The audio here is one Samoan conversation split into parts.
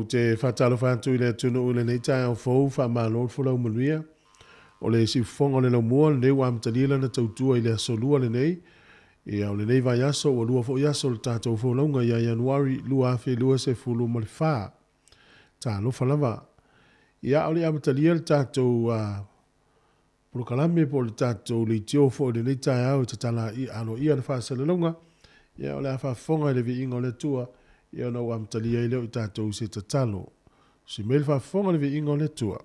Ou te faatalofa atu i le atunuu i lenei taeao fou, faamalo le folau manuia. O le siufofoga o le laumua lenei ua amatalia lana tautua i le aso Lua lenei. Ia, o lenei vaiaso ua lua foi aso o le tatou folauga ia Ianuari 2024. Talofa lava. Ia, a o le i amatalia le tatou polokalame po o le tatou leitio foi i lenei taeao e tatala aloaia le faasalalauga, ia o le a faafofoga i le viiga o le Atua, ia ona ou amatalia ai lea o i tatou i se tatalo. Tusi mai le faafofoga i le viiga o le Atua.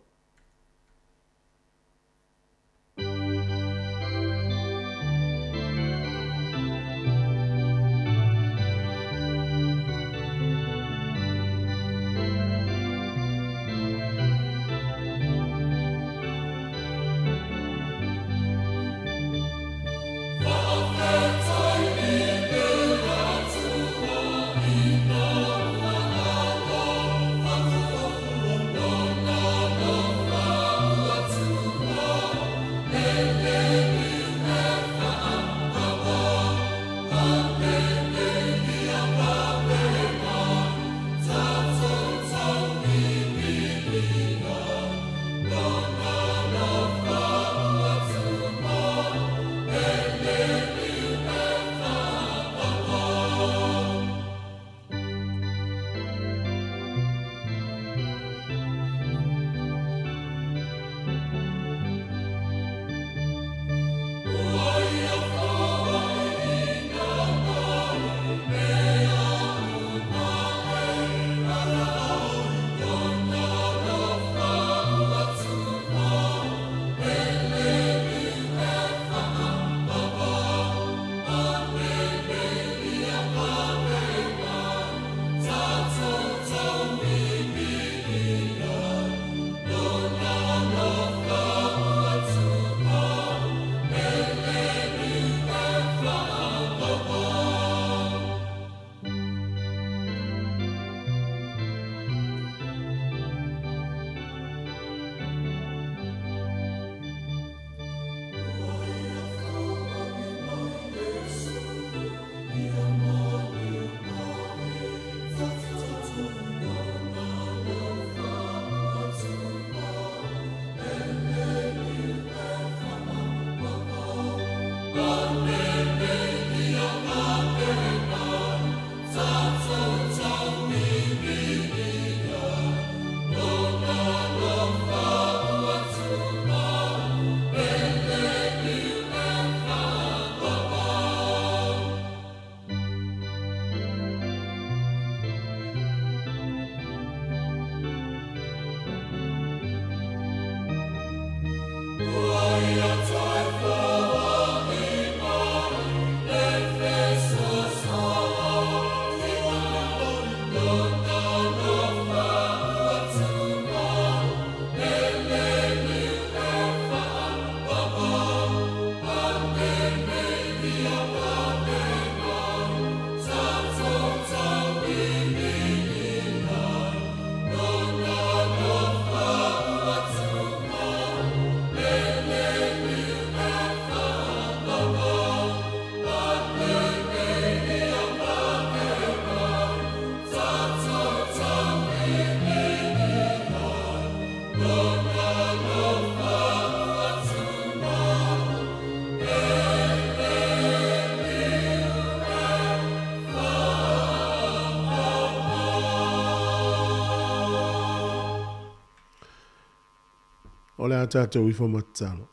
O le a tatou ifo ma tatalo.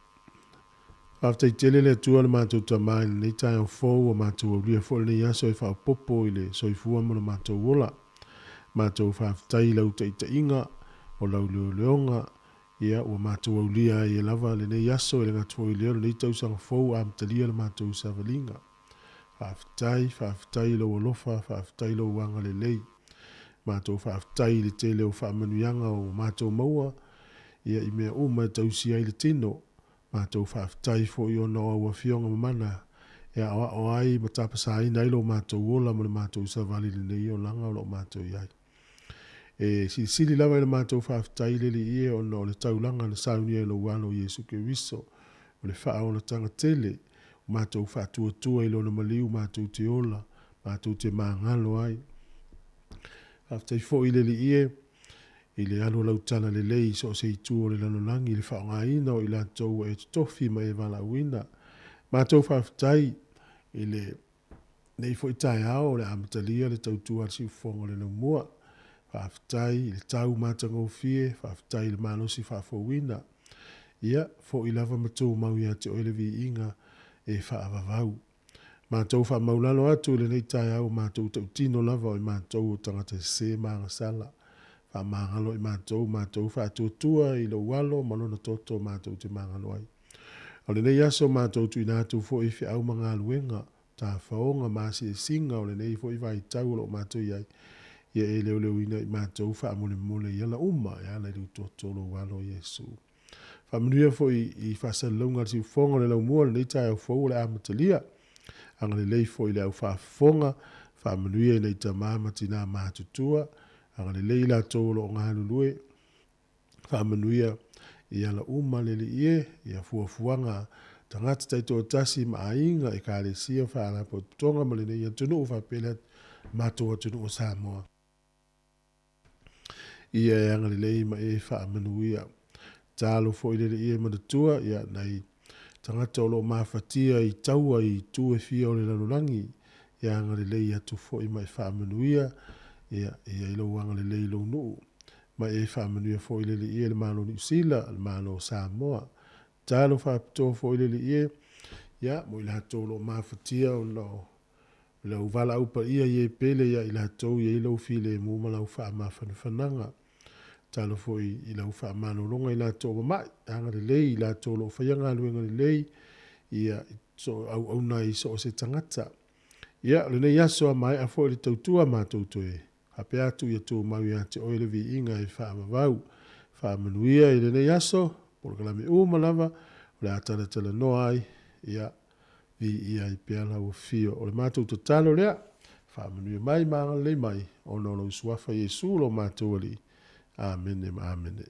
Faafetai tele le Atua le matou Tama i lenei taeao fou ua matou aulia foi lenei aso e faaopoopo i le soifua ma lo matou ola. Matou faafetai i lau taitaiga, o lau leoleoga, ia ua matou aulia ai e lava lenei aso e le gata foi i lea o lenei tausaga fou ua amatalia le matou savaliga. Faafetai, faafetai i lou alofa, faafetai i lou agalelei. Matou faafetai i le tele o faamanuiaga ua matou maua, ia i mea uma e tausia ai le tino. Matou faafetai foi ona o au Afioga mamana e aoao ai ma tapasaina ai lo matou ola ma le matou savali i lenei olaga o lo o matou i ai. E silisili lava i le matou faafetai le Alii e ona o le taulaga na saunia e lou Alo Iesu Keriso, o le faaolataga tele, ua matou faatuatua i Lona maliu matou te ola, matou te magalo ai. Faafetai foi i le Alii e. i le alu o lau talalelei i so o se itu o le lalolagi i le faaaogaina o i latou ua e totofi ma e valaauina. Matou faafetai i le nei foi taeao o le a amatalia le tautua a le siufofoga o le laumua. Faafetai i le tau matagofie, faafetai i le malosi faafouina. Ia, foi lava ma tumau ia te oe le viiga e faavavau. Matou faamaulalo atu i lenei taeao ua matou tautino lava o i matou o tagata sese ma agasala. Faamagalo i matou, matou faatuatua i lou Alo ma lona toto matou te magalo ai. O lenei aso matou tuuina atu foi i feau ma galuega, tafaoga ma asiasiga o lenei foi vaitau o lo o matou i ai, ia e leoleoina i matou faamolemole i ala uma e ala i lou toto o lou Alo o Iesu. Faamanuia foi i faasalalauga a le siufofoga o le laumua o lenei taeao fou o le a amatalia. Agalelei foi i le au faafofoga, faamanuia i nai tama ma tinā matutua, agalelei i latou o lo o galulue, faamanuia i ala uma le Alii e, ia fuafuaga tagata taitoatasi ma aiga, ekalesia, faalapotopotoga ma lenei atunuu faapea le matou atunuu o Samoa. Ia e agalelei ma e faamanuia. Tatalo foi le Alii e manatua, ia, nai tagata o lo o mafatia i taua i itu e fia o le lalolagi, ia agalelei atu foi ma e faamanuia, ia, ia i lou agalelei i lou nuu. Ma e faamanuia foi le Alii e le Malo o Niu Sila, le Malo o Samoa. Tatalo faapitoa foi le Alii e, ia, mo i latou o lo o mafatia ona o Lau valaau paia i e pele ia i latou i ai lou filemu ma lau faamafanafanaga. Tatalo foi i lau faamalologa i latou o mama'i, agalelei i latou o lo o faia galuega lelei, ia, so auauna ai i so o se tagata. Ia, o lenei aso a maea foi le tautua matou toe faapea atu ia tumau ia te oe le viiga e faavavau. Faamanuia i lenei aso, polokalame uma lava o le a talatalanoa ai, ia, Viia ai pea lau afio. O le matou tatalo lea, faamanuia mai ma agalelei mai, ona o lou Suafa Iesu lo matou Alii. Amene ma amene.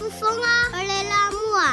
Siufofoga o le Lamua.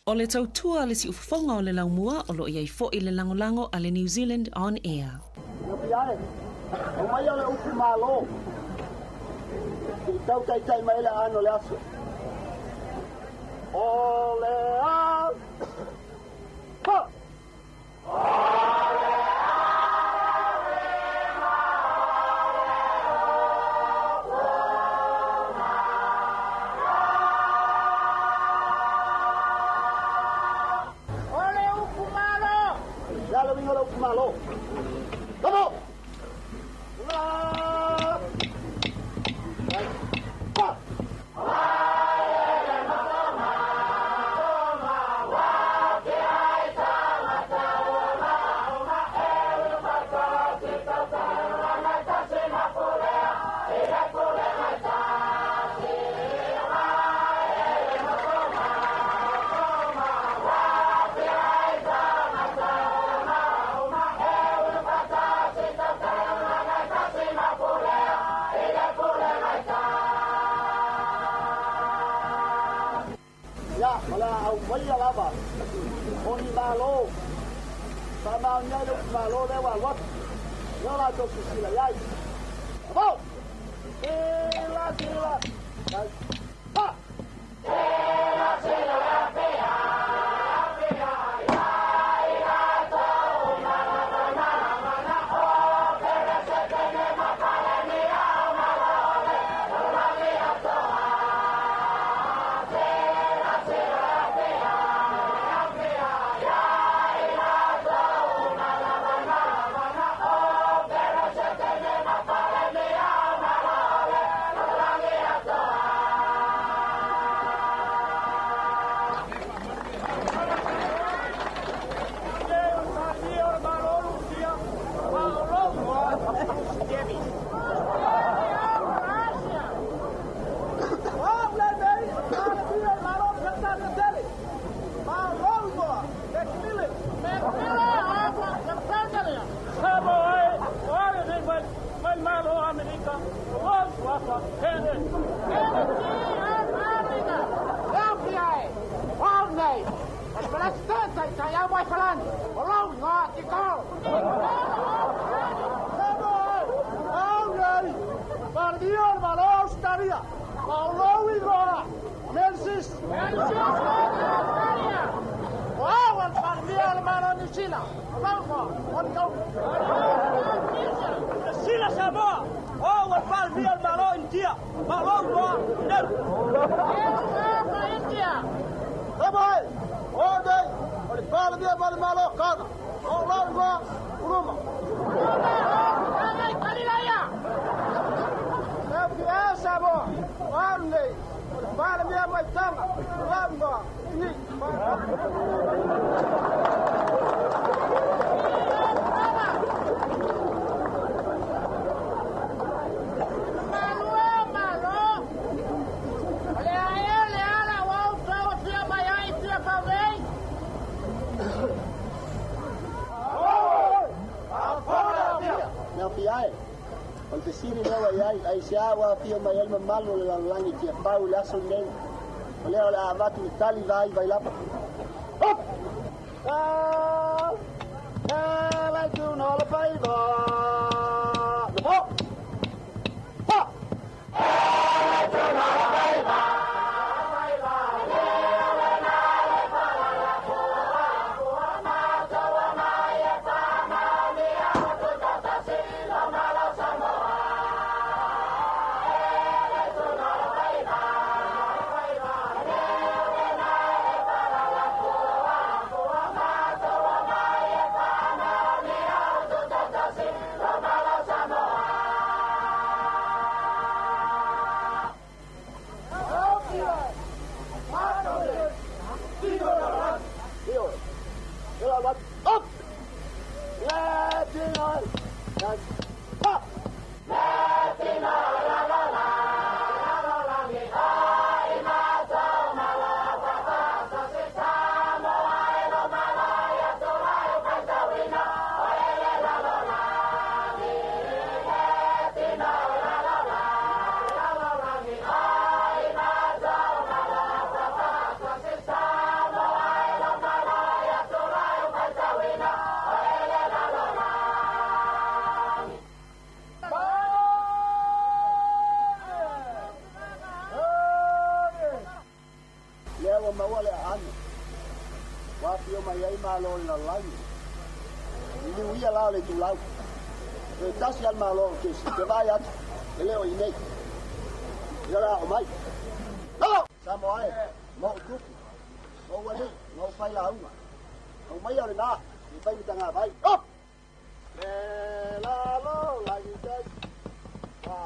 O le tautua a le siufofoga o le laumua o lo o i ai foi le lagolago a le New Zealand On Air. Iopi ae, aumaia le upu malo, se i tau taitai mai ai le aano o le aso. O le a, ha! O le upu malo! Le a le uiga o le upu malo? Lobo! La! Pa! Ia, o le a aumaia lava o ni malo, faamaonia ai le upu malo lea ua alu atu, lea o latou silasila i ai. Amo! Sila, sila, tai, pa! Sila Samoa, o ua palemia o le Malo o Initia, malo ugoa Nelu. Samoa e, o nei, o le palemia ma le Malo o Kana, o lau igoa, Uluma. E Samoa, o au lenei, o le palemia mai Taga, o lau igoa, Ini. O le fesili lea ua i ai, aisea ua afio mai ai le mamalu o le lalolagi i Tiafau i le aso lenei? O lea o le a avatu le tali vai Vailapa. Up! Pa! Up! Pa! Lea ua maua le aano ua afio mai ai malo o le lalolagi. Liliuia la o le itulau. Toe tasi lava le malo o kesi, ou te vaai atu, e le o i inei. Ia o le a oo mai. Lalo! Samoa e, ma ou tupu, ma ou alii, ma ou failauga. Aumaia o lenā, se i fai ma tagavai. Up! Le lalolagi te fa.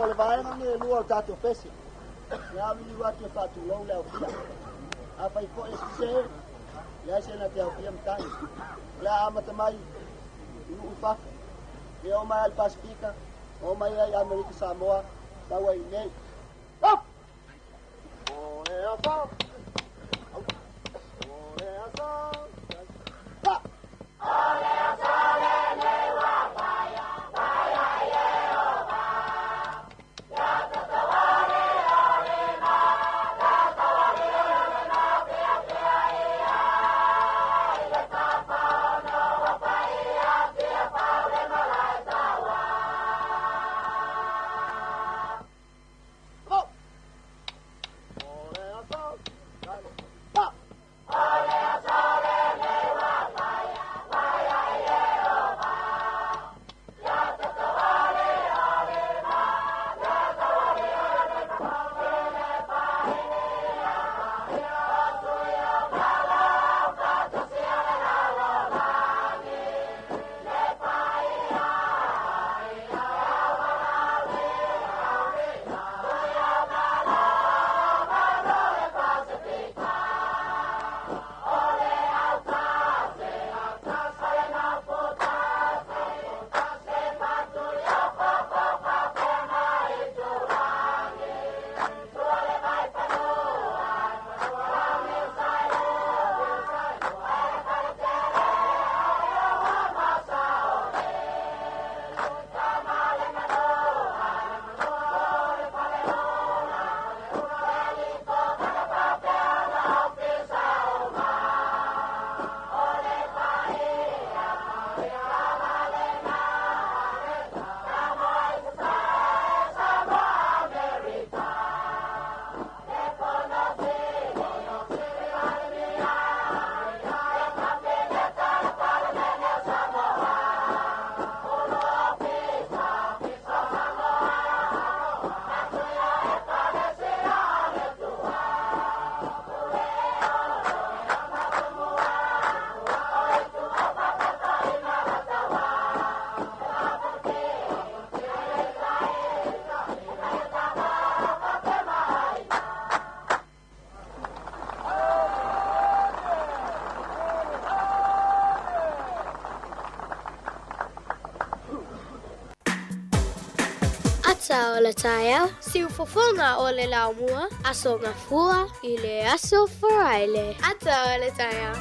le vaega lenei e lua o le tatou pese, ia amiliu atu e faatulou le aofia. Afai foi e sese, leai se na te aofia matagi. O le a amata mai i nuu i fafo, ia oo mai lava i le Pasefika, oo mai ai i Amerika Samoa, sau ai i inei. O le aso, o le aso, fa! Ata o le taeao, siufofoga o le laumua, Aso Gafua i le aso Faraile. Ata o le taeao.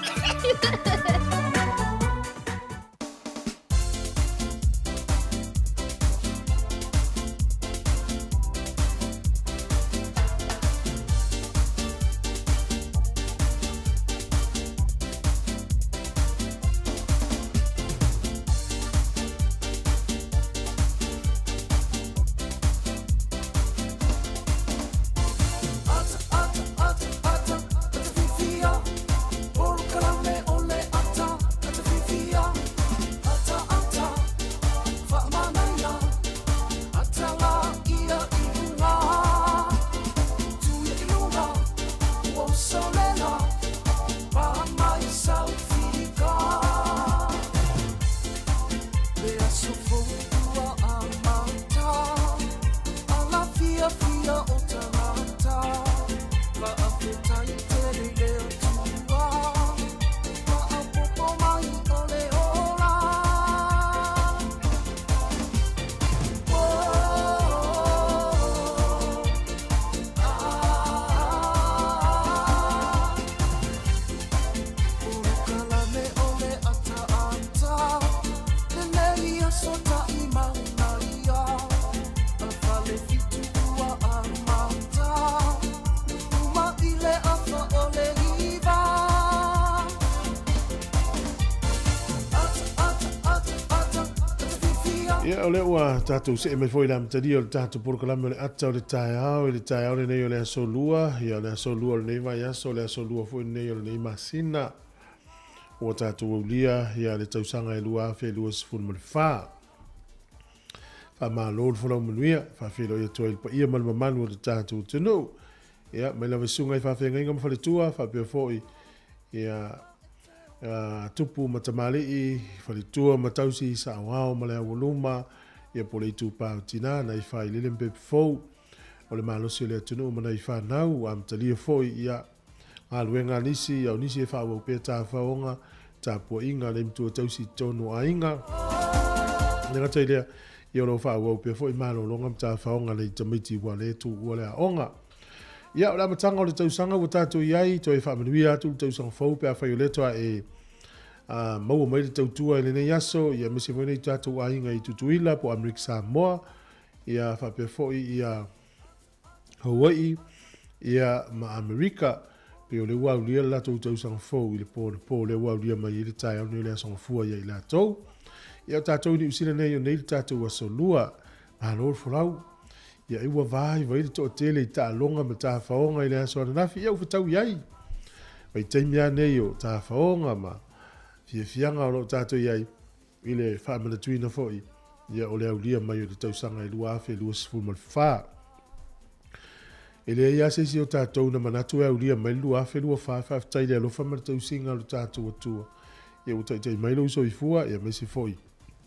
Ia, o lea ua tatou see mai foi i le amatalia o le tatou polokalame o le ata o le taeao i le taeao lenei o le aso lua, ia o le aso lua o lenei vaiaso, o le aso lua foi lenei o lenei masina. Ua tatou aulia ia le tausaga e 2024. Faamalo le folau manuia, faafeiloai atu ai i le paia ma le mamalu o le tatou atunuu. Ia, mai lava i susuga i faafeagaiga ma faletua, faapea foi ia tupu ma tamalii, faletua ma tausi, saoao ma le aualuma, Ia po o le itupa o tina, nai failele ma pepe fou o le malosi o le atunuu ma nai fanau ua amatalia foi ia galuega a nisi, ia o nisi e faaauau pea tafaoga, tapuaiga a nai matua tausi i totonu o aiga. E le gata i lea, ia o lo o faaauau pea foi malologa ma tafaoga a nai tamaiti ua le tuua le aoga. Ia, o le amataga o le tausaga ua tatou i ai, toe faamanuia atu le tausaga fou pe afai o lea toa e maua mai le tautua i lenei aso, ia aemaise foi nai tatou aiga i Tutuila po o Amerika Samoa, ia faapea foi ia Hawaii, ia ma Amerika, pei o lea ua aulia le latou tausaga fou i le po anapo, lea ua aulia mai ai le taeao nei o le Aso Gafua ia i latou. Ia o tatou i Niu Sila nei o nei le tatou aso lua, malo le folau. Ia ai ua vaivai le toatele i taaloga ma tafaoga i le aso ananafi, ia ua fetau i ai. Vaitaimi lava nei o tafaoga ma fiafiaga o lo o tatou i ai i le faamanatuina foi ia o le aulia mai o le tausaga e 2024. E leai lava se isi o tatou na manatu e aulia mai le 2024, faafetai i le alofa ma le tausiga o le tatou Atua, ia ua taitai mai lou soifua, ia aemaise foi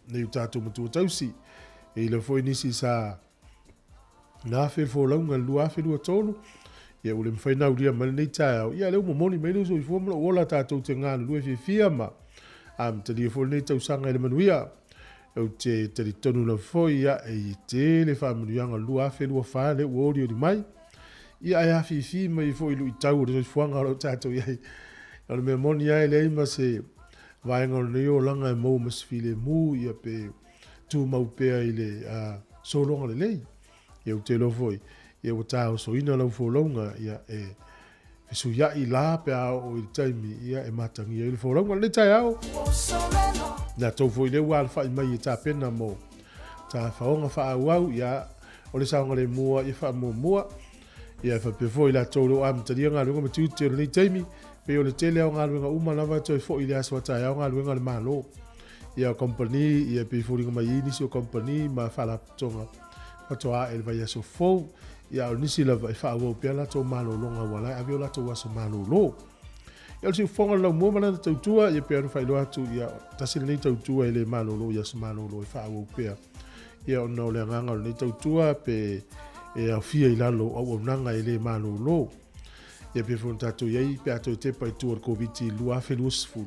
nei o tatou matua tausi. E i ai foi nisi sa na afe le folauga i le 2023, ia ua le mafai ona aulia mai lenei taeao, ia lea ua momoli mai lou soifua ma lou ola tatou te galulue fiafia ma amatalia foi lenei tausaga i le manuia. Ou te talitonu lava foi, ia, e tele faamanuiaga o le 2024 lea ua olioli mai, ia ae afifi mai foi i luitau o le soifuaga o lo o tatou i ai. O le mea moni lava e leai ma se vaega o lenei olaga e maua ma se filemu, ia pe tumau pea i le sologa lelei. Ia ou te iloa foi, ia ua taosoina lau folauga, ia e fesuiai la pe a oo i le taimi, ia e matagia ai le folauga. Lenei taeao, na tou foi lea ua alafai mai e tapena mo tafaoga faaauau, ia o le saogalemu ia faamuamua. Ia e faapea foi latou o lo o amatalia galuega ma tiute o lenei taimi, pei o le tele o galuega uma lava e toe foi i le aso a taeao galuega a le Malo. Ia o kamupani, ia e pei e foliga mai ai nisi o kamupani ma faalapotopotoga faatoa ae i le vaiaso fou. Ia a o nisi lava e faaauau pea latou malologa aua la e ave o latou aso malolo. Ia o le siufofoga o le laumua ma lana tautua, ia pei ona faailoa atu, ia tasi lenei tautua e le malolo i aso malolo e faaauau pea. Ia ona o le agaga o lenei tautua pe e aofia i lalo o auaunaga e le malolo. Ia pei foi ona tatou i ai pe a toe tepa i tua o le Koviti i le 2020.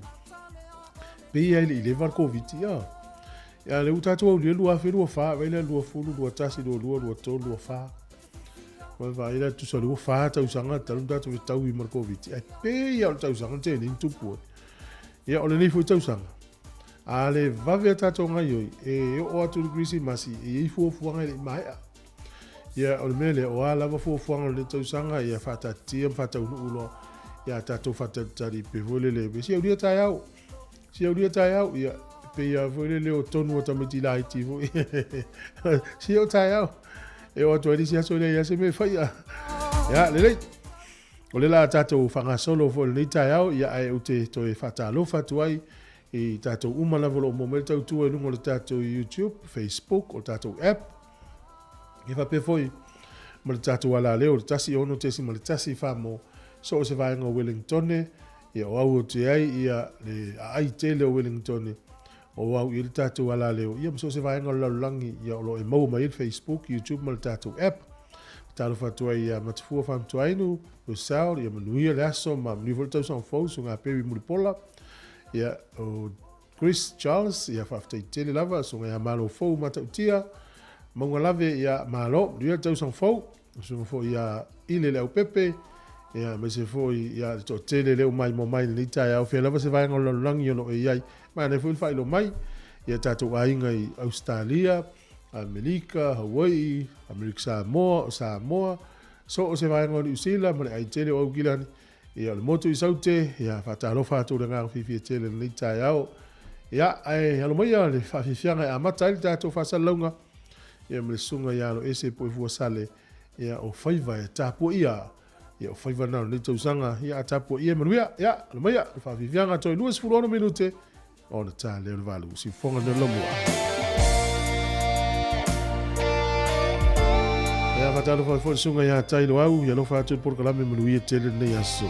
Pei lava e le i leva le Koviti, ia. Ia lea ua tatou aulia le 2024, vaai lea 20, 21, 22, 23, 24. Vaai vaai la tusa o lea ua fa tausaga talu ona tatou fetaui ma le Koviti. Ae pei lava o le tausaga na tea nei na tupu ai. Ia o lenei foi tausaga, a le vave a tatou gaioi, e oo atu i le Kerisimasi, e i ai fuafuaga e le i maea. Ia, o le mea lea, o a lava fuafuaga o lenei tausaga, ia faataatitia ma faataunuu loa ia tatou faatalitali pe foi lele, pe si aulia taeao, si aulia taeao, ia, pei lava foi lele o tonu a tamaiti laiti foi. Si o taeao, e oo atu ai le isi aso e leai lava se mea e faia. Ia, lelei. O lea la a tatou faagasolo foi i lenei taeao, ia ae ou te toe faatalofa atu ai i tatou uma lava o lo o maua mai le tautua i luga o le tatou YouTube, Facebook, o le tatou app, ia faapea foi ma le tatou alaleo o le 106.1 Famo, so o se vaega o Wellingtone, ia o au ou te ai, ia le aai tele o Wellingtone, o au i ai le tatou alaleo, ia ma so o se vaega o le lalolagi, ia o lo o e maua mai ai le Facebook, YouTube ma le tatou app. Talofa atu ai ia Matafua Faamatuainu, Russell, ia manuia le aso ma manuia foi le tausaga fou, susuga Perry Mulipola, ia o Chris Charles, ia faafetai tele lava, susuga ia Malo Fou Matautia, Mauga Lave, ia malo, manuia le tausaga fou, susuga foi ia Ile Leaupepe, ia aemaise foi ia le toatele lea ua maimoa mai i lenei taeao, fea lava se vaega o le lalolagi o lo o e i ai, manaia foi le faailoa mai ia tatou aiga i Ausetalia, Amerika, Hawaii, Amerika Samoa, o Samoa, so o se vaega o Niu Sila ma le ai tele o Aukilani, ia o le motu i Saute, ia faatalofa atu le agaga fiafia tele i lenei taeao. Ia, ae alo maia le faafiafiaga e amata ai le tatou faasalalauga, ia ma le susuga ia Aloese Puefuasale, ia o faiva e tapuaia, ia o faiva na o lenei tausaga, ia a tapuaia e manuia, ia alo maia le faafiafiaga toe 26 minute, Ona ta lea o le valu, siufofoga lenei o le laumua. Ia faatalofa foi le susuga ia Tailoau, ia alofa atu i le polokalame manuia tele lenei aso.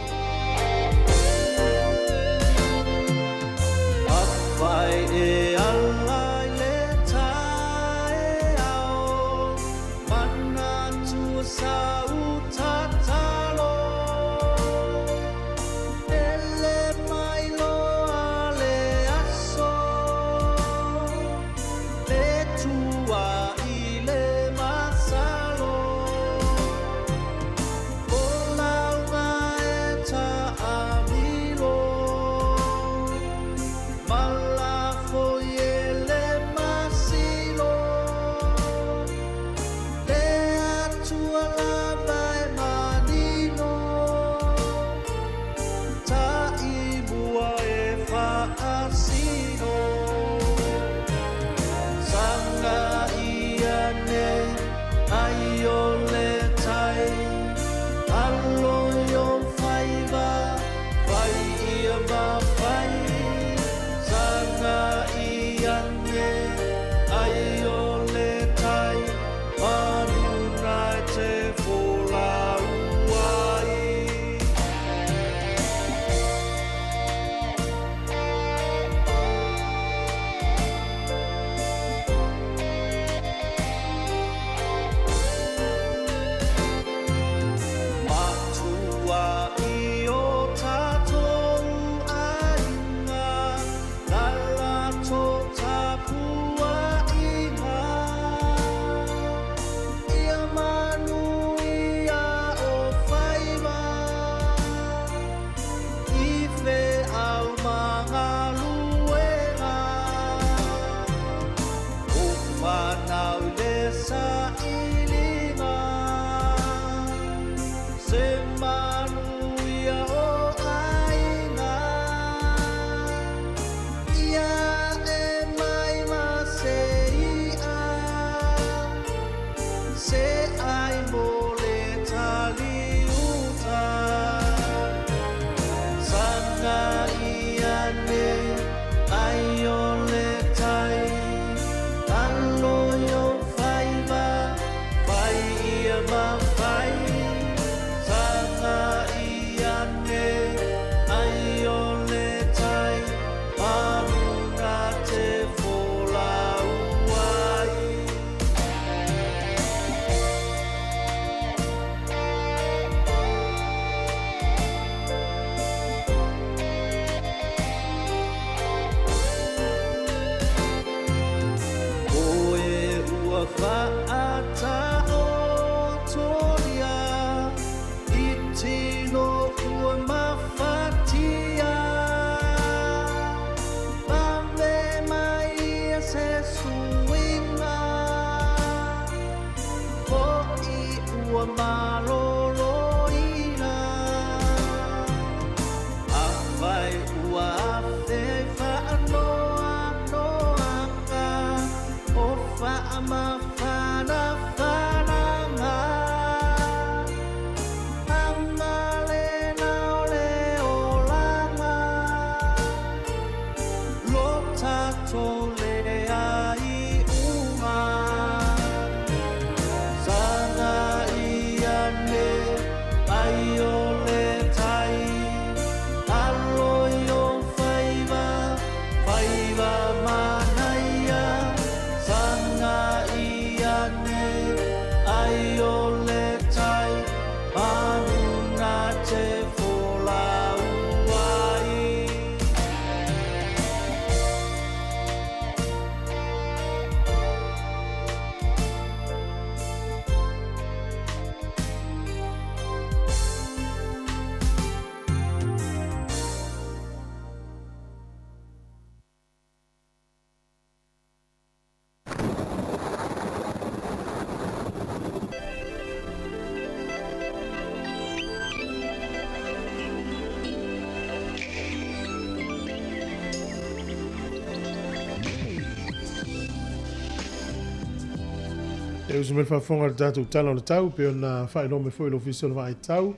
E uso mai le faafofoga i le tatou Tala o le Tau, pei ona faailoa mai foi e le Ofisa o le Vaai Tau.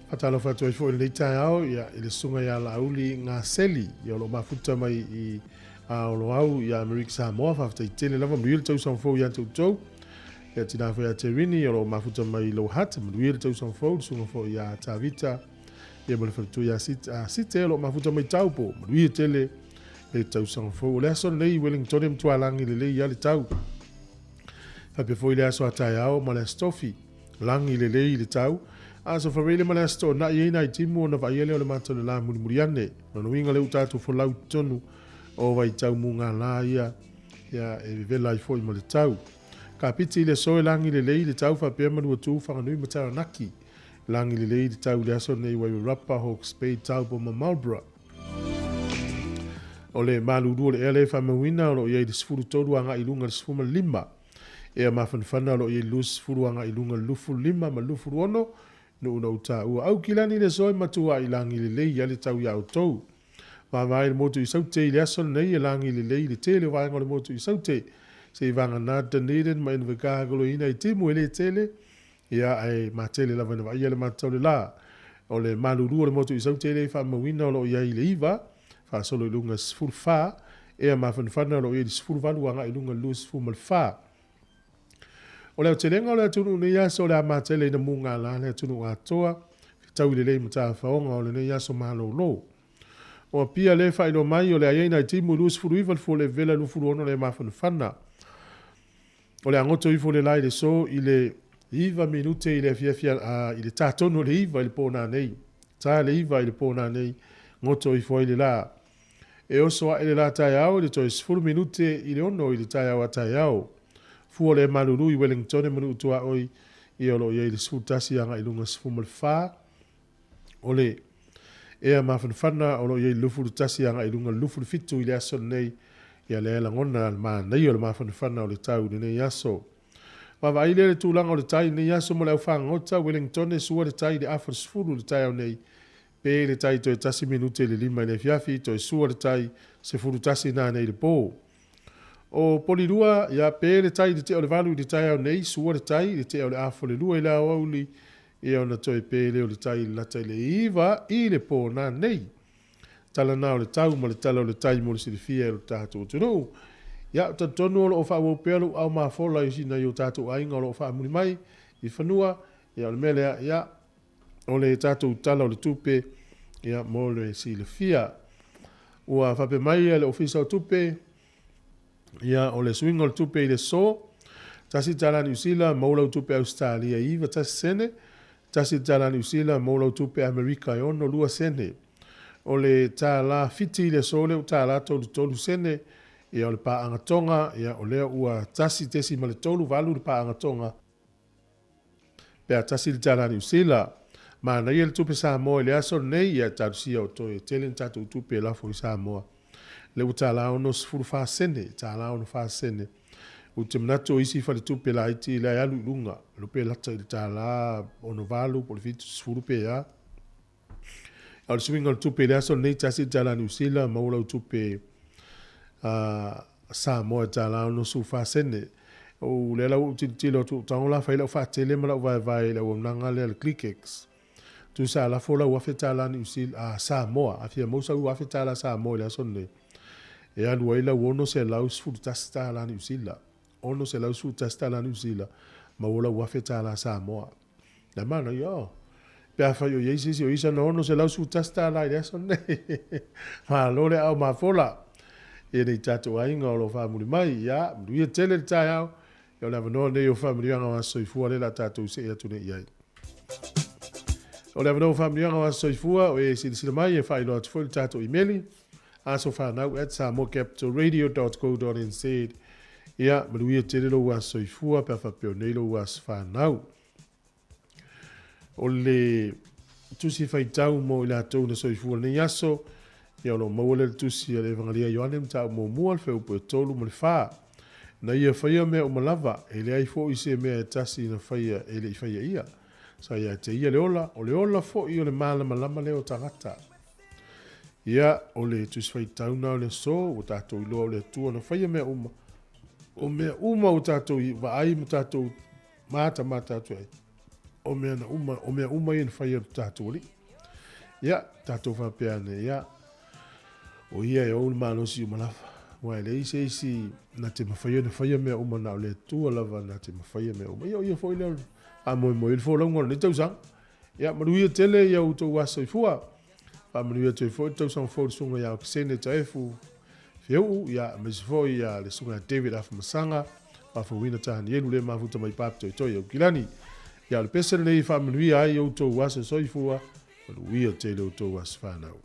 Faatalofa atu ai foi i lenei taeao ia, i le susuga ia Laauli Gaseli, ia o lo o mafuta mai i Oloau i Amerika Samoa. Faafetai tele lava, manuia le tausaga fou ia te outou. Ia tina foi ia Terini, o lo o mafuta mai i Lower Hutt, manuia le tausaga fou, le susuga foi ia Tavita, ia ma le faletua ia Site, o lo o mafuta mai Taupo, manuia tele le tausaga fou. O le aso lenei i Wellington e matua lagi lelei lava le tau. Faapea foi le aso a taeao ma le aso tofi. Lagi lelei le tau. Aso Faraile ma le aso Toonai ai nai timu ona vaaia lea o le mata o le la mulimuli ane. Lona uiga lea ua tatou folau i totonu o vaitau mugala ia, ia e vevela ai foi ma le tau. Kapiti i le aso e lagi lelei le tau faapea Manuatu, Whanganui ma Taranaki. Lagi lelei le tau i le aso nei Wairarapa, Hawke's Bay, Taupo ma Marlborough. O le malulu o le ea lea e faamauina o lo o i ai le 13 agai i luga i le 15. Ea mafanafana o lo o i ai le 20 agai i luga i le 25 ma le 26, nuu na ou taua. Aukilani le aso e matua i lagi lelei a le tau iā outou. Vaavaai le motu i Saute i le aso lenei e lagi lelei i le tele o vaega o le motu i Saute. Se i vagana Dunedin ma Invercargill i nai timu e le tele, ia ae matele lava ina vaaia le matatau le la. O le malulu o le motu i Saute lea i faamauina o lo o i ai i le 9, faasolo i luga 14, ea mafanafana o lo o i ai i le 18 agai i luga i le 24. O le aotelega o le atunuu i lenei aso o le a matele ina mugala le atunuu atoa, fetaui lelei ma tafaoga o lenei aso malolo. O Apia lea e faailoa mai o le a i ai nai timu e 29 le fua o le vevela 26 le mafanafana. O le a goto ifo le la i le so i le 9 minute i le afiafi a, i le tā tonu o le 9 i le pō nanei. Tā le 9 i le pō nanei, goto ifo ai le la. E oso aʻe le lā taeao i le toe 10 minute i le 6 i le taeao a taeao. Fua le malulu i Wellingtone ma Nuutuaoi ia o lo o i ai le 11 agai i luga 14. O le ea mafanafana o lo o i ai le 21 agai i luga 27 i le aso lenei ia lea e lagona le manaia o le mafanafana o le tau i lenei aso. Vaavaai lea le tulaga o le tai i lenei aso mo le au fagota, Wellingtone sua le tai i le afa 10 i le taeao nei Pe le tai toe tasi minute i le 5 i le afiafi, toe sua le tai, 11 nanei i le po. O Polilua, ia, pe le tai i le tea o le 8 i le taeao nei, sua le tai i le tea o le afa o le 2 i le aoauli, ia ona toe pe lea o le tai i le lata i le 9 i le po nanei. Tala na o le tau ma le tala o le tai mo le silafia e lo tatou atunuu. Ia, talitonu o lo o faaauau pea lou ao mafola i nai o tatou aiga o lo o faamuli mai i fanua, ia o le mea lea, ia, o le tatou Tala o le Tupe ia, mo le silafia. Ua faapea mai le Ofisa o Tupe, ia, o le suiga o le tupe i le aso, tasi le tala Niu Sila, maua lau tupe Ausetalia e 91 sene, tasi le tala Niu Sila, maua lau tupe Amerika e 62 sene. O le tala Fiti i le aso lea ua tala 33 sene, ia, o le paaga Tonga, ia, o lea ua 1.38 le paaga Tonga, Pe a tasi le tala a Niu Sila. Manaia le tupe Samoa i le aso lenei, ia talosia o toe tele ni tatou tupe e lafo i Samoa. Lea ua tala 64 sene, tala 64 sene. Ou te manatu o isi faletupe laiti la e alu i luga, lo pe lata i le tala 68 po o le 70 pe a. A o le suiga o le tupe i le aso lenei, tasi le tala Niu Sila, maua lau tupe Samoa e tālā 64 sene. O lea la ua ou tilotilo atu ua ou tago la fai lau faatele ma lau vaevae i le auaunaga lea a le Clickx. Tusa a lafo lau $1000 Niu Sila, a Samoa, a fia maua sau $1000 Samoa i le aso lenei, e alu ai lau $611 Niu Sila. $611 Niu Sila, maua lau $1000 Samoa. Le manaia, oh. Pe afai o i ai se isi o i ai sana $611 i le aso lenei. Malo le aao mafola. Ia nei tatou aiga o lo o faamuli mai. Ia, manuia tele le taeao. Ia o le avanoa lenei o faamanuiaga o aso soifua lea o le a tatou see atu nei i ai. O le avanoa o faamanuiaga o aso soifua, o e silasila mai e faailoa atu foi le tatou imeli, asofanau@samoacapitalradio.co.nz. Ia, manuia tele lou aso soifua pe a faapea o nei lou aso fanau. O le tusi faitau mo i latou na soifua lenei aso, ia o lo o maua lea le tusi a le Evangelia Ioane mataupu muamua, le fuaiupu e 3 ma le 4. Na ia faia mea uma lava, e leai foi se mea e tasi na faia e le i faia ia. Sa ia te ia le ola, o le ola foi o le malamalama lea o tagata. Ia, o le tusi faitau na o le aso, ua tatou iloa o le Atua na faia mea uma, o mea uma ua tatou vaai ma tatou matamata atu ai, o mea na uma, o mea uma ia na faia e lo tatou Alii. Ia, tatou faapea ane, ia, o ia e ou le malosi uma lava. Aua e leai se isi na te mafaia ona faia mea uma na o le Atua lava na te mafaia mea uma. Ia, o ia foi lea o le faamoemoe i le folauga o lenei tausaga. Ia, manuia tele ia outou aso soifua. Faamanuia atu ai foi le tausaga fou i le susuga ia Okesene Taefu Feuu, ia, aemaise foi ia le susuga ia David Afamasaga, Faafouina Tanielu le mafuta mai Papitoitoi Aukilani. Ia, o le pese lenei e faamanuia ai outou aso soifua, manuia tele outou aso fanau.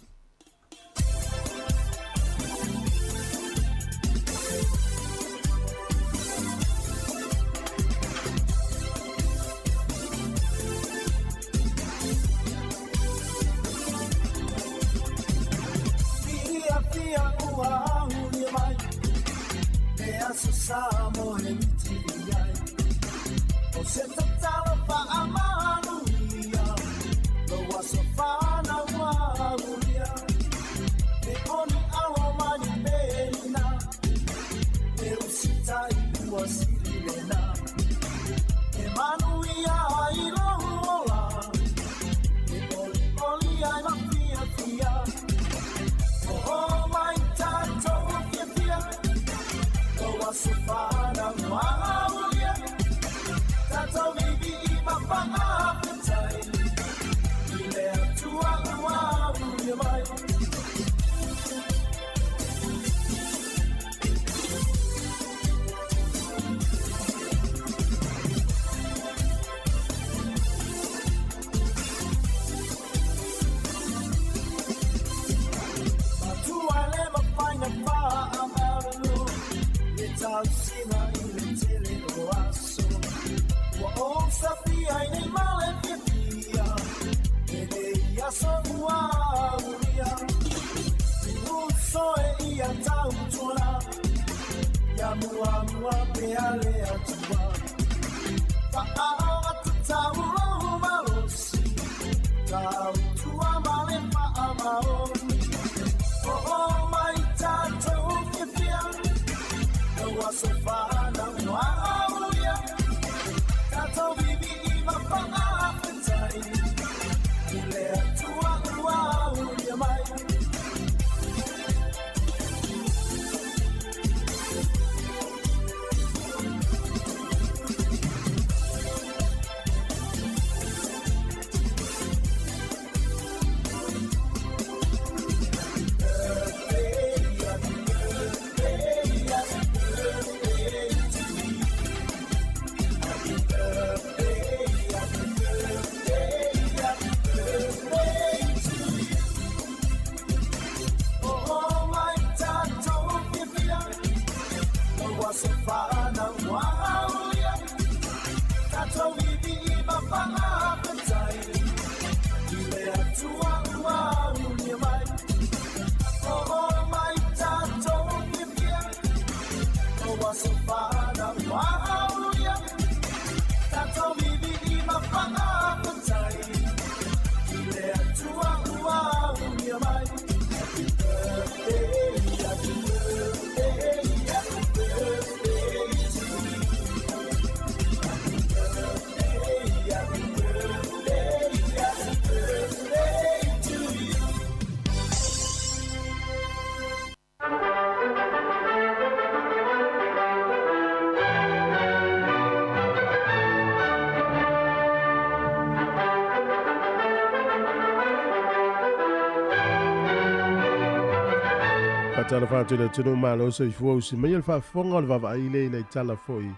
Faatalofa atu i le atunuu malo soifua usi maia le faafofoga o le vaavaai lea ina i tala foi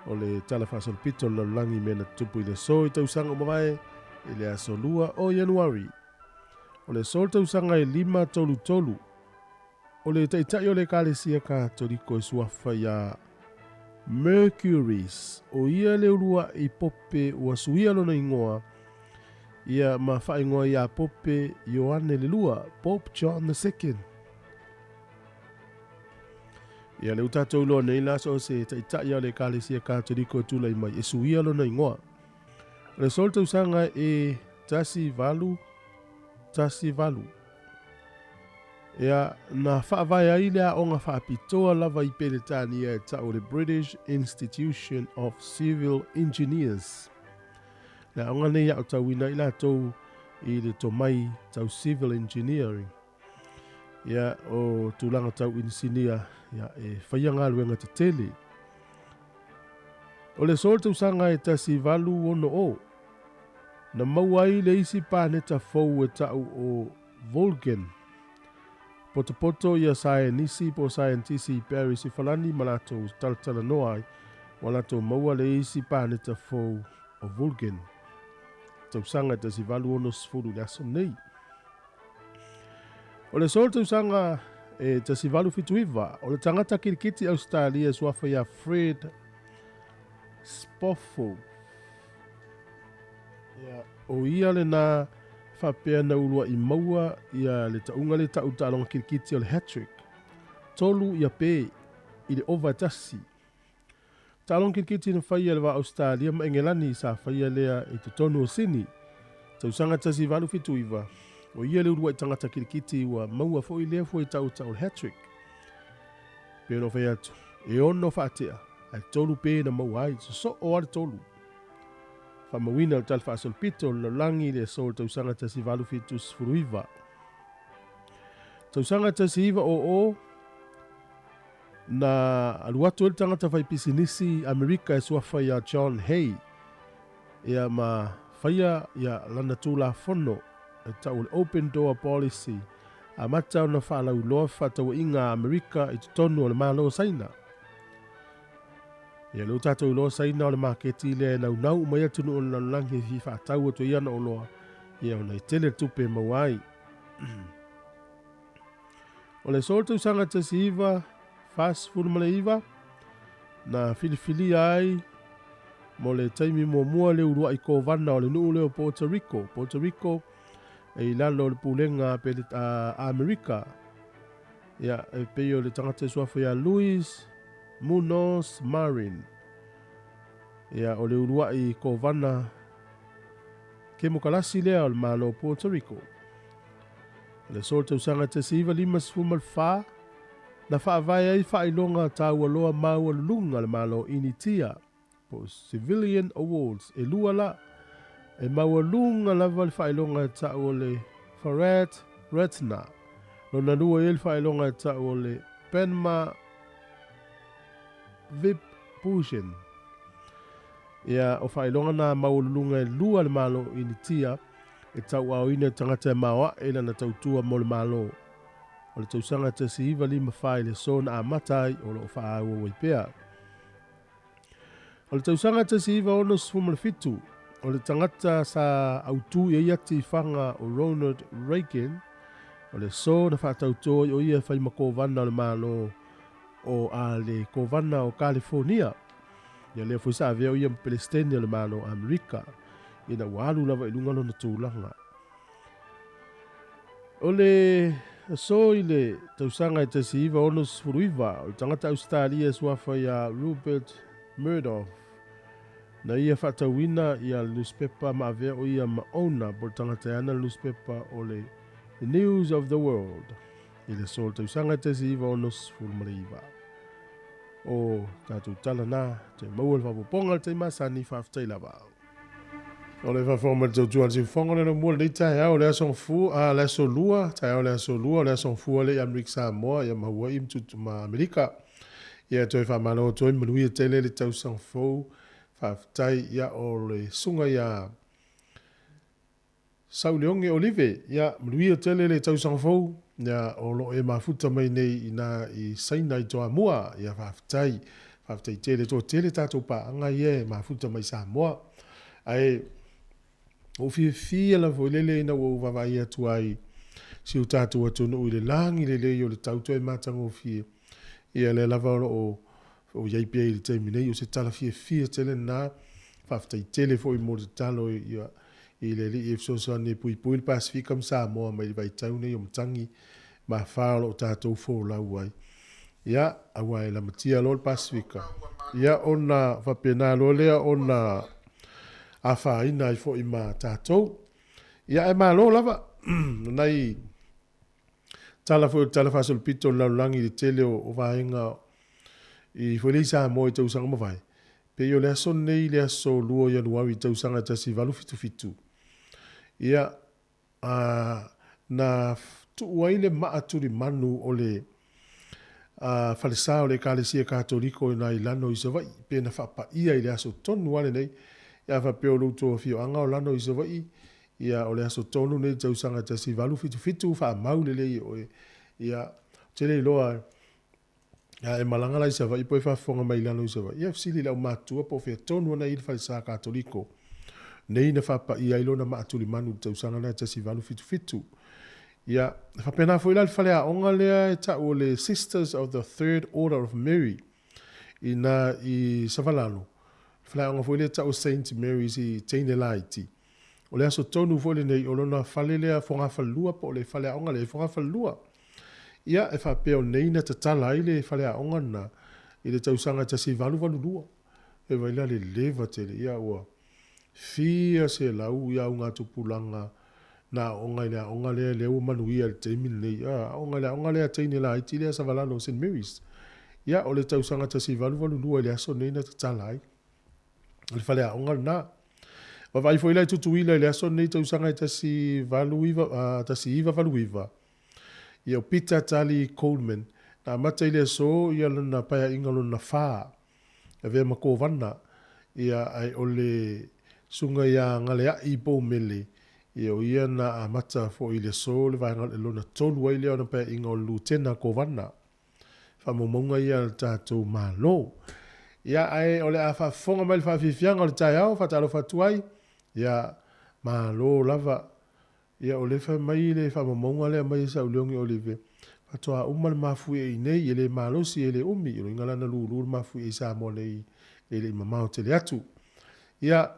o le Tala Faasolopito o le Lalolagi i mea na tutupu i le aso i tausaga ua mavae i le aso 2 o Ianuari. O le aso o le tausaga e 533, o le taitai o le Ekalesia Katoliko e suafa iā Mercuris, o ia le uluaʻi Pope ua suia lona igoa ia ma faaigoa iā Pope Ioane le Lua, Pope John the Second. Ia lea ua tatou iloa nei la so o se taitai lava o le Ekalesia Katoliko e tulai mai e suia lona igoa. O le aso o le tausaga e 1818, ia, na faavae ai le aoga faapitoa lava i Peretania e tau o le British Institution of Civil Engineers. Le aoga nei e aotauina ai latou i le tomai tau civil engineering. Ia, o tulaga tau inisinia, ia, e faia galuega tetele. O le aso o le tausaga e 1860, na maua ai le isi paneta fou e tau o Vulcan. Potopoto ia saenisi po o saienitisi i Paris i Falani ma latou talatalanoa ai ua latou maua le isi paneta fou o Vulcan. Tausaga e 1860 i le aso nei. O le aso o le tausaga e 1879, o le tagata kilikiti Ausetalia e suafa ia Fred Spofforth. Ia, o ia lena faapea na uluaʻi maua ia le taʻuga le taʻu taaloga kilikiti o le hat-trick. Tolu ia pe i le ova e tasi. Taaloga kilikiti na faia e le va Ausetalia ma Engelani sa faia lea i totonu o Sini. Tausaga 1879, o ia le uluaʻi tagata kilikiti ua maua foi lea fuaitau taʻu o le hat-trick. Pei ona fai atu, e ono faatea, ae tolu pe na maua ai, sosoo lava le tolu. Faamauina o le Tala Faasolopito o le Lalolagi i le aso o le tausaga 1879. Tausaga 1900, na alu atu ai le tagata faipisinisi Amerika e suafa iā John Hay ia ma faia ia lana tulafono e tau o le Open Door Policy, amata ona faalauiloa fefaatauaiga a Amerika i totonu o le Malo o Saina. Ia lea ua tatou iloa Saina o le maketi lea e naunau uma ai atunuu o le lalolagi e fia faatau atu ai ana oloa, ia ona e tele le tupe e maua ai. O le aso o le tausaga 1949, na filifilia ai mo le taimi muamua le uluai kovana o le nuu lea o Puerto Rico, Puerto Rico e i lalo o le pulega a Amerika. Ia, e pei o le tagata e suafa ia Luis Munoz Marin. Ia, o le uluai kovana kemokalasi lea o le Malo o Puerto Rico. O le aso o le tausaga 1954, na faavae ai faailoga taualoa maualuluga a le Malo o Initia, po o Civilian Awards, e lua la, e maualuga lava le faailoga e tau o le Bharat Ratna. Lona lua e i ai le faailoga e tau o le Padma Vibhushan. Ia, o faailoga na maualuluga e lua a le Malo o Initia e tauaoina i tagata e maoaʻe i lana tautua mo le Malo. O le tausaga 1954 i le aso na amata ai o lo o faaauau ai pea. O le tausaga 1967, o le tagata sa autū i ai ati i faga o Ronald Reagan, o le aso na faatautō ai o ia e fai ma Kovana o le Malo o a le Kovana o Kalifonia. Ia lea foi sa avea o ia ma Pelestene o le Malo o Amerika, ina ua alu lava i luga lona tulaga. O le aso i le tausaga e 1969, o le tagata Ausetalia e suafa ia Rupert Murdoch, na ia faatauina ia le nusipepa ma avea o ia ma owner po o le tagata e ana le nusipepa o le The News of the World i le aso o le tausaga e 1969. O tatou tala na, toe maua le faaopoopoga i le taimi masani, faafetai lava. O le faafofoga mai le tautua a le Siufofoga o le Laumua lenei taeao, le aso Gafua, a, le aso Lua, taeao le aso Lua, le aso Gafua lea i Amerika Samoa, ia ma Hawaii ma tutu ma Amerika. Ia toe faamalo atu ai, manuia tele le tausaga fou. Faafetai, ia o le susuga ia. Sauleoge Olive, ia, manuia tele le tausaga fou, ia, o lo o e mafuta mai nei inā i Saina i Toamua, ia, faafetai, faafetai tele, toatele tatou paaga ia e mafuta mai Samoa. Ae, ua ou fiafia lava foi lele ina ua ou vaavaai atu ai si o tatou atunuu i le lagi lelei o le tau toe matagofie, ia lea lava o lo o i ai pea i le taimi nei. O se tala fiafia tele lena. Faafetai tele foi mo le tatalo ia, i le Alii e fesoasoani e puipui le Pasefika ma Samoa mai le vaitau nei o matagi ma afa o lo o tatou folau ai. Ia, aua e lamatia loa le Pasefika, ia ona faapena loa lea ona afaina ai foi ma tatou. Ia, ae malo lava o nai tala foi o le Tala Faasolopito o le Lalolagi i le tele o vaega i foi lea i Samoa i tausaga mavae. Pei o le aso lenei i le aso 2 o Ianuari i tausaga 1877, ia, a, na tuu ai le maa tulimanu o le a, falesa o le Ekalesia Katoliko i nai Lano i Savaii, pe na faapaia i le aso tonu lava lenei. Ia, a faapea o lo outou afioaga o Lano i Savaii, ia, o le aso tonu lenei i le tausaga 1877, faamau lelei e oe. Ia, ou te le iloa A e malaga la i Savaii po o e faafofoga mai i lalo i Savaii, ia fesili i le aumatutua po o fea tonu ana i ai le falesa Katoliko nei na faapaia ai lona maa tulimanu i le tausaga lena e 1877. Ia, e faapena foi la le faleaoga lea e tau o le Sisters of the Third Order of Mary i ina i Savalalo, le faleaoga foi lea e tau o Saint Mary's i teine laiti. O le aso tonu foi lenei o lona fale lea fogafalelua po o le faleaoga lea e fogafalelua. Ia, e faapea o nei na tatala ai le faleaoga lena i le tausaga e 1882. E vaai la le leva tele, ia ua fia selau ia augatupulaga na aooga i le aoga lea, lea ua manuia i le taimi lenei. A, aoga i le aoga lea a teine laiti lea Savalalo Saint Mary's. Ia, o le tausaga 1882 i le aso lenei na tatala ai. O le faleaoga lena. Vaavaai foi la i Tutuila i le aso lenei tausaga e 189, 1989, ia o Peter Tali Coleman, na amata i le aso ia lona paeaiga lona fa, e avea ma Kovana, ia ae o le susuga ia Galea'i Poumele, ia o ia na amata foi i le aso le vaega lona tolu ai lea o lona paeaiga o le Lutena Kovana. Faamaumauga ia a le tatou Malo. Ia, ae o le a faafofoga mai le faafiafiaga o le taeao, faatalofa atu ai. Ia, malo lava. Ia, o lea e fai mai le faamaumauga lea mai e Sauleogi Olive, faatoa uma le mafuie i inei, e le malosi, e le umi, o lona uiga la na lulu le mafuie i Samoa nei e le i mamao tele atu. Ia,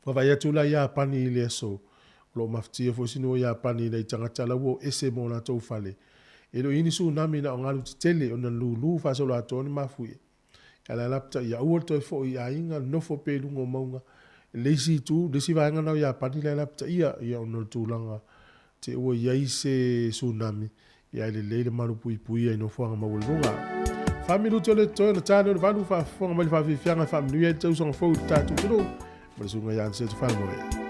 Vaavaai atu la Iapani i le aso, o lo o mafatia foi si nuu o Iapani i nai tagata la ua o ese ma o latou fale. E le o i ai ni tsunami na o galu tetele ona lulu faasoloatoa ni mafuie. A la lapita ia aua le toe foi i aiga, nofo pea i luga o mauga. Le isi itu, le isi vaega na o Iapani la e lapitaia ia ona o le tulaga te ua i ai se tsunami, ia ae lelei le malupuipuia i nofoaga maualuluga. Faamiluti o le totoe ona ta lea o le valu, faafofoga mai le faafiafiaga e faamanuia ai le tausaga fou i le tatou atunuu ma le susuga ia Anseto Faamoe.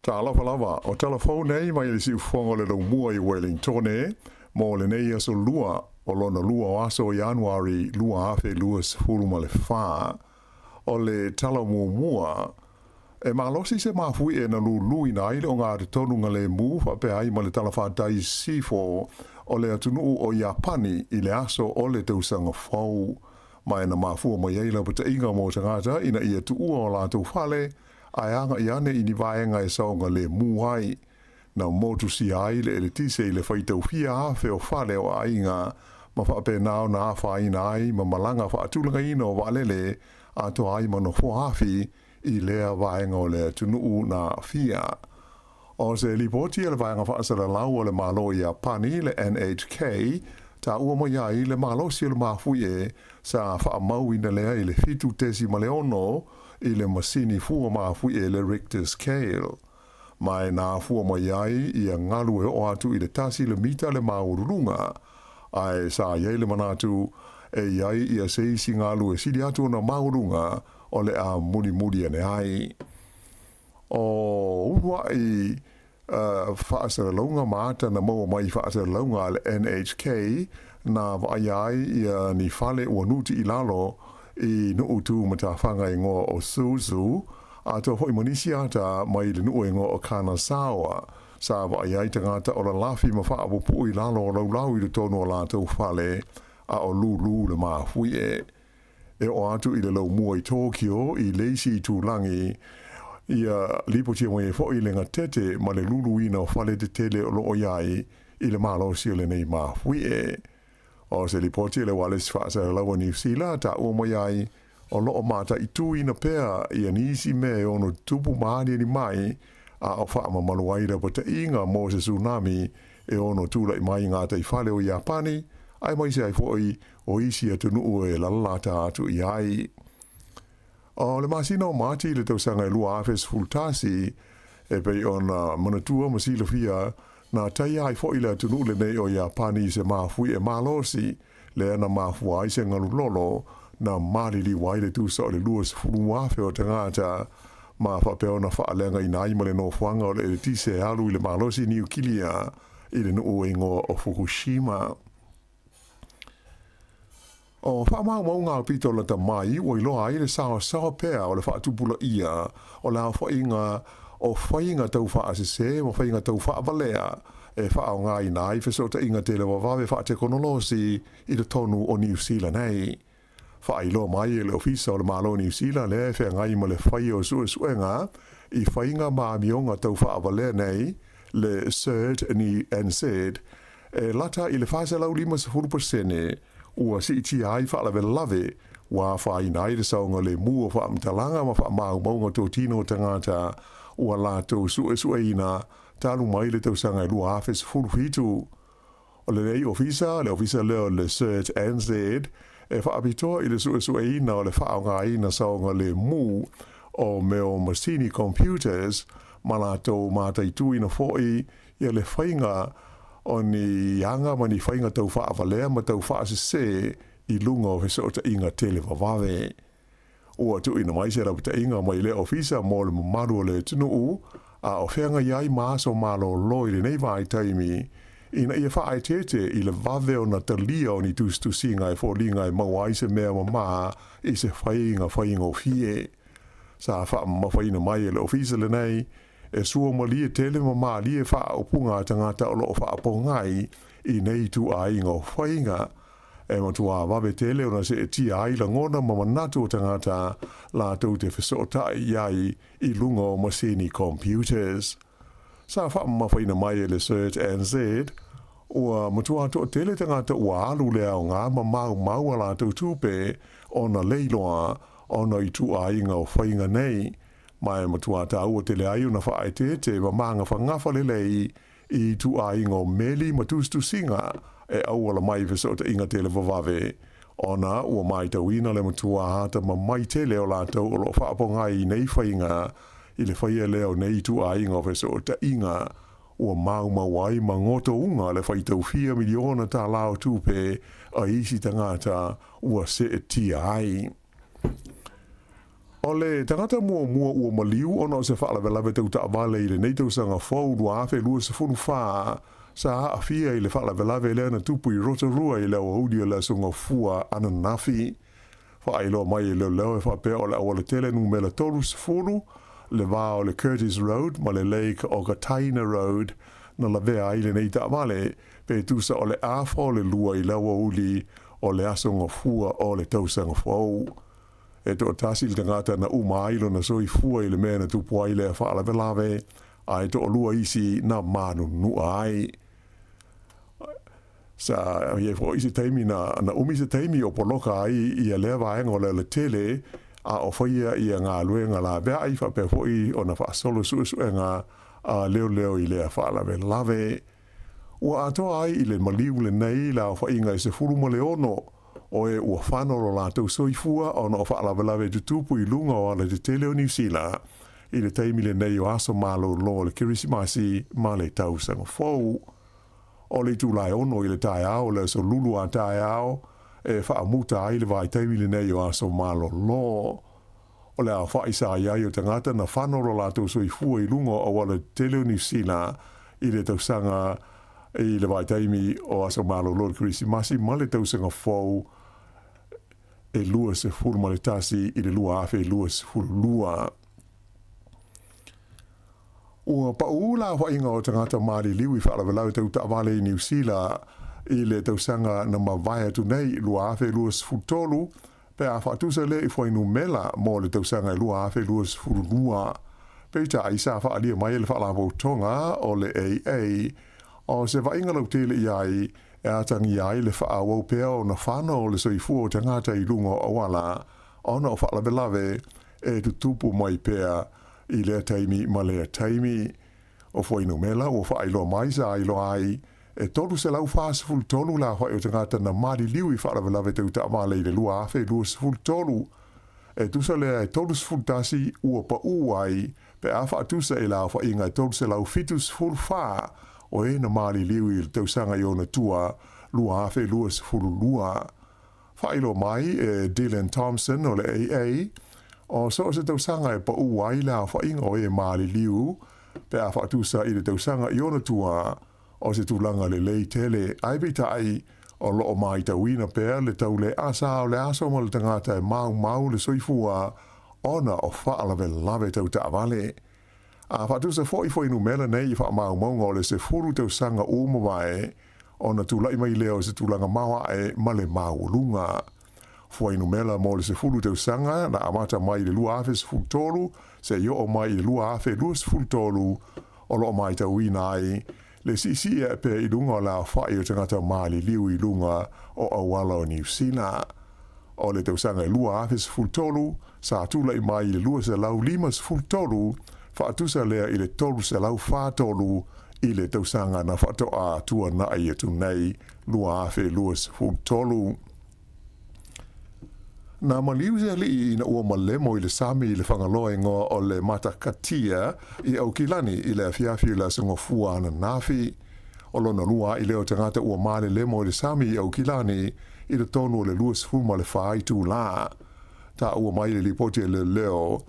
Talofa lava, o tala fou nei mai le siufofoga o le laumua i Wellingtone mo lenei aso Lua o lona lua o aso o Ianuari 2024. O le tala muamua, e malosi se mafuie na luluina ai le ogatotonu galemu faapea ai ma le talafatai i sisifo o le atunuu o Iapani i le aso o le tausaga fou. Ma e na mafua mai ai lapataiga mo tagata ina ia tuua o latou fale ae agai ane i ni vaega e saogalemu ai. Na motusia ai le eletise i le faitau fia afe o fale o aiga ma faapena ona afaina ai ma malaga faatulagaina o vaalele atoa ai ma nofoa afi i lea vaega o le atunuu na aafia. O se lipoti a le Vaega Faasalalau o le Malo o Iapani, le NHK, taua mai ai le malosi o le mafuie sa faamauina lea i le 7.6 i le masini fua mafuie le Richter Scale. Ma e na afua mai ai ia galu e oo atu i le tasi le mita le maualuluga, ae sa i ai le manatu e i ai ia se isi galu e sili atu ona maualuga o le a mulimuli ane ai. O uluai faasalalauga ma ata na maua mai i faasalalauga a le NHK na vaaia ai ia ni fale ua nuti i lalo i nuu tu matafaga igoa o Suzu, atoa foi ma nisi ata mai le nuu igoa o Kanazawa. Sa vaaia ai tagata o lalafi ma faapupuu i lalo o laulau i totonu o latou fale a o lūlū le mafuie. E oo atu i le laumua i Tokyo i le isi itulagi, ia lipotia mai ai foi le gatete ma le luluina o fale tetele o loo i ai i le malosi o lenei mafuie. O se lipoti a le Ualesi Faasalalau a Niu Sila, taua mai ai, o loo mataituina pea ia nisi mea e ono tutupu ma aniani mai a o faamamalu ai lapataiga mo se tsunami e ono tulai mai i gataifale o Iapani, aemaise ai foi o isi atunuu e lalalata atu i ai. O le masina o Mati i le tausaga e 2011, e pei ona manatua ma silafia, na taia ai foi le atunuu lenei o Iapani i se mafui e malosi, lea na mafua ai se galu lolo na maliliu ai le tusa o le 20,000 o tagata, ma faapea ona faaleagaina ai ma le nofoaga o le eletise e alu i le malosi niukilia i le nuu e igoa o Fukushima. O faamaumauga aupito lata mai ua iloa ai le saosaoa pea o le faatupulaia o le aofaiga o faiga tau faasese ma faiga tau faavalea e faaaogaina ai fesootaiga televavave faatekonolosi i totonu o Niu Sila nei. Faailoa mai e le Ofisa o le Malo o Niu Sila lea e feagai ma le faia o suesuega i faiga ma amioga taufaavalea nei, le CERT NZ, e lata i le 450% ua siitia ai faalavelave ua afaina ai le saogalemu o faamatalaga ma faamaumauga totino o tagata ua latou suesueina talu mai le tausaga e 2017. O lenei ofisa, le ofisa lea o le CERT NZ, e faapitoa i le suesueina o le faaaogaina saogalemu o mea o masini computers ma latou mataituina foi ia le faiga o ni aga ma ni faiga tau faavalea ma tau faasese i luga o fesootaiga televavave. Ua tuuina mai se lapataiga mai lea ofisa mo le mamalu o le atunuu a o feagai ai ma aso malolo i lenei vaitaimi ina ia faaeteete i le vave ona talia o ni tusitusiga e foliga e maua ai se mea mamā i se faiga faigofie. Sa faamamafaina mai e le ofisa lenei e sua malie tele ma malie faaupuga a tagata o loo faapogai i nei ituaiga o faiga e matuā vave tele ona seetia ai lagona ma manatu o tagata latou te fesootai i ai i luga o masini computers. Sa faamamafaina mai e le CERT NZ ua matuā toatele tagata ua alu le aoga ma maumau a latou tupe ona le iloa ona o ituaiga o faiga nei, ma e matuā taua tele ai ona faaeteete ma magafagafa lelei i ituaiga o meli ma tusitusiga e auala mai i fesootaiga televavave, ona ua matauina le matuā atamamai tele o latou o loo faapogai i nei faiga i le faia lea o nei ituaiga o fesootaiga ua maumau ai ma gotouga le faitau fia miliona tālā o tupe a isi tagata ua seetia ai. O le tagata muamua ua maliu ona o se faalavelave tau taavale i lenei tausaga fou 2024 sa aafia i le faalavelave lea na tupu i Rotorua i le aoauli o le Aso Gafua ananafi. Faailoa mai e leoleo e faapea o le aualatele numera 30, le va o le Curtis Road ma le Lake Okataina Road na lavea ai lenei taavale, pe tusa o le afa o le lua i le aoauli o le Aso Gafua o le tausaga fou. E toatasi le tagata na uma ai lona soifua i le mea na tupu ai lea faalavelave, ae toalua isi na manunua ai. Sa i ai foi se taimi na umi se taimi o poloka ai ia lea vaega o le alatele a o faia ia galuega laveai faapea foi ona faasolo suesuega a leoleo i lea faalavelave. Ua atoa ai i le maliu lenei le aofaiga e 16 o e ua fano lo latou soifua ona o faalavelave tutupu i luga o alatetele o Niu Sila i le taimi lenei o aso malolo o le Kerisimasi ma le tausaga fou. O le itula e 6 i le taeao o le aso Lulu a taeao e faamuta ai le vaitaimi lenei o aso malolo. O le aofai sa i ai o tagata na fano lo latou soifua i luga o aualatetele o Niu Sila i le tausaga i le vaitaimi o aso malolo o le Kerisimasi ma le tausaga fou e 21 i le 2022. Ua paʻū le aofaiga o tagata maliliu i faalavelave tau taavale i Niu Sila i le tausaga na mavae atu nei 2023 pe a faatusa lea i fuainumera mo le tausaga e 2022. Peitai, sa faaalia mai e le Faalapotopotoga o le AA o se vaaiga lautele i ai e atagia ai le faaauau pea ona fano o le soifua o tagata i luga o auala ona o faalavelave e tutupu mai pea i lea taimi ma lea taimi. O fuainumera ua faailoa mai sa iloa ai e 343 le aofai o tagata na maliliu i faalavelave tau taavale i le 2023. E tusa lea e 31 ua paʻū ai pe a faatusa i le aofaiga e 374 o e na maliliu i le tausaga i ona tua 2022. Faailoa mai e Dylan Thompson o le AA, o so o se tausaga e paʻū ai le aofaiga o e maliliu pe a faatusa i le tausaga i ona tua o se tulaga lelei tele, ae peitai o loo matauina pea le tauleasa o le aso ma le tagata e maumau le soifua ona o faalavelave tau taavale. A faatusa foi fuainumera nei i faamaumauga o le 10 tausaga ua mavae ona tulai mai lea o se tulaga maoae ma le maualuga. Fuainumela mo le 10 tausaga na amata mai i le 2013 seia oo mai i le 2023, o loo matauina ai le siisii ae pea i luga o le aofai o tagata maliliu i luga o auala o Niu Sila. O le tausaga e 2013 sa tulai mai i le 253, faatusa lea i le 343 i le tausaga na faatoa tuanai atu nei 2023. Na maliu se alii ina ua malemo i le sami i le Fagaloa igoa o le Matakatia i Aukilani i le afiafi o le Aso Gafua ananafi. O lona lua a'i lea o tagata ua malelemo i le sami i Aukilani i totonu o le 24 itulā. Taua mai le lipoti a leoleo,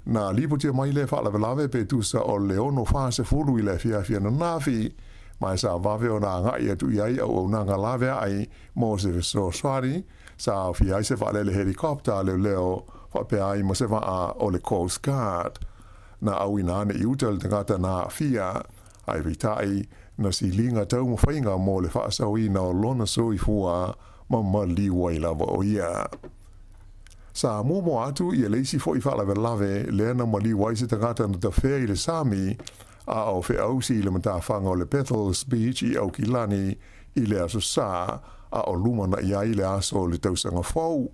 na lipotia mai lea faalavelave pe tusa o le 6:40 i le afiafi ananafi, ma e sa vave ona agai atu i ai auaunaga laveai mo se fesoasoani, sa aofia ai se vaalele helicopter a leoleo faapea ai ma se vaa o le Coast Guard. Na auina ane i uta le tagata na aafia, ae peitai, na siliga taumafaiga mo le faasaoina o lona soifua ma maliu ai lava o ia. Sa muamua atu ia le isi foi faalavelave lea na maliu ai se tagata na tafea i le sami a o feausi i le matafaga o le Bethells Beach i Aukilani i le Aso Sa a o lumanai ai le aso o le tausaga fou.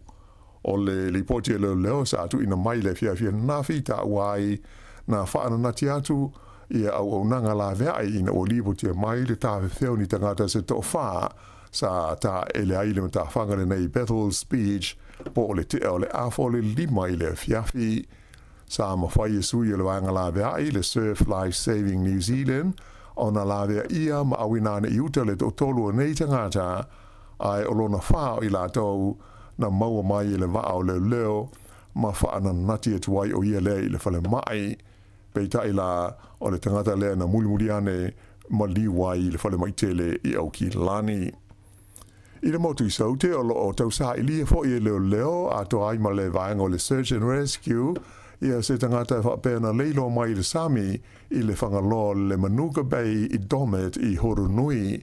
O le lipoti a leoleo sa tuuina mai i le afiafi ananafi taua ai na faananati atu ia auaunaga laveai ina ua lipotia mai le tafefea o ni tagata se toafa sa taele ai le matafaga lenei i Bethells Beach po o le tea o le afa o le lima i le afiafi. Sa mafai e sui o le vaega laveai, le Surf Life Saving New Zealand, ona laveaia ma auina ane i uta le toatolu o nei tagata, ae o lona fa o i latou na maua mai e le vaa o leoleo ma faananati atu ai o ia lea i le falemai. Peitai la, o le tagata lea na mulimuli ane maliu ai i le falemai tele i Aukilani. I le motu i Saute, o loo tausailia foi e leoleo atoa ai ma le vaega o le Search and Rescue ia se tagata e faapea na leiloa mai i le sami i le Fagaloa o le Manuka Bay i Domett i Horonui.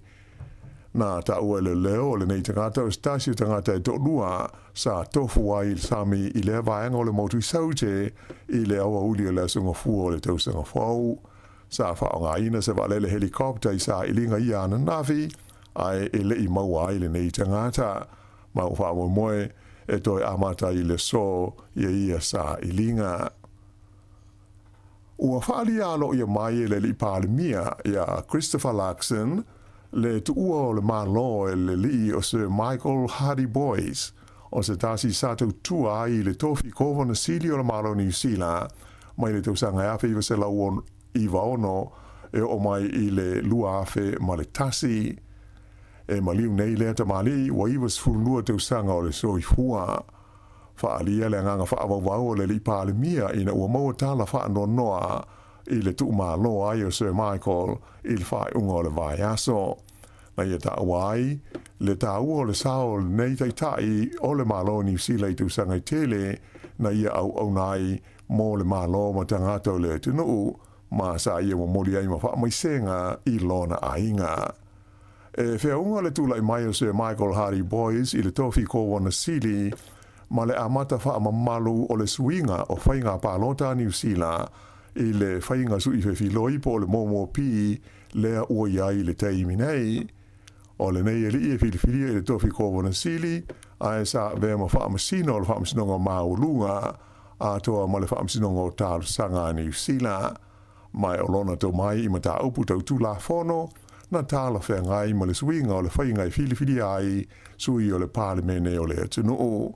Na taua e leoleo o lenei tagata o se tasi o tagata e toalua sa tofu ai i le sami i lea vaega o le motu i Saute i le aoauli o le Aso Gafua o le tausaga fou. Sa faaaogaina se vaalele helicopter i sailiga ia ananafi, ae e le i maua ai lenei tagata. Ma ua faamoemoe e toe amata i le aso ia ia sailiga. Ua faaalia aloaia mai e le Alii Palemia ia Christopher Luxon le tuua o le Malo e le alii o Sir Michael Hardy Boys, o se tasi sa tautua ai i le tofi Kovana Sili o le Malo o Niu Sila mai le tausaga e 1996 e oo mai i le 2001. E maliu nei lea tamalii ua 92 tausaga o le soifua. Faaalia le agaga faavauvau o le Alii Palemia ina ua maua tala faanoanoa i le tuumalo ai o Sir Michael i le faaiuga o le vaiaso. Na ia taua ai le taua o le sao o lenei taitai o le Malo o Niu Sila i tausaga e tele na ia auauna ai mo le Malo ma tagata o le atunuu, ma sa ia momoli ai ma faamaisega i lona aiga. E feauga le tulai mai o Sir Michael Hardy Boys i le tofi Kowana Sili ma le amata faamamalu o le suiga o faiga palota a Niu Sila i le faiga sui fefiloi po o le momo pī lea ua i ai i le taimi nei. O lenei alii e filifilia i le tofi Kovana Sili, ae sa avea ma Faamasino o le Faamasinoga Maualuga atoa ma le Faamasinoga o Talosaga a Niu Sila. Ma e o lona tomai i mataupu tau Tulafono na talafeagai ma le suiga o le faiga e filifilia ai sui o le Palemene o le atunuu.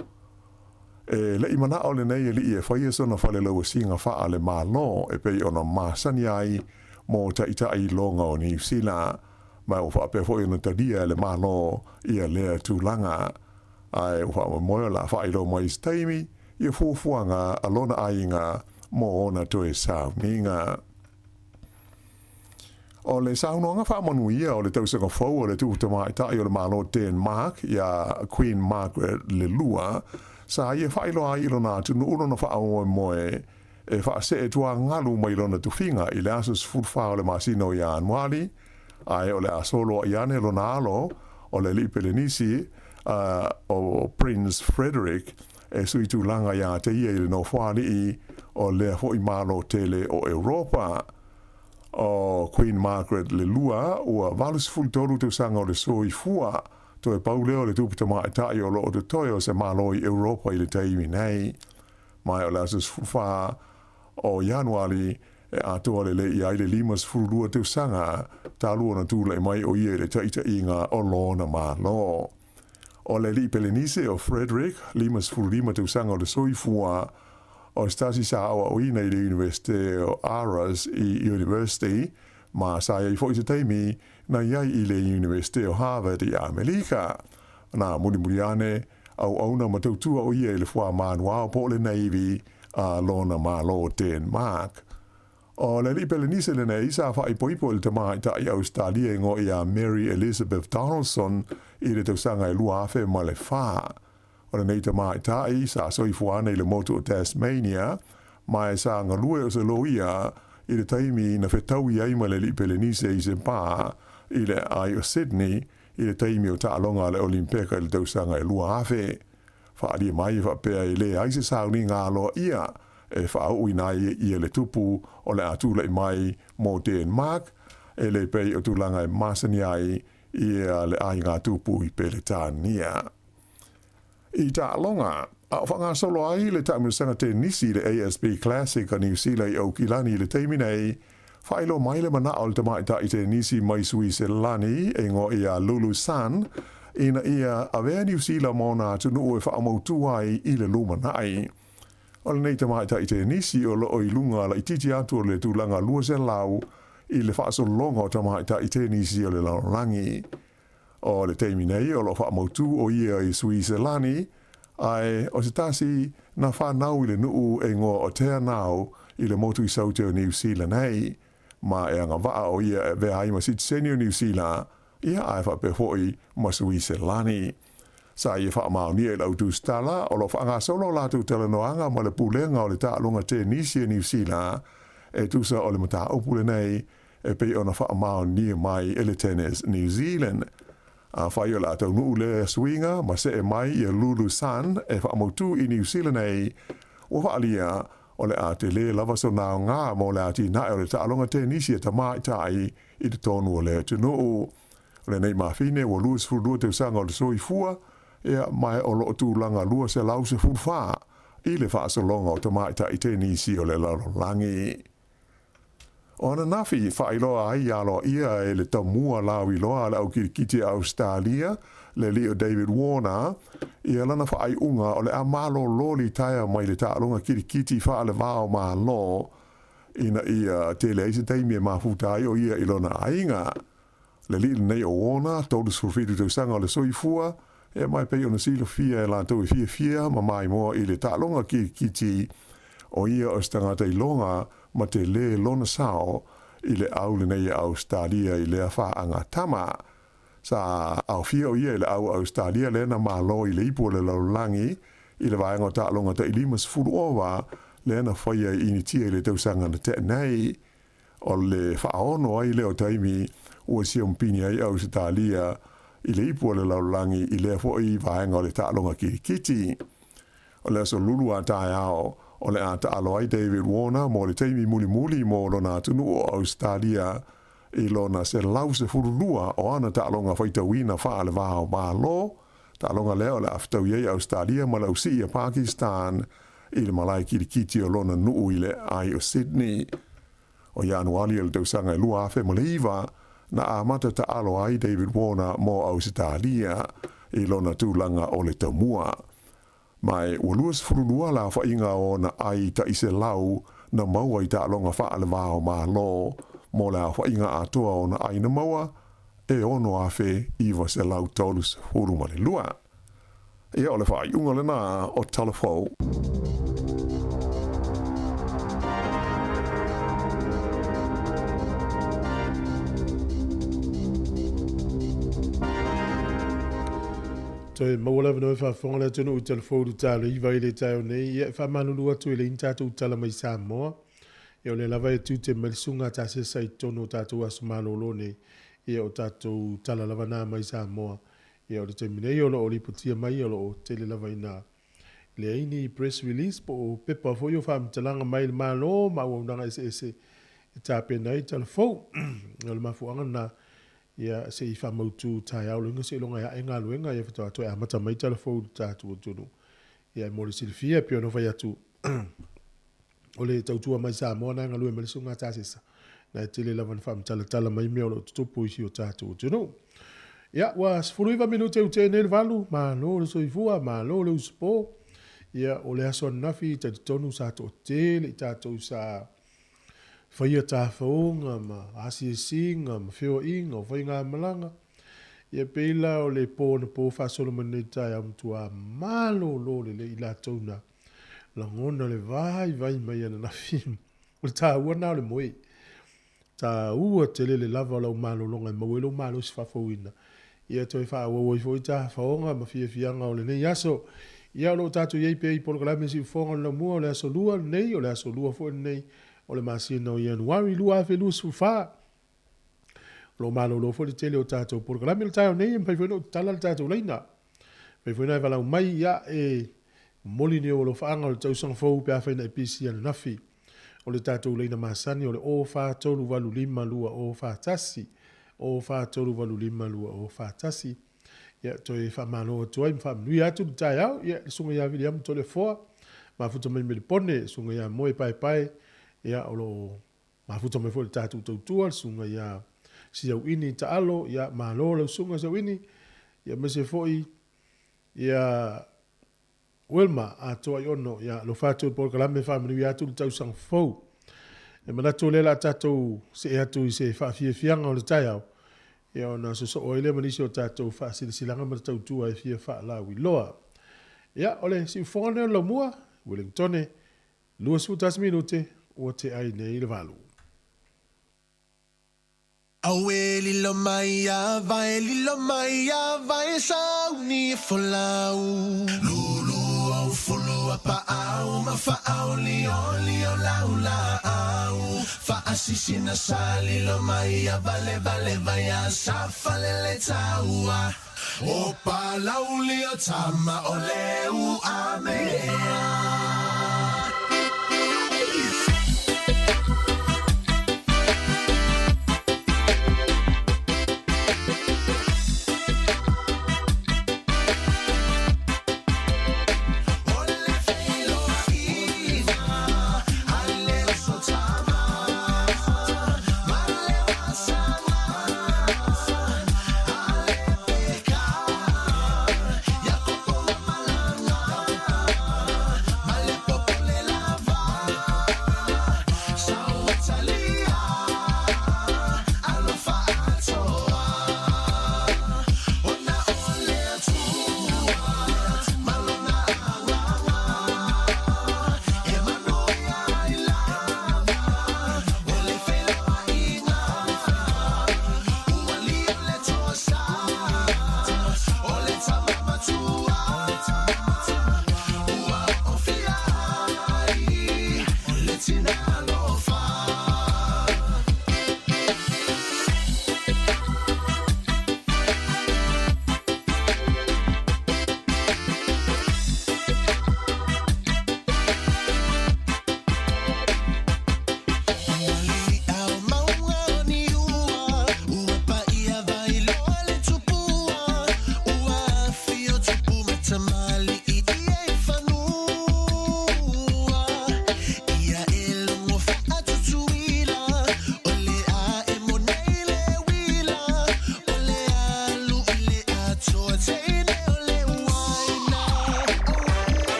E le i manao lenei alii e faia sona falelauasiga faale-Malo e pei ona masani ai mo taitai loga o Niu Sila, ma ua faapea foi ona talia e le Malo ia lea tulaga. Ae ua faamoemoe o le a faailoa mai i se taimi ia fuafuaga a lona aiga mo ona toe sauniga. O le saunoaga faamanuia o le tausaga fou a le Tupu Tamaitai o le Malo Denmark iā Queen Margaret le Lua, sa ia faailoa ai i lona atunuu lona faamoemoe e faasee tuagalu mai lona tofiga i le aso 14 o le masina o Ianuali, ae o le a soloai ane lona alo o le Alii Pelenisi. o Prince Frederick e sui tulaga iā te ia i le nofoalii o lea foʻi malo tele o Europa. O Queen Margaret le Lua ua 83 tausaga o le soifua, toe pau lea o le tupu tamaitai o loo totoe o se Malo i Europa i le taimi nei. Ma o le aso 14 o Ianuali e atoa lelei ai le 52 tausaga talu ona tulai mai o ia i le taʻitaʻiga o lona Malo. O le alii Pelenise o Frederick, 55 tausaga o le soifua, o se tasi sa aoaoina i le Iunivesite o Aarhus i University, ma sa i ai foʻi se taimi na i ai i le Iunivesite o Harvard i Amelika. Na mulimuli ane, auauna ma tautua o ia i le fuāmanu ao po o le Navy a lona Malo o Denmark. O le alii Pelenise lenei sa faaipoipo i le tamaitai Ausetalia e igoa ia Mary Elizabeth Donaldson i le tausaga e 2004. O lenei tamaitai sa soifua ana i le motu o Tasmania, ma e sa galue o se loia i le taimi na fetaui ai ma le alii Pelenise i se pā i le aai o Sydney i le taimi o taaloga a le Olimpeka i le tausaga e 2000. Faaalia mai e faapea e leai se sauniga aloaia e faauuina ai ia le tupu o le a tulai mai mo Denmark, e le pei o tulaga e masani ai ia le aiga tupu i Peletania. I taaloga, a o faagasolo ai le taamilosaga tenisi i le ASB Classic a Niu Sila i Aukilani i le taimi nei, faailoa mai le manao o le tamaitai tenisi mai Suiselani e igoa ia Lulu Sun ina ia avea Niu Sila ma ona atunuu e faamautū ai i le lumanai. O lenei tamaitai tenisi o loo i luga laitiiti atu o le tulaga 200 i le faasologa o tamaitai tenisi o le lalolagi. O le taimi nei o loo faamautū o ia i Suiselani, ae o se tasi na fanau i le nuu e igoa o Te Anau i le motu i Saute o Niu Sila nei, ma e agavaa o ia e avea ai ma sitiseni o Niu Sila, ia ae faapea foʻi ma Suiselani. Sa ia faamaonia i le au tusitala o loo faagasolo latou talanoaga ma le Pulega o le Taaloga Tenisi a Niu Sila e tusa o le mataupu lenei e pei ona faamaonia mai e le Tennis New Zealand. Afai o le a taunuu lea suiga ma see mai ia Lulu Sun e faamautū i Niu Sila nei, ua faaalia o le a telē lava sona aogā mo le atinae o le taaloga tenisi a tamaitai i totonu o le atunuu. O lenei mafine ua 22 tausaga o le soifua, ia ma o loo tulaga 214 i le faasologa o tamaitai tenisi o le lalolagi. O ananafi, faailoa ai aloaia e le tamua lauiloa a le au kilikiti a Ausetalia, le alii o David Warner, ia lana faaiuga o le a malōlō litaea mai le taaloga kilikiti faalevā o Malo, ina ia tele ai se taimi e mafuta ai o ia i lona aiga. Le alii lenei o Warner, 37 tausaga o le soifua, e ma e pei ona silafia e latou e fiafia ma maimoa i le taaloga kilikiti, o ia o se tagata iloga ma telē lona sao i le au lenei a Ausetalia i lea faagatama. Sa aofia o ia i le au Ausetalia lea na malo i le ipu o le lalolagi i le vaega o taaloga taʻi 50 ova lea na faia i Initia i le tausaga na tea nei. O le faaono ai lea o taimi ua siamupini ai Ausetalia i le ipu o le lalolagi i lea foʻi vaega o le taaloga kilikiti. O le aso Lulu a taeao o le a taalo ai David Warner mo le taimi mulimuli mo lona atunuu o Ausetalia i lona 112 o ana taaloga faitauina faalevā o Malo, taaloga lea o le a fetaui ai Ausetalia ma le ausii a Pakistan i le malae kilikiti o lona nuu i le aai o Sydney. O Ianuali o le tausaga e 2009 na amata taalo ai David Warner mo Ausetalia i lona tulaga o le tamua. Ma e ua 22 le aofaiga o ona ai taʻi selau na maua i taaloga faalevā o Malo mo le aofaiga atoa o ona ai na maua e 6,932. Ia o le faaiuga lenā o Talafou. Toe maua le avanoa e faafofoga le atunuu i Talafou i le talo iva i le taeao nei. Ia, e faamalulu atu e leai ni tatou tala mai Samoa. Ia, o lea lava e tute mai le susuga a Tasesa i totonu o tatou aso malolo nei. Ia, o tatou tala lava na mai Samoa. Ia o le taimi nei o lo o lipotia mai o lo o tele lava ina leai ni press release po o pepa foi o faamatalaga mai le Malo ma auaunaga eseese e tapena ai tala fou. O le mafuaaga lena ia se i faamautu taeao loiga seiloga e ae galuega ia faatoa toe amata mai tala fou i le tatou atunuu. Ia e mo le silafia e pei ona fai atu o le tautua mai Samoa na e galue mai le susuga Tasesa na e tele lava na faamatalatala mai mea o lo o tutupu i si o tatou atunuu. Ia, ua 19 minute ua tea nei le 8, malo le soifua, malo le usupo. Ia, o le aso ananafi talitonu sa toatele i tatou sa faia tafaoga ma asiasiga ma feoaiga o faigamalaga. Ia pei la o le po anapo faasolo mai nei taeao matua malolo lelei i latou na lagona le vaivai mai ananafi. O le taua lena o le moe. Taua tele le lava o lau malologa e maua ai lou malosi faafouina. Ia toe faaauau ai foi tafaoga ma fiafiaga o lenei aso. Ia o lo o tatou i ai pea i polokalame siufofoga o le laumua o le aso Lua lenei, o le aso Lua foi lenei o le masina o Ianuari 2024. O lo o malolo foi le tele o tatou polokalame o le taeao nei, e mafai foi ona ou tatala le tatou laina. Mafai foi ona e valaau mai, ia, e momoli ni ou alofaaga o le tausaga fou pe afai na e pisi ananafi. O le tatou laina masani o le 043852041, 043852041. Ia, toe faamalo atu ai ma faamanuia atu le taeao, ia, le Susuga ia Viliamu Toleafoa, mafuta mai Melepone, Susuga ia Moe Paepae, ia, o lo o Mafuta mai foi le tatou tautua, le susuga ia Siauini Taalo, ia malo lau susuga Siauini, ia aemaise foi ia Wilma Atoaiono, ia alofa atu i le polokalame faamanuia atu le tausaga fou. E manatu o lea o le a tatou see atu i se faafiafiaga o le taeao, ia ona sosoo ai lea ma nisi o tatou faasilasilaga ma le tautua e fia faalauiloa. Ia, o le siufofoga lenei o le Laumua, Ueligitone, 21 minute ua tea ai nei le 8. Auē lilo mai a vae, lilo mai a vae sauni e folau. Lulu au fulu a paau ma faaolioli o lau laau. Faasisina sa lilo mai a vale vale vai a sa falele taua. O Palauli o tama o le Uamea. O le feiloaiga a le uso tama ma le vasaga.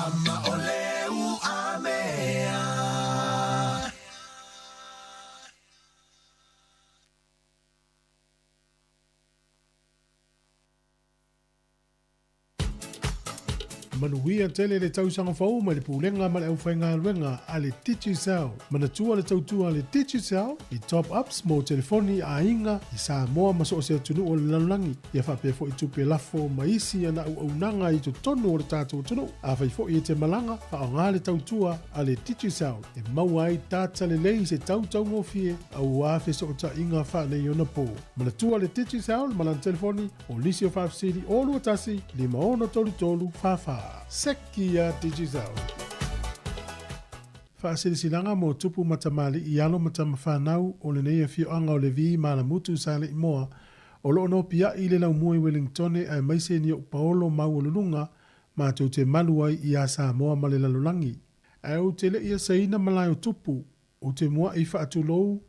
Ama o le uamea. Manuia tele le tausaga fou mai le Pulega ma le Aufaigaluega a le Digicel. Manatua le tautua a le Digicel i top-ups mo telefoni a aiga i Samoa ma so o se atunuu o le lalolagi, ia faapea foi tupe lafo ma isi ana auaunaga i totonu o le tatou atunuu. Afai foi e te malaga, faaaoga le tautua a le Digicel e maua ai data lelei i se tau taugofie aua fesootaiga faaneionapo. Manatua le Digicel ma lana telefoni O nisi o faafesili o 21 5633 44. Seki a Digicel. Faasilasilaga mo Tupu ma Tamalii Alo ma Tama Fanau o lenei afioaga o Levi ma Alamutu Saleimoa o lo o nopiai i le laumua i Wellingtone aemaise ni ou paolo maualuluga matou te malu ai iā Samoa ma le lalolagi. Ae ou te le i asaina malae o Tupu, Ou te muaʻi faatulou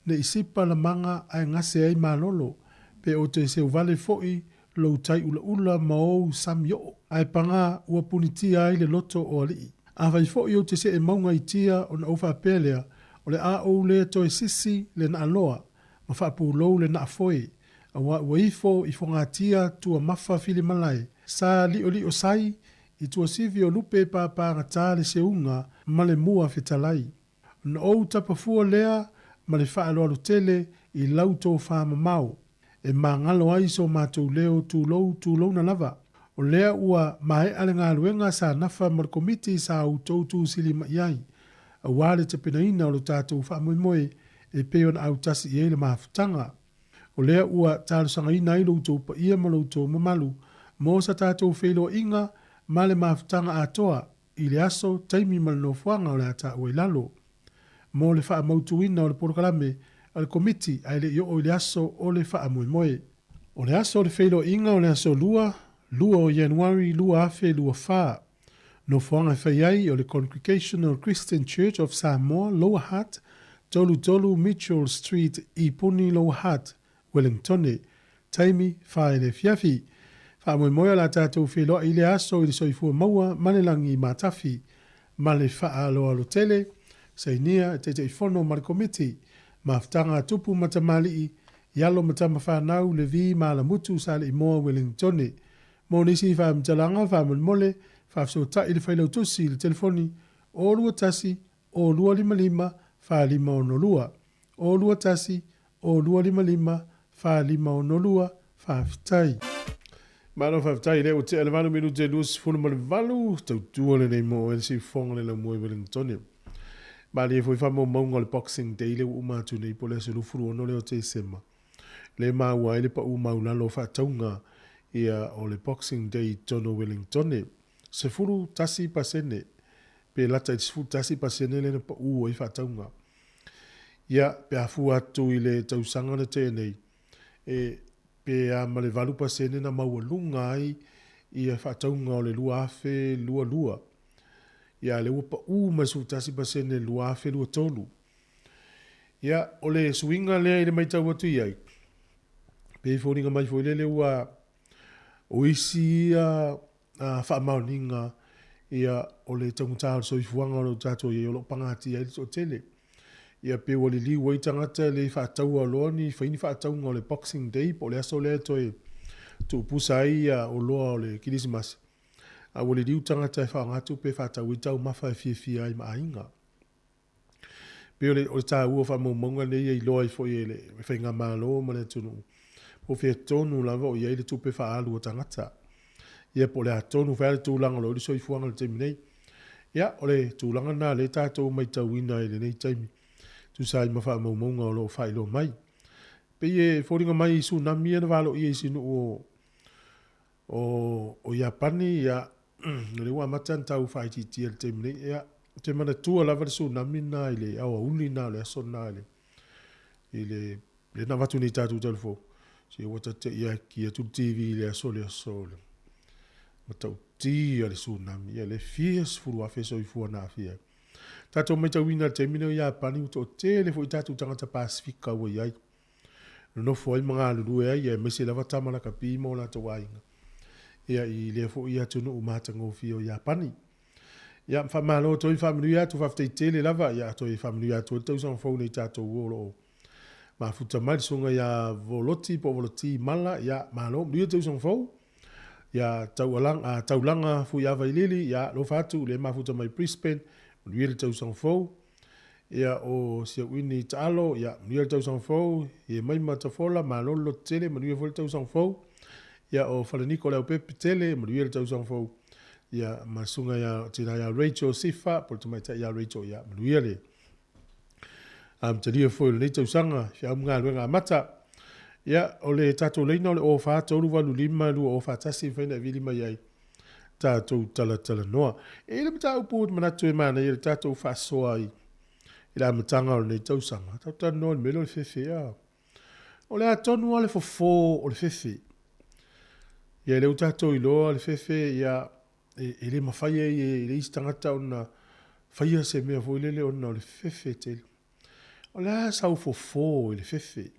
ne i sipa lamaga ae gase ai malolo, pe o te seuvale foʻi lou tai ulaula ma ou sami oo. Ae pagā ua punitia ai le loto o alii. Afai foʻi ou te see mauga i tia ona ou faapea lea, o le a ou le toe sisi le naaloa ma faapulou le naafoe, auā ua ifo i fogatia tua mafa filimalae, sa liolio sai i tuasivi o lupe pāpāgatā le seuga ma le mua fetalai. Ona ou tapa fua lea ma le faaaloalo tele i lau tofa mamao, e magalo ai so matou leo tulou tulouna lava. O lea ua maea le galuega sa nafa ma le Komiti sa outou tusilima i ai, aua le tapenaina o lo tatou faamoemoe e pei ona autasi i ai le mafutaga. O lea ua talosagaina ai lo outou paia ma lo outou mamalu mo sa tatou feiloaiga ma le mafutaga atoa i le aso, taimi ma le nofoaga o le a taua i lalo. Mo le faamautuina o le polokalame a le Komiti ae le i oo i le aso o le faamoemoe. O le aso o le feiloaiga o le aso Lua, 2 o Ianuari 2024. Nofoaga e fai ai o le Congregational Christian Church of Samoa, Lower Hutt, 33 Mitchell Street, Ipuni, Lower Hutt, Wellingtone. Taimi, Whaele afiafi. Faamoemoe o le a tatou feiloai i lea aso i le soifua maua ma le lagi matafi. Ma le faaaloalo tele, sainia e Taitaifono ma le Komiti, Mafutaga a Tupu ma Tamalii, i alo ma tama fanau, Levi ma Alamutu Saleimoa Wellingtone. Mo nisi faamatalaga, faamolemole, faafesootai i le Failautusi i le telefoni 021 0255 4562. 021 0255 4562. Faafetai. Malo faafetai lea ua tea le 8 minute 28 tautua lenei mo oe le siufofoga le laumua i Wellingtone. Malie foi faamaumauga o le Boxing Day lea ua uma atu nei po o le aso 26 lea o Tesema. Lea e maua ai le pau maulalo o faatauga ia o le Boxing Day i totonu o Wellingtone. 11% pe lata i le 11% lea na pau ai faatauga. Ia, pe a fua atu i le tausaga na tea nei, e, pe a ma le 8% na maualuga ai ia faatauga o le 2022. Ia, a lea ua pau mai le 11% i le 2023. Ia, o le suiga lea i le matau atu i ai, pei e foliga mai foi lele ua, o isi ia faamaoniga ia o le taugata o le soifuaga o lo o tatou i ai o lo o pagatia ai le toatele. Ia pe ua liliu ai tagata e le faataua loa ni fai ni faatauga o le Boxing Day po o le aso lea e toe tuupusa ai ia oloa o le Kerisimasi, a ua liliu tagata e faaaoga tupe e faatau ai taumafa e fiafia ai ma aiga. Pei o le, o le taua o faamaumauga nei e iloa ai foi e le Faigamalo ma le atunuu, po o fea tonu lava o i ai le tupe faaalu a tagata. Ia po o le a tonu fai le tulaga o lo o i le soifuaga i le taimi nei. Ia, o le tulaga lena lea tatou matauina i lenei taimi, tusa ai ma faamaumauga o lo o faailoa mai. Pei e foliga mai i tsunami ia na valoia i isi nuu o O Iapani, ia, o lea ua amata ona tau faaitiitia i le taimi nei. Ia, ou te manatua lava le tsunami lena i le aoauli lena o le aso lena i le, i le, lea na avatu nei i tatou talafou. Se ua ta te i aki atu le TV i le aso le aso le matautia le tsunami. Ia, le fia 10,000 soifua na aafia ai. Tatou matauina i le taimi nei o Iapani, ua toatele foi tatou tagata Pasefika ua i ai. Nonofo ai ma galulue ai, aemaise lava tama lakapi ma o latou aiga, ia, i lea foi atunuu matagofie o Iapani. Ia, faamalo toe faamanuia atu, faafetai tele lava. Ia, toe faamanuia atu ai le tausaga fou nei tatou o lo o mafuta mai le susuga ia Voloti po o Voloti Mala. Ia, malo, manuia le tausaga fou. Ia, taualaga, taulaga Fuiava i Lili, ia, alofa atu le mafuta mai Brisbane, manuia le tausaga fou. Ia, o Siauini Taalo, ia, manuia le tausaga fou. Iemaima Tafola, malo le lototele, manuia foi le tausaga fou. Ia, o Falaniko Leaupepe Tele, manuia le tausaga fou. Ia, ma susuga ia tina ia Rachel Sifa, po o le tamaitai ia Rachel, ia, manuia le amatalia foi o lenei tausaga, feau ma galuega amata. Ia, o le tatou laina o le 04 385 2041, e mafai ona e vili mai ai tatou talatalanoa. E i ai le mataupu ou te manatu e manaia le tatou faasoa i le amataga o lenei tausaga, tatou talanoa i le mea lea o le fefe. A. O le a tonu lava le fofo o le fefe? Ia, lea ua tatou iloa le fefe, ia, e le mafai ai e le isi tagata ona faia se mea foi lele ona o le fefe tele. O le a sau fofo i le fefe? E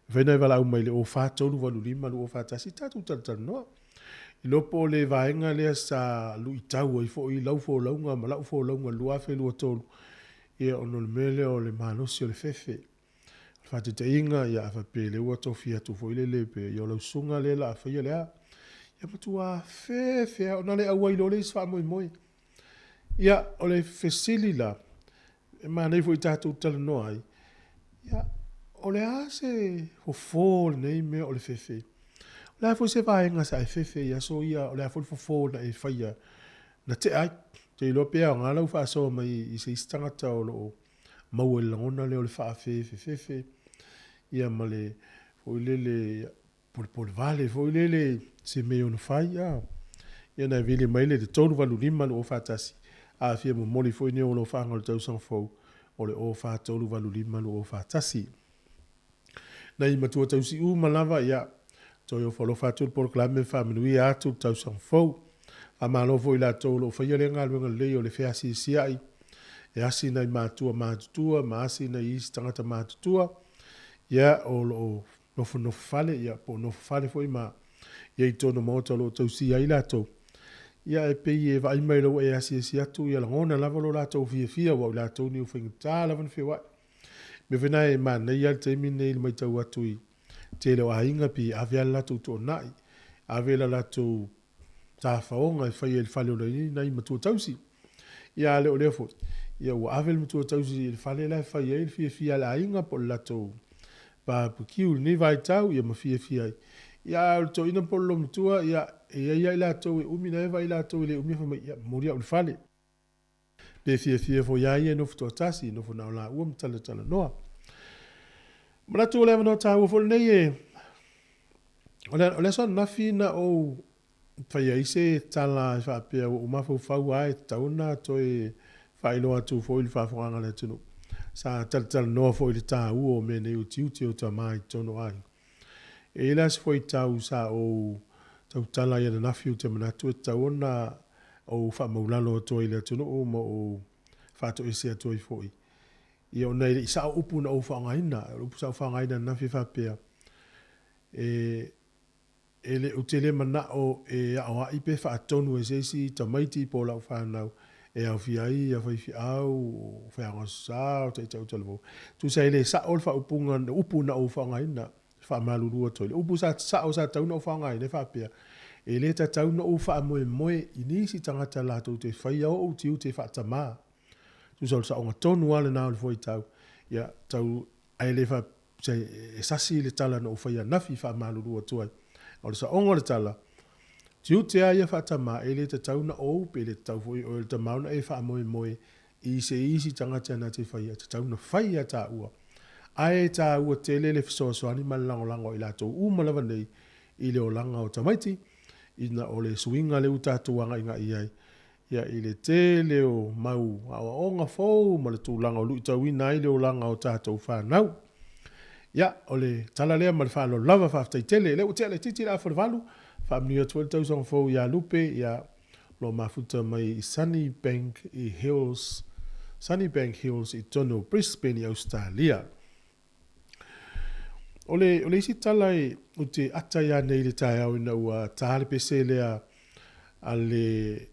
mafai ona e valaau mai i le 04 385 2041, tatou talatalanoa. Iloa po o le vaega lea sa luitau ai foi lau folauga ma lau folauga i le 2023, ia ona o le mea lea o le malosi o le fefe. O le faataitaiga, ia a faapea o lea ua tofia atu foi lele pe ia o lau susuga lea o le a faia le a, ia matua fefe lava ona le auai loa lea i se faamoemoe. Ia, o le fesili la, e manaia foi tatou talanoa ai, ia, o le a se fofo o lenei mea o le fefe? O le a foi se vaega sa e fefe i aso ia, o le a foi le fofo na e faia na tea ai? Ou te iloa pe aoga lau faasoa mai i se isi tagata o lo o maua i le lagona lea o le faafefefefe, ia ma le foi lele polepole vale foi lele se mea e ono fai, a. Ia ona e vili mai lea i le 385 2041, a fia momoli foi ni ou alofaaga o le tausaga fou, o le 04 385 2041. Nai matua tausi uma lava, ia, toe ofo alofa atu le polokalame ma faamanuia atu le tausaga fou. Faamalo foi i latou o lo o faia lea galuega lelei o le feasiasia'i e asi nai matua matutua ma asi nai isi tagata matutua, ia, o lo o nofonofo fale, ia, po o nofo fale foi ma i ai i totonu o maota o lo o tausia ai latou. Ia, e pei e vaai mai loa ua e asiasi atu, ia lagona lava lo latou fiafia, aua o i latou nei ua faigata lava ona feoai. O le mea foi lena e manaia lava le taimi lenei i le matau atu i le tele o aiga pei e ave lava le latou toonai, ave le latou tafaoga e fai ai i le fale o lo o i ai nai matua tausi. Ia a le o lea foi, ia ua ave le matua tausi i le fale la e fai ai le fiafia a le aiga po o le latou barbecue i lenei vaitau, ia ma fiafia ai. Ia a o le toeaina po o le loomatua, ia e i ai lava i latou e umi ona eva i latou e le umi fai mai, ia momoli au i le fale. Pe fiafia foi lava ia e nofo toatasi, nofo na o laua ma talatalanoa. Manatu o le avanoa taua foi lenei e, o le, o le aso ananafi na ou fai ai se tala e faapea ua ou mafaufau lava e tatau ona toe faailoa atu foi i le faafofogaaga a le atunuu. Sa talatalanoa foi i le taua o mea nei o tiute o tama i totonu o aiga. E i ai la se fuaitau sa ou tautala ai ananafi ou te manatu e tatau ona ou faamaulalo atu ai i le atunuu ma ou faatoese atu ai foi. Ia ona e le i sao upu na ou faaaogaina. O le upu sa ou faaaogaina ananafi e faapea, e, e le, ou te le manao e aoai pe faatonu e se isi tamaiti po o lau fanau e aofia ai ia faifeau, o feagaososa, o taitai talavou. Tusa e le sao le faaupuga, le upu na ou faaaogaina, e faamalulu atu ai. Le upu sa sao sa tatau ona ou faaaogaina e faapea, e le tatau ona ou faamoemoe i nisi tagata latou te faia ou tiute faatamā. Tusa o le saoga tonu lava lena o le fuaitau, ia, tau, ae le faapea, e sasi le tala na ou faia ananafi, faamalulu atu ai. A o le saoga o le tala, tiute lava ia faatamā, e le tatau ona ou pe le tatau foi e oe le tama ona e faamoemoe i se isi tagata na te faia, e tatau ona fai ia taua. Ae e taua tele le fesoasoani ma le lagolago a i latou uma lava nei i le olaga o tamaiti, ina o le suiga lea ua tatou agaigai i ai, ia i le tele o mau aoaoga fou ma le tulaga o luitauina ai le olaga o tatou fanau. Ia, o le tala lea ma le faaaloalo lava, faafetai tele. O lea ua tea laitiiti le afa o le valu, faamanuia atu foi le tausaga fou ia Lupe, ia, o lo o mafuta mai i Sunnybank i Hills, Sunnybank Hills i totonu o Brisbane i Ausetalia. O le, o le isi tala e, ou te ata ia nei i le taeao ina ua ta le pese lea a le,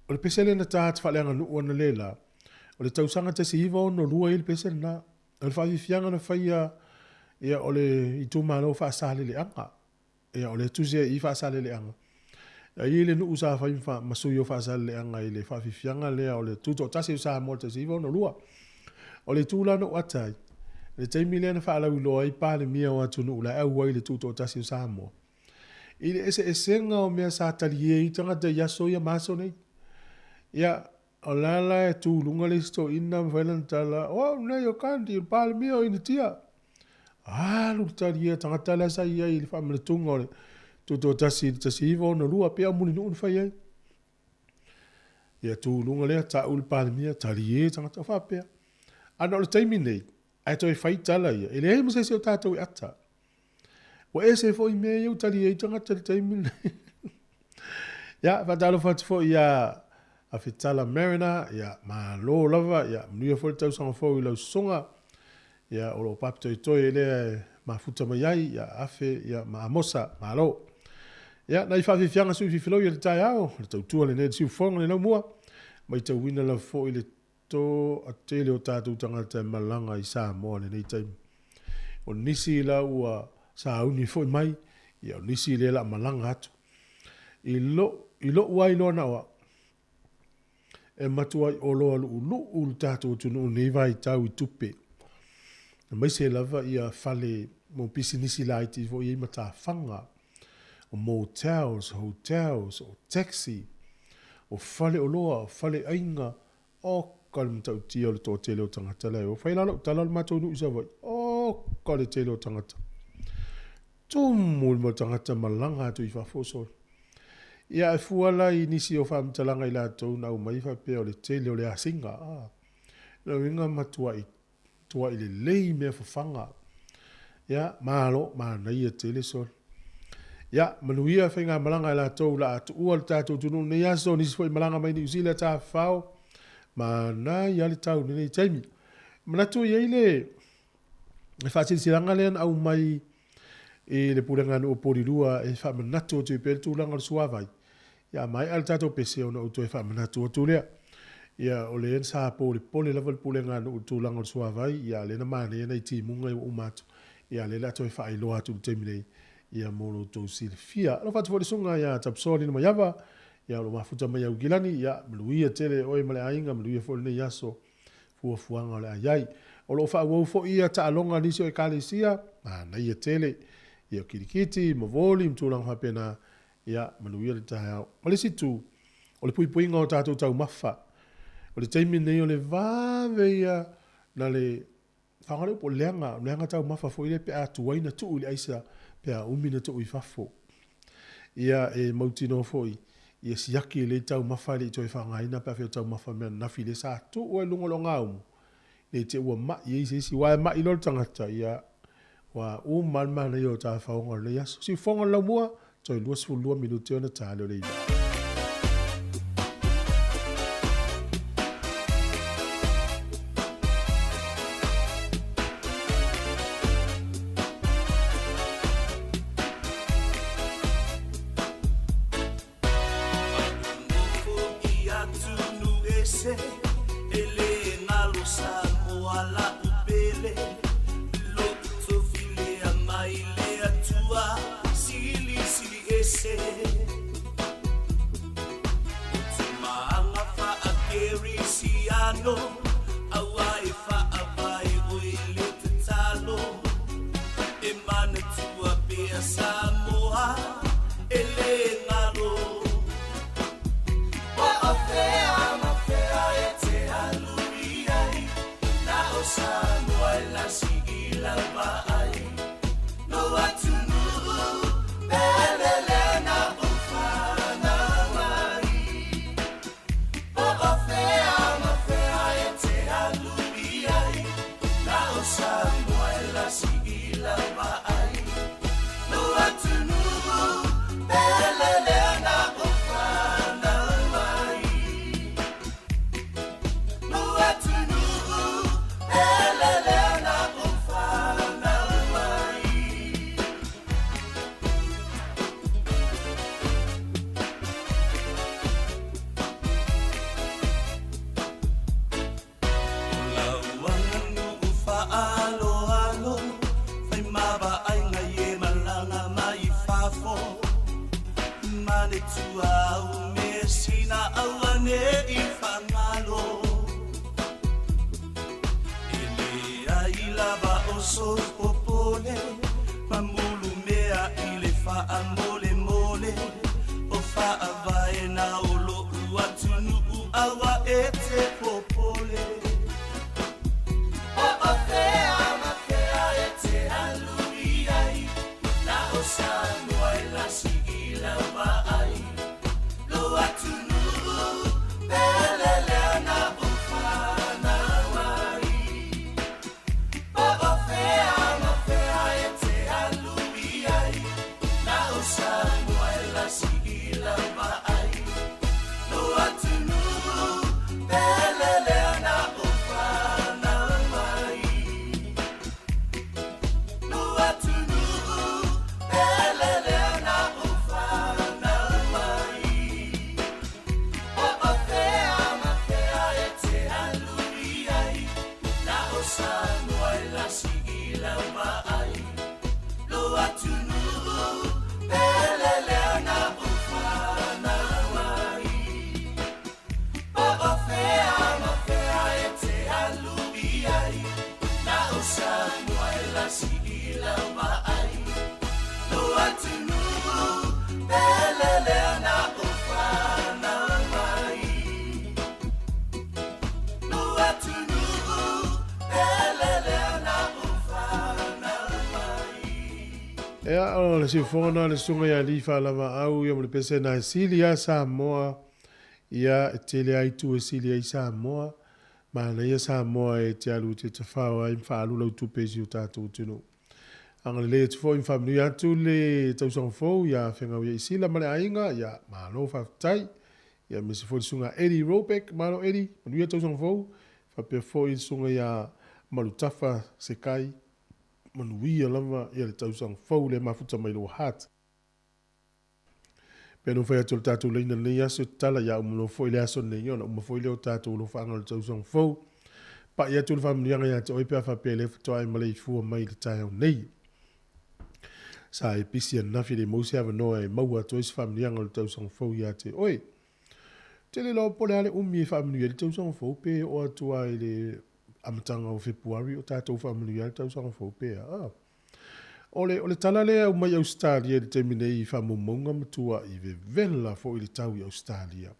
O le pese lea na ta atu faaleaganuu analeila, o le tausaga 1962 ai le pese lena. O le faafiafiaga na faia, ia, o le itumalo Faasaleleaga. Ia, o lea e tusi ai i i Faasaleleaga. E i ai le nuu sa fai ma sui o Faasaleleaga i le faafiafiaga lea o le Tutoatasi o Samoa i le 1962. O le itu la na ou ata ai, i le taimi lea na faalauiloa ai Palemia o atunuu la e auai i le Tutoatasi o Samoa, i le eseesega o mea sa talie ai tagata i aso ia ma aso nei. Ia, o la la e tu i luga le isi toeaina ma fai lana tala, o au lenei o Gandhi, o le Palemia o Initia. Alu le talie a tagata la sa i ai i le faamanatuga o le Tutoatasi i le 1962, pei lava o Mulinuu na fai ai. Ia tu i luga lea, tau le Palemia, talie tagata, o faapea. A na o le taimi nei, ae toe fai tala ia, e leai ma se isi o tatou e ata. Ua ese foi mea ia ua tali ai tagata i le taimi lenei. Ia, faatalofa atu foi ia Afetala Mariner, ia, malo lava, ia, manuia foi le tausaga fou i lau sosoga. Ia, o lo o papitoetoe lea e mafuta mai ai, ia, Afe, ia, ma Amosa, malo. Ia, nai faafiafiaga sui fifiloi o le taeao, le tautua lenei le siufofoga le laumua, maitauina lava foi le toatele o tatou tagata e malaga i Samoa i lenei taimi. O nisi la ua sauni foi mai, ia o nisi lea la malaga atu. I lo, i lo'u lava iloa na o a'u, e matuai oloa lu'ulu'u le tatou atunuu i lenei vaitau i tupe, aemaise lava ia fale mo pisinisi laiti foi e i ai matafaga, o motels, hotels, o taxi, o faleoloa, o faleaiga, Oka le matautia o le toatele o tagata la e o. Fai la lau tala o le matou nuu i Savaii. Oka le tele o tagata. Tumu le mau tagata malaga atu i fafo sole. Ia e fua la i nisi o faamatalaga i latou na aumai faapea o le tele o le asiga. Ah. Lona uiga matuai tuai lelei mea fafaga. Ia, malo, manaia tele sole. Ia, manuia faigamalaga e latou la a tuua le tatou atunuu lenei aso, nisi foi malaga mai Niu Sila tafafao, manaia le tau i lenei taimi. Manatu e i ai le faasilasilaga lea na aumai i le Pulega a Nuu o Polilua e faamanatu atu ai pea le tulaga o le suavai. Ia a maea le tatou pese ona ou toe faamanatu atu lea. Ia o lea sa polepole lava le pulega a nuu i le tulaga o le suavai, ia a lea na manaia nai timuga ia ua uma atu, ia a lea o le a toe faailoa atu i le taimi nei, ia mo lo outou silafia. Alofa atu foi i le susuga ia Tapusoa Lilomaiava, ia o lo o mafuta mai Aukilani, ia manuia tele oe ma le aiga, manuia foi lenei aso fuafuaga o le a i ai. O lo o faaauau foi ia taaloga a nisi o Ekalesia, manaia tele, ia o kirikiti ma voli ma tulaga faapena, Ia, manuia le taeao. Ma le isi itu, o le puipuiga o tatou taumafa. O le taimi lenei o le vave ia na le faaaoga le upu o le leaga, leaga taumafa foi lea pe a tuai na tuu i le aisa pe a umi na tuu i fafo. Ia, e mautinoa foi, ia siaki lelei taumafa e le i toe faaaogaina pe afai o taumafa mea ananafi lea sa tuu ai i luga o le ogaumu, ne i te i ua mai ai se isi, aua e mai loa le tagata, ia, ua uma lava le manaia o tafaoga o lenei aso. Siufofoga o le laumua, toe 22 minute ona ta lea o le 9. matua me sina aua ne i whangalo. E le ai lava o sou popole, mamulu mea i le wha mole mole, o whaavae na o lo'u atunuu aua e te popole. O o fea ma fea e te alu i ai, na o Samoa e lasi i lau vaai. Lo atunuu, pele lea na o whanau ai. Po o fea ma fea e te alu i ai, na o Samoa e lasi i lau vaai. Lo atunuu, pele lea na o whanau ai. Lo atunuu, pele lea na o whanau ai. O o fea ma fea e te alu i ai, na o Samoa e lasi i lau vaai. Lo atunuu, pele lea na o whanau ai. Po o fea ma fea e te alu i ai, na o Samoa e lasi i lau vaai. Lo atunuu, pele lea na o whanau ai. Lo atunuu, pele lea na o whanau ai. Ia, o le siufofoga na le susuga ia Lee Faalavaau ia ma le pese na e sili lava Samoa, ia e tele lava itu e sili ai Samoa, manaia Samoa e te alu e te tafao ai ma faaalu lau tupe i si o tatou atunuu. Agalelei atu foi ma faamanuia atu le tausaga fou ia Feagau ia Isila ma le aiga, ia malo faafetai. Ia aemaise foi le susuga Eddie Robeck, malo Eddie, manuia le tausaga fou. Faapea foi le susuga ia Malutafa Sekai, manuia lava ia le tausaga fou lea mafuta mai lou heart. Pei ona fai atu o le tatou laina lenei aso e tatala ia uma loa foi le aso lenei ona uma foi lea o tatou alofaaga o le tausaga fou. Pai atu le faamanuiaga ia te oe pe a faapea lea faatoa e maleifua mai i le taeao nei. Sa e pisi ananafi le maua se avanoa e maua atu ai se faamanuiaga o le tausaga fou ia te oe. Tele loa po o le a le umi e faamanuia ai le tausaga fou pe oo atu lava i le amataga o Fepuari o tatou faamanuia ai le tausaga fou pe a. Ah. O le, o le tala lea e aumai Ausetalia i le taimi nei i faamaumauga ma tuua'i vevela foi le tau i Ausetalia.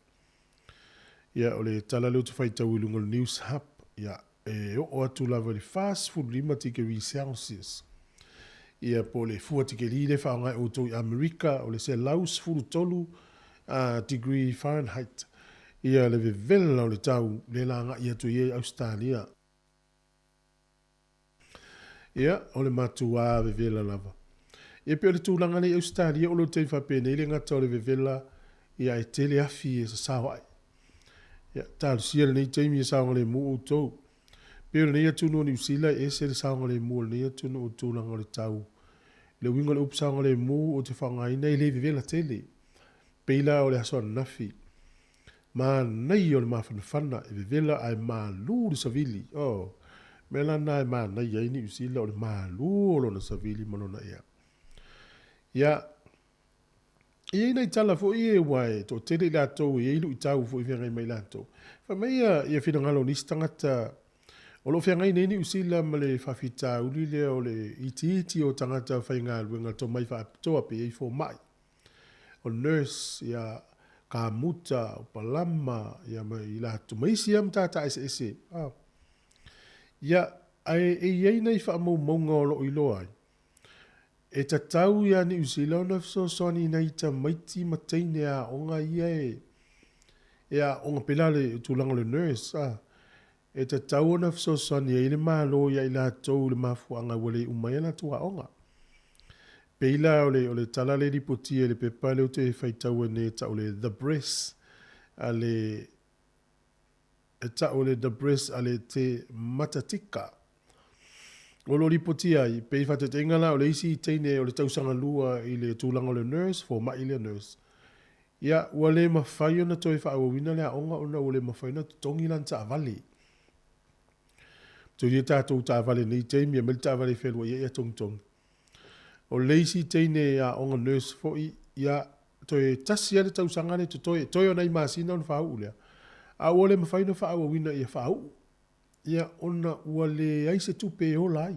Ia, o le tala lea ou te faitau i luga o le News Hub, ia, e oo atu lava i le 45 tikeri Celsius. Ia, po o le fua tikeri lea e faaaoga e outou i Amerika, o le 113 degree Fahrenheit. Ia, le vevela o le tau lea la agai atu i ai Ausetalia. Ia, o le matuā vevela lava. Ia pei o le tulaga lea i Ausetalia o lo taimi faapenei le gata o le vevela ia e tele afi e sasao ae. Ia, talosia lenei taimi e saogalemu outou. Pei o lenei atunuu o Niu Sila e ese le saogalemu o lenei atunuu i le tulaga o le tau. I le uiga o le upu saogalemu ou te faaaogaina e le vevela tele. Pei la o le aso ananafi. Manaia o le mafanafana e vevela ae malu le savili. Oh, mea la na e manaia ai Niu Sila o le malu o lona savili ma lona ea. Ia, e i ai nai tala foi e ua e toatele i latou e i ai luitau foi e feagai mai latou. Fai mai ia, ia finagalo o nisi tagata o lo o feagai nei Niu Sila ma le faafitauli lea o le itiiti o tagata faigaluega tomai faapitoa pe i ai fomai. O nurse, ia, kamuta, o palama, ia, ma i latou, ma isi lava matata eseese. Ah. Ia, ae e i ai nai faamaumauga o lo o iloa ai, e tatau iā Niu Sila ona fesoasoani i nai tamaiti ma teine aoga ia e, e aoga pēlā le tulaga o le nurse, ah. E tatau ona fesoasoani ai le Malo iā i latou i le mafuaaga ua le uma ai a latou aoga. Pei la o le, o le tala lea e lipotia i le pepa lea ou te faitaua nei e tau o le The Press a le, e tau o le The Press a le Te Matatika. O lo o lipotia ai, pei faataitaiga la o le isi teine o le tausaga lua i le tulaga o le nurse, fomai lea nurse. Ia, ua le mafai ona toe faaauauina le aoga ona ua le mafai ona totogi lana taavale. Matua ia tatou taavale i lenei taimi, aumai le taavale e fealuai ai ia togitogi. O le isi teine aoga nurse foi, ia, Toe tasi lava le tausaga lea e totoe, toe o nai masina ona faauu lea, a ua le mafai ona faaauauina ia faauu, ia ona ua leai se tupe e ola ai,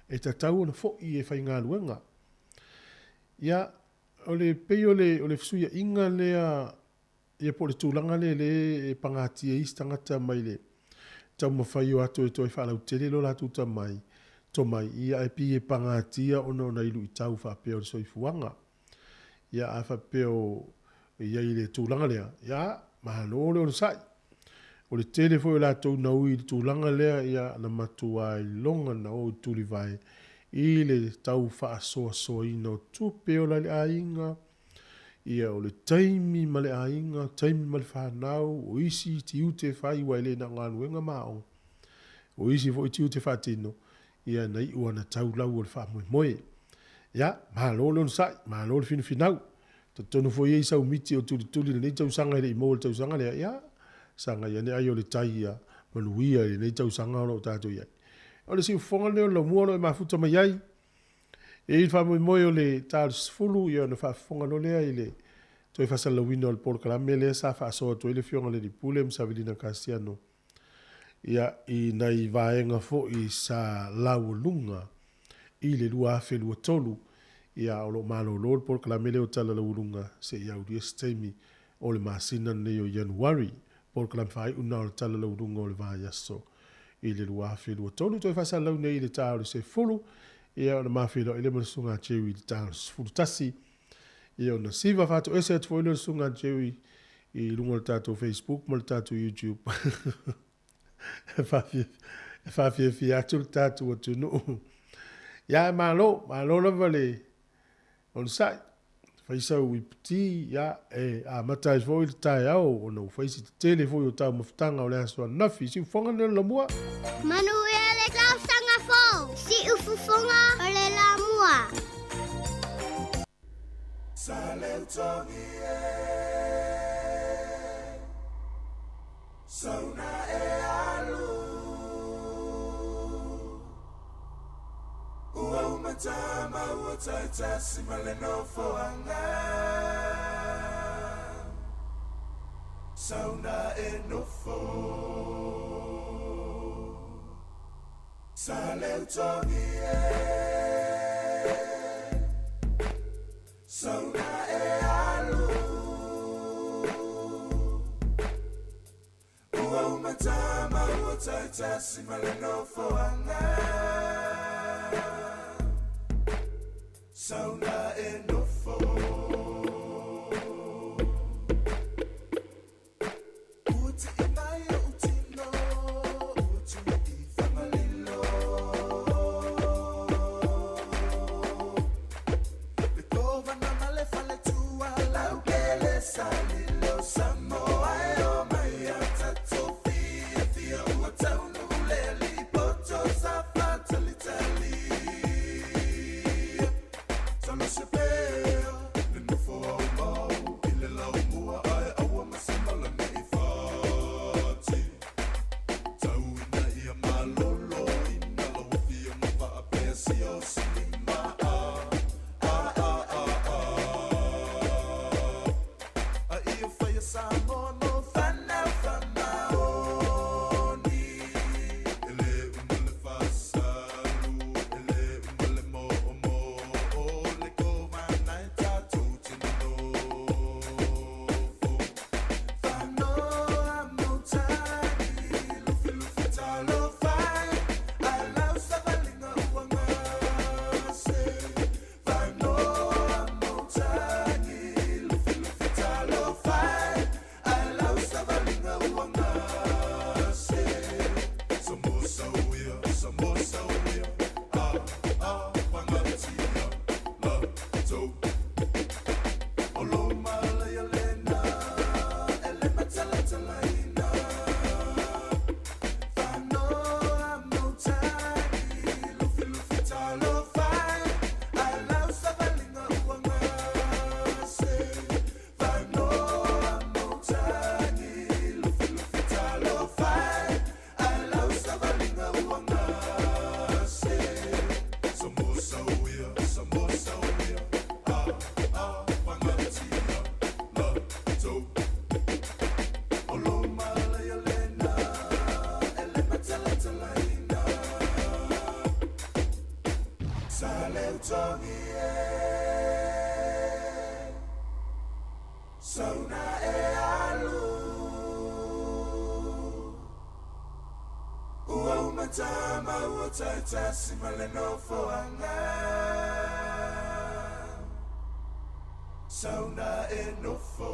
e tatau ona foi e faigaluega. Ia, o le pei o le o le fesuiaiga lea ia po o le tulaga lea lea e pagatia ai isi tagata mai le taumafai o atu e toe faalautele lo latou tamai tomai, ia ae pei e pagatia ona o nai luitau faapea o le soifuaga. Ia a faapea o i ai i le tulaga lea, ia malo le onosai. O le tele foi o latou na ui i le tulaga lea, ia na matua iloga na o i tulivae i le tau faasoasoaina o tupe e ola ai le aiga, ia o le taimi ma le aiga, taimi ma le fanau, o isi tiute e fai aua e le na o galuega ma aoga, o isi foi tiute faatino, ia na iu lava ina tau lau o le faamoemoe. Ia, malo le onosai, malo le finafinau. Talitonu foi e i ai sau miti o tulituli i lenei tausaga e le i maua i le tausaga lea, ia, sagai ane ai o le tai ia manuia i lenei tausaga o lo o tatou i ai. O le siufofoga lenei o le laumua o lo o e mafuta mai ai. E i ai le faamoemoe o le ta o le 10 ia ona faafofoga loa lea i le toe faasalalauina o le polokalame lea sa faasoa atu ai le Afioga i le Alii Pule ma Savelina Kasiano ia i nai vaega foi sa laualuga i le 2023, ia o lo o malolo le polokalame lea o Tala Laualuga seia aulia se taimi o le masina lenei o Ianuari. Polokalame faaiu lena o le Tala Laualuga o le vaiaso i le 2023. Toe faasalalau nei i le ta o le 10, ia ona ma feiloai lea ma le Susuga a Jerry i le ta o le 11. Ia ona siva faatoese atu foi lea o le Susuga a Jerry i luga o le tatou Facebook ma le tatou YouTube. E faafiafia atu le tatou atunuu. Ia, malo, malo lava le onosai. Fai sau iputi, ia, e amata ai foi le taeao ona ua fai si tetele foi o taumafataga o le aso ananafi. Siufofoga lenei o le Lamua. Manuia le tausaga fou, siufofoga o le Lamua. Saleutogi e, sauna e alu. Ua uma tama ua taitasi ma le nofoaga. Sauna e nofo. Saleutogi e, sauna e alu. Ua uma tama ua taitasi ma le nofoaga. Sauna e nofo. Ua tii mai ou tino, ua tuu i Fagalilo. Le kovana ma le faletua, laukele salilo. Samoa e o mai a tatou fiafia, ua taunuu le alii poto sa faatalitali. Solo se pe. Tama ua taitasi ma le nofoaga. Sauna e nofo.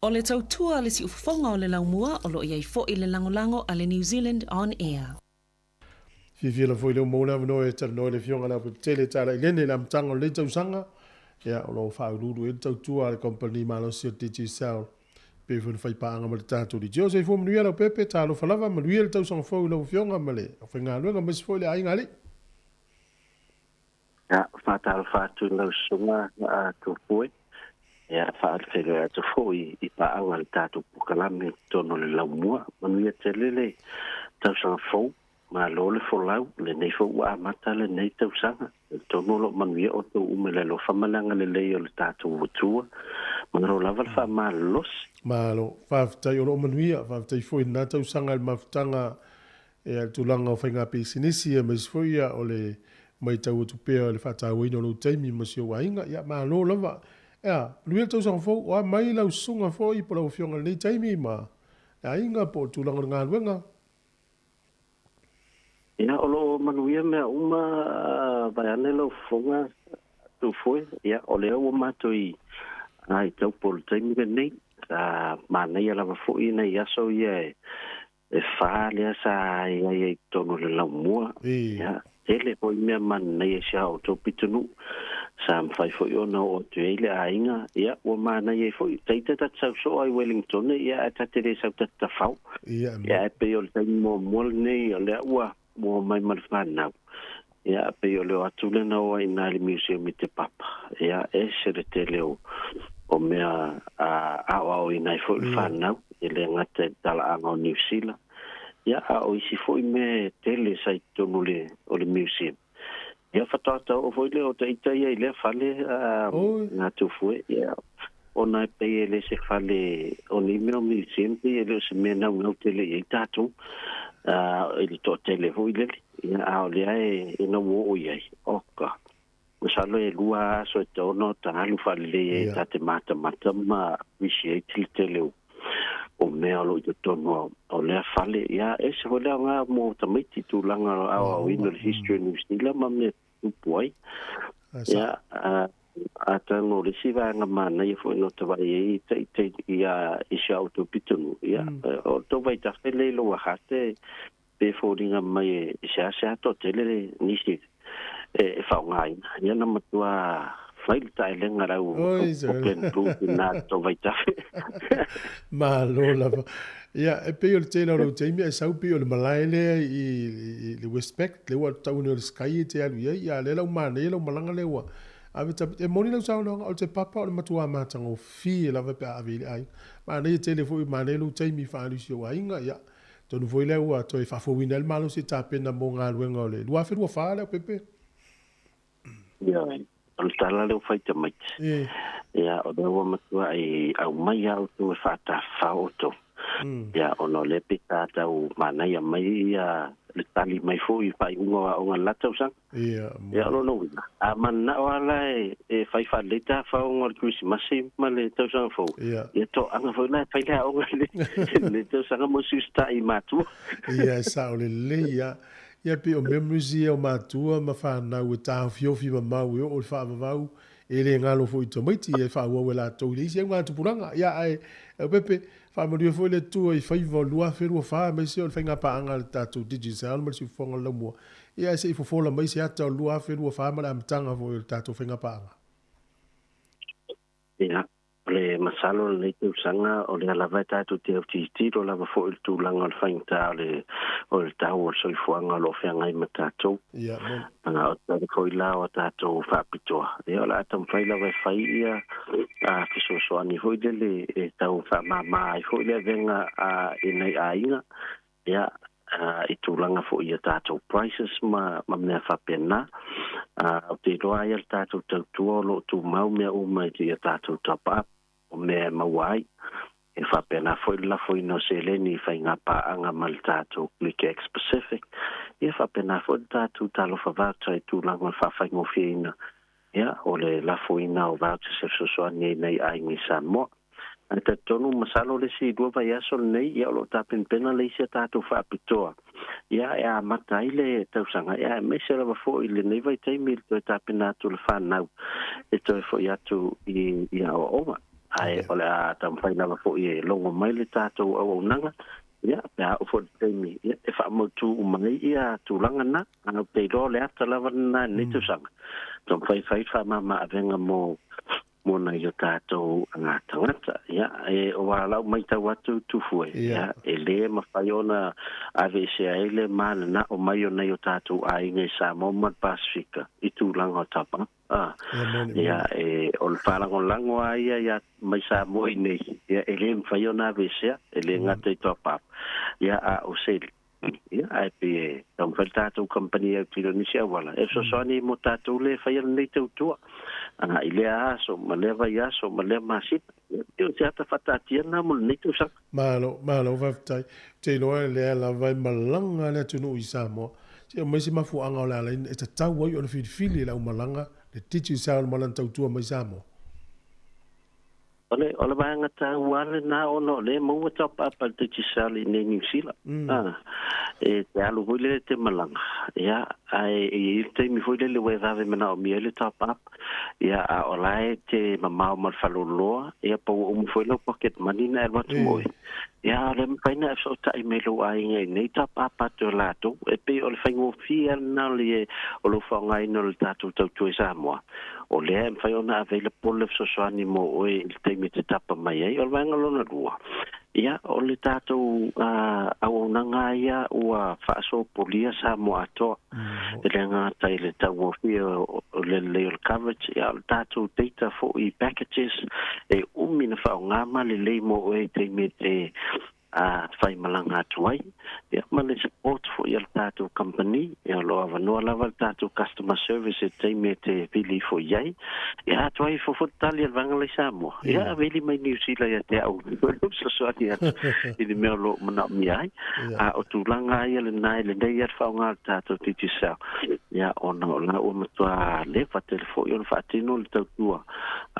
O le tautua le siufofoga o le laumua o loo iai fo'i le lagolago a le New Zealand On Air. Fiafia lava foi lea ua maua le avanoa e talanoa i le Afioga i le Aupepetele Talailene i le amataga o lenei tausaga, ia, o lo o faauluulu i ai le tautua a le Kamupani malosi o le Digicel pei foi ona faipaaga ma le tatou Leitio. Soifua manuia Leaupepe, talofa lava, manuia le tausaga fou i lau Afioga ma le aufaigaluega aemaise foi le aiga alii. Ia, faatalofa atu i lau susuga a Tupue. Ia, faafeiloai atu foi i paaga i le tatou polokalame i totonu o le laumua. Manuia tele le tausaga fou. Malo le folau, lenei foi ua amata lenei tausaga. Talitonu o lo o manuia outou uma i le alofa ma le agalelei o le tatou Atua. Malo lava le faamalolosi. Malo, faafetai o lo o manuia, faafetai foi i lena tausaga i le mafutaga i le tulaga o faiga pisinisi aemaise foi ia o le matau atu pea i le faatauaina o lou taimi ma si ou aiga. Ia malo lava. Ea, manuia le tausaga fou, o a mai lau susuga foi po o lau afioga i lenei taimi ma le aiga po o le tulaga o le galuega. Ia, o lo o manuia mea uma vaeane lau fofoga Tufue. Ia, o lea ua matou i ai taupo i le taimi lenei. Sa manaia lava foi nai aso ia e fa lea sa i ai ai i totonu o le laumua. Ia, tele foi mea manaia i si a outou pitonuu. Sa mafai foi ona oo atu i ai le aiga. Ia, ua manaia ai foi. Taita ta te sau soo ai Wellington, ia, ae ta te le sau ta te tafao. Ia, Ia, ae pei o le taimi muamua lenei, o lea ua oo mai ma le fanau. Ia, pei o le o atu lena o ai i le museum i Te Papa. Ia, ese le tele o mea aoaoina ai foi le fanau, e le gata i le talaaga o Niu Sila. Ia, a o isi foi mea e tele sa i totonu o le museum. Ia, faatoa tau oo foi lea o ita ia i lea fale ngā tufue. Ia, ona e pei e le se fale o ni mea o museum, pei e le o se mea naunau tele i ai tatou. I le toatele foi lele. Ia, a o lea e nau oo i ai. Oka. Masalo e 2 aso e 6 ta alu faalelei ai ta te matamata ma appreciate le tele o mea o lo o i totonu o lea fale. Ia, ese foi le aoga mo tamaiti tulaga o aoaoina o le history o New Zealand ma mea tupu ai. Ia, atonu o le isi vaega manaia foi no te vaai ai i ia i si a outou pitonuu. Ia, o tou vaitafe le i lou ahate pe foliga mai e seasea toatele le nisi e faaaogaina. Ia na matua fai le taelega lau Oi, o Glen Blue i na tou vaitafe. Malo lava. Ia, e pei o le tele o lou taimi ae sau pei o le malae lea i le Westpac, lea ua tau nei o le Sky e te alu i ai, ia lea lau manaia lau malaga lea ua ave e moni lau saunoaga o le Te Papa o le matua matagofie lava pe a ave i le aiga. Manaia tele foi, manaia lou taimi faaalu i si ou aiga, ia. Tonu foi lea ua toe faafouina ai le malosi e tapena mo galuega o le 2024 Leaupepe. Ia, o le tala lea ua fai tamaiti. Ia, o lea ua matua i aumai a outou e faatafafao outou. Ia, ona o lea pe ta tau manaia mai ia le tali mai foi i faaiuga o aoga i le la tausaga. Ia, o lona uiga, a mananao ala e fai faalelei tafaoga o le Kerisimasi ma le tausaga fou, ia toaga foi la e fai le aoga i le tausaga mo siusitai i matua. Ia, e sao lelei lava. Ia pei o memories ia o matua ma fanau e taofiofi mamao e oo i le faavavau, e le galo foi i tamaiti e faaauau e latou i le isi augatupulaga. Ia ae, Leaupepe, faamanuia foi le Atua i faiva o le 2024 aemaise o le faigapaaga a le tatou Digicel ma le siufofoga o le laumua. Ia ae se i fofola mai se ata o le 2024 ma le amataga foi o le tatou faigapaaga. Ia, o le masalo o lenei tausaga o lea lava e tatou te autilotilo lava foi i le tulaga o le faigata o le tau o le soifuaga o lo o feagai ma tatou. Ia, moni. O tali foi la o tatou faapitoa. Ia, o le a taumafai lava e fai ia fesoasoani foi lele e tau faamama ai foi le avega a i nai aiga. Ia, i tulaga foi ia tatou prices ma mea faapena. Ou te iloa ai le tatou tautua o lo o tumau mea uma i ia tatou top up o mea e maua ai. E faapena foi le lafoina o seleni i faiga paaga ma le tatou Click X Pacific. Ia faapena foi le tatou talofa voucher i tulaga o le faafaigofieina. Ia, o le lafoina o vouchers e fesoasoani ai nai aiga i Samoa. Ae talitonu masalo le isi 2 vaiaso lenei, ia o lo o tapenapena le isi a tatou faapitoa, ia e amata ai le tausaga, ia aemaise lava foi i lenei vaitaimi i le toe tapena atu o le fanau e toe foi atu i aoaoga. Ae o le a taumafai lava foi e logo mai le tatou auaunaga, ia pe a oo foi i le taimi, ia e faamautu uma ai ia tulaga na. Ae ou te iloa o le ata lava lena i lenei tausaga, taumafai e fai le faamama-avega mo nai o tatou tagata. Ia, e o a lau maitau atu Tufue, ia, e lē mafai ona aveesea ai le mananao mai o nai o tatou aiga i Samoa ma le Pasefika i tulaga o tapa. Ia, e o le faalagolago lava ia ia mai Samoa iinei, ia, e lē mafai ona aveesea, e lē gata i toapapa, ia, a o se Ia, ae pei e taumafai le tatou kamupani e autilo i nisi auala e fesoasoani mo tatou le faia lenei tautua i lea aso ma lea vaiaso ma lea masina. Ia, pei o se ata faataatia lena mo lenei tausaga. Malo, malo faafetai. Ou te iloa lea lava e malaga le atunuu i Samoa. Se i aumai se mafuaaga o le ala e tatau ai ona filifili e le aumalaga le Digicel ma lana tautua mai Samoa. O le, o le vaega taua lava lena ona o lea e maua taupaapa i le Digicel i inei Niu Sila. A, e te alu foi lele te malaga, ia, ae e i ai le taimi foi lele ua e vave manaomia ai le top-up, ia, a o la e te mamao ma le faleoloa, ia, po ua uma foi lau pocket money na e alu atu mo oe. Ia, a o lea e mafai ona e fesootai mai i lou aiga i nei top-up atu e latou. E pei o le faigofie lava lena o le, o lou faaaogaina o le tatou tautua i Samoa. O lea e mafai ona ave ai le pole fesoasoani mo oe i le taimi e te tapa mai ai. O le vaega lona lua, ia, o le tatou auaunaga ia ua faasopolia Samoa atoa. E le gata i le taugofie o le lelei o le coverage, ia, o le tatou data foi packages e umi na faaaoga ma lelei mo oe i taimi e te a faimalaga atu ai, ia ma le support foi a le tatou company, ia o lo o avanoa lava le tatou customer service i le taimi e te vili ifo i ai, ia atu ai ifo foi le tali a le vaega la i Samoa, ia vili mai Niu Sila ia te au fesoasoani atu i le mea o lo o manaomia ai. A o tulaga ia lena e lelei lava le faaaoga o le tatou Digicel, ia ona o la ua matua leva tele foi ona faatino le tautua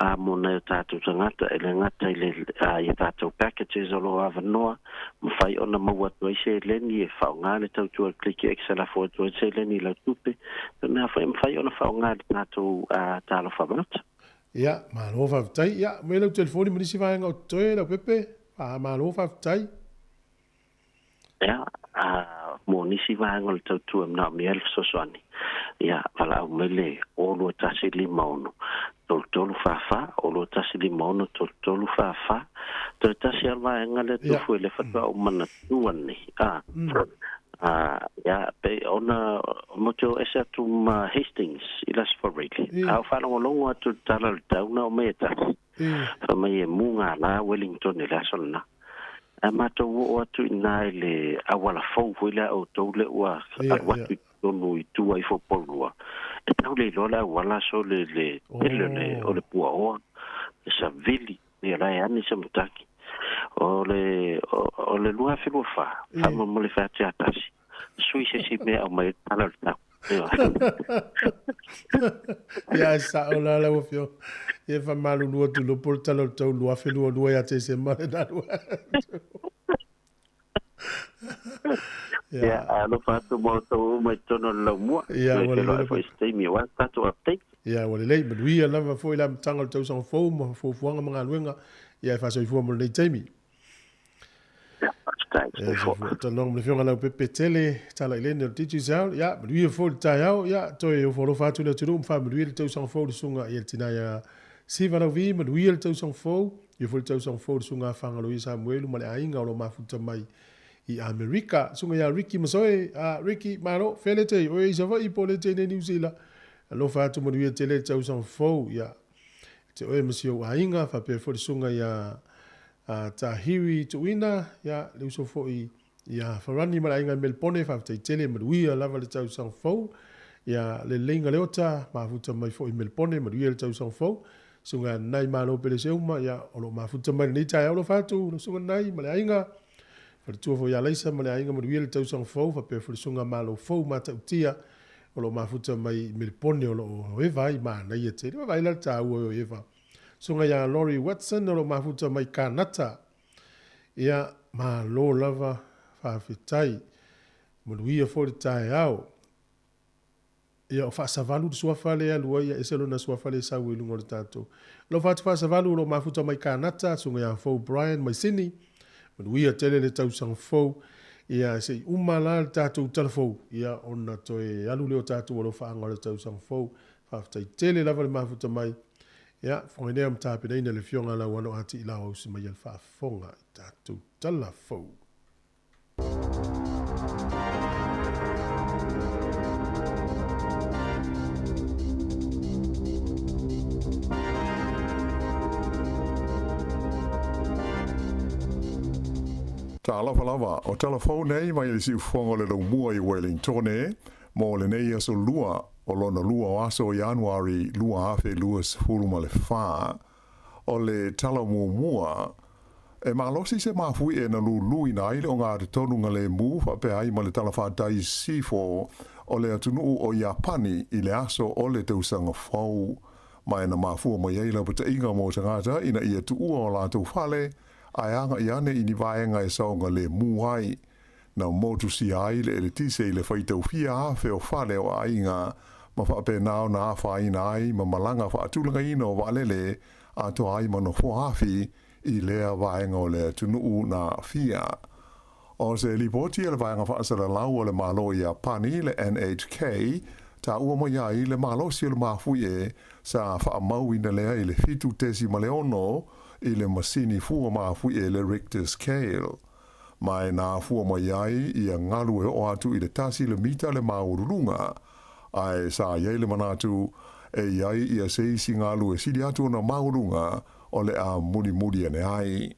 a mo nai o tatou tagata, e le gata i le i a tatou packages o lo o avanoa, mafai ona maua atu ai seleni e faaaoga le tautua i le Click X e lafo atu ai seleni i lau tupe, o le mea foi e mafai ona faaaoga i le tatou Talofa Voucher. Ia, malo faafetai. Ia, aumai lau telefoni ma nisi vaega o totoe, Leaupepe. Malo faafetai. Ia, a mo nisi vaega o le tautua e manaomia ai le fesoasoani, ia, valaau mai le 02156 3344, 02156 3344. Toe tasi lava le vaega lea Tufu e le faatoa ou manatua nei, a, a, ia, pei ona mo te o ese atu ma Hastings i le Aso Faraile, a o faalogologo atu i le tala o le tau na o mai e tasi, Fai mai e mū ngā lā Wellington i le aso lena. Ae matou oo atu i ina i le auala fou foi lea a outou lea ua alu atu i totonu i tua ifo o Porirua, e tau le iloa le auala so le le tele o le o le puaoa, le savili, ia la e ane se matagi. O le o le 2024, faamolemole fai atu ia tasi, sui se isi mea e aumai ai le tala o le tau. Ia ae sao la lau afioga. Ia faamalulu atu loa po o le tala o le tau 2022 ia Tesema lena alu atu. Ia, alofa atu ma outou uma i totonu o le laumua. Ia, ua lelei foi se taimi aua le tatou update. Ia, ua lelei. Manuia lava foi le amataga o le tausaga fou ma fuafuaga ma galuega. Ia, e faasoifua mo lenei taimi. Talanoa ma le Afioga Leaupepe Tele, Tala i Lene o le Digicel. Ia, manuia foi le taeao. Ia, toe ofo alofa atu le atunuu ma faamanuia le tausaga fou i le susuga i le tina ia Siva Lauvi, manuia le tausaga fou. Ia foi le tausaga fou i le susuga a Fagaloia Samuelu ma le aiga o lo o mafuta mai i Amerika. Susuga ia Ricky Masoe, a Ricky, malo, fele te, oe i Savaii po o le te nei Niu Sila. Alofa atu manuia tele le tausaga fou. Ia, te oe ma si ou aiga, faapea foi le susuga ia a Tahiri Tuuina, ia, le uso foi ia Farani ma le aiga i Melpone, faafetai tele, manuia lava le tausaga fou. Ia, le Leiga Leota, mafuta mai foi i Melpone, manuia le tausaga fou. Susuga Nai Malo Peleseuma, ia, o lo o mafuta mai lenei taeao alofa atu, lau Susuga Nai ma le aiga. Faletua foi ia Laisa ma le aiga, manuia le tausaga fou, faapea foi le Susuga Malo Fou Matautia, o lo o mafuta mai i Melpone, o lo o eva ai, manaia tele. Vaai la le taua o eva. Susuga ia Laurie Watson o lo o mafuta mai Kanata. Ia, malo lava, faafetai. Manuia foi le taeao. Ia, o Faasavalu le suafa lea e alu ai, ia ese lona suafa lea e sau ai i luga o le tatou. Alofa atu Faasavalu o lo o mafuta mai Kanata, Susuga ia Fou Brian mai Sini. Manuia tele le tausaga fou. Ia, se i uma la le tatou tala fou, ia, ona toe alu lea o tatou alofaaga o le tausaga fou. Faafetai tele lava le mafuta mai. Ia, fofoga ma tapenaina le Afioga ia Lauano A. Tiilao ausi mai a le faafofoga i tatou tala fou. Talofa lava, o tala fou nei mai le siufofoga o le laumua i Wellingtone mo lenei aso Lua o lona lua o aso o Ianuari 2024. O le tala muamua, e malosi se mafuie na luluina ai le ogatotonu lemu faapea ai ma le talafatai i sisifo o le atunuu o Iapani i le aso o le tausaga fou. Ma e na mafua mai ai lapataiga mo tagata ina ia tuua o latou fale ae agai ane i ni vaega e saogalemu ai. Na motusia ai le eletise i le faitau fia afe o fale o aiga ma faapena ona afaina ai ma malaga faatulagaina o vaalele atoa ai ma nofoa afi i lea vaega o le atunuu na aafia. O se lipoti a le Vaega Faasalalau o le Malo o Iapani, le NHK, taua mai ai le malosi o le mafuie sa faamauina lea i le 7.6 i le masini fua mafuie le Richter Scale. Ma e na afua mai ai ia galu e oo atu i le 1 le mita le maualuluga, ae sa i ai le manatu e i ai ia se isi galu e sili atu ona maualuga o le a mulimuli ane ai.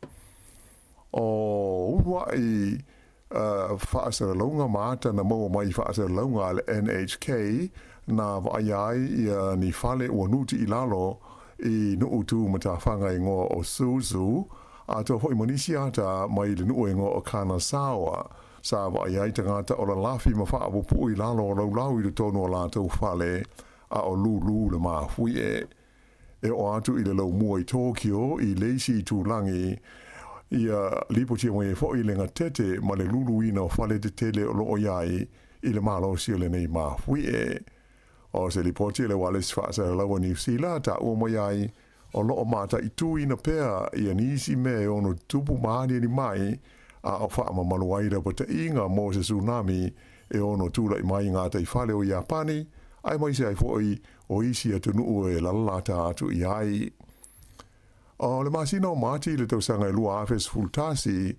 O uluai faasalalauga ma ata na maua mai i faasalalauga a le NHK na vaaia ai ia ni fale ua nuti i lalo i nuu tu matafaga igoa o Suzu, atoa foi ma nisi ata mai le nuu igoa o Kanazawa. Sa vaaia ai tagata o lalafi ma faapuupuu i lalo o laulau i totonu o latou fale a o lūlū le mafuie. E oo atu i le laumua i Tokyo i le isi itulagi, ia lipotia mai ai foi le gatete ma le luluina o fale tetele o loo i ai i le malosi o lenei mafuie. O se lipoti a le Ualesi Faasalalau a Niu Sila taua mai ai o loo mataituina pea ia nisi mea e ono tutupu ma aniani mai a o faamamalu ai lapataiga mo se tsunami e ono tulai mai i gataifale o Iapani aemaise ai foi o isi atunuu e lalalata atu i ai. O le masina o Mati i le tausaga e 2011,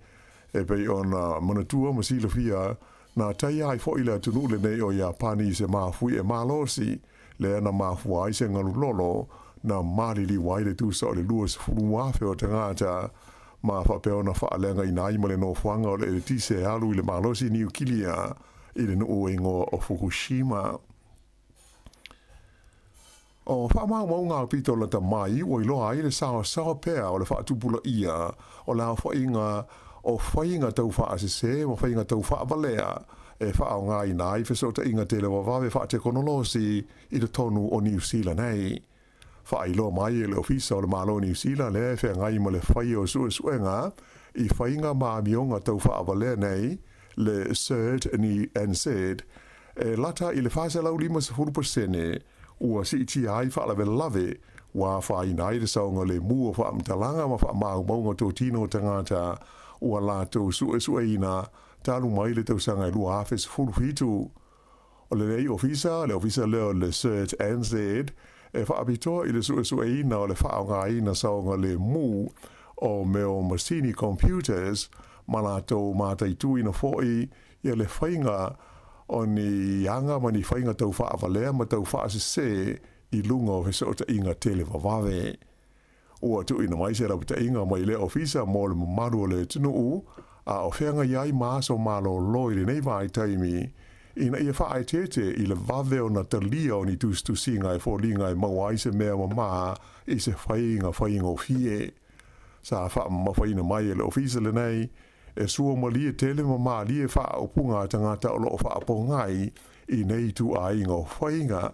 e pei ona manatua ma silafia, na taia ai foi le atunuu lenei o Iapani i se mafui e malosi, lea na mafua ai se galulolo na maliliu ai le tusa o le 20,000 o tagata, ma faapea ona faaleagaina ai ma le nofoaga o le eletise e alu i le malosi niukilia i le nuu e igoa o Fukushima. O faamaumauga aupito lata mai ua iloa ai le saosaoa pea o le faatupulaia o le aofaiga o faiga tau faasese ma faiga tau faavalea e faaaogaina ai fesootaiga televavave faatekonolosi i totonu o Niu Sila nei. Faailoa mai e le Ofisa o le Malo o Niu Sila lea e feagai ma le faia o suesuega i faiga ma amioga tau faavalea nei, le CERT NZ, e lata i le 450% ua siitia ai faalavelave ua afaina ai le saogalemu o faamatalaga ma faamaumauga totino o tagata ua latou suesueina talu mai le tausaga e 2017. O lenei ofisa, le ofisa lea o le CERT NZ, e faapitoa i le suesueina o le faaaogaina saogalemu o mea o masini computers ma latou mataituina foi ia le faiga o ni aga ma ni faiga tau faavalea ma tau faasese i luga o fesootaiga televavave. Ua tuuina mai se lapataiga mai lea ofisa mo le mamalu o le atunuu, a o feagai ai ma aso malolo i lenei vaitaimi, ina ia faaeteete i le vave ona talia o ni tusitusiga e foliga e maua ai se mea mamā i se faiga faigofie. Sa faamamafaina mai e le ofisa lenei, e sua malie tele ma malie faaupuga a tagata o loo faapogai i nei ituaiga o faiga.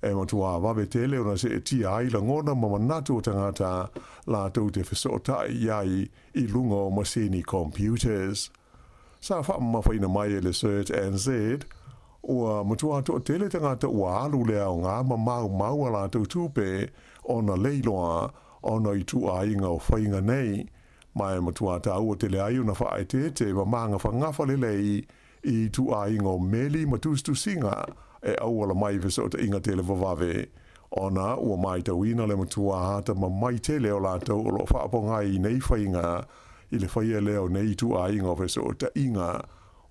E matuā vave tele ona seetia ai lagona ma manatu o tagata latou te fesootai i ai i luga o masini computers. Sa faamamafaina mai e le CERT NZ, ua matuā toatele tagata ua alu le aoga ma maumau a latou tupe ona le iloa ona i ituaiga o faiga nei, ma e matuā taua tele ai ona faaeteete ma magafagafa lelei i ituaiga o meli ma tusitusiga e auala mai i fesootaiga televavave, ona ua matauina le matuā atamamai tele o latou o lo o faapogai i nei faiga i le faia lea o nei ituaiga o fesootaiga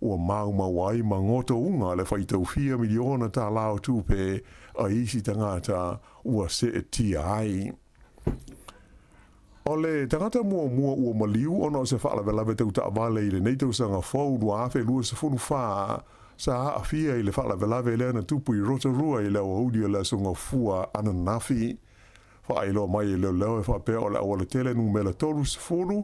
ua maumau ai ma gotouga le faitau fia miliona tālā o tupe a isi tagata ua seetia ai. O le tagata muamua ua maliu ona o se faalavelave tau taavale i lenei tausaga fou 2024, sa aafia i le faalavelave lea na tupu i Rotorua i le aoauli o le Aso Gafua ananafi. Faailoa mai e leoleo e faapea o le aualatele numera 30,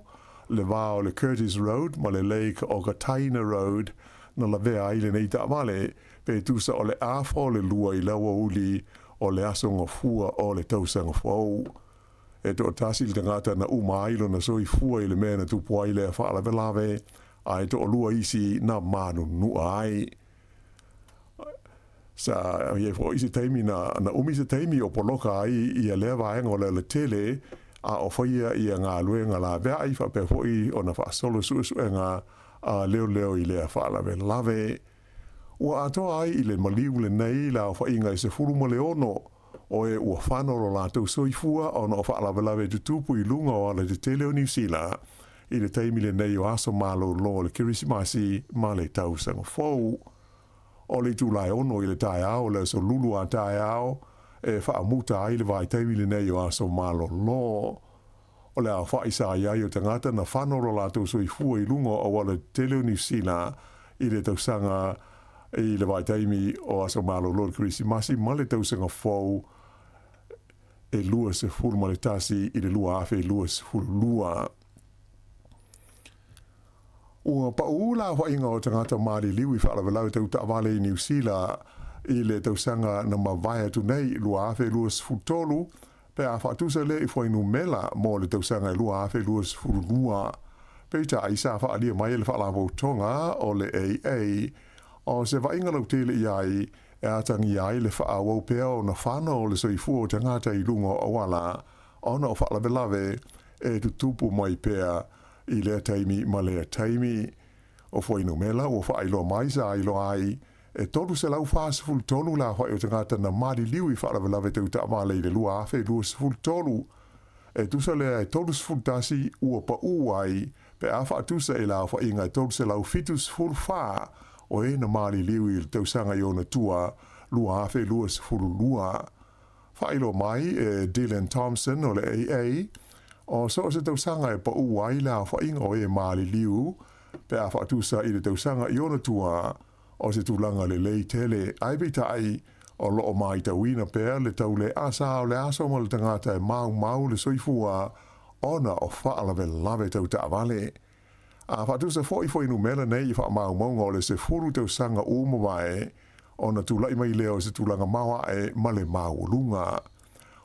le va o le Curtis Road ma le Lake Okataina Road na lavea ai lenei taavale, pe tusa o le afa o le lua i le aoauli o le Aso Gafua o le tausaga fou. E toatasi le tagata na uma ai lona soifua i le mea na tupu ai lea faalavelave, a e toalua isi na manunua ai. Sa i ai foi se taimi na, na umi se taimi o poloka ai ia lea vaega o le alatele, a o faia ia galuega laveai faapea foi ona faasolo suesuega a leoleo i lea faalavelave. Ua atoa ai i le maliu lenei le aofaiga e 16 o e ua fano lo latou soifua ona o faalavelave tutupu i luga o alatetele o Niu Sila i le taimi lenei o aso malolo o le Kerisimasi ma le Tausaga Fou. O le itula e 6 i le taeao o le aso Lulu a taeao e faamuta ai le vaitaimi lenei o aso malolo. O le aofai sa i ai o tagata na fano lo latou soifua i luga o auala tetele o Niu Sila i le tausaga i le vaitaimi o aso malolo o le Kerisimasi ma le Tausaga Fou e 21 i le 2022. Ua paʻū le aofaiga o tagata maliliu i faalavelave tau taavale i Niu Sila i le tausaga na mavae atu nei 2023, pe a faatusa lea i fuainumela mo le tausaga e 2022. Peitai, sa faaalia mai e le Faalapotopotoga o le AA o se vaaiga lautele i ai e atagia ai le faaauau pea ona fano o le soifua o tagata i luga o auala ona o faalavelave e tutupu mai pea i lea taimi ma lea taimi. O fuainumela ua faailoa mai sa iloa ai e 343 le aofai o tagata na maliliu i faalavelave tau taavale i le 2023. E tusa lea e 31 ua paʻū ai pe a faatusa i le aofaiga e 374 o e na maliliu i le tausaga i ona tua 2022. Faailoa mai e Dylan Thompson o le AA, o so o se tausaga e paʻū ai le aofaiga o e maliliu pe a faatusa i le tausaga i ona tua, o se tulaga lelei tele, ae peitai, o loo matauina pea le tauleasa o le aso ma le tagata e maumau le soifua ona o faalavelave tau taavale. A faatusa foi fuainumera nei i faamaumauga o le 10 tausaga ua mavae ona tulai mai lea o se tulaga maoae ma le maualuga.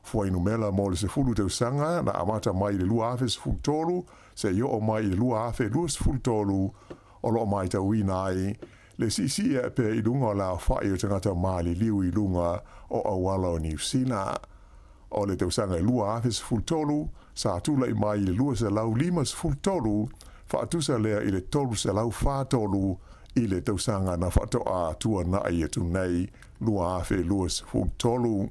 Fuainumera mo le 10 tausaga na amata mai i le 2013 seia oo mai i le 2023 o loo matauina ai le siisii ae pea i luga o le aofai o tagata maliliu i luga o auala o Niu Sila. O le tausaga e 2013 sa tulai mai i le 253, faatusa lea i le 343 i le tausaga na faatoa tuanai atu nei 2023.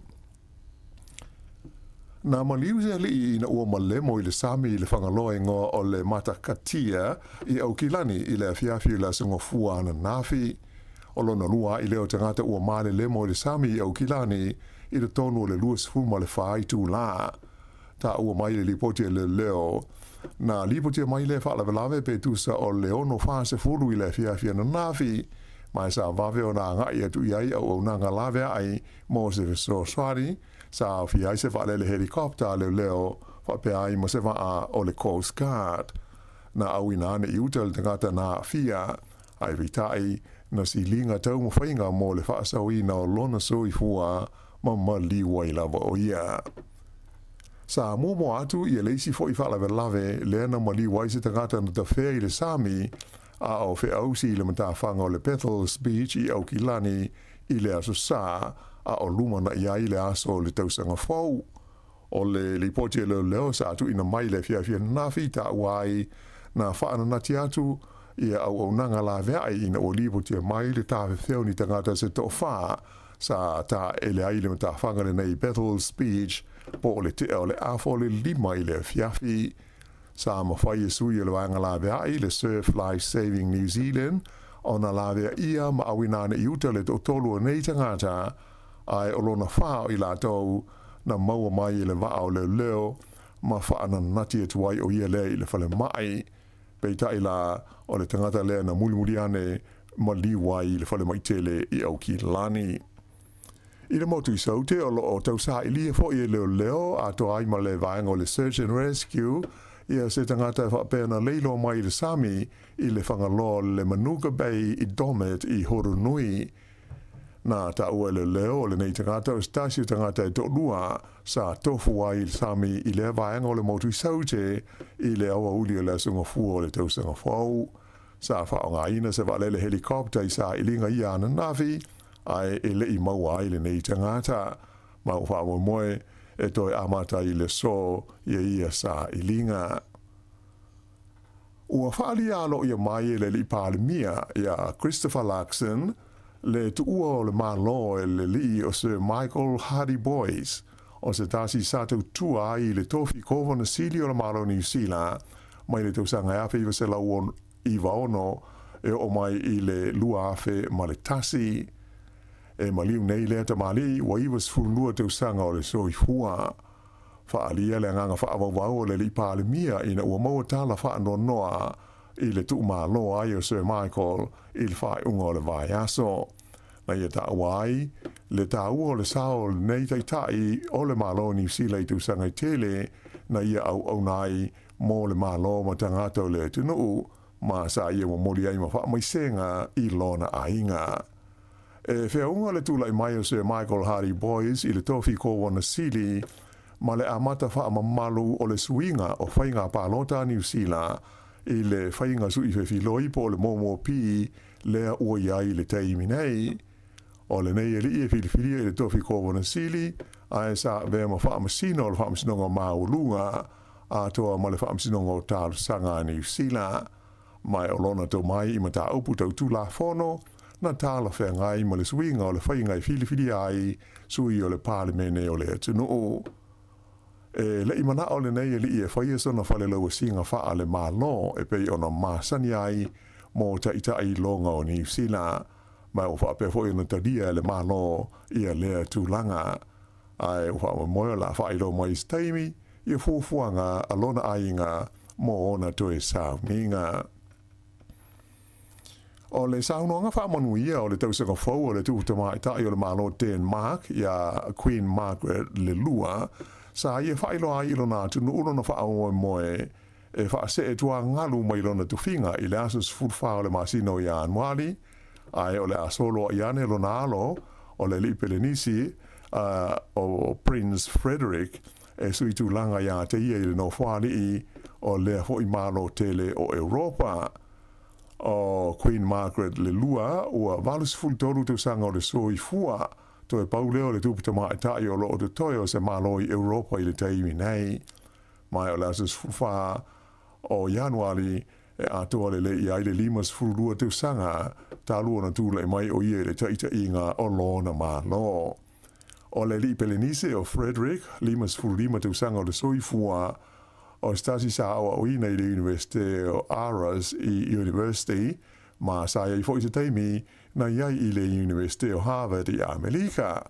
Na maliu se alii ina ua malemo i le sami i le Fagaloa igoa o le Matakatia i Aukilani i le afiafi o le Aso Gafua ananafi. O lona lua a'i lea o tagata ua malelemo i le sami i Aukilani i totonu o le 24 itulā. Taua mai le lipoti a leoleo, na lipotia mai lea faalavelave pe tusa o le 6:40 i le afiafi ananafi, ma e sa vave ona agai atu i ai auaunaga laveai mo se fesoasoani, sa aofia ai se vaalele helicopter a leoleo faapea ai ma se vaa o le Coast Guard. Na auina ane i uta le tagata na aafia, ae peitai, na siliga taumafaiga mo le faasaoina o lona soifua ma maliu ai lava o ia. Sa muamua atu ia le isi fo'i faalavelave lea na maliu ai se tagata na tafea i le sami a o feausi i le matafaga o le Bethells Beach i Aukilani i le Aso Sa a o lumana'i ai le aso o le tausaga fou. O le lipoti a leoleo sa tuuina mai i le afiafi ananafi taua ai na faananati atu ia auaunaga laveai ina ua lipotia mai le tafefea o ni tagata se toafā sa taele ai i le matafaga lenei i Bethells Beach po o le tea o le afa o le 5 i le afiafi. Sa mafai e sui o le vaega laveai le Surf Life Saving New Zealand ona laveaia ma auina ane i uta le toatolu o nei tagata, ae o lona fa o i latou na maua mai e le vaa o leoleo ma faananati atu ai o ia lea i le falemai. Peitai la, o le tagata lea na mulimuli ane maliu ai i le falemai tele i Aukilani. I le motu i Saute, o loo tausaailia foi e leoleo atoa ai ma le vaega o le Search and Rescue ia se tagata e faapea na leiloa mai i le sami i le fagaloa o le Manuka Bay i Domett i Horonui. Na taua e leoleo o lenei tagata o se tasi o tagata e toalua sa tofu ai i le sami i lea vaega o le motu i Saute i le aoauli o le Aso Gafua o le tausaga fou. Sa faaaogaina se vaalele helicopter i sailiga ia ananafi, ae e le i maua ai lenei tagata. Ma ua faamoemoe e toe amata ai i le aso ia ia sailiga. Ua faaalia aloaia mai e le alii Palemia ia Christopher Luxon le tuua o le Malo e le alii o Sir Michael Hardy Boys, o se tasi sa tautua ai i le tofi Kovana Sili o le Malo o Niu Sila mai le tausaga 1996 e oo mai i le 2001. E maliu nei lea tamalii ua 92 tausaga o le soifua. Faaalia le agaga faavauvau o le alii Palemia ina ua maua tala faanoanoa i le tuumalo ai o Sir Michael i le faaiuga o le vaiaso. Na ia taua ai le taua o le sao o lenei taitai o le Malo o Niu Sila i tausaga e tele na ia auauna ai mo le Malo ma tagata o le atunuu, ma sa ia momoli ai ma faamaisega i lona aiga. E feauga le tulai mai o Sir Michael Hardy Boys i le tofi Kowana Sili ma le amata faamamalu o le suiga o faiga palota a Niu Sila i le faiga sui fefiloi po o le momo pī lea ua i ai i le taimi nei. O lenei alii e filifilia i le tofi Kovana Sili, ae sa avea ma Faamasino o le Faamasinoga Maualuga atoa ma le Faamasinoga o Talosaga a Niu Sila. Ma e o lona tomai i mataupu tau Tulafono na talafeagai ma le suiga o le faiga e filifilia ai sui o le Palemene o le atunuu. E leʻi manaʻo lenei aliʻi e faia sona fale lauasiga faa le Malo e pei ona masani ai mo taʻitaʻi loga o Niu Sila, ma ua faapea foi ona talia e le Malo ia lea tulaga. Ae ua faamoemoe o le a faailoa mai i se taimi ia fuafuaga a lona aiga mo ona toe sauniga. O le saunoaga faamanuia o le tausaga fou a le Tupu Tamaitai o le Malo Denmark iā Queen Margaret le Lua, sa ia faailoa ai i lona atunuu lona faamoemoe e faasee tuagalu mai lona tofiga i le aso 14 o le masina o Ianuali, ae o le a soloai ane lona alo o le alii Pelenisi o Prince Frederik e sui tulaga iā te ia i le nofoalii o lea foi Malo tele o Europa. O Queen Margaret le Lua ua 83 tausaga o le soifua, toe pau lea o le tupu tamaitai o loo totoe o se Malo i Europa i le taimi nei. Ma o le aso 14 o Ianuali e atoa lelei ai le 52 tausaga talu ona tulai mai o ia i le taitaiga o lona Malo. O le alii Pelenise o Frederick, 55 tausaga o le soifua, o se tasi sa aoaoina i le Iunivesite o Aarhus i University, ma sa i ai foi se taimi na i ai i le Iunivesite o Harvard i Amelika.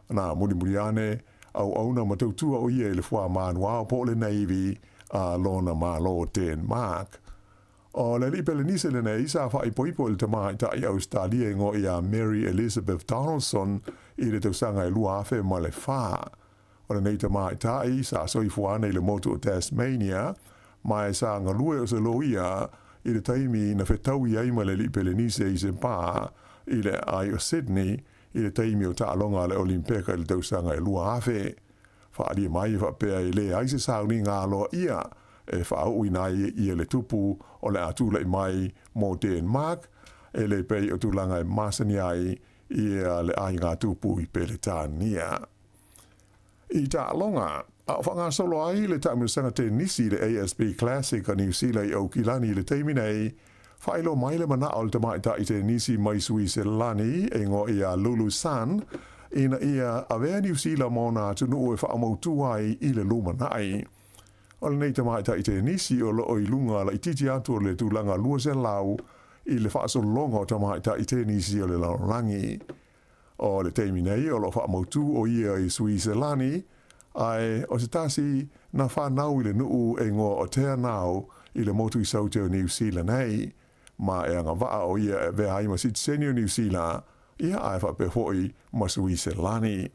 Na mulimuli ane, auauna ma tautua o ia i le fuamanuao po o le Navy a lona Malo Denmark. O le alii Pelenise lenei sa faaipoipo i le tamaitai Ausetalia i igoa ia Mary Elizabeth Donaldson i le tausaga e 2004. O lenei tamaitai sa soifua ane i le motu o Tasmania, ma e sa galue o se loia i le taimi na fetaui ai ma le alii Pelenise i se pa i le aai o Sydney i le taimi o taaloga a le Olimpeka i le tausaga e 2000. Faaalia mai e faapea e leai se sauniga aloaia e faaauuina ai ia le tupu o le a tulai mai mo Denmark, e le pei o tulaga e masani ai ia le aiga tupu i Peretania. I taaloga, a o faagasolo ai le taamilosaga tenisi i le ASB Classic a Niu Sila i Aukilani i le taimi nei, faailoa mai le manao o le tamaitai tenisi mai Suiselani e igoa ia Lulu Sun ina ia avea Niu Sila ma ona atunuu e faamautū ai i le lumanai. O lenei tamaitai tenisi o loo i luga laitiiti atu o le tulaga 200 i le faasologa o tamaitai tenisi o le lalolagi. O le taimi nei o loo faamautū o ia i Suiselani, ae o se tasi na fanau i le nuu e igoa o Teanau i le motu i Saute o Niu Sila nei, ma e agavaa o ia e avea ai ma sitiseni o Niu Sila, ia ae faapea foi ma Suiselani.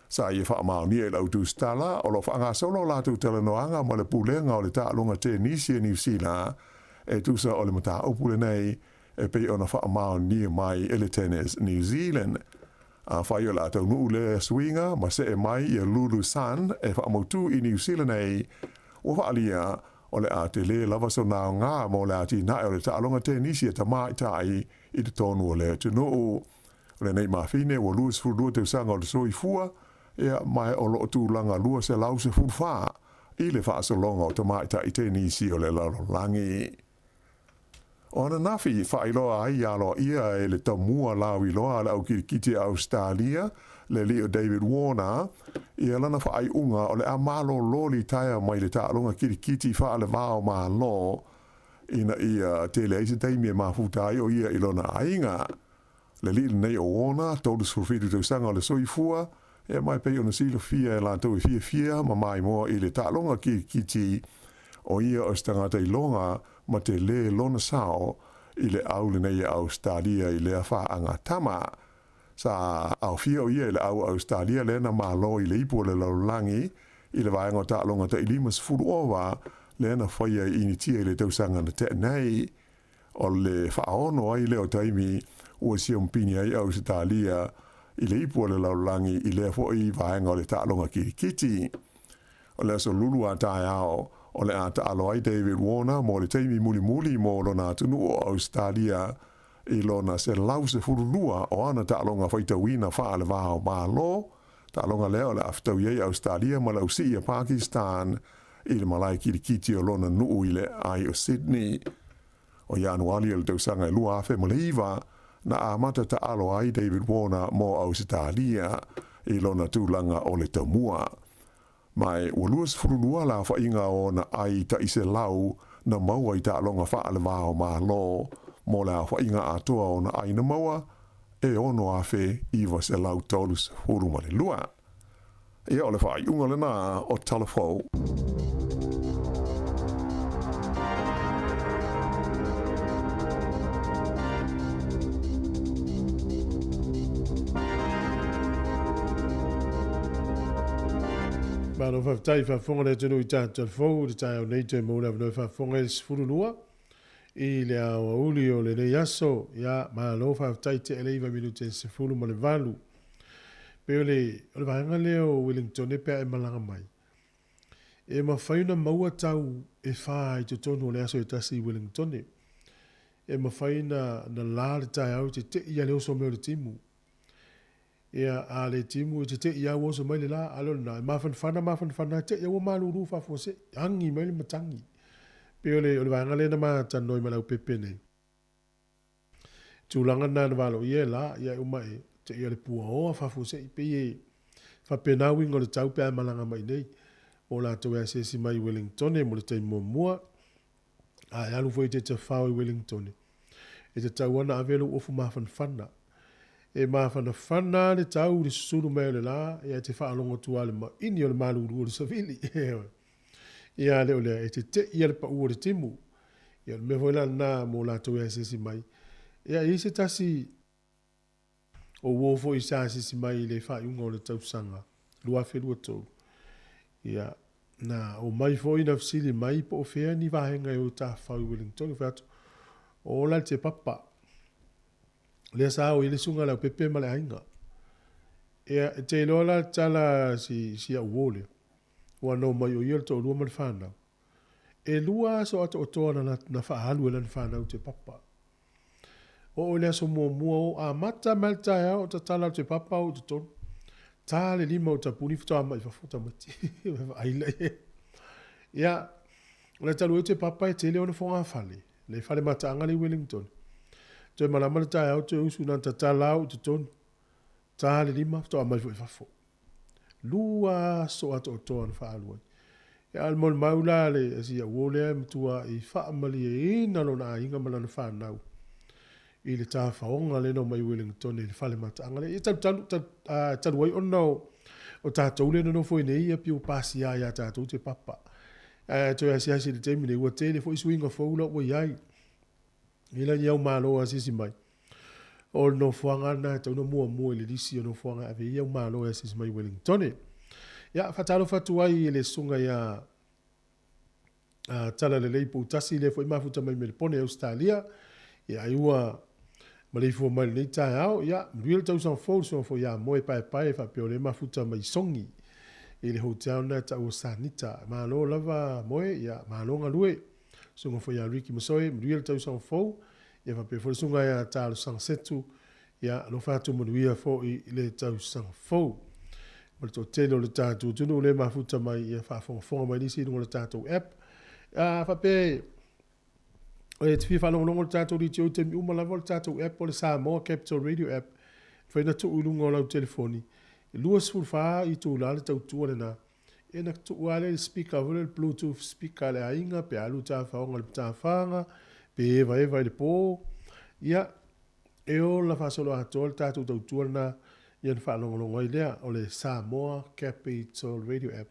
Sa ia faamaonia i le au tusitala o lo o faagasolo a latou talanoaga ma le Pulega o le Taaloga Tenisi a Niu Sila e tusa o le mataupu lenei e pei ona faamaonia mai e le Tennis New Zealand. Afai o le a taunuu lea suiga ma see mai ia Lulu Sun e faamautū i Niu Sila nei, ua faaalia o le a tele lava sona aoga mo le atinae o le taaloga tenisi a tamaitai i totonu o le atunuu. O lenei mafine ua 22 tausaga o le soifua, ia ma o loo tulaga 214 i le faasologa o tamaitai tenisi o le lalolagi. O ananafi, faailoa ai aloaia e le tamua lauiloa a le au kilikiti a Ausetalia, le alii o David Warner, ia lana faaiuga o le a malōlō litaea mai le taaloga kilikiti faale-va o Malo, ina ia tele ai se taimi e mafuta ai o ia i lona aiga. Le alii lenei o Warner, 37 tausaga o le soifua, ia ma e pei ona silafia e latou e fiafia ma maimoa i le taaloga kilikiti, o ia o se tagata iloga ma telē lona sao i le au lenei a Ausetalia i lea faagatama. Sa aofia o ia i le au a Ausetalia lea na malo i le ipu o le lalolagi i le vaega o taaloga tai 50 ova lea na faia i Initia i le tausaga na tea nei. O le faaono ai lea o taimi ua siamupini ai Ausetalia i le ipu o le lalolagi i lea foi vaega o le taaloga kilikiti. O le aso Lulu a taeao, o le a taalo ai David Warner mo le taimi mulimuli mo lona atunuu o Ausetalia i lona 112 o ana taaloga faitauina faale-va o Malo, taaloga lea o le a fetaui ai Ausetalia ma le ausii a Pakistan i le malae kilikiti o lona nuu i le aai o Sydney. O Ianuali o le tausaga e 2009, na amata taalo ai David Warner mo Ausetalia i lona tulaga o le tamua. Ma e ua 22 le aofaiga o ona ai tai 100 na maua i taaloga faale-va o Malo mo le aofaiga atoa o ona ai na maua, e 6,932. Ia, o le faaiuga lena o Talafou. Malo faafetai faafofoga le atunuu i tatou fou i le taeao nei toe maua le avanoa e faafofoga i le 12 i le aoauli o lenei aso. Ia, malo faafetai tea le 9 minute e 18. Pei o le, o le vaega lea o Wellingtone pe a e malaga mai, e mafai ona maua tau e whā i totonu o le aso e tasi i Wellingtone. E mafai na, na la le taeao i te tei a le oso mai o le timu. Ia, a le timu i te tei a ua oso mai le la, a le o lena, e mafanafana, mafanafana, tei a ua malūlū faafuasei, agi mai le matagi. Pei o le, o le vaega lea na matalanoa ai ma le aupepe nei. Tulaga na na valoia e la, ia e uma e tei a le puaoa faafuasei, pei e faapena uiga o le tau pe a e malaga mai nei. Mo latou e asiasi mai i Wellingtone mo le taimi muamua, a e alu foi e te tafao i Wellingtone, e tatau lava ona ave lou ofu mafanafana. E mafanafana le tau i le susulu mai o le la, ia e te faalogo atu lava i le maini o le malulu o le savili. Ia le o lea, e te tei le pau o le timu. Ia o le mea foi la lena mo latou e asiasi mai. Ia e i ai se tasi o uo foi sa asiasi mai i le faaiuga o le tausaga 2023. Ia, na omai foi na fesili mai po o fea ni vaega e o tafafao i Wellington. Fai atu, o la le Te Papa. Lea sa o i le susuga i le Leaupepe ma le aiga. Ia, e te iloa la le tala a si, si au uo lea, ua na omai o ia le toalua ma le fanau. E lua aso atoatoa na, na faaalu e lana fanau i te papa. Oo i le aso muamua o amata mai le taeao o tatala atu e papa o i totonu. Ta le lima o tapuni faatoa mai i fafo tamaiti. Vaai la i ai. Ia, o le talu ai te papa e tele ona fogafale, le fale mataaga le i Wellington. Toe malama le taeao toe usu na tatala au i totonu. Ta le lima faatoa mai foi i fafo. Lua aso atoatoa na faaalu ai. Ia, a o le molimau la a le si au uo lea e matuai faamalieina lona aiga ma lana fanau i le tafaoga lea na omai i Wellington i le fale mataaga lea. Ia talu, talu, talu, talu ai ona o, o tatou lea na nofo i nei ia pei ua pasia ia tatou te papa. Ae toe asiasi i le taimi nei, ua tele foi suiga fou la ua i ai. I lagi au malo asiasi mai. O le nofoaga lena e tatau ona muamua i le lisi o nofoaga e ave i ai au malo e asiasi mai i Wellingtone. Ia, faatalofa atu ai i le susuga ia Talalelei Poutasi, lea foi mafuta mai Melepone, Ausetalia. Ia, ai ua maleifua mai lenei taeao. Ia, manuia le tausaga fou, le susuga foi ia Moe Paepae, faapea o lea mafuta mai Sogi i le hotel lena e tau o Sanita. Malo lava Moe, ia, malo galue. Susuga foi ia Ricky Masoe, manuia le tausaga fou. Ia faapea foi le susuga ia Talosaga Setu, ia alofa atu manuia foi i le tausaga fou. Ma le toatele o le tatou atunuu lea e mafuta mai ia faafogafoga mai nisi i luga o le tatou app. A faapea e te fia faalogologo i le tatou leitio i taimi uma lava o le tatou app o le Samoa Capital Radio app, e mafai ona tuu i luga o lau telefoni, e 24 itula le tautua lena. Ia ona tuu lava lea i le speaker foi lea, le bluetooth speaker a le aiga pe alu i tafaoga i le matafaga, pe evaeva i le po. Ia, e ola faasoloatoa le tatou tautua lena, ia ona faalogologo ai lea, o le Samoa Capital Radio App.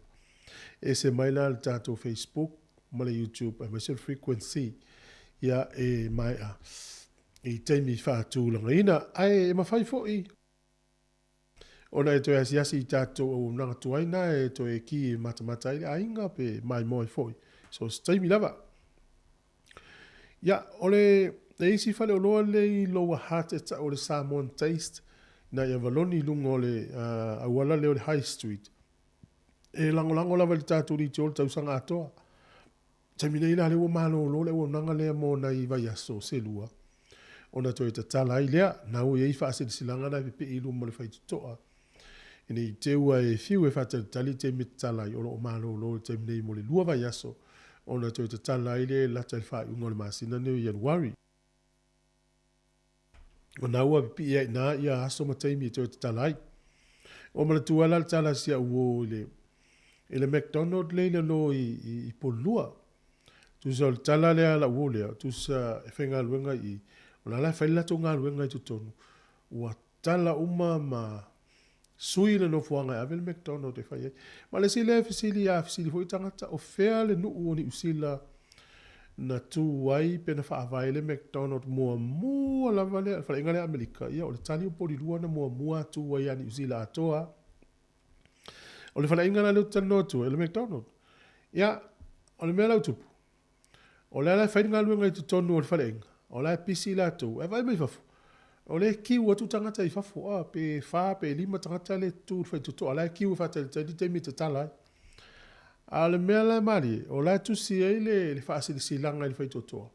E ese mai la le tatou Facebook ma le YouTube aemaise o le frequency, ia e maea i taimi faatulagaina. Ae e mafai foi Ona e toe asiasi i tatou auaunaga tuai na e toe ki e matamata ai le aiga pe maimoa ai foi so se taimi lava. Ia, o le e isi faleoloa le i Lower Hutt e tau o le Samoan Taste na i Avaloni i luga o le auala lea o le High Street. E lagolago lava i le tatou leitio le tausaga atoa. Taimi nei la lea ua malolo le auaunaga lea mo nai vaiaso se lua ona toe tatala ai lea. Na ua i ai faasilasilaga na e pepei i luma o le faitotoa ina i te ua e fiu e faatalitali i taimi e tatala ai, o lo o malolo i le taimi nei mo le lua vaiaso ona toe tatala ai lea e lata i le faaiuga o le masina nei o Ianuari. O na ua pipii ai ina ia aso ma taimi e toe tatala ai. Ua manatua la le tala a si au uo i le, i le McDonald lea i lalo i, i, i Polua. Tusa o le tala lea a lau uo lea, tusa e faigaluega i i, o la la e fai le latou galuega i totonu, ua tala uma ma sui le nofoaga e ave le McDonald e fai ai. Ma le isi lea fesili, a fesili foi tagata, o fea le nuu o Niu Sila na tu ai pe na faavae le McDonald muamua lava lea, le faleaiga lea Amerika, ia o le tali o Polilua na muamua atu ai ia Niu Sila atoa. O le faleaiga la lea ou te talanoa atu ai, o le McDonald. Ia, o le mea la ua tupu, O le ala e fai le galuega i totonu o le faleaiga, o la e pisi latou, ae vaai mai fafo, o lea e kiu atu tagata i fafo, a, pe fa pe lima tagata lea e tutu i le faitotoa, o la e kiu e faatalitali taimi e tatala ai. A o le mea la e malie, o la e tusi ai le, le faasilasilaga i le faitotoa,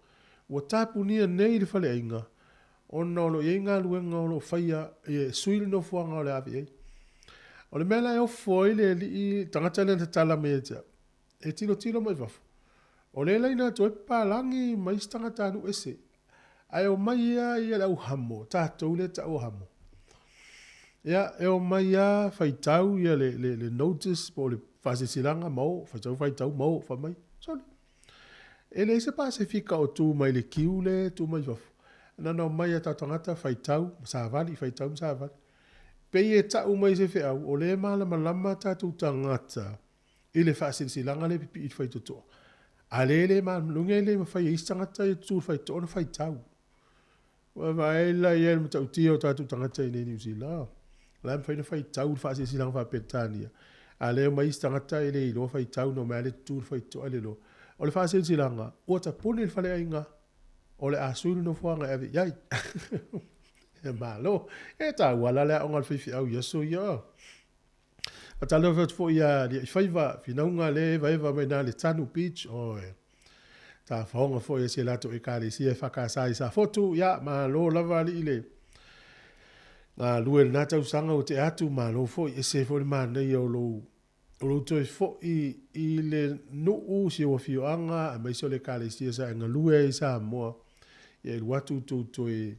ua tapunia nei le faleaiga ona o lo o i ai galuega o lo o faia e sui le nofoaga o le a ave i ai. O le mea la e ofo ai le alii tagata lea na tatala mai ia te au, E tilotilo mai fafo, o lea e laina atu ai papalagi ma isi tagatanuu ese, ae omai lava ia le au hamo, tatou lea e tau o hamo. Ia, e omai lava faitau ia le, le, le notice po o le faasilasilaga ma o, faitau faitau ma o, fai mai, sole. E leai se Pasefika o tu mai le kiu lea e tu mai fafo. Na ona omai lava tatou tagata faitau ma savali, faitau ma savali. Pei e tau mai se feau, o lea e malamalama tatou tagata i le faasilasilaga lea e pipii i le faitotoa. A lea e le malamalama, e le mafai e isi tagata ia tutu i le faitotoa ona faitau. Ua vaai la i ai le matautia o tatou tagata i inei i Niu Sila. O la e mafai ona faitau le faasilasilaga faa-Peretania. A lea e omai isi tagata e le iloa faitau, na omai lava le tutu i le faitotoa e le iloa. O le faasilasilaga, ua tapuni le faleaiga, o le a sui le nofoaga e ave i ai. Malo. E tāua la le aoga a le faifeau i aso ia. Faatalofa atu foi ia Liaifaiva, finauga le evaeva mai na le Tanu Beach, oe. Tafaoga foi a si a latou Ekalesia e FKS i Safotu, ia, malo lava alii le galue i lena tausaga ua tea atu, malo foi, ese foi le manaia o lou o lou toe foi i le nuu, si ou afioaga, aemaise o le Ekalesia sa e galue ai i Samoa, ia e alu atu outou toe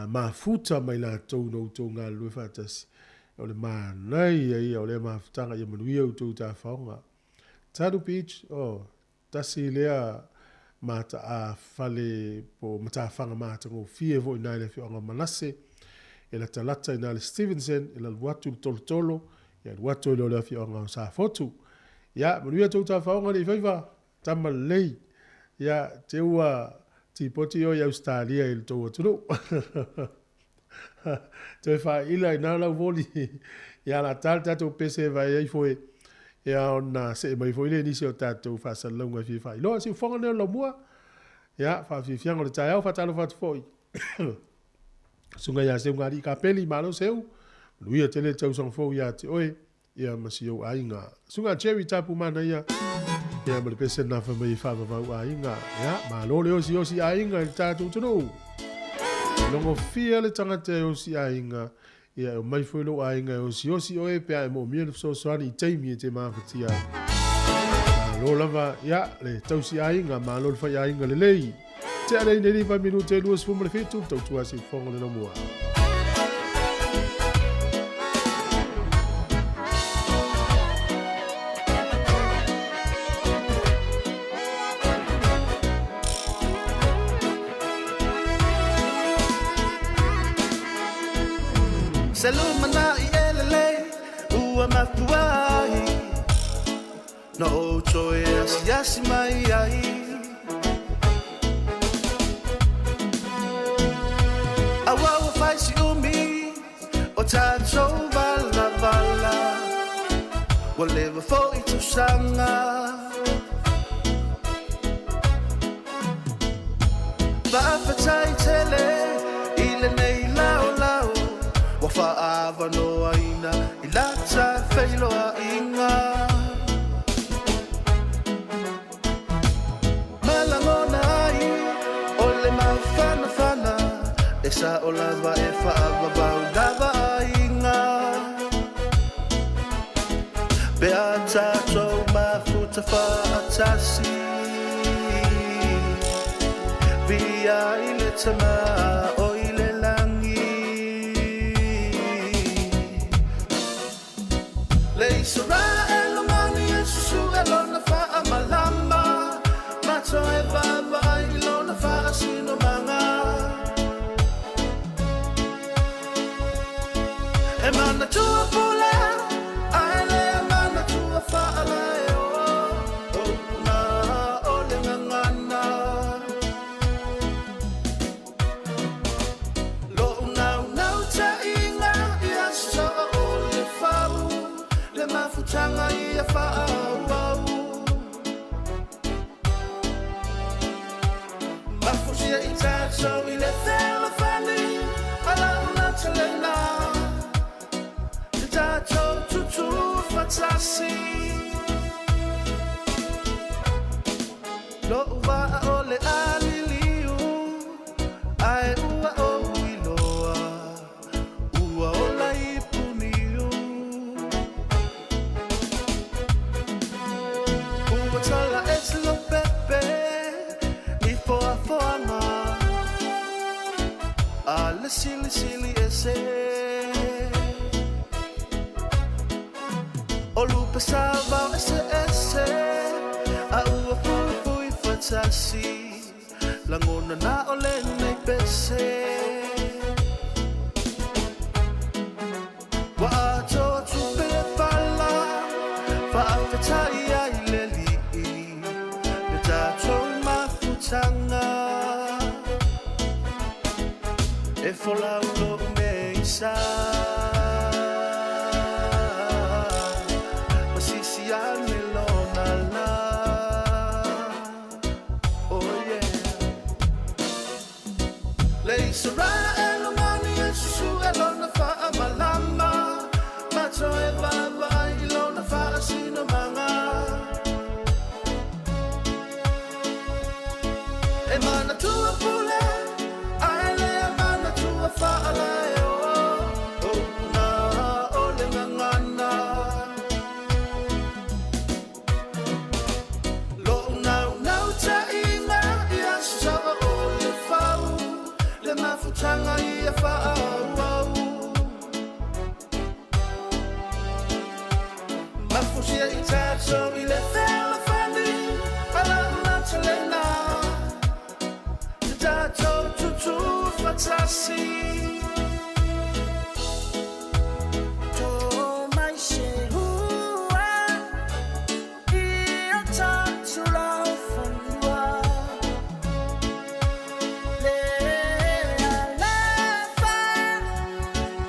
mafuta ma i latou na outou galulue faatasi. O le manaia ia o lea mafutaga, ia manuia outou tafaoga. Tanu Beach, oh, tasi lea mataafale po o matafaga matagofie foi i ina i le afioaga o Manase, e latalata i ina le Stevenson, e alu atu i le Tolotolo, e alu atu ai loa i le afioaga o Safotu. Ia, manuia tou tafaoga Alii-faiva, tama lelei. Ia, te ua tipoti oe i Ausetalia i le tou atunuu. Toe faaila i na lau voli. Ia, la ta le tatou pese e vae ai foe. Ia, ona see mai foi lea i nisi o tatou faasalalauga e fia faailoa. Siufofoga lenei o le laumua. Ia, faafiafiaga o le taeao, faatalofa atu foi. Susuga ia Seugalii Kapeli, malo Seu. Manuia tele le tausaga fou ia te oe. Ia ma si ou aiga. Susuga Jerry Tapu Manaia. Ia ma le pese na fai mai e faavavau aiga. Ia, malo le osiosi aiga i le tatou atunuu. Logofia le tagata e osi aiga. Ia, e omai foi lou aiga e osiosi oe pe a e moomia le fesoasoani i taimi e te mafatia ai. Malo lava, ia, le tausi aiga, malo le fai aiga lelei. Tea lea i nei 5 minute e 27, le tautua siufofoga le laumua. Se lumanai e lelei ua mafua ai Na ou toe asiasi mai ai Aua ua fai si umi o tatou valavala Ua leva foi tausaga Faafetai tele i lenei laolao Ua faaavanoaina i la ta feiloaiga Ma lagona ai o le mafanafana E sao lava e faavavau lava aiga Pe a tatou mafuta faatasi Viia ai le Tama o i le lagi Le Isaraelu mani e susue lona faamalama Ma toe vaavaai i lona faasinomaga E manatua pule ae le manatua faalaeo O upu na o le gagana Lo'u naunautaiga ia soa o le fau Le mafutaga ia faaauau Mafutia i tatou i le fealofani A lau natalena Te tatou tutu fatasi Lo'u vaa o le a liliu Ae ua ou iloa Ua ola i Puniu Ua tala ese Lopepe I foafoaga A le silisili ese O lupe sa vao eseese A ua fuifui fatasi Lagona na o lenei pese Ua atoa tupe le pala Faafetai ai le Alii Le tatou mafutaga E folau lou meisa Ma sisi ane lona la Oh yeah Le Israel mani e mafutaga ia faaauau Mafusia i tatou i le fealofani a lau matalena Te tatou tutū fatasi Tō mai se hua i o tatou laufanua Le alofa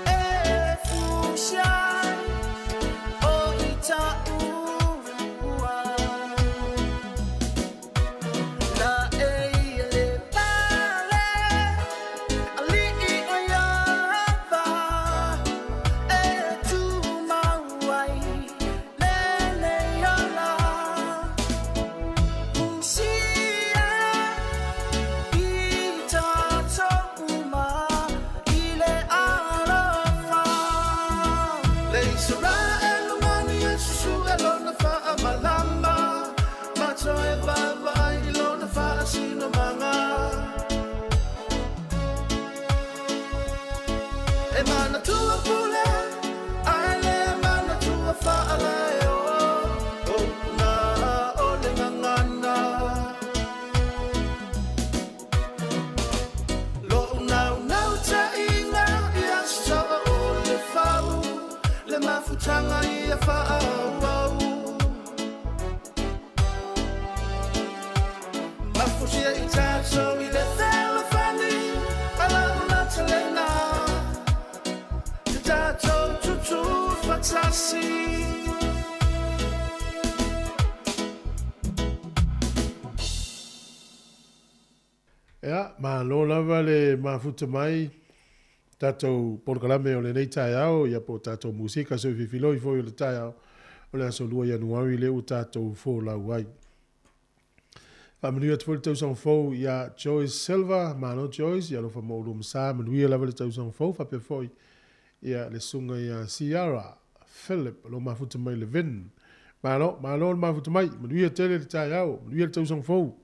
e fusia o i taua Na e ia le pale ali'i o Ieova e tumau ai lenei ola Fusia i tatou uma i le alofa Le Isaraelu mani e susue lona faamalama Ma toe vaavaai i lona faasinomaga E manatua pule ae le manatua faalaeo O upu o le gagana Lo'u naunautaiga ia saoa o le fau Le mafutaga ia faaauau Mafusia i tatou i le fealofani a lau matalena Te tatou tutū fatasi Ia, malo lava le mafuta mai tatou polokalame o lenei taeao, ia po o tatou musika soififiloi foi o le taeao o le aso 2 Ianuari lea ua tatou folau ai. Faamanuia atu foi le tausaga fou ia Joyce Silva, malo Joyce, ia alofa mo ulua ma sa, manuia lava le tausaga fou, faapea foi ia le susuga ia Ciara Philip, o lo o mafuta mai Levin. Malo, malo le mafuta mai, manuia tele le taeao, manuia le tausaga fou.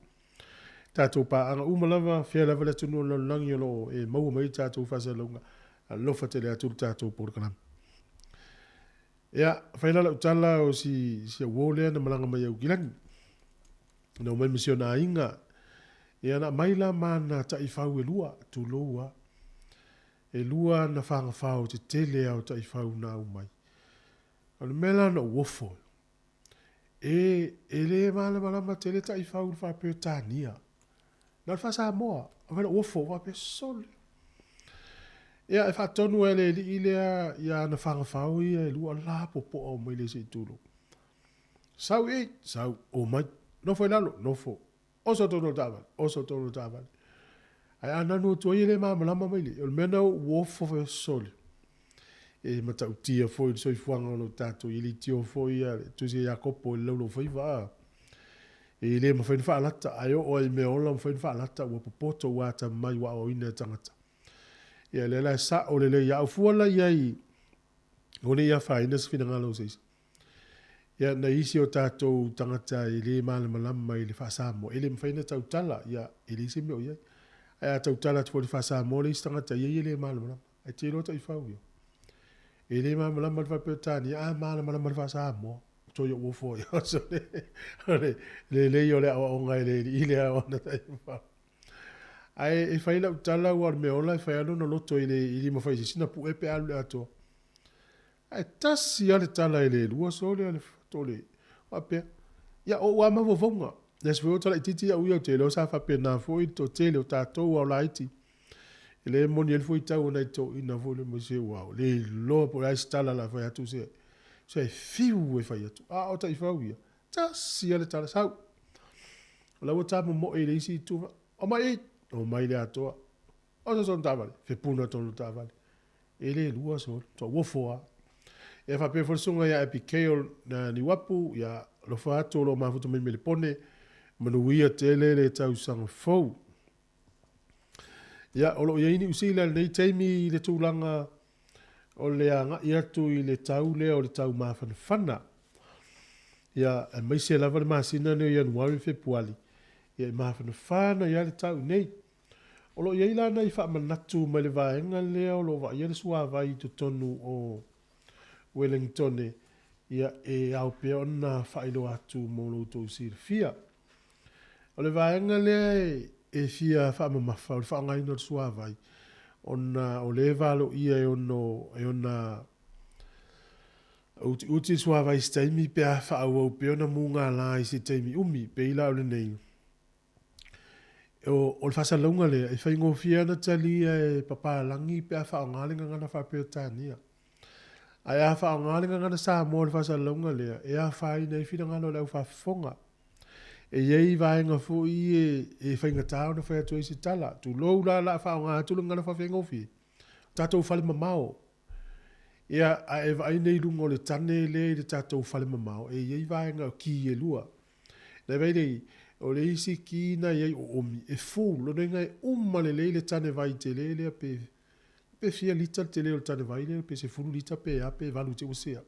Tatou paaga uma lava, fea lava le atunuu o le lalolagi o lo o e maua mai ai tatou faasalalauga, alofa tele atu le tatou polokalame. Ia, fai la lau tala o si, si au uo lea na malaga mai Aukilani. Na omai ma si ona aiga. Ia, na aumai la ma ana taifau e lua, tulou a. E lua ana fagafao tetele a o taifau na aumai. O le mea la na ou ofo, e, e le malamalama tele taifau i le faa-Peretania. Na o le faa-Samoa, a lou ofo, faapea, sole. Ia, e faatonu e le alii lea ia ana fagafao ia e lua la popoa o mai le se i tulou. Sau i, sau, omai. Nofo i lalo, nofo. Oso tonu o le taavale, oso tonu o le taavale. Ae a nanu atu ai e le malamalama mai le. O le mea na ou ofo fai, sole. E matautia foi le soifuaga o lo tatou i le tio foi ia le Tusi a Iakopo i le laulaufaiva a. E le mafai ona faalata, ae oo lava i mea ola mafai ona faalata ua popoto ua atamamai ua aoaoina e tagata. Ia lea la e sao lelei a ou fua la i ai aua ne i afaina se finagalo o se isi. Ia nai isi o tatou tagata e le malamalama i le faa-Samoa, e le mafai ona tautala, ia e leai se mea o i ai. Ae a tautala atu foi i le faa-Samoa le isi tagata ia e le malamalama. Ae te iloa taifau ia. E le malamalama le faa-Peretania, a malamalama le faa-Samoa. Toe ou ofo ai. O le lelei o le aoaoga e le alii le ao ana taifau. Ae e fai lau tala aua o le mea ola e fai lava lona loto e le mafai e se isi ona pue pe a alu i le atoa. Ae tasi lava le tala e le lua sole a le tole faapea, ia o ou lava mafaufauga. Le aso foi o tala itiiti au ia ou te iloa sa faapena foi le toatele o tatou ao laiti. E le moni ai le fuaitau a nai toeaiina foi lea mai se ua le iloa po o le a se tala o le a fai atu se se fiu e fai atu. A o taifau ia, tasi lava le tala, sau. O la ua tamomoe i le isi itu, omai i, omai le atoa. O se sona taavale, fepuna tonu taavale. E le lua sole, toa uofo lava. Ia faapea foi le susuga ia Abigail na Niuapu, ia alofa atu o lo o mafuta mai Melepone, manuia tele le tausaga fou. Ia, o lo o i ai Niu Sila i lenei taimi i le tulaga o le agai atu i le tau lea o le tau mafanafana. Ia, aemaise lava le masina lenei o Ianuari ma Fepuali, ia e mafanafana ai lava le tau nei. O lo o i ai la nai faamanatu mai le vaega lea o lo o vaaia le suavai i totonu o Wellingtone, ia e ao pea ona faailoa atu mo lo outou silafia. O le vaega lea e fia faamamafa o le faaaogaina o le suavai ona o lea e valoia e ono e ona utiuti le suavai i se taimi pe a faaauau pea ona mugala i se taimi umi. Pei la o lenei, o, o le faasalalauga lea e faigofie ona talia e papalagi pe a faaaoga le gagana faa-Peretania. Ae a faaaoga le gagana Samoa i le faasalalauga lea, e afaina ai finagalo o le aufaafofoga. E i ai vaega foi e, e faigata ona fai atu ai se tala. Tulou la, o le a faaaoga atu le gagana faafaigofie, o tatou fale mamao. Ia, a e vaai nei i luga o le tane lea i le tatou fale mamao, e i ai vaega o ki e lua. Na e vaai nei, o le isi ki na i ai o omi, e full, lona uiga e uma lelei le tane vai tele lea pe, pe fia lita le tele o le tane vai lea, pe 10 lita pe a, pe 8 te ua sea.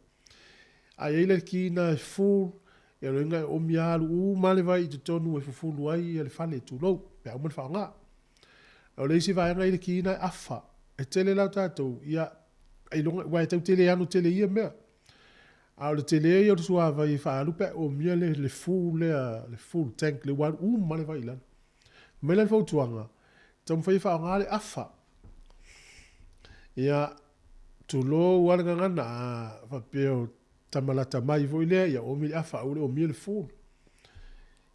A i ai la le ki na e full, ia lona uiga e omi a alu uma lava le vai i totonu e fufulu ai ia le fale, tulou, pe a uma le faaaoga. O le isi vaega i le ki na e afa. E tele la o tatou, ia, ailoga, aua e tau te le ano tele i ia mea. A o le tele ia o le suavai e faaalu pe a omia le, le full lea, le full tank lea ua alu uma le vai i lalo. Mai la le fautuaga, taumafai e faaaoga le afa. Ia, tulou lava le gagana, a faapea o tama lata mai foi lea, ia omi le afa, aua le omia le full.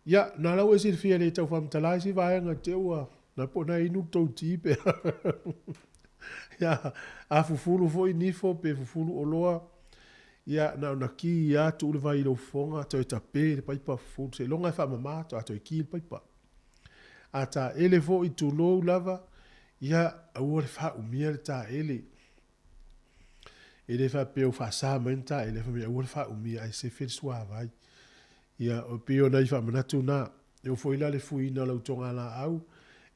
Ia, na la ua e silafia e le tau faamatala isi vaega te ua, na po na inu le tou ti pe Ia, a fufulu foi nifo pe fufulu oloa, ia, na ona ki lava tuu le vai i lou fofoga, toe tape le paipa fufulu, seiloga e faamama faatoa toe ki le paipa. A taele foi, tulou lava, ia, aua le faaumia le taele. E le faapea ua faasa mai ona taele, ae fai mai aua le faaumia ae sefe le suavai. Ia, e pei o nai faamanatu na. E oo foi la le fuiina o lau togalaau,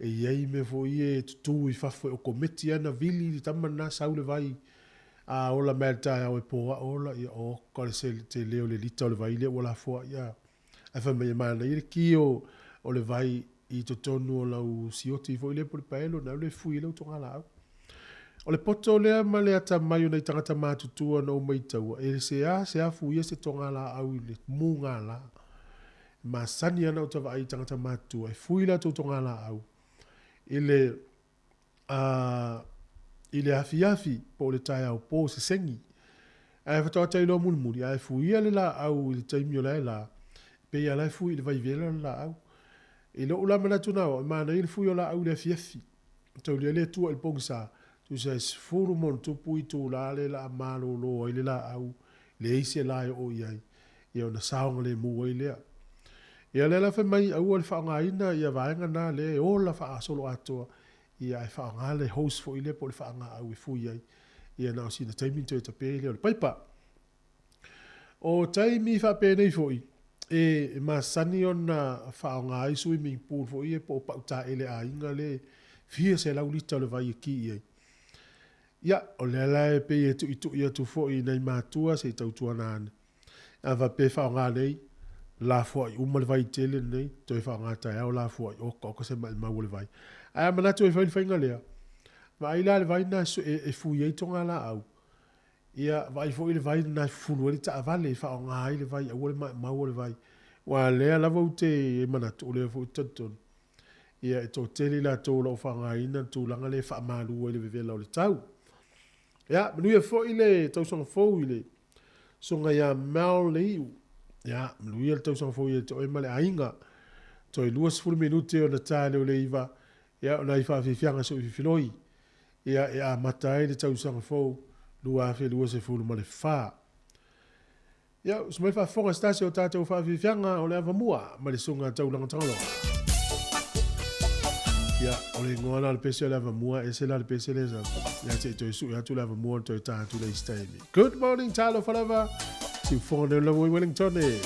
e i ai mea foi ia e tutu i fafo e okometi lava ona vili le tama lena sau le vai, a ola mai lava i le taeao e poa ola, ia oka le tele o le lita o le vai lea ua lafoai. A. Ae fai mai e manaia le ki o, o le vai i totonu o lau sioti foi lea po o le paelo, na alu e fui ai lau togalaau. O le poto lea ma le atamai o nai tagata matutua na ou maitaua, e seasea fuia se togalaau i le mugala. E masani lava ona ou vaai i tagata matutua e fui latou togalaau i le, a, i le afiafi po o le taeao po sesegi. Ae faatoa ta iloa mulimuli, a e fuia le laau i le taimi o la e la, e pei lava la e fui i le vai vela le laau. I lou la manatu na o, e manaia le fui o laau i le afiafi. Taulia le Atua i le pogisa, tusa e 10+ itula lea la a malolo ai le laau, leai se la e oo i ai, ia ona saogalemu ai lea. Ia lea la fai mai aua le faaaogaina ia vaega na lea e ola faasoloatoa, ia ae faaaoga le hose foi lea po o le faagaau e fui ai, ia na o sina taimi toe tape lea o le paipa. O taimi faapenei foi, e masani ona faaaoga ai swimming pool foi ia po o pau taele aiga le fia selau lita o le vai e ki i ai. Ia, o lea la e pei e tuitui atu foi i nai matua se i tautuana ane. A faapea e faaaoga nei, lafoai uma le vai tele lenei, toe faaaoga taeao lafoai, oka oka se maimau o le vai. Ae a manatu e fai le faiga lea, vaai la le vai lena e fui ai togalaau, Ia, vaai foi le vai lena e fufulu ai le taavale, e faaaoga ai le vai, aua le maumau o le vai. Aua o lea lava ou te manatu, o lea foi ou te talitonu, ia, e toatele i latou o lo o faaaogaina le tulaga lea e faamalu ai i le vevela o le tau. Ia, manuia foi le tausaga fou i le susuga ia Mel Leiu. Ia, manuia le tausaga fou ia te oe ma le aiga. Toe 20 minute ona ta lea o le 9, ia, o nai faafiafiaga soififiloi. Ia, e amata ai le tausaga fou 2024. Ia, usu mai le faafofoga se tasi o tatou faafiafiaga o le Avamua ma le Susuga Taulaga Tagaloa. Ia, o le igoa la o le pese o le Avamua, ese la le pese lea sa. Ia, se i toe sue atu le Avamua ona toe ta atu le isi taimi. Good morning, talofa lava. Siufofoga nei o le Lavoi Wellington e.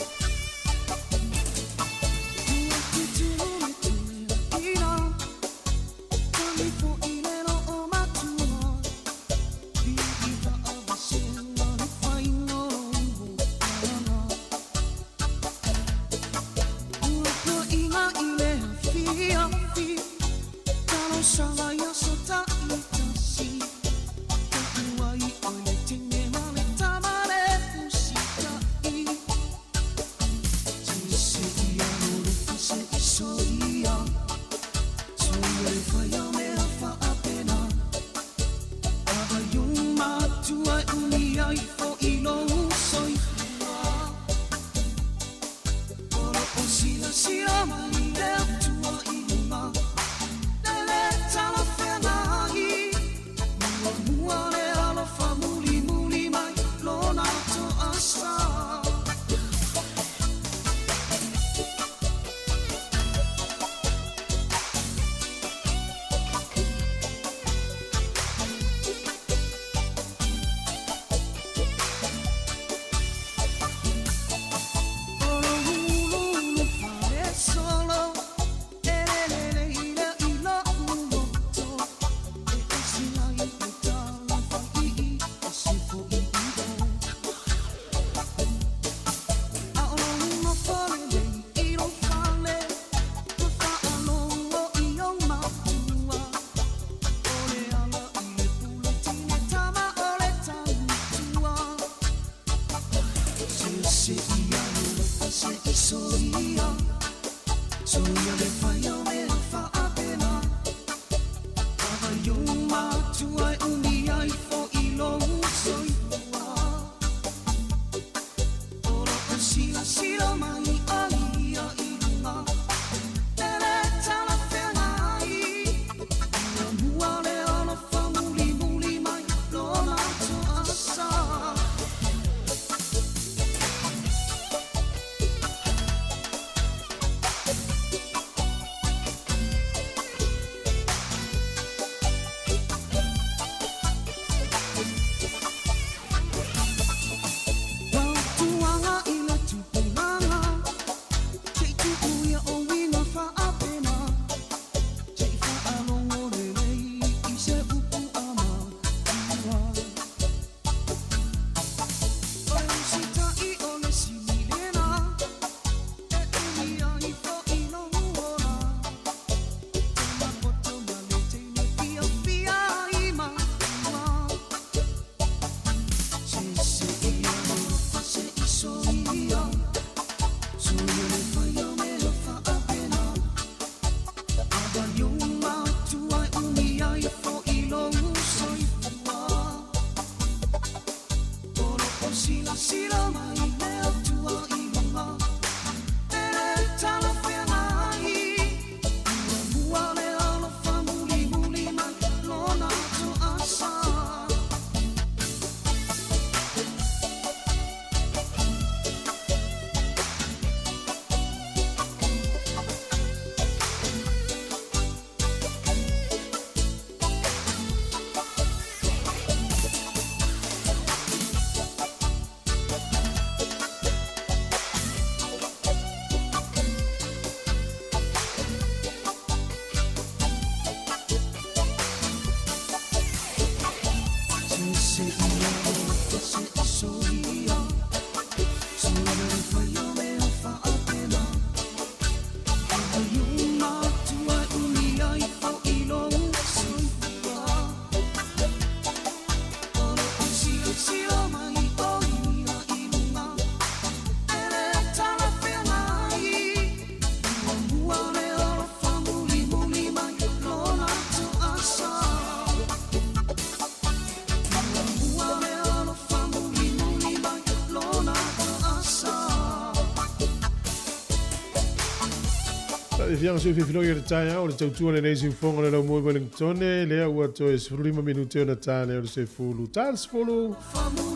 Tau fiaga sui fifiloi o le taeao o le tautua lenei siufofoga o le laumua i Wellingtone lea ua toe 15 minute ona ta lea o le 10 ta le 10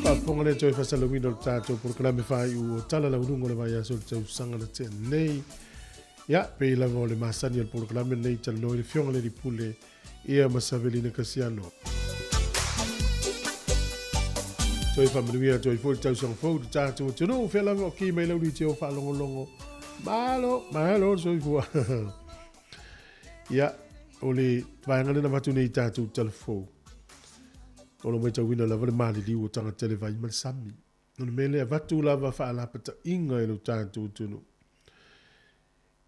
faafofoga le toe faasalalauina o le tatou polokalame faaiu o tala lauluga o le vaiaso o le tausaga na tea nei. Ia, pei lava o le masani o le polokalame lenei talanoa i le Afioga i le Alii Pule ia ma Savelina Kasiano. Toe faamanuia atu ai foi le tausaga fou i le tatou atunuu, fea lava o ki mai lau litio faalogologo. Malo, malo le soifua. Ia, o le vaega lena avatu nei i tatou tala fou. O lo matauina lava le maliliu o tagata i le vai ma le sami. O le mea lea avatu lava faalapataiga i lo tatou atunuu.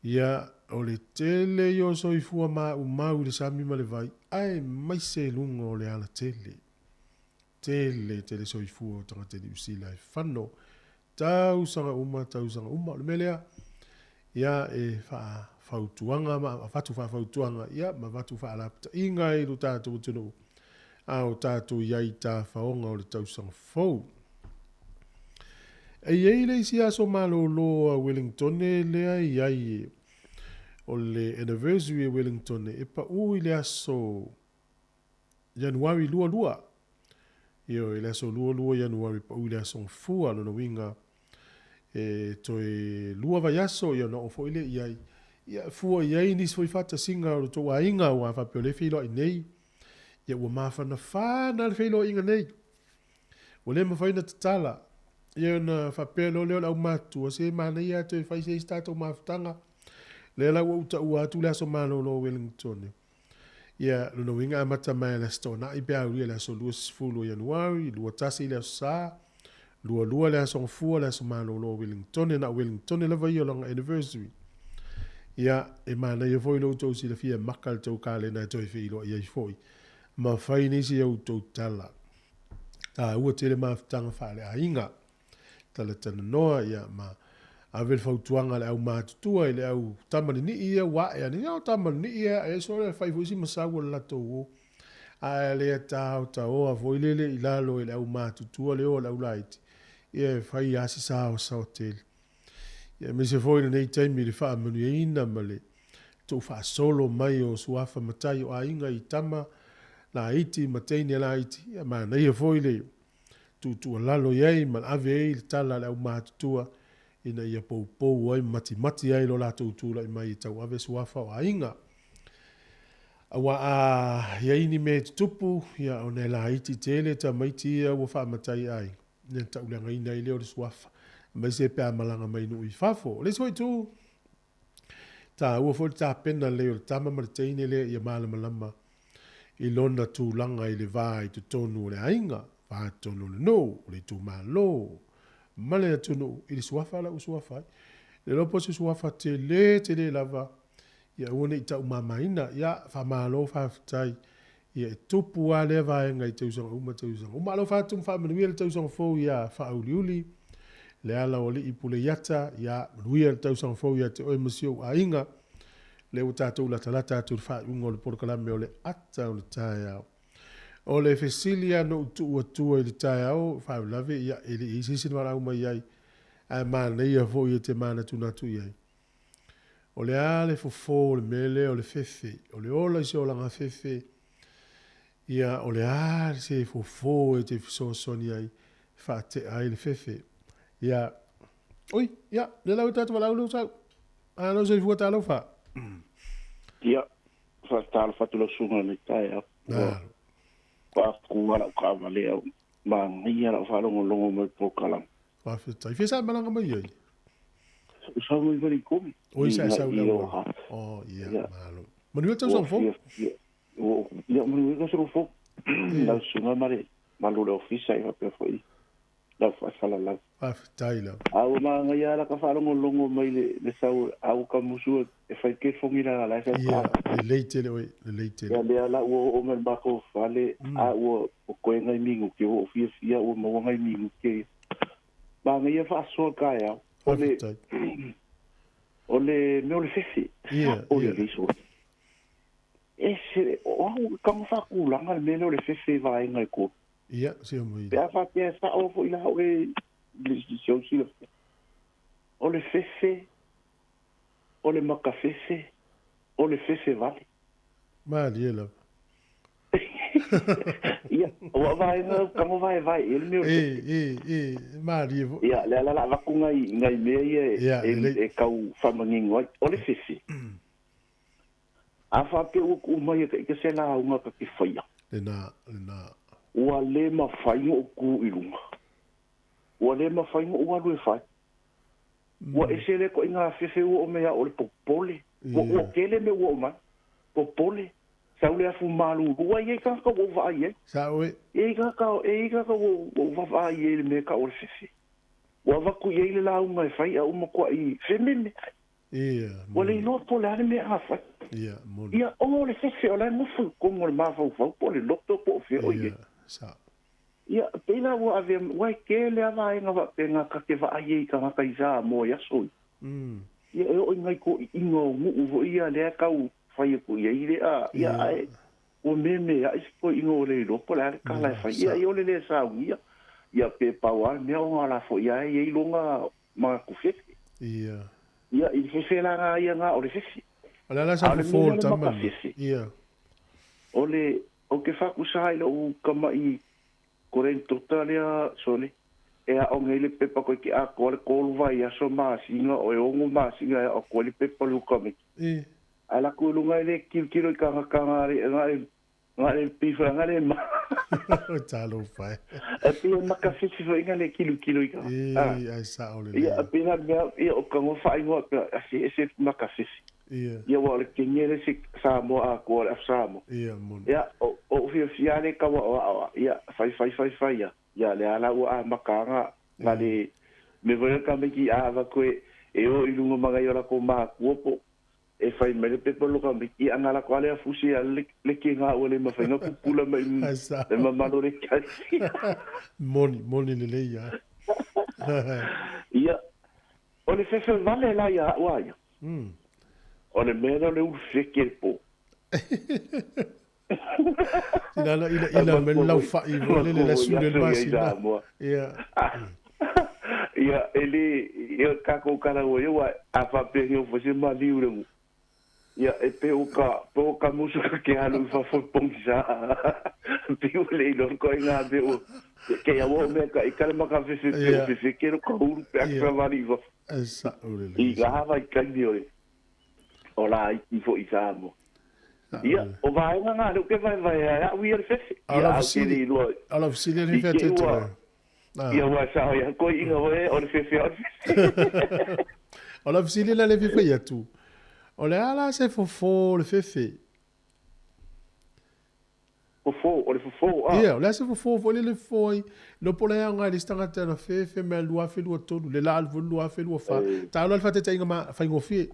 Ia, o le tele ia o soifua maumau i le sami ma le vai, aemaise i luga o le alatele. Tele tele soifua o tagata i Niu Sila e fano tausaga uma tausaga uma. O le mea lea, ia, e faafautuaga ma avatu faafautuaga, ia, ma avatu faalapataiga i lo tatou atunuu, a o tatou i ai i tafaoga o le tausaga fou. E i ai le isi aso malolo a Wellingtone lea e i ai o le anniversary e Wellingtone e pau i le aso Ianuari 22. Ioe, le aso 22 Ianuari pau i le aso Gafua, lona uiga e toe lua vaiaso ia ona oo foi lea i ai. Ia, fua i ai nisi foi faatasiga o le tou aiga aua faapea o lea e feiloai nei. Ia ua mafanafana le feiloaiga nei. Ua le mafai ona tatala. Ia ona faapea loa lea o le aumatutua, se manaia lava toe fai se isi tatou mafutaga. Lea la ua ou taua atu le aso malolo o Wellington. Ia, lona uiga amata mai le Aso Toonai pe aulia le aso 20 o Ianuari, 21 le Aso Sa, 22 le Aso Gafua, le aso malolo o Wellington, na o Wellington lava ia o lana anniversary. Ia, e manaia foi lo outou silafia e maka le tou kalena e toe feiloai ai foi ma fai nisi a outou tala. Taua tele mafutaga faaleaiga. Talatalanoa, ia, ma ave le fautuaga a le au matutua i le au tamalini'i ia ua ae ane. Ia, o tamalini'i ia e ae sole e fai foi si masau o le latou o. Ae le taotaoa foi lele i lalo e le au matutua le o a le au laiti, ia e fai lava si saosaoa tele. Ia, aemaise foi lenei taimi i le faamanuiaina ma le tuufaasolo mai o suafa matai o aiga i tama laiti ma teine laiti, ia manaia foi le tuutuualalo i ai ma ave ai le tala a le aumatutua ina ia poupou ai ma matimati ai lo latou tulai mai e tauave suafa o aiga. Aua a i ai ni mea e tutupu, ia ona e laiti tele tamaiti ia ua faamatai i aiga, ia ona tauleagaina ai lea o le suafa, aemaise pe a malaga mai nuu i fafo. O le isi foi itu, taua foi le tapena lelei o le tama ma le teine lea ia malamalama i lona tulaga i le va i totonu o le aiga, va i totonu o le nuu, o le itumalo, ma le atunuu i le suafa la ua suafa ai. Le iloa po o se suafa tele tele lava, ia aua ne i taumamaina. Ia, faamalo faafetai. Ia e tupu lava lea vaega i tausaga uma tausaga uma. Alofa atu ma faamanuia le tausaga fou ia Faauliuli, le ala o alii Puleiata, ia manuia le tausaga fou ia te oe ma si ou aiga. Lea ua tatou latalata atu i le faaiuga o le polokalame o le ata o le taeao. O le fesili lava na ou tuu atua i le taeao, faalavelave, ia e le i i ai se isi na valaau mai ai, ae manaia foi e te manatunatu i ai. O le a le fofo o le mea lea o le fefe, o le ola i se olaga fefe, ia o le a se fofo e te fesoasoani ai e faatea ai le fefe. Ia, oi, ia, lea la ua tatou valaau lou sau. Malo soifua talofa. Ia, faatalofa atu lau susuga i lenei taeao. Ua faaku lava lau taavale a ua manaia lau faalogologo mai i le polokalame. Faafetai. Fia sa malaga mai ai? Sau mai mai Kobe. Oi sa sau le auala. Oh, ia, malo. Manuia le tausaga fou. Ia, manuia le tausaga fou. Lau susuga ma le malu o le ofisa ia faapea foi lau faasalalau. Faafetai lava. A ua manaia lava laka faalogologo mai le sau a ua kamusu e fai telefoni la la e sau ka. Ia, lelei tele oe, lelei tele. Ia lea la ua oo mai le matou fale a ua toe nai minute ua ou fiafia ua maua nai minute ia. Manaia faasoa le taeao. O le o le mea o le fefe. Ia, o le leiso. Ese, o au, tago faatulaga le mea lea o le fefe i vaega e tolu. Ia, se o mai. Pe a faapea e sao foi la oe i si ou silafia. O le fefe, o le makafefe. O le fefe vale. Malie lava. Ia, ua vaega kango vae vae e le mea o le E, e, e, malie fo. Ia, le ala la avaku ngai ngai mea ia e, Ia, e, lelei. e kau faamanino ai. O le fefe. A faapea ua ku'u mai e ka ika se lauga ka ke faia. Lena, lena. Ua le mafai ona ou ku i luga. Ua le mafai ona ou alu e fai. Ua ese le koʻiga fefe ua o mea o le popole. Ua ua tele mea ua o mai. Popole. Sau le afu malulu ai ai tagata ua ou vaai ai. Sa oe. E i tagata e i tagata ua ua ou vaavaai ai i le mea ka o le fefe. Ua avatu i ai le lauga e fai a uma koaʻi fememe. Ia, Ua le moni. iloa po o le a le mea a fai. Ia, moni. Ia, o le fefe o la e nofo i totonu o le mafaufau po o le loto po o fea o i ai. Ia, sa. Ia, pei la ua avea, ua e tele lava vaega faapena ka te vaai ai i tagata i Samoa i aso ia. Ia, e oo i nai toʻiʻiga o nuu foi ia lea e tau fai atu i ai le a, ia, ae ua meameaʻi se toeʻiga ua le iloa po o le a le tala e fai. Ia, i ole le saunia, ia pe pau lava le mea ona la foi lava e i ai lona manatu fefe. Ia. Ia, i le fefe la gā ia gā o le fefe. O le ala sa A o le fofo mea le lea o le tama. makafefe. Ia. O le, o ke faakusa ai loʻu kamaʻi korentota lea sole, e aʻoga ai le pepa koe ke atoa le 3 vaiaso masina o e 6 masina e aʻo atu ai le pepa le ukamiki. E. Ae laku i luga e le kilokilo i tagata ga le ga le ga le pifalaga le ma. O talo fai. E pei e makafefe foʻiga le kilokilo i tagata. E, Ah. ai sa o le Ia, lea. pei la mea, ia o kagoa faaigoa pea, ase ese makafefe. Ia. Ia ua o le kege le isi Samoa atoa le afu Samoa. Ia, moni. Ia, o o fiafia le kaua o aʻoa. Ia, fai fai fai fai ia. Ia, le ala ua amataga ga le me foi le kamiki a avatu e e o i luga magai o lakou makua po e fai mai le pepa lo kamiki ia ga lako ale afusi a le le kega ua le mafaiga pupula mai Ai sa. le mamalo le kasi. Moni, moni lelei ia. Ia, o le fefe vale la ia aʻu a ia. O le mea lea o le ulufeke le pō. Ina ina ina me lau fai vo le le su le masina. Ia. Ia, e le, ia kākou kala ua ia ua a faapea o fose maliu le mu. Ia, e pe o ka, pe o ka musu ka ke alu i fafo i pongisa. Pe o le ilo ko i ngā pe o, ke ia o mea ka i kale maka fefe pe o Ia. fefe ke ro ka uru pe Ia. akra wali i fafo. Ai sa o le I le. ngā hawa i kaimi o le, o la i fo i Samoa. Sa o Ia, le. o vaega ngā leo ke vai vai a au ia le fefe. A Ia, la au ke le fesili, iloa. a la fesili le I fea ke te ua, te. ia ua sao ia koe inga oe, o le fefe o le fefe. O la fesili la le fefe ia tu. O le ala se fofo le fefe. Fofo, o le fofo, ah. Ia, o le a se fofo fo le le fo ai. No po le anga le stanga te na fefe me lua fe lua tolu le la alvu lua fe lua fa. Ta lo fa te te inga ma fa ngofie.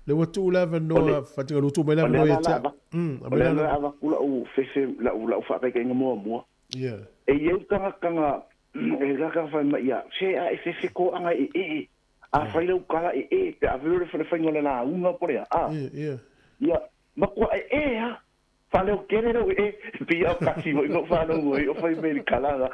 Le wa tu la va O no le, fa te lu tu me la o le no ia ala te. la ava, A o me le la ala la. ava ku lau fefe, lau, lau whaakaikainga mua mua. Ia. E iau tanga e raka whai mai ia, se a e fefe ko anga e e, a whai lau kala e e, pe a velo le whare whainga le la unga pore a, ah. Ia, ia. Ia, makua e e ha, whaleo kere rau e, pi au kasi mo ingo whanau mo, o whai me le kalanga.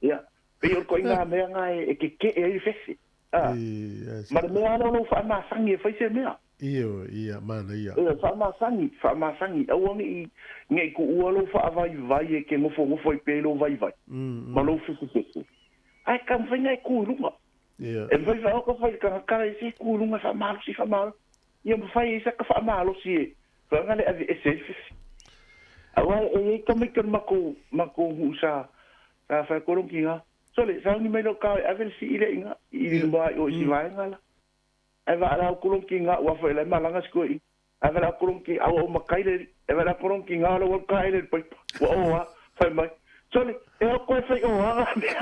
Ia, pi o ko inga mea ngā e, e ke ke e ai fefe. Ah. Ia, Ma le mea ana o whaamasangi e whai se mea. Ia, ia, mana ia. E, whaamasangi, whaamasangi. Aua ngi ngi ku ua lo whaavai vai e ke ngofo ngofo i pe lo vai vai. Ma lo fefe fefe. Ai ka mwhainga e ku i lunga. Ia. E mwhai wha oka whai ka kara e se ku i lunga whaamalosi whaamalo. Ia mwhai e saka whaamalosi e. Whaanga le ave e se fefe. Aua e e ka mai ka mako, mako ngu sa, sa whai korongi ngā. Sole, sa ni mai lo ka e ave le si ile inga, i luma i o i si vaenga la. Ai va ala kolonki ngā ua whai lai malanga siko i. Ai va ala kolonki awa o makai le, ai va ala kolonki ngā ala wal kai le paipa. Ua o wa, whai mai. Sole, e o koe whai o anga mea.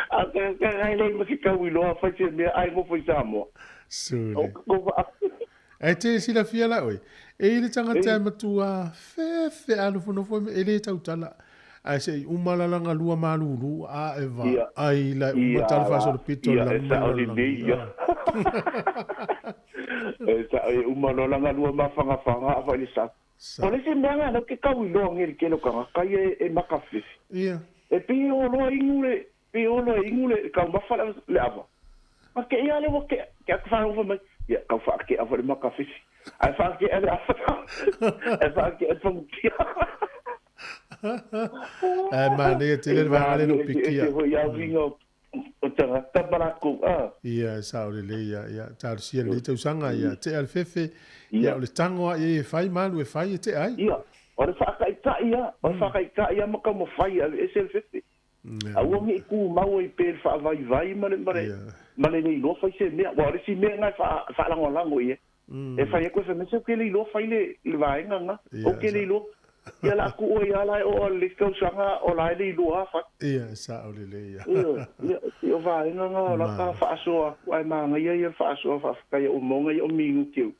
A ka ka ngai lei ma si kau i loa whai se mea ai mo whai Samoa. Sole. O ko wa. E te sila fia la oi. E i le tangata E. e matua fefe a nofo nofo e le tautala. Ai se i umalalanga lua malulu a e va. Ia. Ai la Ia umatala la. faso le pito Ia, la e sa o le nei ia. E sa e umalolanga lua mawhangawhanga a whai le sa. Sa. O le se mea ngā nau ke kau i loa ngeri ke lokanga, kai e, e makawhiwhi. Ia. E pi o loa ingu le, pi o loa ingu le, kau mawha le, le awa. Ma ke ia le wa ke, ke aku whanau mai, Ia kau whaakea whare makawhisi. Ai whaakea le awhata. Ai whaakea le whangutia. Ai manaia tele le vaega lea na ou pikia. E ese foi a uiga o tagata ma lakou a. Ia, e sao lelei, ia, ia, talosia lenei tausaga, ia, tea le fefe, ia, o le tago a ia e fai ma alu e fai e tea ai. Ia, o le faataitai a, o le faataitai a ma taumafai e aveese le fefe. Aua ne i tumau ai pea i le faavaivai ma le, ma le, ma le le iloa fai se mea. Aua o le isi mea lena e faalagolago i ai. E fai atu e fai mai, se ou te le iloa fai le, le vaega lena. Ou te le iloa. Ia la tuu ai lava la e oo i le isi tausaga o la e le iloa lava fai. Ia, e sao lelei ia. Ioe, ia, e o vaega na o la ta faasoa atu ae manaia ia le faasoa faafetai ia umoga ia o minute u.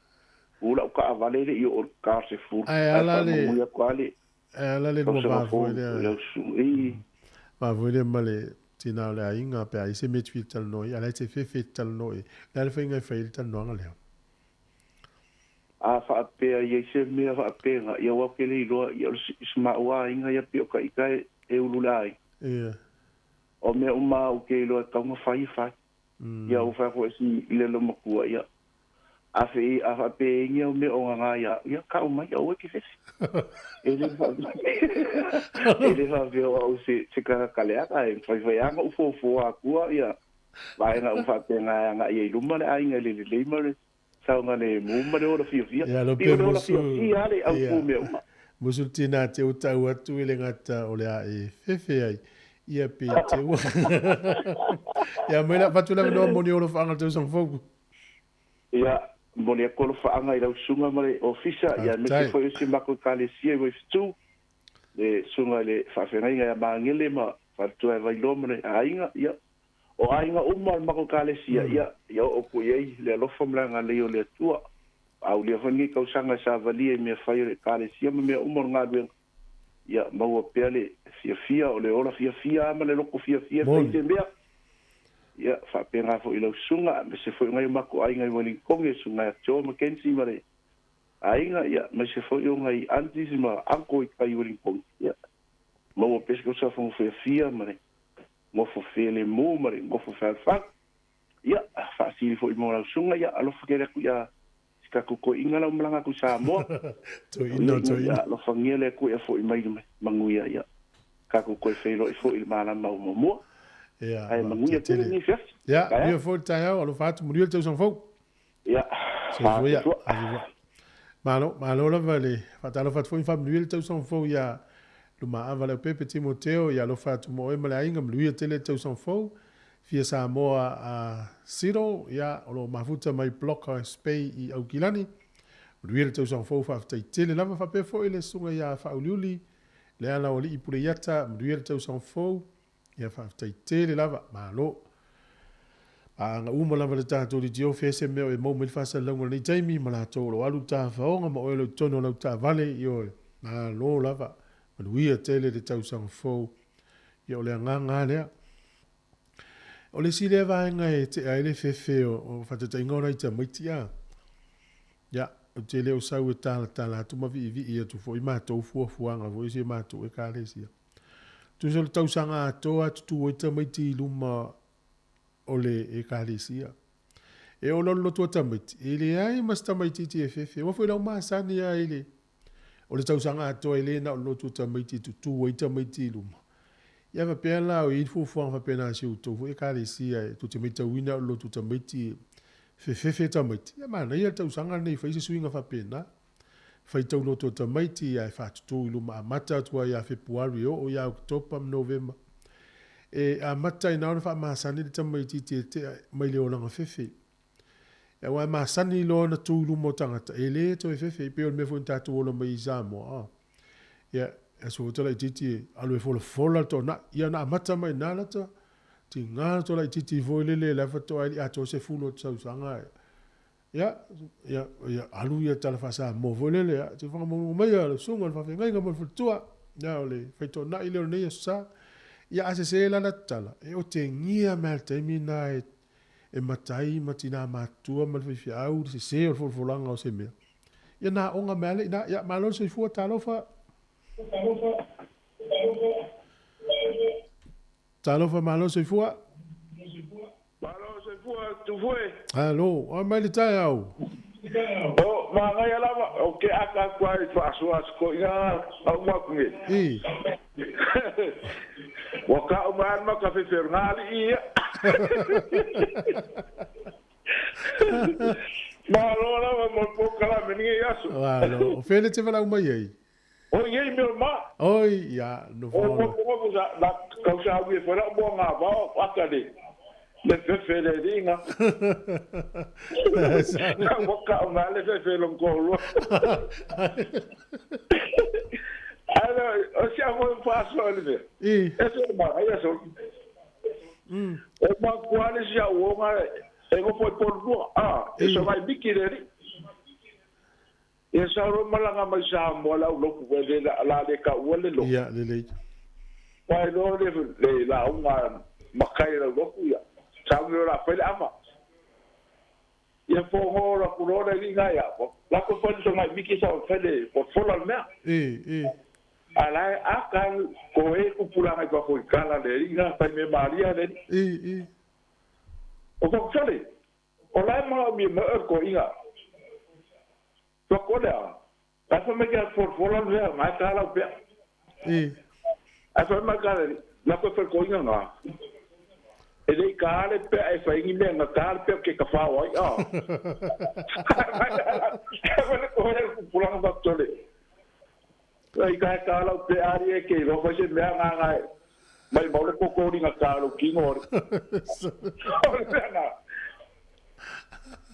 U lau taavale le i oo i le ta 10. Ae ala le faamamui atu lava le Ae ala le lua tausaga va fou foi lea. i lau susuga. Ii. Va foi lea ma le tina o le aiga pe a i ai se mea e te fia talanoa i ai, a o la e te fefe e te talanoa i ai. O le a le faiga e fai ai le talanoaga lea? A faapea i ai se mea faapena, ia aua ou te le iloa, ia o le si maua aiga ia pei o ka ita e ulu le aiga. Ia. O mea uma lava ou te iloa e tatau ona fai e fai. Ia ua fai atu ai si i le loomatua, ia a fe a faapea e ia o mea o ngā ia, ia kau mai aua e te fefe. E le faapea e le faapea o au se se kanaka leaga e faifai lava ona ou fuafua atua ia vaega uma faapena e agai ai i luma le aiga i le lelei ma le saogalemu ma le ola fiafia. Ia lo Pei pe o le ola musu fiafia lava le ia autu o mea uma. musu le tina te ua tau atu i le gata o le a e fefe ai ia pe te ua ia mai la fatu le avanoa mo ni olofaga le tausaga fou. Ia, momoli atu alofaaga i lau susuga ma le ofisa, ia aemaise Faafetai. foi o si matou Ekalesia i Vaifetu, le susuga i le faafeagaiga ia Magele ma Faletua ia Vailoa ma le aiga, ia, o aiga uma o le matou Ekalesia, ia, ia oo atu i ai le alofa ma le agalelei o le Atua. Aulia foi lenei tausaga e savalia i mea fai a le Ekalesia ma mea uma o le galuega, ia maua pea le fiafia, o le ola fiafia lava ma le loto fiafia e fai Moni. se mea. Ia, faapena foi i lau susuga, aemaise foi o nai o matou aiga i Wellington, susuga ia Joe McKenzie ma le aiga, ia, aemaise foi o nai aunties ma uncle i tai i Wellington. Ia, maua pea se tausaga fiafia ma le nofo felemu ma le nofo fealofani. Ia, faasili foi mo lau susuga, ia, alofa tele atu ia si tatou toeaina lau malaga atu i Samoa. Toeaina, Ia, toeaina. alofagia le Atua ia foi mai le manuia, ia tatou toe feiloai foi i le malama o muamua. Ia, Ae manuia faafetai tele tele. lenei afiafi. Ia, Taeao. manuia foi le taeao, alofa atu, manuia le tausaga fou. Ia, Soifua ia, faafetai. soifua. Malo, malo lava le faatalofa atu foi ma faamanuia le tausaga fou ia Lumaava Leaupepe Timoteo, ia alofa atu mo oe ma le aiga, manuia tele le tausaga fou. Fia Samoa a Ciro, ia, o lo o mafuta mai Block Spay i Aukilani. Manuia le tausaga fou, faafetai tele lava faapea foi le susuga ia Faauliuli, le ala o Alii Puleiata, manuia le tausaga fou, ia faafetai tele lava, malo. Paaga uma lava le tatou litiofi e se mea o e maua mai le faasalalauga o lenei taimi ma latou o lo o alu i le tafaoga ma oe o lo o i totonu o lau taavale, ioe, malo lava, manuia tele le tausaga fou. Ia o le agaga lava lea. O le isi lea vaega e tea ai le fefe o faataitaiga o nai tamaiti a. Ia, ou te le o sau e talatala atu ma viivii atu foi matou fuafuaga foi si a matou Ekalesia. Tusa o le tausaga atoa a tutu ai tamaiti i luma o le Ekalesia. E oo loa le lotu a tamaiti, e leai ma se tamaitiiti e fefe. Aua foi la ua masani lava i le o le tausaga atoa e le na o le lotu a tamaiti e tutu ai tamaiti i luma. Ia faapea la o i ai le fuafuaga faapena a si outou foi Ekalesia e tou te matauina o le lotu tamaiti e fefefe tamaiti. Ia manaia le tausaga lenei e fai se suiga faapena. Fai tau lotu a tamaiti ae faatutu i luma amata atu ai ia Fepuari e oo ia Oketopa ma Novema. E amata ai na ona faamasani le tamaitiiti e tea mai le olaga fefe. Aua e masani loa ona tu i luma o tagata, e le toe fefe. E pei o le mea foi na tatou ola mai ai i Samoa. A. Ia, e aso foi tolaitiiti e alu e folafola le toanai. Ia ona amata mai i ina lata tiga le tolaitiiti foi lele la e faatoa ai le i atoa se 10 o tausaga. Ia, ia, ia alu ia tala faa-Samoa foi lele, ia, te whakamaunuga mai a le susuga o le faafeagaiga ma le faletua. Ia, o le faitoanai lea o lenei aso Sa. Ia, a sese la lata tala, e otegia mai lava le taimi lena e e matai ma tina matutua ma le faifeau le sese o le folafolaga o se mea. Ia na aoga mai lava lea i ina. Ia, malo le soifua, talofa. Talofa, malo le soifua. Malo le soifua Tufue. Alo, o mai le taeao. O, manaia lava, o ke aka atu ai faasoa sikoiga au maku nei. Ua ka'u mai ale ma ka feferuga ali'i ia. Malo lava mo le polokalame lenei aso. Malo, o fea le te valaau mai ai? Oi ei mea o le ma. Oi, ia, nofo O nofonofo sa na tausaui e fai lau moa gavao ata le le fefe le liga. Ua ka'u mai le fefe lona toalua. Ae o si au foi faasoa i le mea. E se manaia solo. O makuā le si au uoga e nofo i Polunua, a, e sogai miki le alii. Ia sau loa malaga mai Samoa le au lotu e le la le taua le lotu. Ia, lelei. Ua iloa le le lauga makai e lau lotu ia. Sau loa la fai le ava. Ia fogo la ku loa le alii na ia. La ko fai sogai miki sa fai le fola le mea. A la e aka ko e kupulanga i fafo i kala le alii na fai mea malia le alii. O fafo o la e manaomia mai oe le toeaiga. Tua lea, ae fai mai ke folafola le mea, ngai ka lau pea. Ae fai mai ka le, la koe fai koinga ngā. E lei ka le pea e fai ngi mea nga ka le pea ke ka whao ai, a. Ae fai le koe le kupulanga whakatole. Ai ka he ka lau pea ari e ke roa fai se mea ngā ngai. Mai mau le kokori nga ka lau kingo ore. O le mea ngā.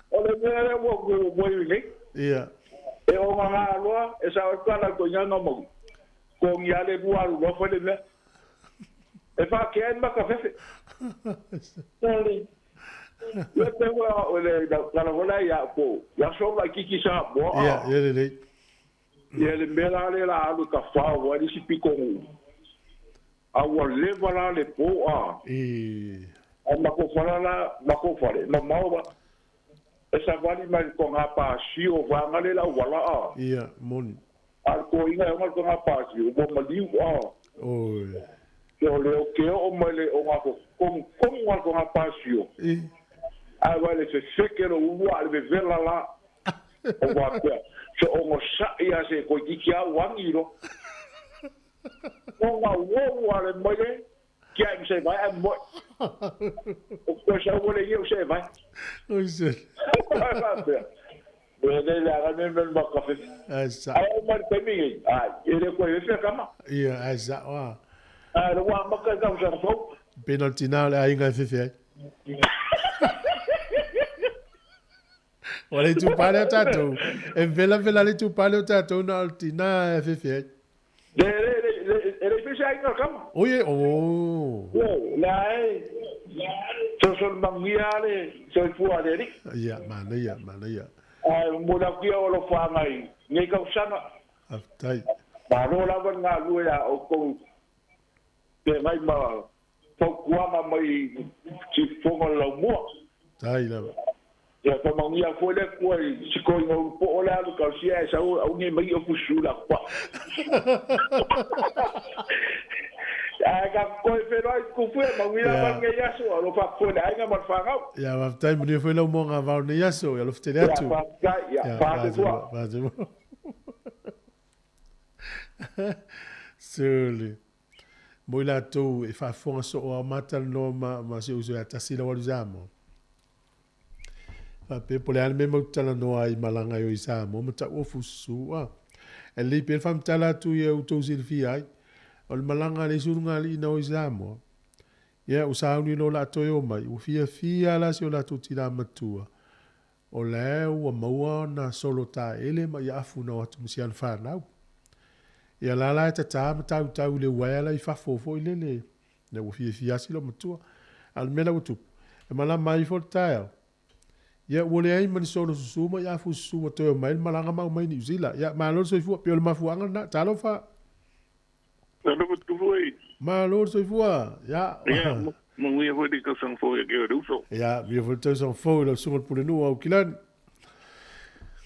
O le mea lea ua mo iwi nei. Ia. E o ngā ngā aloa, e sa oe kala ko ngā ngā mau. Ko ngi ale mua alu loa fai le mea. E whakea ai maka fefe. Sali. Le te hua o le kala wala ia po. Ia so mai kiki sa moa. Ia, ia le lei. Ia le mea la le la alu ka whao wai si pikongu. A ua leva la le po a. A mako whala la, mako whale, ma maua. E savali mai ko ngā pāsio whanga le lau wala a. Ia, moni. A ko inga e ko ngā pāsio, mo maliu a. Oi. Ke o leo ke o mai le o ngā ko kong kong ngā ko ngā pāsio. A wai le fefeke lo ulua le vevela la. O wā pea. So o ngō sa'i a se koi kiki a wangi ro. O ngā uau a le mai le. Kia e se vai a moi. O ko sa wole ia o se vai. Oi se. Le le le aga me me ma kafe. Ai sa. Ai o mai te mi. Ai e le ko e fe kama. Ia ai sa wa. Ai le wa maka ka sa fo. Penalty na le ai ngai fefe ai. O le tu pale o tātou. E vela vela le tu pale o tātou na o tina e fefe ai. Le le le e le fese ai ngā kama. Oye, oh. O, la e. So so mangia le so fua le ri. Ia, mana ia, mana ia. Ai mo la kia o lo whangai. Nei kau sanga. Aftai. Malo lava ngā lue a o kou te ngai ma faukuanga mai si fonga lau mua. Tai lava. Ia whamangia koe le kua i siko i ngā upo o le alu kau sia e sau au nge mai o fusu la kwa. Ai ka koe whenua i kufu e manguia yeah. Nge iaso a lo whakoe le ainga ma whangau. Ia waftai muni fwe lau mo ngā vau nei aso, ia lofte le atu. Ia whaftai, ia whate tua. Whate mua. Sole. Mo i lātou e whaafonga so o au mātala noa ma se uso ia tasi la walu Samoa. Whape, po le ane me mautala noa i malanga i o i Samoa, ma tau o fusu. E lei pe whamtala atu i au tau silfia ai. O le malanga le surunga li ina o i Samoa. Ia, o sauni lo la toi o mai. O fia fia la se o la tira matua. O le ua maua na solo ta ele ma ia afu na watu msian whanau. Ia la la e tata ma tau tau le waea la i whafofo i lele. Le ua fia fia si lo matua. Al mela ua tupu. E mala mai fo le taeao. Ia ua leai ma ni solo susu ma ia afu susu ua toe o mai le malanga mau mai New Zealand. Ia malo le soifua pei o le mafuaaga lena. Talofa. Talofa tupu ai. Malo le soifua. Ia. Ia, manuia foi le tausaga fou ia ke o le uso. Ia, manuia foi le tausaga fou i lau susuga le Pulenuu au Kilani.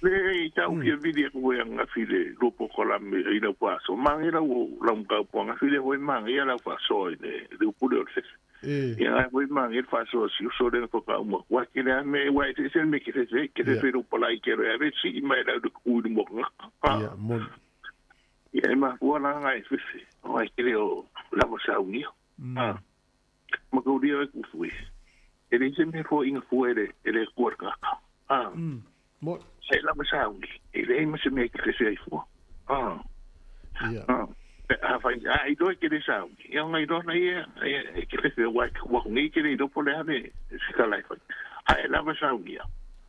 Le i tau fia vili aku e angafi le lua polokalame i lau faasoa. Mange lau lau mataupu angafi lea foi mange ia lau faasoa i le upule o le fefe. Ia ai foi ma ngi fa so si so le ko ka uma. Wa ke le me wa se se me ke se ke se ro pala i ke ro ave si mai la du ku du mo. Ia mon. Ia ma ua la ngai fefe. O ai ke le o la mo sa uni. Ah. Ma ko ria ku fui. E le se me fo inga fu ele ele ku ka. Ah. Mo. Se la mo sa uni. E le ma se me ke se ai fu. Ah. Ia. Ah. A fai a i doi ke le sa uni. Ia ngai do na ia e ke fefe wa wa ngi ke le do po le ave se ka lai fai. A e la mo sa uni.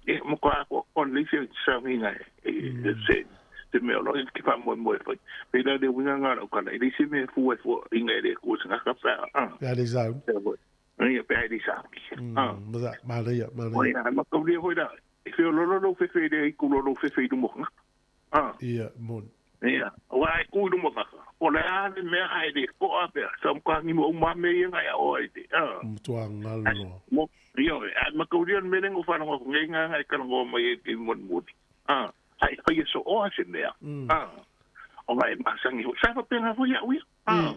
E mo ko ko ko le se sa uni ngai. E se te mea lo ki fa mo mo fai. Pe la le winga ngā rau kana. I le se me fu e fu inga e le ku se ngā ka pa. Ah. Ia le sa. Ia pe ai le sa. Ah. Ma ma ia ma ia. Ia ma ko le hoi la. E fe lo lo lo fe fe le ku lo lo fe fe du mo. Ah. Ia mon. Ia. Wa e ku du mo ka. O le a le mea hai le ko a pe. Sa mo ka ngi mo ma me ia ngai o ai te. Ah. Mutua ngalo. Mo ia a ma ko le me lengo fa ngo ngai ngai ka ngo mai e te mon mo. Ah. Ai fai so o se mea. Ah. O ngai masangi ho. Sa fa penga fo ia ui. Ah.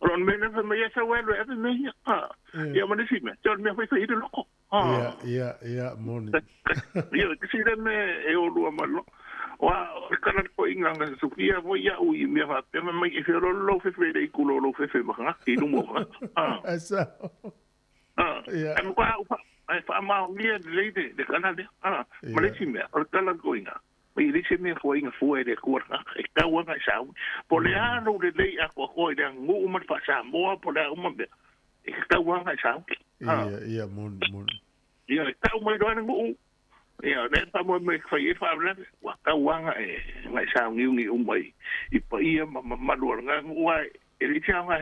Ron me le me ia sa welo e me ia. Ah. Ia ma nisi me. Te me foi foi loko. Ah. Ia ia moni. Ia te si le me e o lua malo. Wa kana ko inga nga Sofia fo ia ui me fa pe mai e fe lo lo fe fe le ku lo lo fe fe ma nga ki no mo. Ah. Asa. Ah. Ia. Ai ko ai fa ma ngia le de kana le. Ah. Ma le si me o kana ko inga. Mai le se me fo inga fo e le ku ra e ka wa nga sa. Po le a lo le le a ko ko ile ngu ma fa sa mo po le uma me. E ka wa nga sa. Ia ia mon mon. Ia ka mai do ngu. Ia le fa mo me fa i fa le wa ka wa nga e ngai sa ngi ngi umai. I pa ia ma ma lo nga ngu ai e le tia nga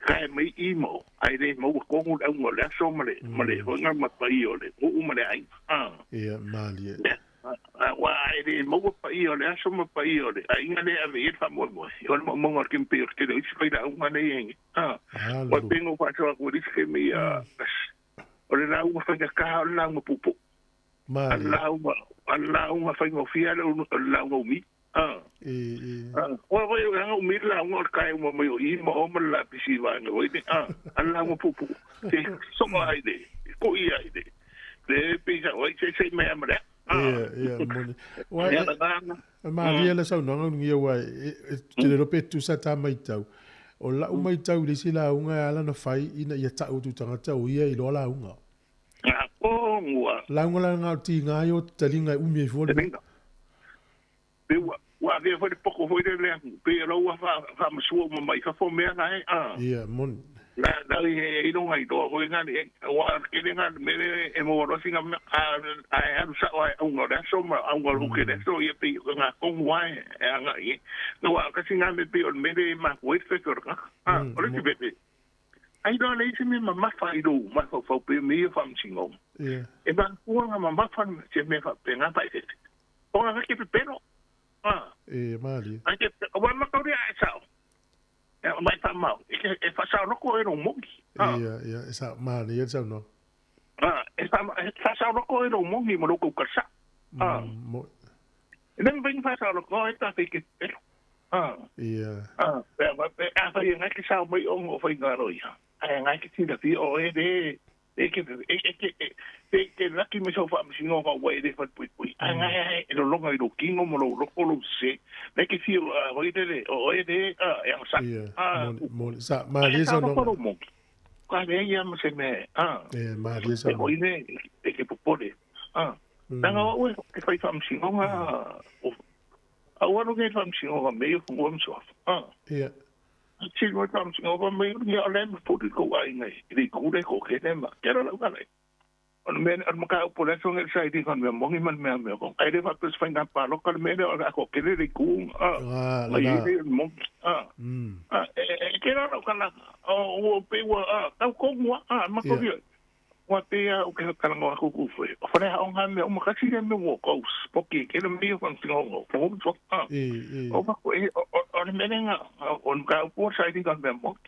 ka mai i mo ai le mo ko ngu au ngo le so ma le ma le ho nga ma pa i o le u ma le ai. Ah. Ia mali. Wa ai le mo pa i o le so ma pa i o le ai nga le ave i fa mo mo. O mo mo ngo ke pe ke le i fa da nga le ngi. Ah. Wa pengo fa so ko ri ke mi a o le la u fa ka o la ngo pupu. Mali. Allah uma fa ngo fia le la ngo mi. Ah. E. Wa wa yo nga mi la ngo ka mo mo i mo o mo la pisi wa ngo i ah Allah ngo pupu. Te so mo ai de ko i ai de. Le pisa o se se me amra. Ia ia moni. Wa ma ria le sau nonga ngi wa te le rope tu sa ta mai tau. O la u mai tau le si la unga ala na fai ina ia tau tu tangata o ia i lo la unga. Ah ko ngua. La unga la nga ti nga yo talinga umi fo. Pe wa ve foi poko foi le pe lo wa fa fa msuo mo mai fa fo me na e ah. Ia mon. La la i no ngai do ko nga ni wa ke le nga me e mo ro singa a a a sa wa unga da so ma unga lu ke so ia pe nga ko wa e nga i no wa ka singa me pe o me le ma ko fe ko ka ah o le pe ai do le se me ma fa i do ma fa fa pe me fa msingo ia e ba ku nga ma fa se me fa pe nga pa e o nga ke pe no ah e mali ai ke wa ma ko ri a sa e mai fa mau e fa sa no ko e no mongi ah ia ia sa mali e sa no ah e fa sa no ko e no mongi mo ko ka sa ah mo e nem vem fa sa no ko e ta ke ah ia ah pe a fa ia ke sa mai o fa nga ro ia ai ngai ke ti da fi o e de e ke e ke la ki me so fa mi no fa wa e fa pui pui ai ngai e lo longa i lo kingo mo lo lo lo se me ke fi o e de o e de a e sa ah mo sa ma le sa no ka ve ia mo se me ah e ma le sa o ine e ke popole ah nanga o ke fa fa mi no nga o a wa no ke fa mi no nga me o mo so ah ia si mo tam si ngo me ni ale mo pu ko ai nei ri ku le ko ke ma ke ra la le on me on ka po le so ngi sai di kon me mo ngi man me me ko ai le fa pus fa nga pa lo ka me le ko ke le ku ah la mo ah ah e ke ra ka la o pe wa ah ka ko mo ah ma ko vi wa te a o ke ka ngo ku ku fu o fa o nga me o ma ka si me wo ko po ke ke le me fa ngo ko ko ah e o ma ko e o le me nga o ka po sai di kon me mo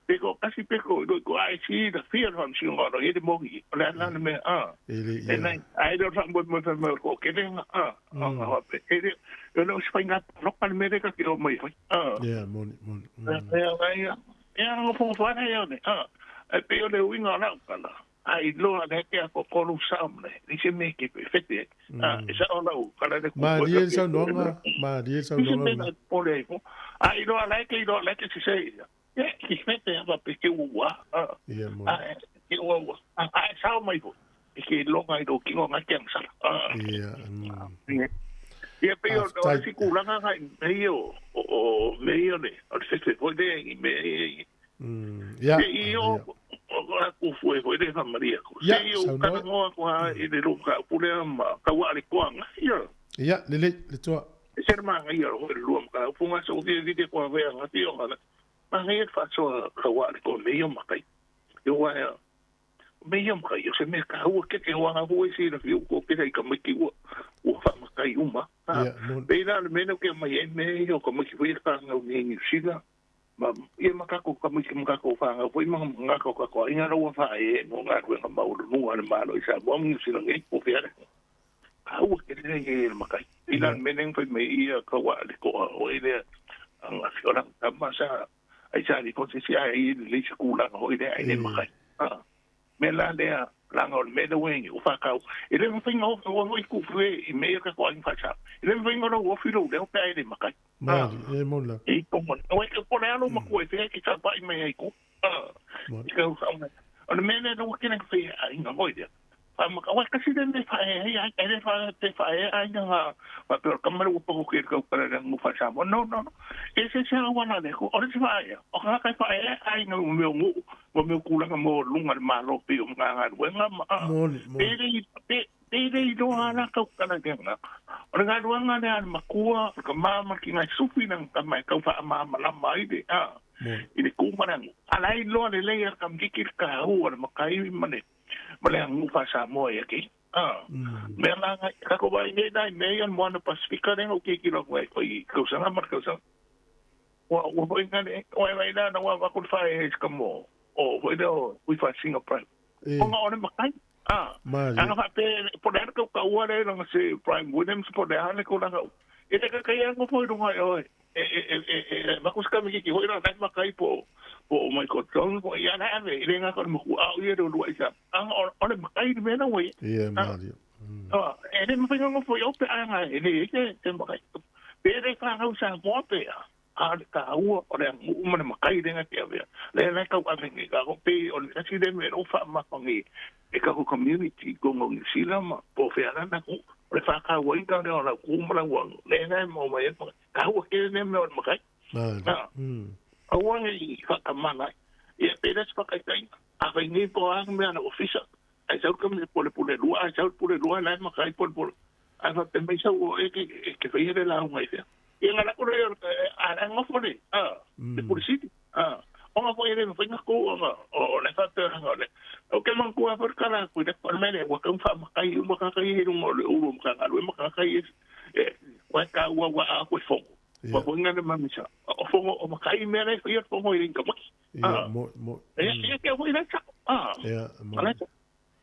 pe ko kasi pe ko do ko ai si da fi fa ngo ro e de mo gi o le la me ah e e nai ai do fa mo mo fa mo ko ke le ah ah pe e le no si fa nga ro pa me de ka ke o mo ah ia mon mon e e ngo fo fa na yo ne ah Ai pe o le uiga o lau tala, a iloa lea ke a tolu sao ma le se me ke pe fete. A e sao lau tala le ku. Malie le saunoaga, malie le saunoaga. Se me pole ai fo. A iloa lea ke iloa lea ke se se. Ia ki fete a pa pe ke ua. Ia mo. A ke ua ua. A e sao mai fo. E ke longa i lo kingo nga ke ang sala. Ia. Ia pe o o si kulanga ngai me o o me o le o le fete foi le i me Ia. Se i o o a ku fue foi le fa Maria ko. Ia, Se i o saunoa. kana ngoa ko ha i le lo ka pule ma ka wa le koanga. Ia. Ia, lelei, le toa. Se ma ngai ia ho le lua ka punga so vi vi te ko ve nga ti o ngana. Ma ngai fa so ka wa le ko me yo makai. Yo wa ya. Me yo makai yo se me ka ua ke ke wa nga hui si na fiu ko ke ka mai ki ua. Ua fa makai uma. Ia, mo. Pe la le meno ke mai e me yo ka mai ki hui ka ngau ni New Zealand. Ma ia makako ka mai ki makako whanga foi ma ngako ka ko inga rawa fa e mo ngā kuenga mauru nunga le malo i sa mo New Zealand e ko fea. Ka ua ke le e le makai. I la meneng fai me ia ka wa le ko o e le anga fiora ka masa ai sa ni ko se si ai le se kula ho i le ai le makai. Ah. Me la le langa o le mele wengi o whakau. E le mwhinga o o i kufu e i mea ka koa i whasa. E le mwhinga o o whiro leo pe ai le makai. Mali, e mo la. E tongo. O e ke pore alo makua e whia ki tā pai mai ai ko. Mali. I ka usa O le mele no kene whai ai ngā hoi lea. Wha maka, wai kasi le me whae ai ai ai le whae te whae ai ngā wha pe o kamara ua pako ki kau para le ngu wha sa mo. No, no, no. E se se awa la le ko. O le se whae o ka kai whae ai ngā meo ngu mo meo kulanga mo lunga le malo pe o ngā ngā ruenga ma. Moli, moli. Pere pere i roa la kau kala te ngā. O le ngā ruanga le ana makua, ka mama ki ngai sufi nang ka mai kau wha mama la mai de. Moli. I le kūmana ngu. Ala i loa le lei a ka mkiki ka hua le makai mane. Ma le angu wha sa moa ia ki. Mea la ngai, ka ko vai nei nai mea ia moana Pasifika renga o ke ki roa koe i kausanga ma kausanga. Wa wa hoi ngane, wa vai la na wa wa ko whae he ska mo. O hoi leo ui wha Singapore. E. O nga one makai. Mali. Anga wha pe, po le ana kau ka ua le ranga se Prime Williams po le ana ko ranga. E te kakai ango foi runga e oe. E makus kami ki hoi ranga nai makai po po Michael Jones po ia na ave i renga ko mo au ia ro lua isa. Anga ole makai ni mena wei. Ia, mali. E le mawhinga ngo foi ope anga e le e te makai. Pere ka ngau sa mo pe. A le ka ua o le ngu mana makai renga te ave. Le le kau ave ngi ka ko pe o le kasi le me ro fa makangi. E ka ko community ko ngo New Zealand ma po fe ana na ku. O le whakau wai ka reo la kūmara ua le nai mo mai e ka hua ke ne me o le makai. Mali. Aua ngai i whakamana. Ia pera se whakaitai. A whai nei po anga me ana ofisa. Ai sau ka me pole pole lua, ai sau pole lua lai makai pole pole. Ai wha te mai sau o e ke whai here la hunga i whia. Ia ngā lako reo a ranga ngofo le. Te pule siti. O ngā whai re whai ngā kou o ngā o le whapea ngā le. O ke mang kua whakara kui le whanmele wa kau wha makai u makakai he runga o le uru makakai ue makakai e wai ka ua wa a koe whongo. Wa koe ngā le mamisa. O whongo o makai mea rei whai o whongo i ringa maki. Ia, mo, mo. Ia kia whai rei sao. Ia, mo.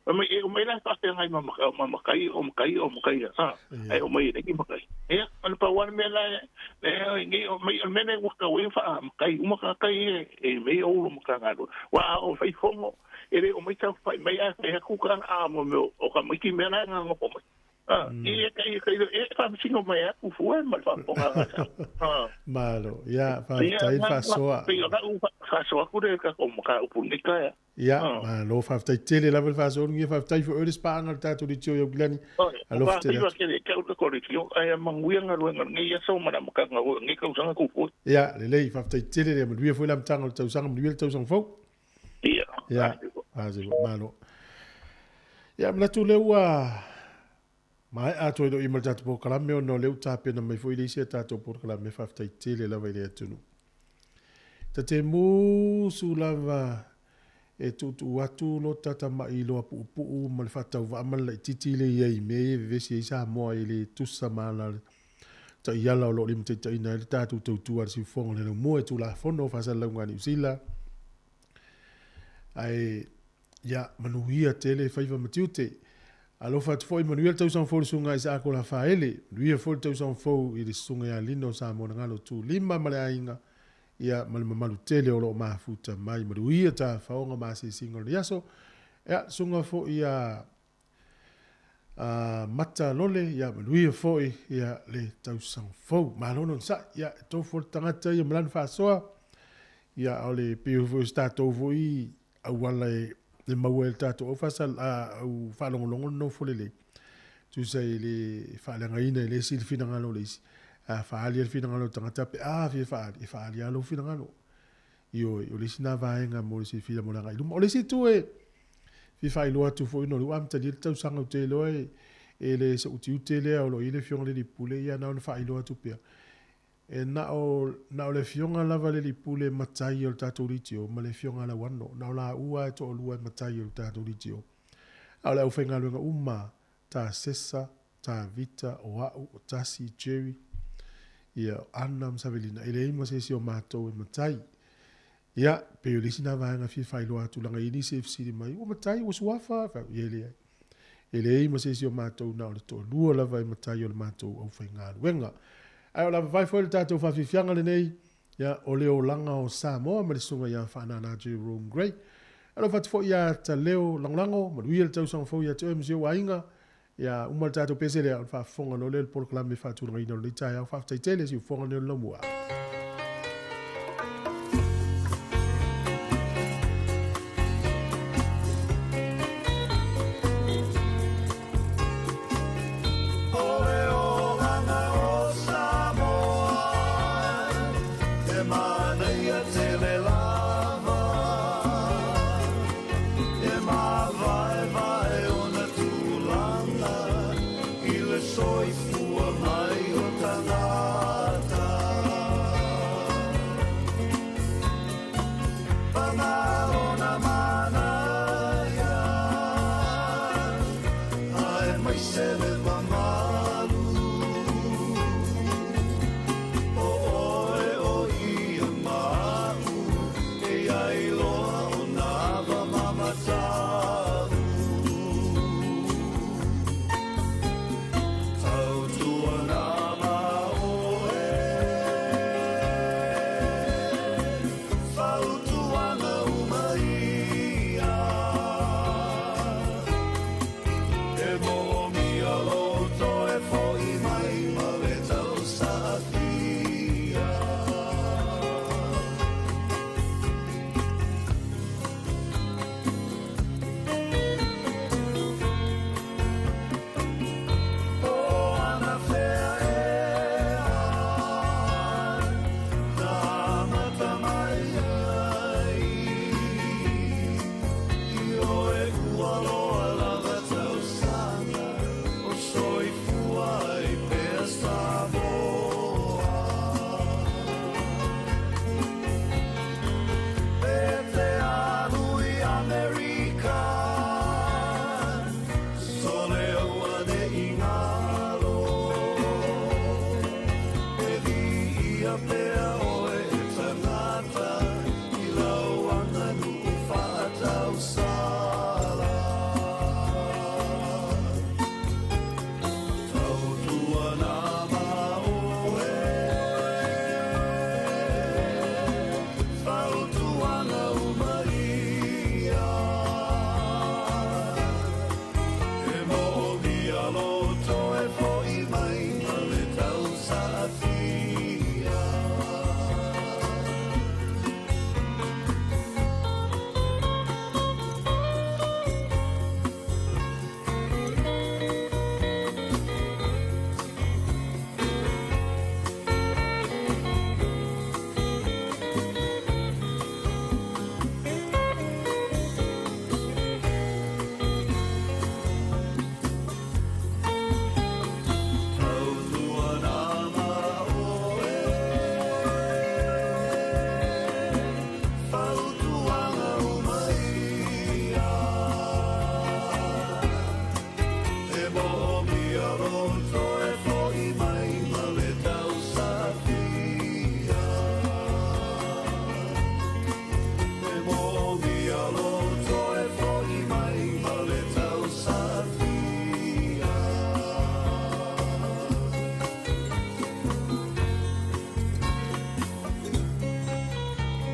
O mai e o mai la whapea ngai ma makai o makai o makai. Ai o mai reki makai. Ia, ana pa wana mea la e ngi o mai o mene waka o wha makai u makakai e mei o ulu makangaro. Wa o whai whongo e re o mai tau whai mai a whai haku ka a mo me o ka mai ki mea la ngā ngoko mai. Ia ka ia ka ia e wha mai aku fue ma wha ponga ngā sa. Malo, ia, whaftai whasoa. Ia, whasoa kure ka ko maka upunika ia. Ia, malo, whaftai tele lava le whasoa ngia whaftai fo ere spanga le tātou le tio iau kilani. Alofa tele atu. Whaftai whakere, kia ura kore tio, ai a manguia ngā ruenga ngi ia sau mana makanga hoi, ngi kausanga kukui. Ia, lelei, whaftai tele rea, manuia foi la mtanga o le tausanga, manuia le tausanga fau. Ia. Ia, malo. Ia, manatu leu ua mai atoa i lo ima le tātou polokalame ona o leu tāpena mai foi le isi a tātou polokalame whaftai tele lava i le atunu. Ta te musu lava e tuutuu atu lo tata mai loa puupuu ma le whatauvaa ma le laititi le ia i mea e vevesi ai Samoa i le tusa ma la ta iala o lo lima taitaina ai le tātou tautua le siufoga le laumua e tulafono o faasalalauga a Niu Sila. Ae ia manuia tele faiva ma tiute. Alofa atu foi manuia le tausaga fou i le susuga Isaako Lafaele. Manuia foi le tausaga fou i le susuga ia Lino Samoa Nagalo Tulima ma le aiga. Ia, ma le mamalu tele o loo mafuta mai manuia tafaoga ma asiasiga o lenei aso. Ia, susuga foi ia Mata Lole, ia manuia foi ia le tausaga fou. Malo le onosai. Ia, e tofu le tagata ia ma lana faasoa. Ia, o le pei foi o se tatou foi auala e maua ai e le tatou au au faalogologo le nofo lelei. Tusa i le faaleagaina e le isi le finagalo o le isi. A faaali le finagalo o le tagata pe a fia faaali, e faaali lava lou finagalo. Ioe, o le isi lena vaega mo le silafia mo le agai i luma. O le isi itu e fia faailoa atu foi ona o lea ua amatalia le tausaga ou te iloa e le se utiuti lea o lo o i ai le Afioga i le Alii Pule, ia na ona faailoa atu pea. E na o, na o le Afioga lava a le Alii Pule e matai o le tatou leitio ma le Afioga a Lauano. Na o laua lava e toalua e matai o le tatou leitio. A o le aufaigaluega uma, Tasesa, Tavita, o a'u, o Tasi, Jerry, ia, o Ana ma Savelina, e leai ma se isi o matou e matai. Ia, pei o le isi lena vaega e fia faailoa atu, leaga e i ai nisi e fesili mai, ua matai, ua suafa? Fai atu, ia e leai. E leai ma se isi o matou, na o le toalua lava e matai o le matou aufaigaluega. Ae o le a vavae foi le tatou faafiafiaga lenei, ia, o le olaga o Samoa ma le susuga ia Faanana Jerome Gray. Alofa atu foi ia Taleo Lagolago, manuia le tausaga fou ia te oe ma si ou aiga. Ia uma le tatou pese lea, ona faafofoga loa lea i le polokalame faatulagaina o lenei taeao. Faafetai tele siufofoga lenei o le Laumua.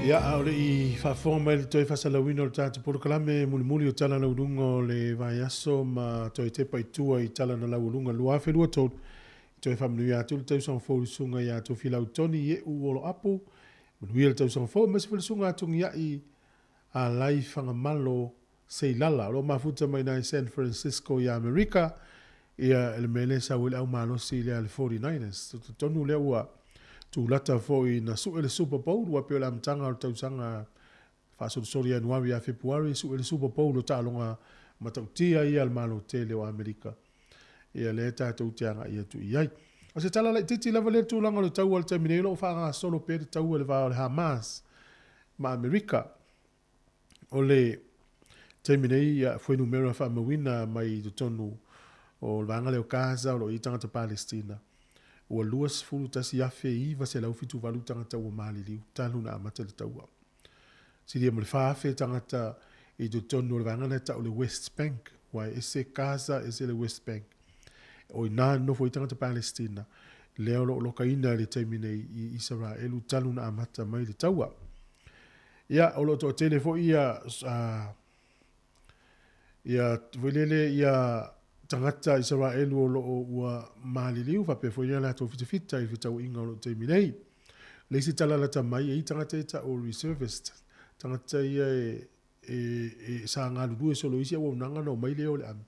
Ia, a o le i faafofoga mai le toe faasalauina o le tatou polokalame mulimuli o tala laualuga o le vaiaso ma toe tepa i tua i tala na laualuga 2023, i toe faamanuia atu le tausaga fou i le susuga ia Tofilau Tony Ieu Oloapu, manuia le tausaga fou aemaise foi le susuga a Tugiai Alai Fagamalo Seilala, o lo o mafuta mai i San Francisco ia Amerika, ia le mea lea e sau ai le au malosi lea a le 49ers. Totonu lea ua tulata foi na sue le Super Bowl, ua pei o le amataga o le tausaga faasolisoli Ianuari ia Fepuari, sue le Super Bowl o taaloga matautia ia a le Malo tele o Amerika. Ia lea tatou te agai atu i ai. O se tala laitiiti lava lea i le tulaga o le taua i le taimi nei, o lo o faagasolo pea le taua i le va o le Hamas ma Amerika. O le taimi nei, ia, fuainumera faamauina mai i totonu o le vaega lea o Gaza o lo o i ai tagata Palestina, ua 21,978 tagata ua maliliu talu ona amata le taua. Silia ma le 4,000 tagata i totonu o le vaega lea e tau o le West Bank, aua e ese Gaza, ese le West Bank. O i ina e nonofo ai tagata Palestina, lea o lo o lokaina i le taimi nei i Isaraelu talu ona amata mai le taua. Ia, o lo o toatele foi ia, ia, foi lele, ia tagata Isaraelu o lo o ua maliliu, faapea foi ia latou fitafita i le fetauaiga o lo o taimi nei. Le isi tala lata mai, e i ai tagata ia e tau o reservist, tagata ia e, e, e sa galulue solo i isi auaunaga ona omai lea o le ami.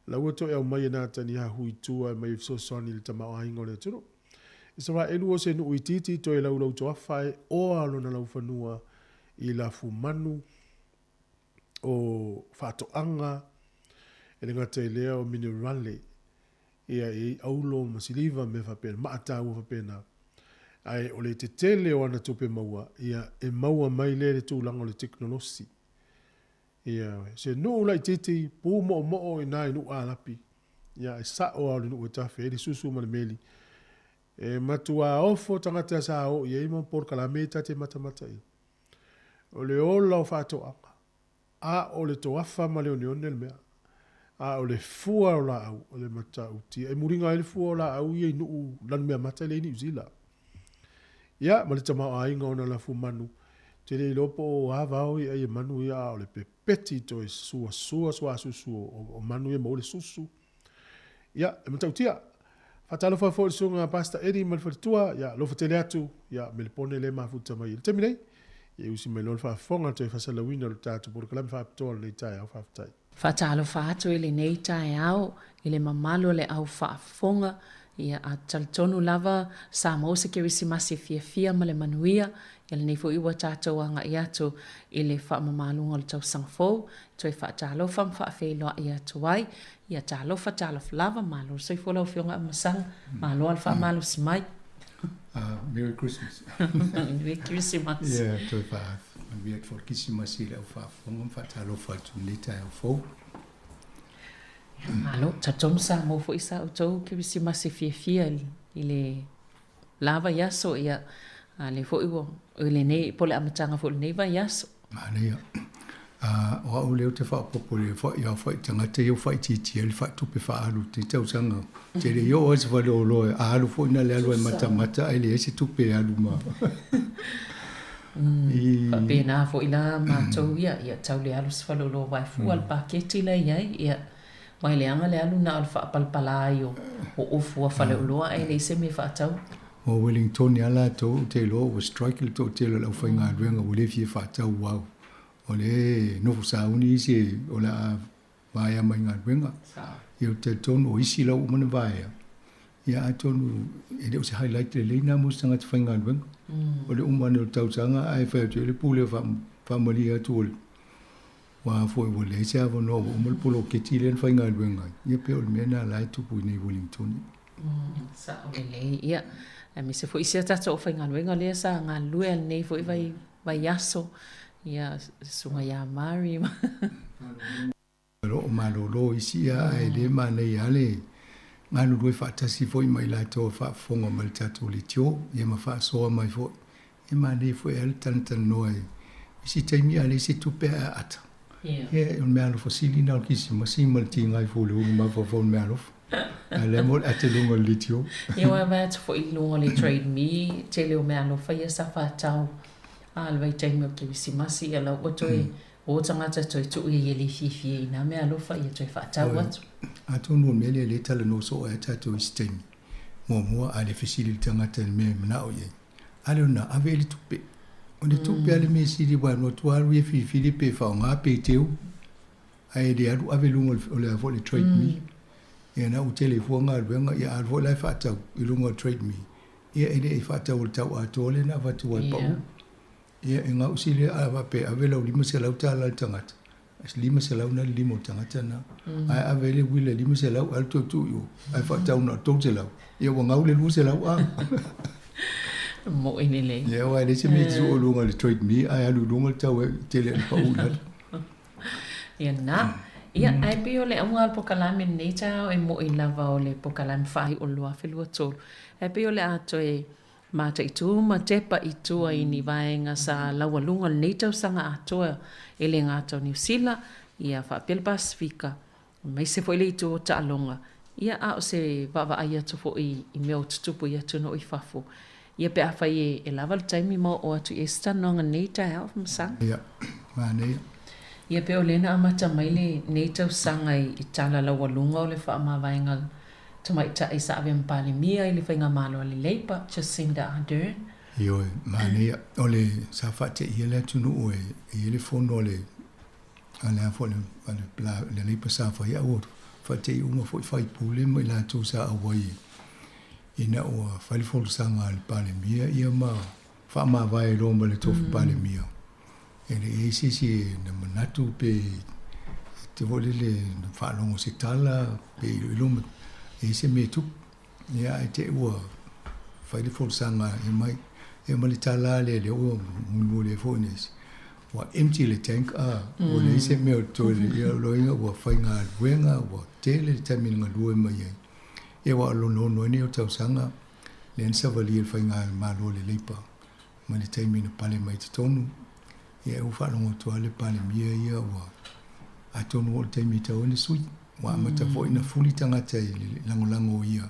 La ua toe aumai e Nataniahu i tua e mai e fesoasoani i le tamaoaiga o le atunuu. Isaraelu o se nuu itiiti toe laulau toafa e oa lona laufanua i lafumanu o faatoaga, e le gata i lea o minerale, ia e i ai aulo ma siliva ma mea faapena, maa taua faapena. Ae o le tetele o ana tupe maua, ia e maua mai lea i le tulaga o le tekonolosi. Ia, se nuu laitiiti, pu moomoo i ina i Nuualapi, ia e sao lava o le nuu e tafe ai le susu ma le meli. E matua ofo tagata sa o i ai ma polokalame ia ta te matamata i ai. O le ola o faatoaga, a o le toafa ma le oneone le mea, a o le fua o laau o le matautia. E muliga ai le fua o laau ia i nuu lanumeamata lea i Niu Sila. Ia, ma le tamaoaiga o ona lafumanu, ou te le iloa po o a vao ia ai e manu ia, a o le pepeti toe suasua suasusu o manu ia maua le susu. Ia, e matautia. Faatalofa foi i le susuga Pastor Eddie ma le faletua, ia, alofa tele atu, ia, Melepone lea e mafuta mai i le taimi nei. Ia e usi mai loa le faafofoga toe faasalauina o le tatou polokalame faapitoa o lenei taeao. Faafetai. Faatalofa atu i lenei taeao i le mamalu o le au faafofoga, ia a talitonu lava sa maua se Kerisimasi fiafia ma le manuia, ia lenei foi ua tatou agai atu i le faamamaluga o le tausaga fou, toe faatalofa ma faafeiloai atu ai, ia talofa talofa lava, malo le soifua lau Afioga Afamasaga, malo lava le faamalosi mai. Merry Christmas. Merry Christmas. Yeah, toe faamanuia atu foi le Kerisimasi i le au faafofoga ma faatalofa atu i lenei taeao fou. Malo, talitonu sa maua foi sa outou Kerisimasi fiafia i le la vaiaso, ia, a lea foi ua, i lenei, po o le amataga foi o lenei vaiaso. Manaia. A, o au lea ou te faaopoopo i le i au tagata ia ua faaitiitia le faatupe faaalu i lenei tausaga. Ou te le i oo lava i se faleoloa, a alu foi na o le alu lava e matamata ae leai se tupe e alu ma i. Faapena foi la matou ia, ia tau le alu i se faleoloa aua e fua le paketi la e i ai, ia, aua e leaga le alu na o le faapalapala ai o ofu a faleoloa ae leai se mea e faatau. O Wellingtoni a latou ou te iloa ua strike le toatele o le aufaigaluega ua le fia faatau au o lea e nofo sauni isi o le a vaea mai galuega. Ia ou te talitonu o isi la ua uma ona vaea, ia atonu e le o se highlight lelei na mo se tagata faigaluega. O le uma ane o le tausaga ae fai atu ai le pule faamalie atu o le ua foi ua leai se avanoa ua uma le poloketi lea na faigaluega ai. Ia pei o le mea lena la e tupu i nei Wellingtoni. Sao lelei, ia, aemaise foi isi a tatou aufaigaluega lea sa galulue lenei foi vai vaiaso, ia, susuga ia Mari ma. O lo o malolo isi ia ae le manaia lava le galulue faatasi foi ma i latou e faafofoga mai i le tatou leitio ia ma faasoa mai foi. E manaia foi lava le talatalanoa i isi taimi a leai se tupe ae ata. Ia, o le meaalofa sili lena o le kerisimasi ma le tiga ifo o le ulu mafaufau i le meaalofa. A o lea mo le ata i luga o le leitio. Ia, ua vaai atu foi i luga o le Trade Me, tele o meaalofa ia sa faatau. A le vaitaimi o le Kerisimasi, ia la ua toe o tagata toe tuu ia ia le fiafia i nā mea alofa ia toe faatau atu. Atonu o le mea lea lea e talanoa soo ai tatou i isi taimi, muamua a le fesili i le tagata i le mea e manao i ai, a lea ona ave i le tupe. O le tupe a le mea sili aua e alu atu lava alu ia filifili pe faaaoga pe teu, ae le alu ave i luga o le a foi le trade me. Ia na ua tele fua galuega, ia a alu foi la e faatau i luga o le trade me, ia e le i faatau i le tau atoa lea na avatu ai pau. Ia e gausi lea a faapea ave lau $500 i le tagata, 500 na le lima o le tagata na. Ae ave le uila 500 alu toe tuu i o, ae faatau na o le 300. Ia ua gau le 200 a. Moʻi lelei. Ia aua e leai se mea e te sue i luga o le trade me ae alu i luga le tau e tele ina pau i lalo. Ia na. Ia, ae pei o le auga o le pokalame lenei taeao e moʻi lava o le pokalame faaiu o le 2023. Ae pei o le a toe mataitu ma tepa i tua i ni vaega sa laualuga o lenei tausaga atoa e le gata o Niu Sila, ia faapea le Pasefika, aemaise foi le itu o taaloga, ia a o se vaavaai atu foi i mea o tutupu i atunuu i fafo. Ia pe afai e lava le taimi ma oo atu i ai se talanoaga nei taeao Famasaga. Ia, manaia. Ia pe o lea na amata mai lenei tausaga i tala laualuga o le faamavaega tamaitai sa ave ma Palemia i le Faigamalo a le Labour, Jacinda Ardern. Ioe, manaia. O le sa faateia le atunuu e i ai le fono a le a le a foi a le le Labour sa faia a ua faate'i uma foi faipule ma i latou sa auai ina ua fai le folasaga a le Palemia ia ma faamavae loa ma le tofi Palemia. E le i ai se isi na manatu pe te foi lele na faalogo se tala pe iloilo ma e i ai se mea e tupu. Ia ae te i ua fai le folasaga e mai ia ma le tala lea lea ua mulimuli ai foi nisi ua empty le tank a ua leai se mea o totoe ia o lona uiga ua faigaluega ua tele le taimi na galue mai ai. Ia aua o lona ono ai nei o tausaga lea na savalia e le faigamalo a le Labour mai le taimi na pale mai i totonu. Ia ua faalogo atu lava le Palemia ia ua atonu ua oo i le taimi e tatau ai ona sui. Ua amata foi ona fuli tagata i le lagolago o ia.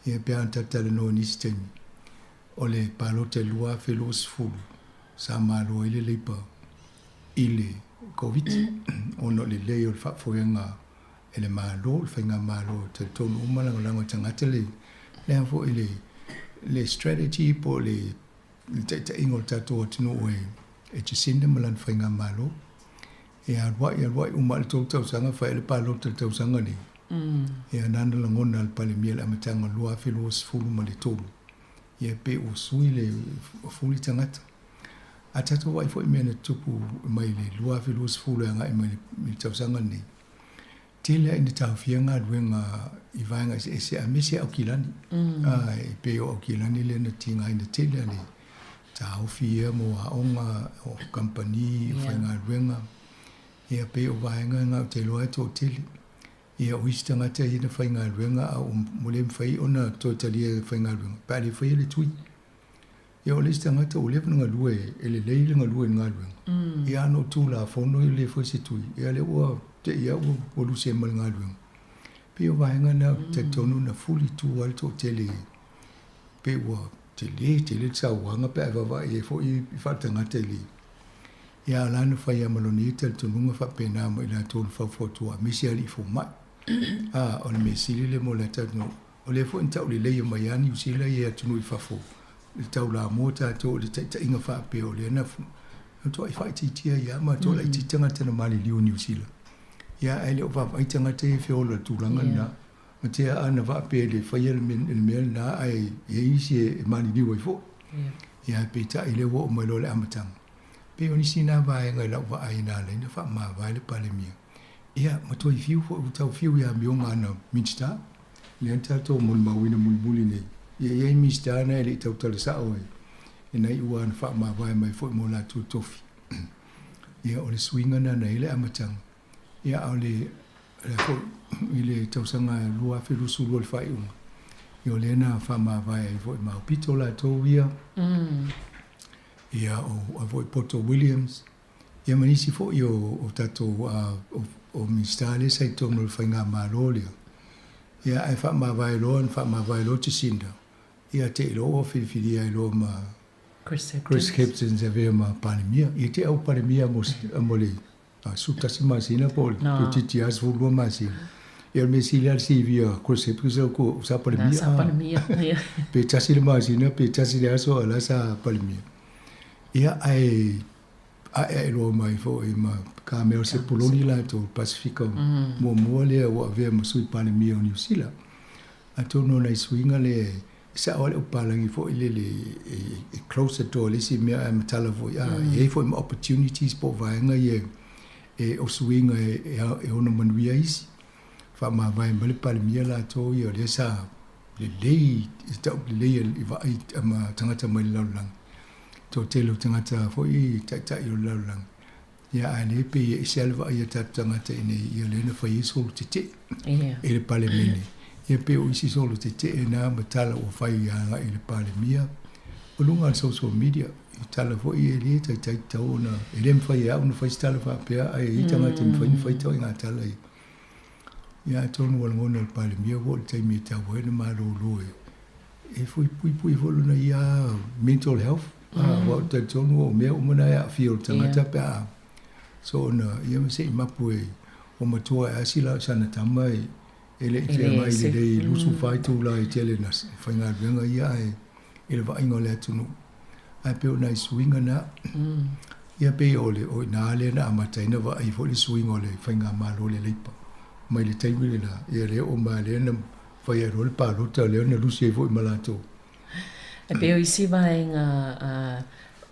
Ia pe a ona talatalanoa i nisi taimi, o le palota i le 2020 sa malo ai le Labour i le Koviti ona o le lelei o le faafoega e le Malo, le Faigamalo e talitonu uma lagolago e tagata le le a foi le le strategy po o le le taitaiga o le tatou atunuu e e Jacinda ma lana Faigamalo. E aluai aluai uma le tou tausaga fai le palota le tausaga nei. Ia nana lagona a le Palemia i le amataga o le 2023 ia pe ua sui le fuli tagata. A tatou vaai foi i mea na tutupu mai le 2020 e agai mai i le tausaga lenei, tele lava ina taofia galuega i vaega eseese aemaise Aukilani. E pei o Aukilani lea na tigaina tele a le taofi ia mo aoga, o kamupani, o faigaluega. Ia pei o vaega na ou te iloa e toatele. Ia o isi tagata ia na faigaluega a ua le mafai ona toe talia e faigaluega pe a le faia le tui. Ia o le isi tagata ua leva ona galue e lelei le galue i le galuega, ia a na o Tulafono e le fai se tui, ia lea ua te i lava ua luse ai ma le galuega. Pei o vaega na ou te talitonu na fuli i tua le toatele pei ua tele tele le sauaga pe a e vaavaai ai foi i faaletagata i le Ia a o la na fai lava ma lona ia talitonuga faapena ma i latou na faufautua aemaise alii fomai. A o le mea sili lea mo le atunuu O lea foi na tauleleia mai lava Niu Sila ia i atunuu i fafo i le taulamua tatou i le taitaiga faapea o lea na matuai faaitiitia ai lava matou laitiiti tagata na maliliu i Niu Sila. Ia ae le o vaavaai tagata ia e feola i le tulaga lena. Matea a na faapea e le faia le mea lena ae i ai nisi e maliliu ai foi. Ia ae peitai lea ua oo mai loa i le amataga. Pei o nisi na vaega i lau vaai na ala ai ona faamavae le Palemia. Ia, ma toe fiu foi, ua tau fiu i amioga a ana Minisita, lea na tatou molimauina mulimuli nei. Ia, e i ai Minisita na e le i tautala sao e na iu lava na faamavae mai foi mo latou tofi. Ia, o le suiga lena na i ai le amataga. Ia, a o le, le foi, i le tausaga 2022 le faaiuga, ia o lea na faamavae ai foi ma Aupito latou ia, ia, o foi Poto Williams, Ia ma nisi foi o tatou o Minisita lea sa i totonu o le Faigamalo lea, ia ae faamavae loa na faamavae loa Jacinda, ia te i loa ua filifilia ai loa ma Chris Hipkins. Chris Hipkins e avea ma Palemia. Ia te au Palemia mo, mo le 11 masina po o le toeitiiti lava 12 masina. Ia o le mea sili lava le CV a Chris Hipkins o ko sa Palemia. Sa Palemia, ia. Pe tasi le masina, pe tasi le aso, a la sa Palemia. Ia, ae aeae loa mai foi ma ka mea o Sepuloni latou Pasifika muamua lea ua avea ma Sui Palemia o Niu Sila. Atonu o nai suiga lea e sao lava le upalagi foi lele e close the door i le isi mea ae matala foi a e i ai foi ma opportunities po o vaega ia e o suiga e ono manuia isi. Faamavae mai le Palemia latou ia o lea sa lelei e tau lelei i vaai ma tagata mai le lalolagi. Toatele o tagata foi taitai o le lalolagi. Ia ae lea pei e ese lava le vaai a tatou tagata i inei, ia lea na fai ai solo tetee e le Palemene. Ia pei o isi solo tetee na ma tala ua fai agai i le Palemia o luga o le social media. I tala foi e le taitai tatau ona, e le mafai e au ona fai se tala faapea, ae i ai tagata e mafai ona fai ituaiga tala ia. Ia atonu ua lagona e le Palemia ua oo i le taimi e tatau ai ona malolo e e puipuipui foi lona ia mental health. Aua ou te talitonu o mea uma na e aafia o le tagata pe a so ona ia ma se i mapu e ua matua e asi la sana tama e e le i feagai lelei i 24 itula e tele na faigaluega ia ae i le vaaiga o le atunuu. Ae pei o nai suiga na. Ia pei o le o i ina lea na amata ai na vaai foi le suiga o le faigamalo o le Leipa mai le taimi lena, ia lea oo mai lea na fai ai loa le palota lea na lusi ai foi ma latou. E pei o isi vaega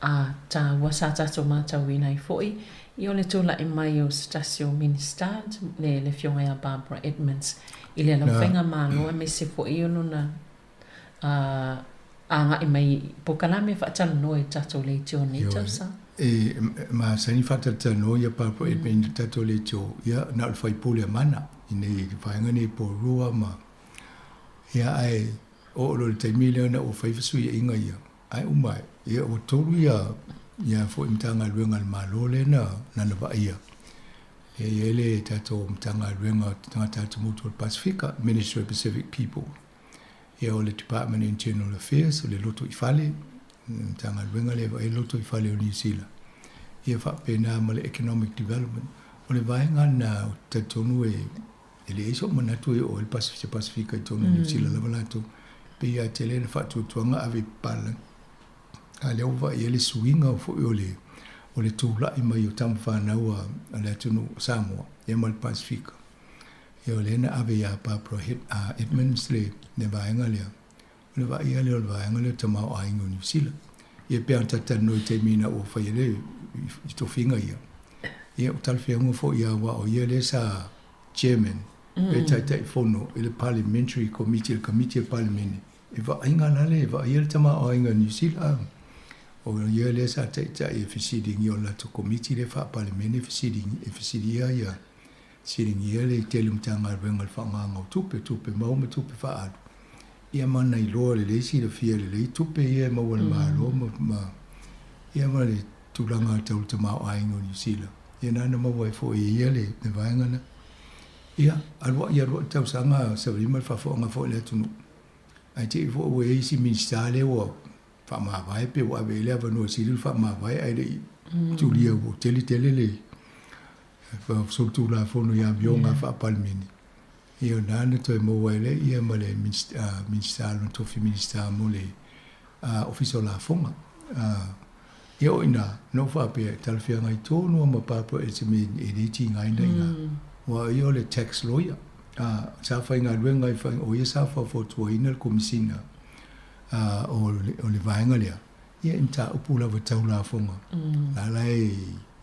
a tāua sa tatou matauina ai foi, ia o le tulai mai o se tasi o Minista, le Afioga ia Barbara Edmonds, i le lau faigamalo aemaise foi o lona agai mai i polokalame faatalanoa i tatou leitio i lenei tausaga. E masani faatalatalanoa ia Barbara Edmonds i le tatou leitio, ia na o le faipule a Mana i nei vaega nei Porirua ma ia ae oo loa i le taimi lea ona ua fai fesuiaiga ia, ae uma ae, ia ua tolu ia ia foi Matagaluega a le Malo lea na na vaaia. E i ai le tatou Matagaluega o Tagata Atumotu o le Pasefika, Ministry of Pacific People. Ia o le Department of Internal Affairs, o le Lotoifale, Matagaluega lea e vaai le Lotoifale o Niu Sila. Ia faapena ma le Economic Development. O le vaega lena ou te talitonu e E leai sou manatu e oo ai le se Pasefika i totonu o Niu Sila lava latou. Pei lava e tele le faatuatuaga ave i papalagi. A lea ua vaai ai le suiga foi o le o le tulai mai o tama fanau a le atunuu o Samoa ia ma le Pasefika. Ia o lea na ave ia Barbara Edmonds le le vaega lea. O le vaai lea o le vaega lea o le tamaoaiga o Niu Sila. Ia pei ona talatalanoa i taimi ina ua fai ai le i tofiga ia. Ia o talafeauga foi ia aua o ia lea sa Chairman, pe Taitaifono i le Parliamentary Committee, le Kamiti a le Palemene, e vaaiga la le vaaia le tamaoaiga o Niu Sila. O ia lea sa taitai e fesiligia o le latou Komiti lea faa-Palemene e fesiligia, e fesiligia ia, fesiligia le tele o Matagaluega i le faaaogaina o tupe, tupe maua ma tupe faaalu. Ia ma na iloa lelei, silafia lelei tupe ia e maua e le Malo ma, ma, ia ma le tulaga tau le tamaoaiga o Niu Sila. Ia na na maua ai foi e ia le vaega lena. Ia, alu ai alu ai tausaga 75 le faafooga foi a le atunuu. Ae te i foi ua i ai isi Minisita lea ua faamavae pe ua ave i ai le avanoa e sili le faamavae ae le i tulia ua tele tele le solitulafono i amioga faa-Palemene. Ia o na na toe maua ai lea ia ma le Minisita, lona tofi Minisita mo le Ofisa o Lafoga. Ia o i ina, na ou faapea, e talafeagai tonu lava ma Barbara Edson e le tigaina i ina. Aua o ia o le tax lawyer. Sa faigaluega i, o ia sa faufautuaina le Komesina o le vaega lea, ia i mataupu lava tau lafoga, la la e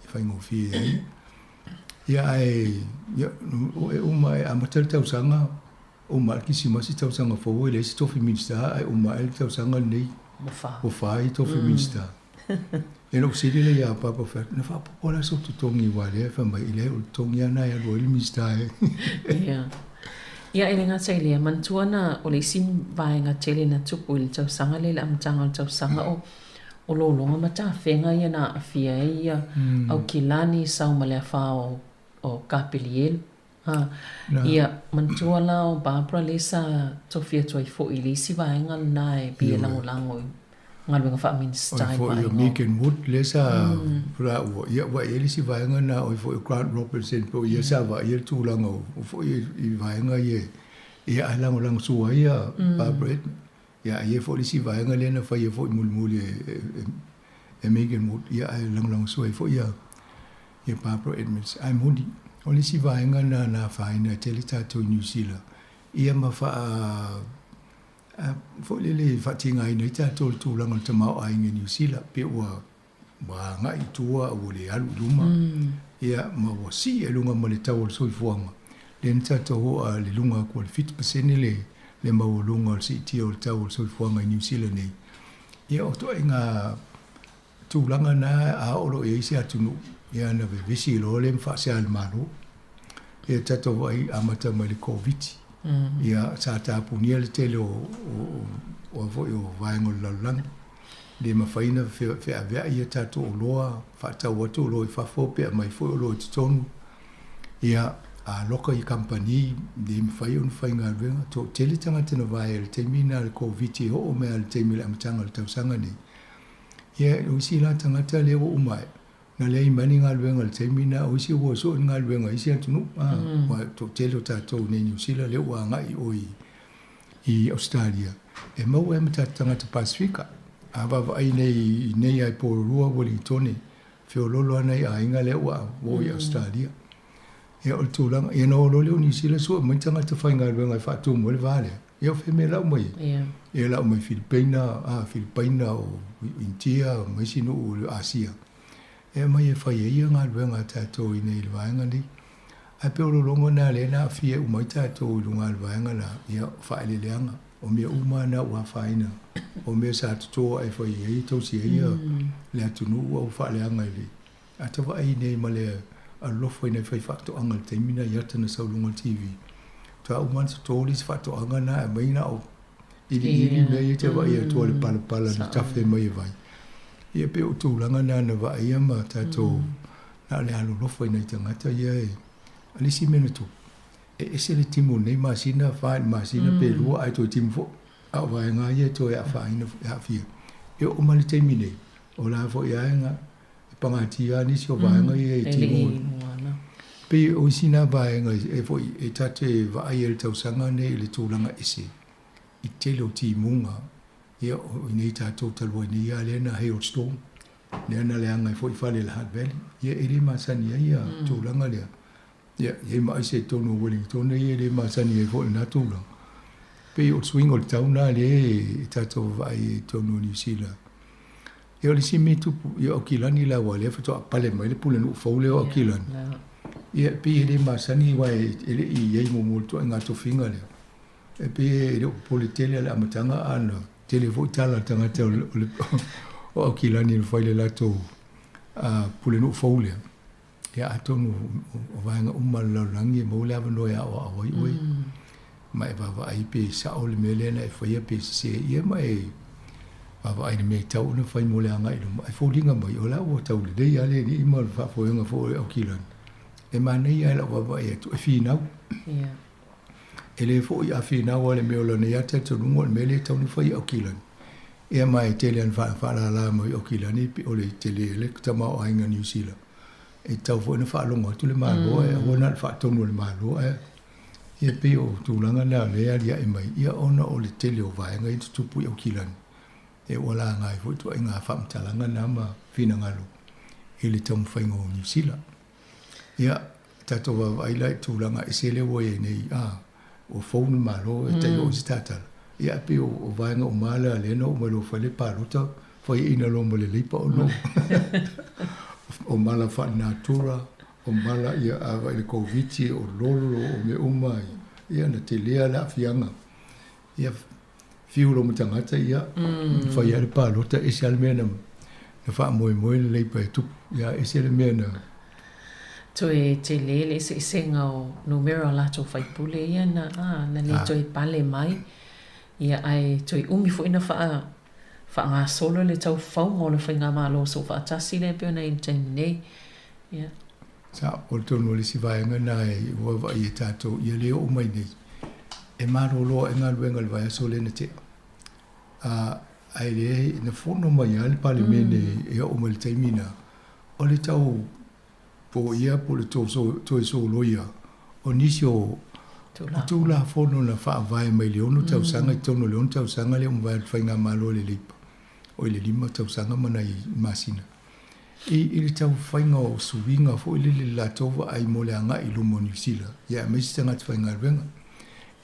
faigofie ai. Ia ae, ia, e uma e amata le tausaga, uma ae le Kerisimasi tausaga fou e leai se tofi Minisita ae uma ae le tausaga lenei ua fa ai tofi Minisita. Ia na ou fesili lea ia Papa fai atu, na faaopoopo la sou totogi aua lea e fai mai, e leai o le totogi lava lena e alu ai le Minisita e. Ia. Ia e le gata i lea, manatua na o le isi vaega tele na tupu i le tausaga lea i le amataga o le tausaga o O lologa ma tafega ia na aafia ai ia Aukilani, Sau ma le afa o o Kapelielu. Ha. Ia, manatua la o Barbara lea sa tofi atu ai foi i le isi vaega lena e pei e lagolago i galuega faa-Minisita i le vaaiga o. Megan Wood lea sa laua, ia ua i ai le isi vaega lena, o ia foi o Grant Robertson po o ia sa vaaia le tulaga o foi i vaega ia, ia ae lagolagosua ai ia Barbara Edmonds. Ia ae i ai foi le isi vaega lea na faia foi mulimuli e Megan Wood, ia ae lagolagosua ai foi ia Barbara Edmonds. Ae moni, o le isi vaega lena na afaina ai tele tatou i Niu Sila, ia ma faa foi lele e faatigaina ai tatou i le tulaga o le tamaoaiga i Niu Sila, pei ua agai i tua ua le alu i luma, ia ma ua sii ai i luga ma le tau o le soifuaga, lea na tatou oo a i luga atu o le 7% le maualuga o le siitia o le tau o le soifuaga i Niu Sila nei. Ia o ituaiga tulaga na a oo loa i ai se atunuu, ia ona vevesi loa lea ma faasea i le Malo. Ia tatou vaai amata mai le Koviti, ia sa tapunia le tele o o foi o vaega o le lalolagi, le mafai ona feaveai a tatou oloa, faatau atu oloa i fafo pe aumai foi oloa i totonu. Ia a loka i kamupani, le mafai ona faigaluega. Toatele tagata na vaea i le taimi lena o le Koviti e oo mai lava i le taimi o le amataga o le tausaga nei. Ia o isi la tagata lea ua uma ae, na leai mai ni galuega i le taimi lena, o isi ua sue ni galuega i isi atunuu, aua e toatele o tatou i inei i Niu Sila lea ua agai i o i Ausetalia, e maua ai ma tatou tagata Pasefika. A vaavaai nei i inei lava i Porirua, Uelintone, feoloolo lava nai aiga lea ua o i Ausetalia. Ia o le tulaga, ia ona o loa lea o Niu Sila sue mai tagata faigaluega e faatumu ai le va lea. Ia o fea mea lau mai ai? Ia lau mai Filipeina, a, Filipaina, o Initia, ma isi nuu o Asia. E aumai e fai ai ia galuega a tatou i inei i le vaega nei. Ae pei o lologa na lea na aafia uma ai tatou i luga o le vaega la, ia, o faaeleeleaga, o mea uma na ua afaina, o mea sa toto ae fai ai, tausi ai ia le atunuu a ua faaleaga i le A ta vaai nei ma le alolofa i nai faifaatoaga i le taimi na i ata na sau i luga o le TV, faatoa uma ona toto le isi faatoaga na ae aumai na o iliili mea ia e te vaai atu o le palapala na tafe mai e vai. Ia pei o tulaga na na vaaia ma tatou na o le alolofa i nai tagata ia e a le isi mea na tupu, e ese le timu o lenei masina, fa i le masina pe lua ae toe timu foi. A o vaega lava ia e toe afaina e aafia. E oo mai le taimi nei, o la foi lava e pagatia lava nisi o vaega ia e tino. Pei o isi na vaega e foi e ta te vaai ai i le tausaga nei i le tulaga ese i tele o timuga ia o inei tatou talu ai nei a lea na hailstorm lea na leaga ai foi fale i le Hutt Valley ia e le masani ai ia tulaga lea ia e i ai ma aisa i totonu o Wellington ia e le masani ai foi i lena tulaga. Pei o le suiga o le tau lena lea e tatou vaai ai i totonu o Niu Sila. Ia o le isi mea e tupu, ia o Aukilani la aua o lea faatoa pale mai le pulenuu fou lea o Aukilani. Ia e pei e le masani aua e le i i ai muamua i le ituaiga tofiga lea. E pei e le o popole tele i le amataga a na tele foi tala a tagata o Aukilani na fai i le latou pulenuu fou lea. Ia atonu o vaega uma o le lalolagi e maua le avanoa e aoao ai oe ma e vaavaai pe sao le mea lea na e faia pe sese ia ma e vaavaai i le mea e tatau ona fai mo le agai i luma. Ae foliga mai o la ua tau lelei lava le alii ma le faafoega foi o le Aukilani. E manaia lava i lau vaavaai atu e finau. E le foi a finau lava i le mea o lana ia talitonuga o le mea lea e tatau ona fai i Aukilani. Ia ma e tele lava ina faalala mai Aukilani o le tele o le tamaoaiga o Niu Sila. E tatau foi ona faalogo atu le Malo ae aua na o le faatonu a le Malo ae ia pei o tulaga na o lea e aliae mai ia ona o le tele o vaega ia e tutupu i Aukilani e ua laga ai foi ituaiga faamatalaga na ma finagalo i le taumafaiga o Niu Sila. Ia, tatou vaavaai la i tulaga ese lea ua i ai nei, a, ua fou le Malo e tai oo i se tatala. Ia, ae pei o vaega uma lava lea na oo mai loa fai le palota, faiaina loa ma le Labour ona o mala faalenatura, o mala ia a vaai i le Koviti, o lolo, o mea uma ia, na tele lava le aafiaga. Ia, fiu loa ma tagata, ia, fai lava le palota, ese lava le mea na faamoemoe le Labour e tupu, ia, ese le mea na... Toe tele le eseesega o numera o latou faipule ia na, a, na le toe pale mai, ia, ae toe umi foi na faa, faagasolo le taufauga o le Faigamalo Soofaatasi lea e pei ona i ai i le taimi nei. Ia. Sa o tonu o le isi vaega lena e ua vaai e tatou ia le oo mai nei, e malolo ai galuega i le vaiaso lea na tea. Ae leai, na fono mai lava le Palemene e oo mai i le taimi lena, o le tau poia po o le toe soloia o nisi o Tulafono na faavae mai le ono tausaga i totonu o le ono tausaga lea ua mavae atu le Faigamalo a le Leipa, oi le 5 tausaga ma nai masina, i le tau faiga o suiga foi lele i le latou vaai mo le agai i luma o Niu Sila, ia aemaise tagata faigaluega.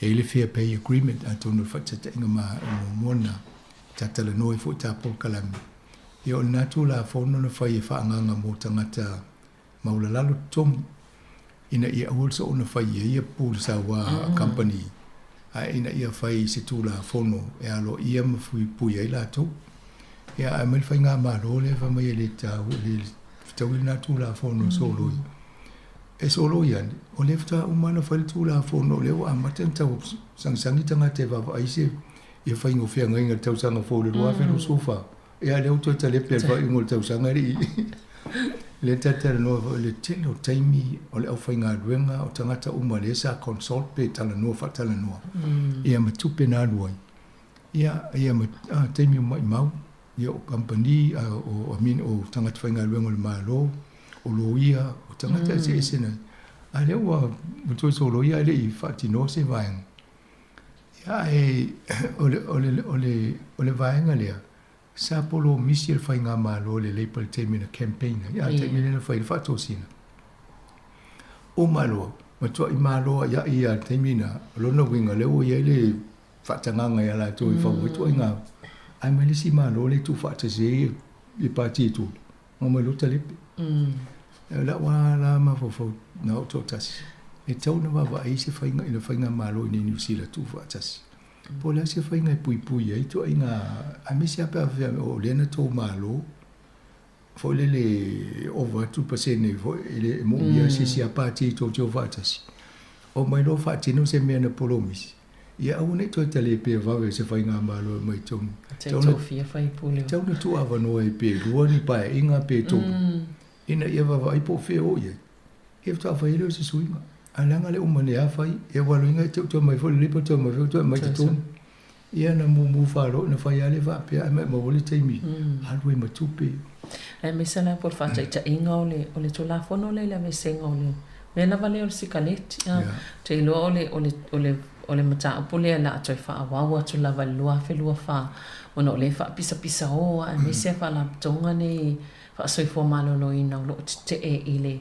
E i ai le Fair Pay Agreement, atonu o le faataitaiga muamua lena, ta talanoa ai foi ta polokalame. Ia o lena Tulafono na fai e faaagaaga mo tagata maulalalo totogi, ina ia aua le soona fai i ai ia pule saua a kamupani, ae ina ia fai i se Tulafono e aloaia ma fuipui ai latou. Ia ae aumai le faigamalo lea fai mai e le taua, e le fetaui lena Tulafono e soloi. E soloi ane, o lea faatoa uma ona fai le Tulafono o lea ua amata ona tau sagisagi tagata e vaavaai se ia faiga o feagaiga i le tausaga fou i le 2024. Ia lea ua toe talepe le faaiuga o le tausaga e le i lea ta talanoa foi i le tele o taimi o le aufaigaluega o tagata uma lea sa consult pe talanoa faatalanoa ia ma tupe na alu ai ia ia ma taimi o maimau ia o kamupani o I mean o tagata faigaluega o le Malo o loia o tagata eseese na a lea ua toe soloia ae le i faatinoa se vaega. Ia ae o le, o le, o le, o le vaega lea, sa polomisi e le Faigamalo i le Labour i le taimi na campaign ai, a le taimi lea na fai ai le faatosina. Uma loa, matuai malo ai ai lava i le taimi na, o lona uiga o lea ua i ai le faatagaga ia latou e fau ai ituaiga, ae mai le isi Malo lea e tuufaatasi ai i pati e tolu, Ua mai loa talepe. O lau lava la mafaufau na ou toatasi, e tatau ona vaavaai se faiga i le faigamalo i inei i Niu Sila tuufaatasi. Po o le a se faiga e puipui ai ituaiga, aemaise lava pe a faapea o lea na tou malo foi lele ova atu le pasene foi e le moomia se isi lava pati tou te o faatasi. Omai loa faatino se mea na polomisi. Ia aua ne i toe tale pea vave se faigamalo e omai i totonu. Tatau ona tuuavanoa ai pe lua ni paeaiga pe tolu ina ia vaavaai po o fea o i ai. Ia faatoa fai ai lea o se suiga. Ae leaga le uma nei lava fai, ia ua aloina e te toe mai foi le Labour toe mai foi toe aumai i totonu. Ia na mumu faaloa na fai lava lea faapea ae maumau ai le taimi alu ai ma tupe. Aemaise la po o le faataitaiga o le Tulafono lea i le aveesega o le mea lava lea o le sikaleti. Ou te iloa o le, o le, o le, o le mataupu lea o le a toe faaauau atu lava i le 2024 ona o lea e faapisapisao lava aemaise a faalapotopotoga nei faasoifua maloloina o lo o tetee i le,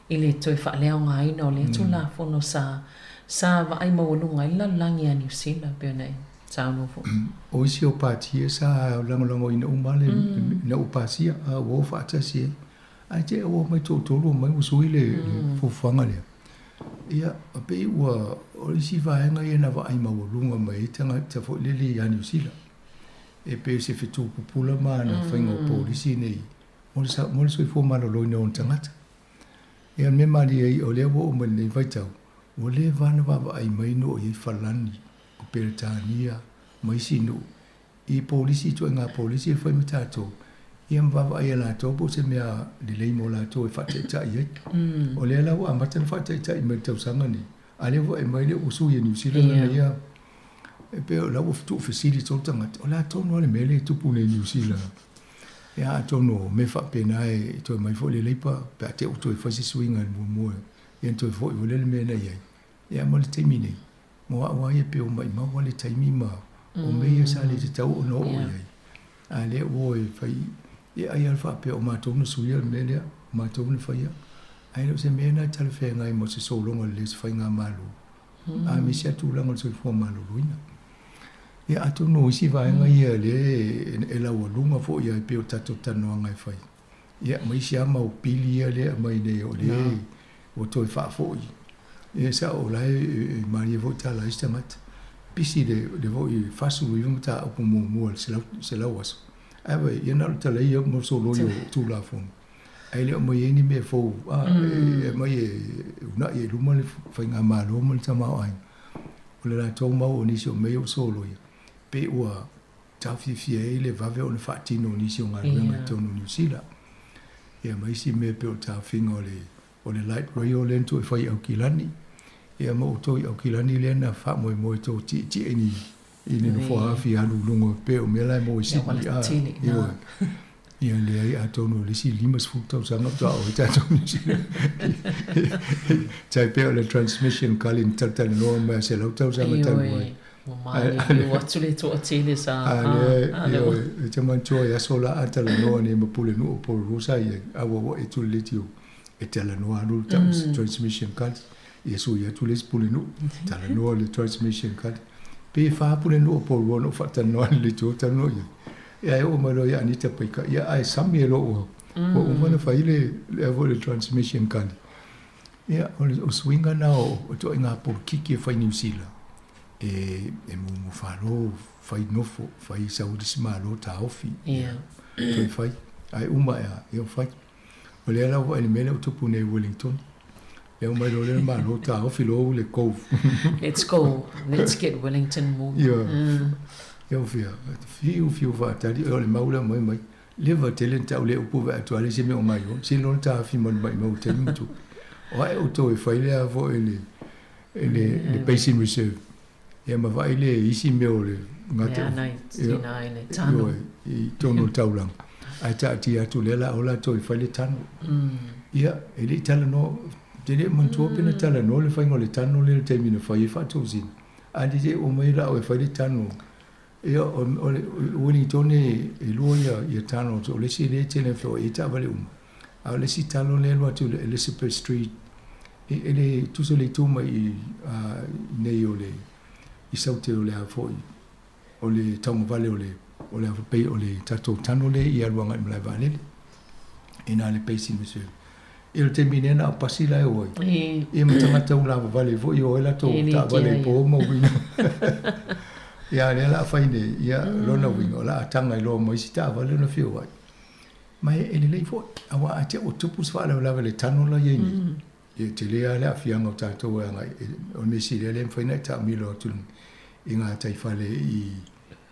i le toe faaleaogaina o lea Tulafono sa, sa vaai maualuga ai le lalolagi ia Niu Sila pei ona e saunoa foi. O isi o pati ia sa lagolagoina uma le, ina ua pasia, a ua o faatasi ai. Ae te i ua omai toatolu omai ua sui le fuafuaga lea. Ia, pei ua, o isi vaega ia na vaai maualuga mai ai tagata foi lele ia Niu Sila. E pei o se fetu pupula ma ana faiga o polisi nei mo le soifua maloloina o ona tagata. Ia, o le mea malie ai, o lea ua oo mai lenei vaitau, ua leva ona vaavaai mai nuu i ai Falani, o Peretania ma isi nuu i polisi, ituaiga polisi e fai ma tatou, ia ma vaavaai e latou po o se mea lelei mo latou e faataitai ai. O lea la ua amata ona faataitai mai i le tausaga lenei, a o lea ua aumai lea ua sui e Niu Sila lana ia, e pei o la ua tuufesili solo tagata, o le a tonu lava le mea lea e tupu nei i Niu Sila? Ia atonu o mea faapena e toe aumai foi le Labour pe a te i ua toe fai se suiga i le muamua, ia ona toe foi foi lea le mea na i ai. Ia ma le taimi nei, mo au lava ia pei ua maumau lava le taimi ma o mea ia sa le tatau ona oo i ai. A o lea ua o e fai, ia ai lava faapea o matou na suia le mea lea, o matou na faia. Ae le o se mea lena e talafeagai mo se sologa lelei o se faigamalo, aemaise lava tulaga o le soifua maloloina. Ia atonu o isi vaega ia lea e laualuga foi lava e pei o tatou talanoaga e fai. Ia ma isi lava mau pili ia lea e aumai nei o lea ua toe faafoi. Ia sao o la e malie foi tala a isi tagata. Pisi le foi 49 mataupu muamua i le 100 aso. Ae vaai, ia na o le tala ia mo le soloi o Tulafono. Ae le o aumai ai ni mea fou, e aumai e uunai ai i luma le faigamalo ma le tamaoaiga. O le latou mau o nisi o mea ia ua soloia, pei ua taofiofia ai le vave ona faatino o nisi o galuega i totonu o Niu Sila. Ia ma isi mea pei o le taofiga o le o le light rail lea na toe fai i Aukilani. Ia ma outou i Aukilani lea na faamoemoe tou tietie i ni I le nofoa afi alu i luga pei o mea la e maua i Sydney a ioe. Ia leai atonu o le isi 50 tausaga faatoa oo ai tatou New Zealand. Tai pei o le transmission kali na talatalanoa mai a 100 tausaga talu ai. Ua maliliu atu le toatele sa a lea ioe e te manatua i aso la a talanoa nei ma Pulenuu o Porirua sa i ai a ua ua e tu le leitio e talanoa alu le tau transmission kali ia sui atu le isi Pulenuu talanoa le transmission kali pei e fa Pulenuu o Porirua na ou faatalanoa i le leitio talanoa i ai ia e oo mai loa ia Anita Baker ia ae sami e loa ua ua uma ona fai le le foi le transmission kali ia o le suiga na o ituaiga polokiki e fai Niu Sila e e mumu falo fai nofo fai sau le isi malo taofi ia toe fai ae uma ea ia fai o lea la ua i le mea lea ua tupu nei i Wellington lea ua mai loa lea malo taofi loa le cove. Let's go, let's get Wellington moving. Ia ia fia fiu fiu faatali o le mau lea mai mai leva tele na tau le upu vae atu a le se mea o ngai o se lona taofi ma le maimau taimi ma tupe o ae outou e fai lea foi le le le basin reserve ia ma vaai le isi mea o le gata ioe i totonu o le taulaga ae taatia atu lea la o latou e fai le tano ia e le i talanoa te le manatua pe na talanoa le faiga o le tano lea i le taimi na fai ai faatosina a le le oo mai la o e fai le tano ia o le Wellington e lua ia ia tano o le isi lea e tele feoai ai taavale uma a o le isi tano lea e alu atu i le Elizabeth Street E le tusa le itu mai i nei o le i Saute o le a foi o le taugavale o le o le pei o le tatou tano lea i alu agai i malae vaalele i na le Basin Reserve. Ia o le taimi nei na o pasi la e o ai. Ia ma tagata ua lavavale foi o ai latou taavale i po ma uiga. Ia a lea la a fai nei, ia lona uiga o le a taga ai loa ma isi taavale ona feoai. Ma e lelei foi, aua a te ua tupu se faalavelave i le tano la i ai nei, ia e tele lava le aafiaga o tatou e agai, o le mea sili lea e mafai ona e taamilo atu i gataifale i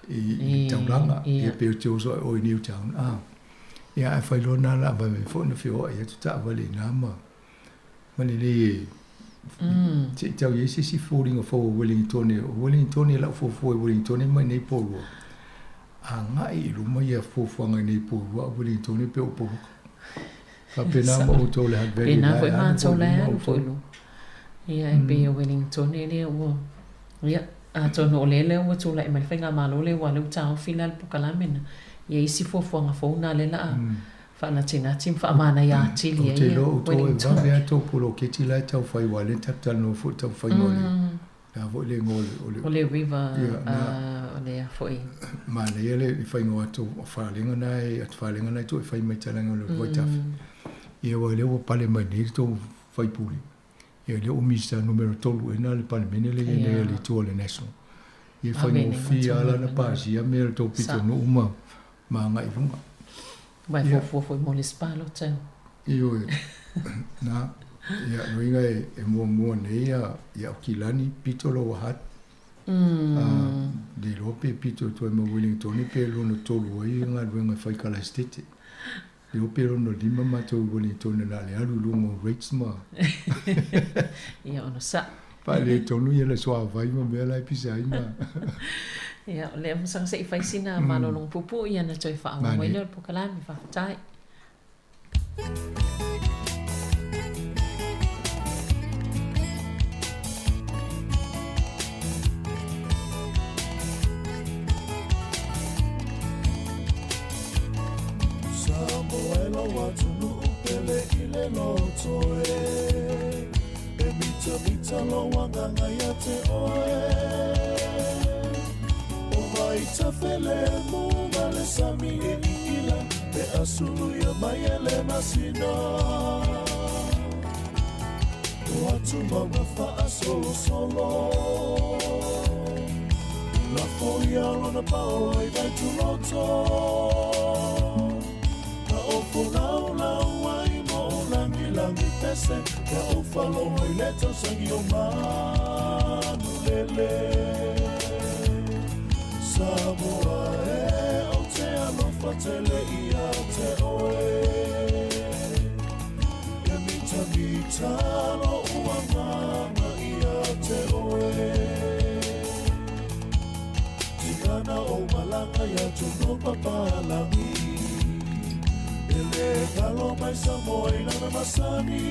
i taulaga, ia pe ou te oso ai oe i Newtown, a, ia ae fai loa na la vave foi ona feoai atu taavale i ina ma ma lelei e se i tau i ai se isi foliga fou o Wellingtone. O Wellingtone lau fuafua i Wellingtone mai nei Porirua. Agai i luma ia fuafuaga i nei Porirua a Wellingtone pe o Poroka. Faapena ma outou le Hutt Valley la e alu foi i luma outou. Ia e pei o Wellingtone lea ua ia atonu o lea lea ua tulai mai le faigamalo lea ua lea ua taofi la le polokalame na. Ia isi fuafuaga fou na lea la a faanatinati ma faamanaia atili ai. Ou te iloa outou e vave lava tou poloketi la e tau fai aua o lea tatou te talanoa foi i le taumafaiga o le le a foi le igoa o le o le river o le a foi. Manaia le faiga o atu falega na e atu falega na e tuu e fai mai talaga o le vaitafe. Ia aua o lea ua pale mai nei le tou faipule. Ia lea ua Minisita numera 3 ea na le Palemene lea e i ai nei a le itu o le National. Ia e faigofie lava la ona pasia mea o le tou pitonuu ma ma agai i luga. Aua e fuafua foi mo le isi palota. Ioe. Na, ia, loiga e, e muamua nei ia, ia Aukilani, pito lower hutt. Le iloa pe pito e toe ma Wellingtone pe lona tolu ai galuega e fai kalaisitete. Le iloa pe lona lima matou i Wellingtone na le alu i luga o rates ma Ia ona sa. Faaletonu ia le suavai ma mea la e pisa ai ma. Ia, o lea masaga se i fai sina malologa puupuu ia ona toe faaauau ai lea o le polokalame. Faafetai. Samoa e lau atunuu pele i le loto e E mitamita lou agaga ia te oe O Vaitafelemu ma le sami e iila Pe a sulu ia mai e le masina O atu mauga faasolosolo Lafo ia lona paolo i Vaituloto Na o folaulau ai mo lagilagi pese Ia ou faalogo i le tausagi o Manulele Samoa e ou te alofa tele ia te oe Ia mitamita lo'u agaga ia te oe. tuno papalagi. E le galo mai Samoa i lana masani.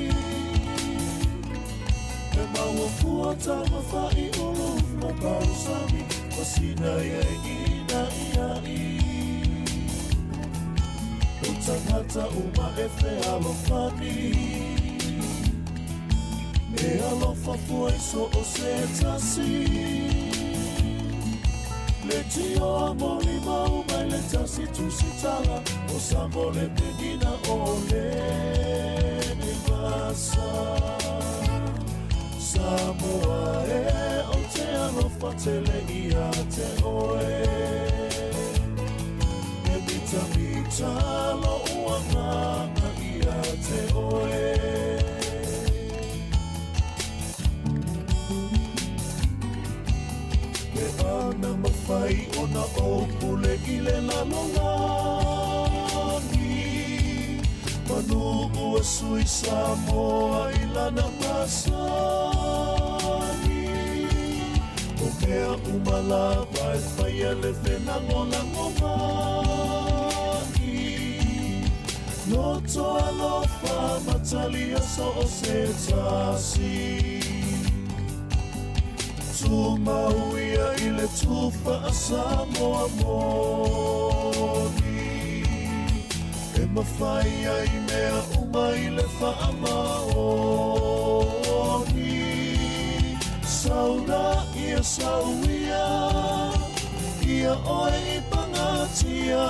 E maua fua tamafa'i o lou pausami Ma sina ia e ina ia i. O tagata uma e fealofani. E alofa fua i so o se tasi. Le tio a moli mau mai le tasi tusitala O Samo le penina o le vasa. Samoa e o te alofa tele ia te oe. E mita mita lo uanganga ia te oe. Pe ana mafai ona ou pule i le lalolagi. Manu ua sui Samoa i lana masani. O mea uma lava e faia le felagolago mai. Loto alofa matalia so o se tasi. Tumau ia i le tufa a Samoa moni. E mafai ai mea uma i le faamaoni. Saula ia sau ia, ia oe i pagatia.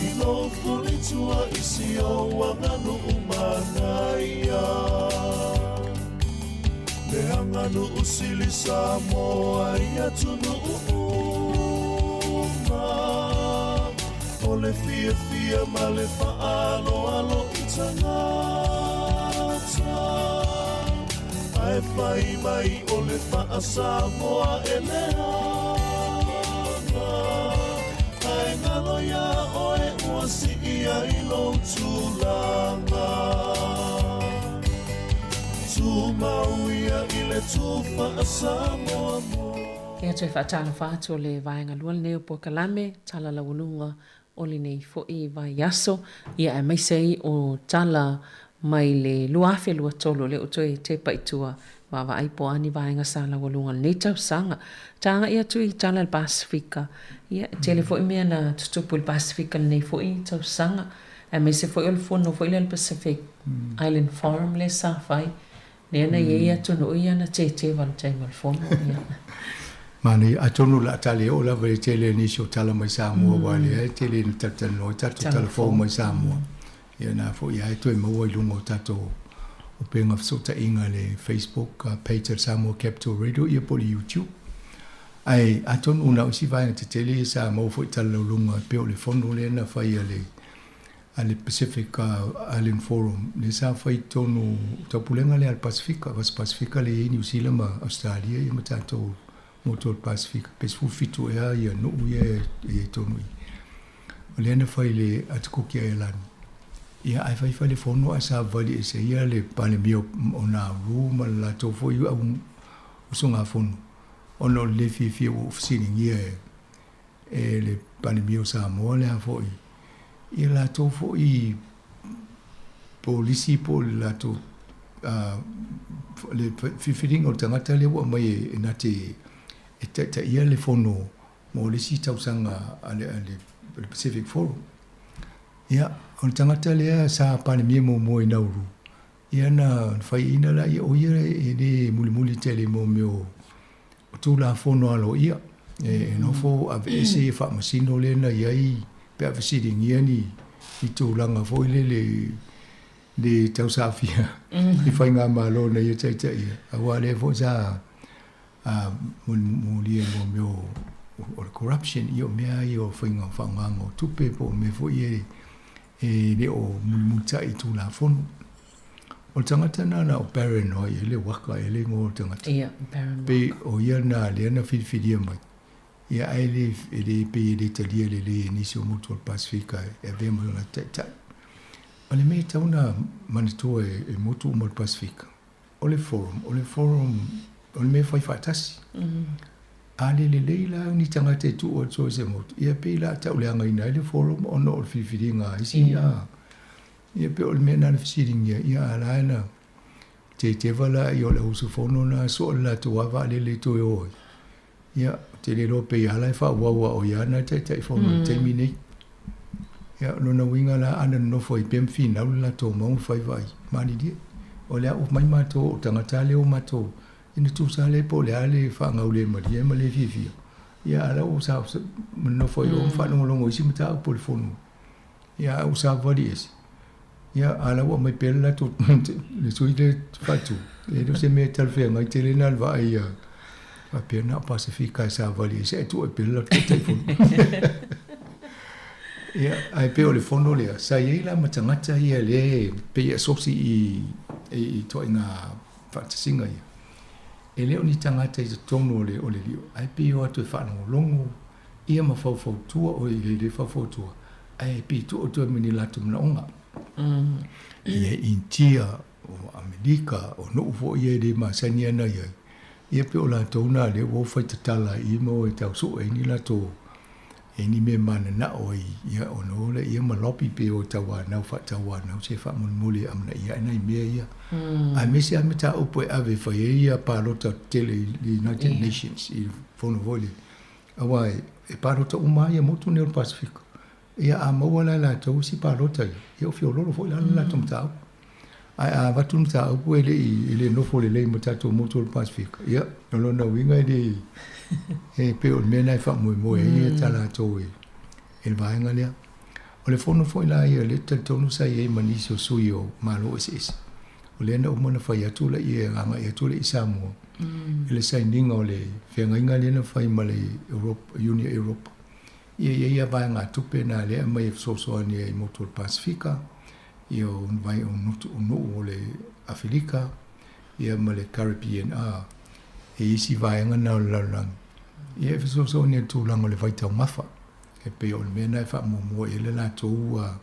I lou fulitua i si ou aganuu manaia. Le aganuu sili Samoa i atunuu uma. O le fiafia ma le faaaloalo i tagata. Ae fai mai o le faa-Samoa e leaga. Ae galo iā oe ua sii ai lou tulaga. Tumau ia i le tufa a Samoa mo. Ia toe faatalofa atu o le vaega lua lenei o Polokalame, Tala Laualuga o lenei foi vaiaso, ia aemaise ai o tala mai le 2023 lea ua toe tepa i tua vaavaai po o a ni vaega sa laualuga o lenei tausaga. Ta agai atu i tala i le Pasefika, ia e tele foi mea na tutupu i le Pasefika i lenei foi tausaga, aemaise foi o le fono foi lea o le Pacific Island Forum lea sa fai, lea na i ai atunuu ia na teteva i le taimi o le fono. Ia. Manaia, atonu o le a tali oo lava i le tele o nisi o tala mai Samoa aua o lea e tele ina talatalanoa ai tatou tala fou mai Samoa. Ia na foi lava e toe maua i luga o tatou upega fesootaiga i le Facebook page a le Samoa Capital Radio ia po o le YouTube. Ae atonu na o isi vaega tetele ia sa maua foi i talalauluga e pei o le fono lea na fai a le a le Pacific Island Forum lea sa fai i totonu taupulega lea a le Pasefika, Vasa Pasefika lea e i ai Niu Sila ma Ausetalia ia ma tatou motu o le Pasefika pe 17 ea ia nuu ia e i ai totonu i i. O lea na fai i le Atikuki Aelani. Ia ae fai fai le fono ae savavali ese ia le Palemia o Nauru ma le latou foi au usugafono ona o le le fiafia ua fesiligia e le Palemia o Samoa le a foi ia latou foi polisi po o le latou le filifiliga o le tagata lea ua aumai e na te e taitaia le fono mo le isi tausaga a le Pacific Forum. Ia, o le tagata lea sa Palemia muamua i Nauru, ia na faiaina lea, o ia e le mulimuli tele mo mea o Tulafono aloaia, e nofo aveese ia faamasino lea na i ai pe a fesiligia ni tulaga foi lele le tausafia i faigamalo na ia taitaia, aua lea foi sa mulimulia i mea o le corruption, ia o mea ia o faiga faaaogaga o tupe po o mea foi ia e le o mulimulitai i Tulafono. O le tagata lena na o Baron oi e le Waka e le igoa o le tagata. Ia, Baron Waka. Pei o ia lena lea na filifilia mai. Ia ae le, e le, pei e le talia lelei e nisi o motu o le Pasefika e avea mai ona taitai. O le mea e tatau ona manatua e motu uma o le Pasefika, o le forum, o le forum, o le mea e fai faatasi. A le lelei la ni tagata e tuu atu i se motu, ia pei la tauleagaina ai le forum ona o le filifiliga a isi a. Ia pei o le mea lena na fesiligia, ia a la e na teteva la ia o le usufono na soa le latou lava vaalele e toe o ai. Ia, ou te le iloa pe ia la e faaauau a o ia na Taitaifono i le taimi nei. Ia, o lona uiga la a na nonofo ai pea ma finau le latou mau ma fai vaai, malilie, o le a ua mai matou o tagata lea ua matou Ina tusa lea po o le a le faagaulemalie ma le fiafia, ia a la ua sa nonofo ai o ma faalogologo i isi mataupu o le fono, ia a ua savavali ese, ia a la ua aumai pea le latou le sui lea faatu, e le o se mea e talafeagai tele lena le vaai ia faapea na o Pasefika e savavali ese ae tuu ai pea le latou Taitaifono. Ia, ae pei o le fono lea, sa i ai la ma tagata ia lea e pei e asosi i ituaiga faatasiga ia. E le o ni tagata i totonu o le, o le lio, ae pei e o atu e faalogologo ia ma faufautua, oi, e le faufautua, ae pei e tuu atu ai ma ni latou manaoga. Ia Initia, o Amerika, o nuu foi ia e le masani ana i ai, ia pei o latou na lea ua fai tatala i i ma o e tau sue ai ni latou E ni mea mananao ai ia ona o lea ma lobby pe o tauanau faatauanau se faamolemole e amanaia ai nai mea ia. Aemaise lava mataupu e ave e fai ai ia palota tetele i le United Nations i le fono foi lea. Aua e palota uma lava ia motu nei o le Pasefika. Ia a maua la e latou isi palota ia, ia ua fiololo foi la le latou mataupu. Ae a avatu le mataupu e le i, e le nofo lelei ma tatou motu o le Pasefika, ia, o lona uiga e le, e pei o le mea lena e faamoemoe ai ia ta latou i, i le vaega lea. O le fono foi la ia, lea ou te talitonu sa i ai ma nisi o sui o Malo eseese, o lea na uma ona fai atu laia e agai atu laia i Samoa, i le sainiga o le feagaiga lea na fai ma le Europe, Union Europa. Ia e i ai ia vaegatupe na lea e aumai e fesoasoani ai i motu o le Pasefika, ia o vai o nuu o le Afelika ia ma le Caribbean a e isi vaega na o le lalolagi ia e fesoasoani i le tulaga o le vaitaumafa e pei o le mea na e faamuamua i ai le latou a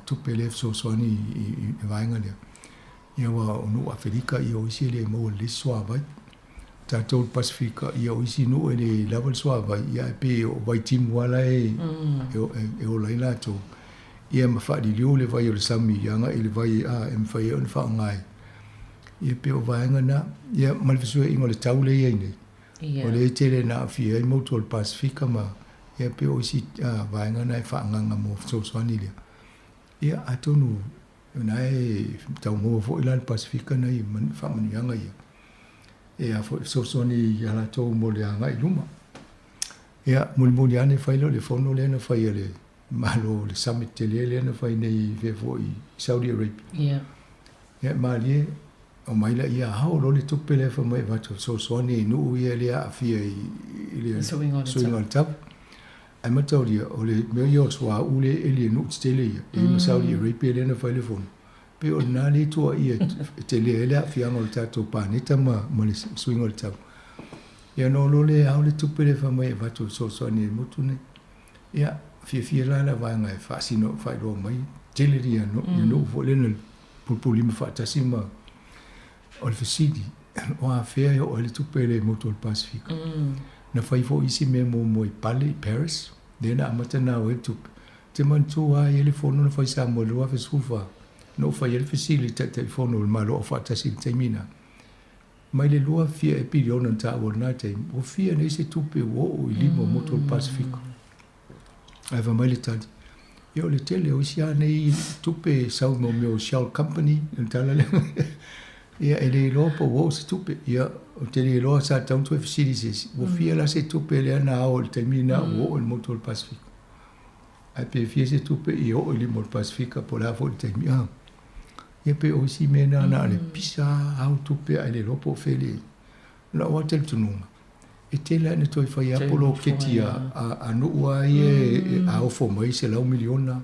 tupe lea e fesoasoani i vaega lea ia aua o nuu Afelika ia o isi e le maua lelei se suavai tatou le Pasefika, ia o isi nuu e le lava le suavai, ia ae pei o vaitimu lava la e, e, e ola ai latou. Ia ma faaliliu le vai o le sami agai i le vai a e mafai ai ona faaaoga ai. Ia pei o vaega na, ia ma le fesuiaiga o le tau lea e i ai nei. Ia. O lea e tele ina aafia ai motu o le Pasefika ma, ia pei o isi vaega na e faaagaaga mo fesoasoani lea. Ia atonu O na e tau maua foi la le Pasefika nai faamanuiaga ia e a foi fesoasoani ia latou mo le agai i luma. Ia, mulimuli ane fai lea o le fono lea na fai e le Malo, le summit tele lea na fai nei i fea foi i Saudi Arabia. Ia. Ia, malie, aumai laia ao loa le tupe lea fai mai e avatu e fesoasoani i nuu ia lea aafia i le suiga o le tau. Ae mataulia, o le mea ia o le suauu lea e eli e nuu tetele ia, e i ai ma Saudi Arabia lea na fai le fono, pei o lena lea e tuuaia e tele ai le aafiaga o le tatou paneta ma ma le suiga o le tau. Ia ona o loa lea ao le tupe lea fai mai e avatu e fesoasoani ai i motu nei. Ia, fiafia la le vaega e faasino faailoa mai, tele ia nuu foi lea na pulupululima faatasi ma O le fesili, o afea e oo ai le tupe lea i motu o le Pasefika? Na fai foi isi mea muamua i Pale, i Paris, lea na amata na ao ai le tupe. Ou te manatua lava e i ai le fono na fai i Samoa i le 2014, na ou fai ai le fesili i le Taitaifono o le Malo Aufaatasi i le taimi lena, mai le lua fia ea piliona na taua i lena taimi, ua fia nei se tupe ua oo i lima o motu o le Pasefika? Ae fai mai le tali, ia o le tele o isi lava nei tupe e sau i mea o shell company, o le tala lea. Ia e le iloa po ua oo se tupe. Ia ou te le iloa sa tatau ona toe fesili i se isi, ua fia la se tupe lea na ao i le taimi lena ua oo i le motu o le Pasefika. Ae pe fia se tupe i oo i lima o le Pasefika po o le a foi le taimi. Ah. Ia pei o isi mea na na o le pisa ao tupe ae le iloa po o fea le... O lau lava talitonuga, E tele lava ina toe fai lava poloketi a nuu lava ia a ofo mai $100 miliona,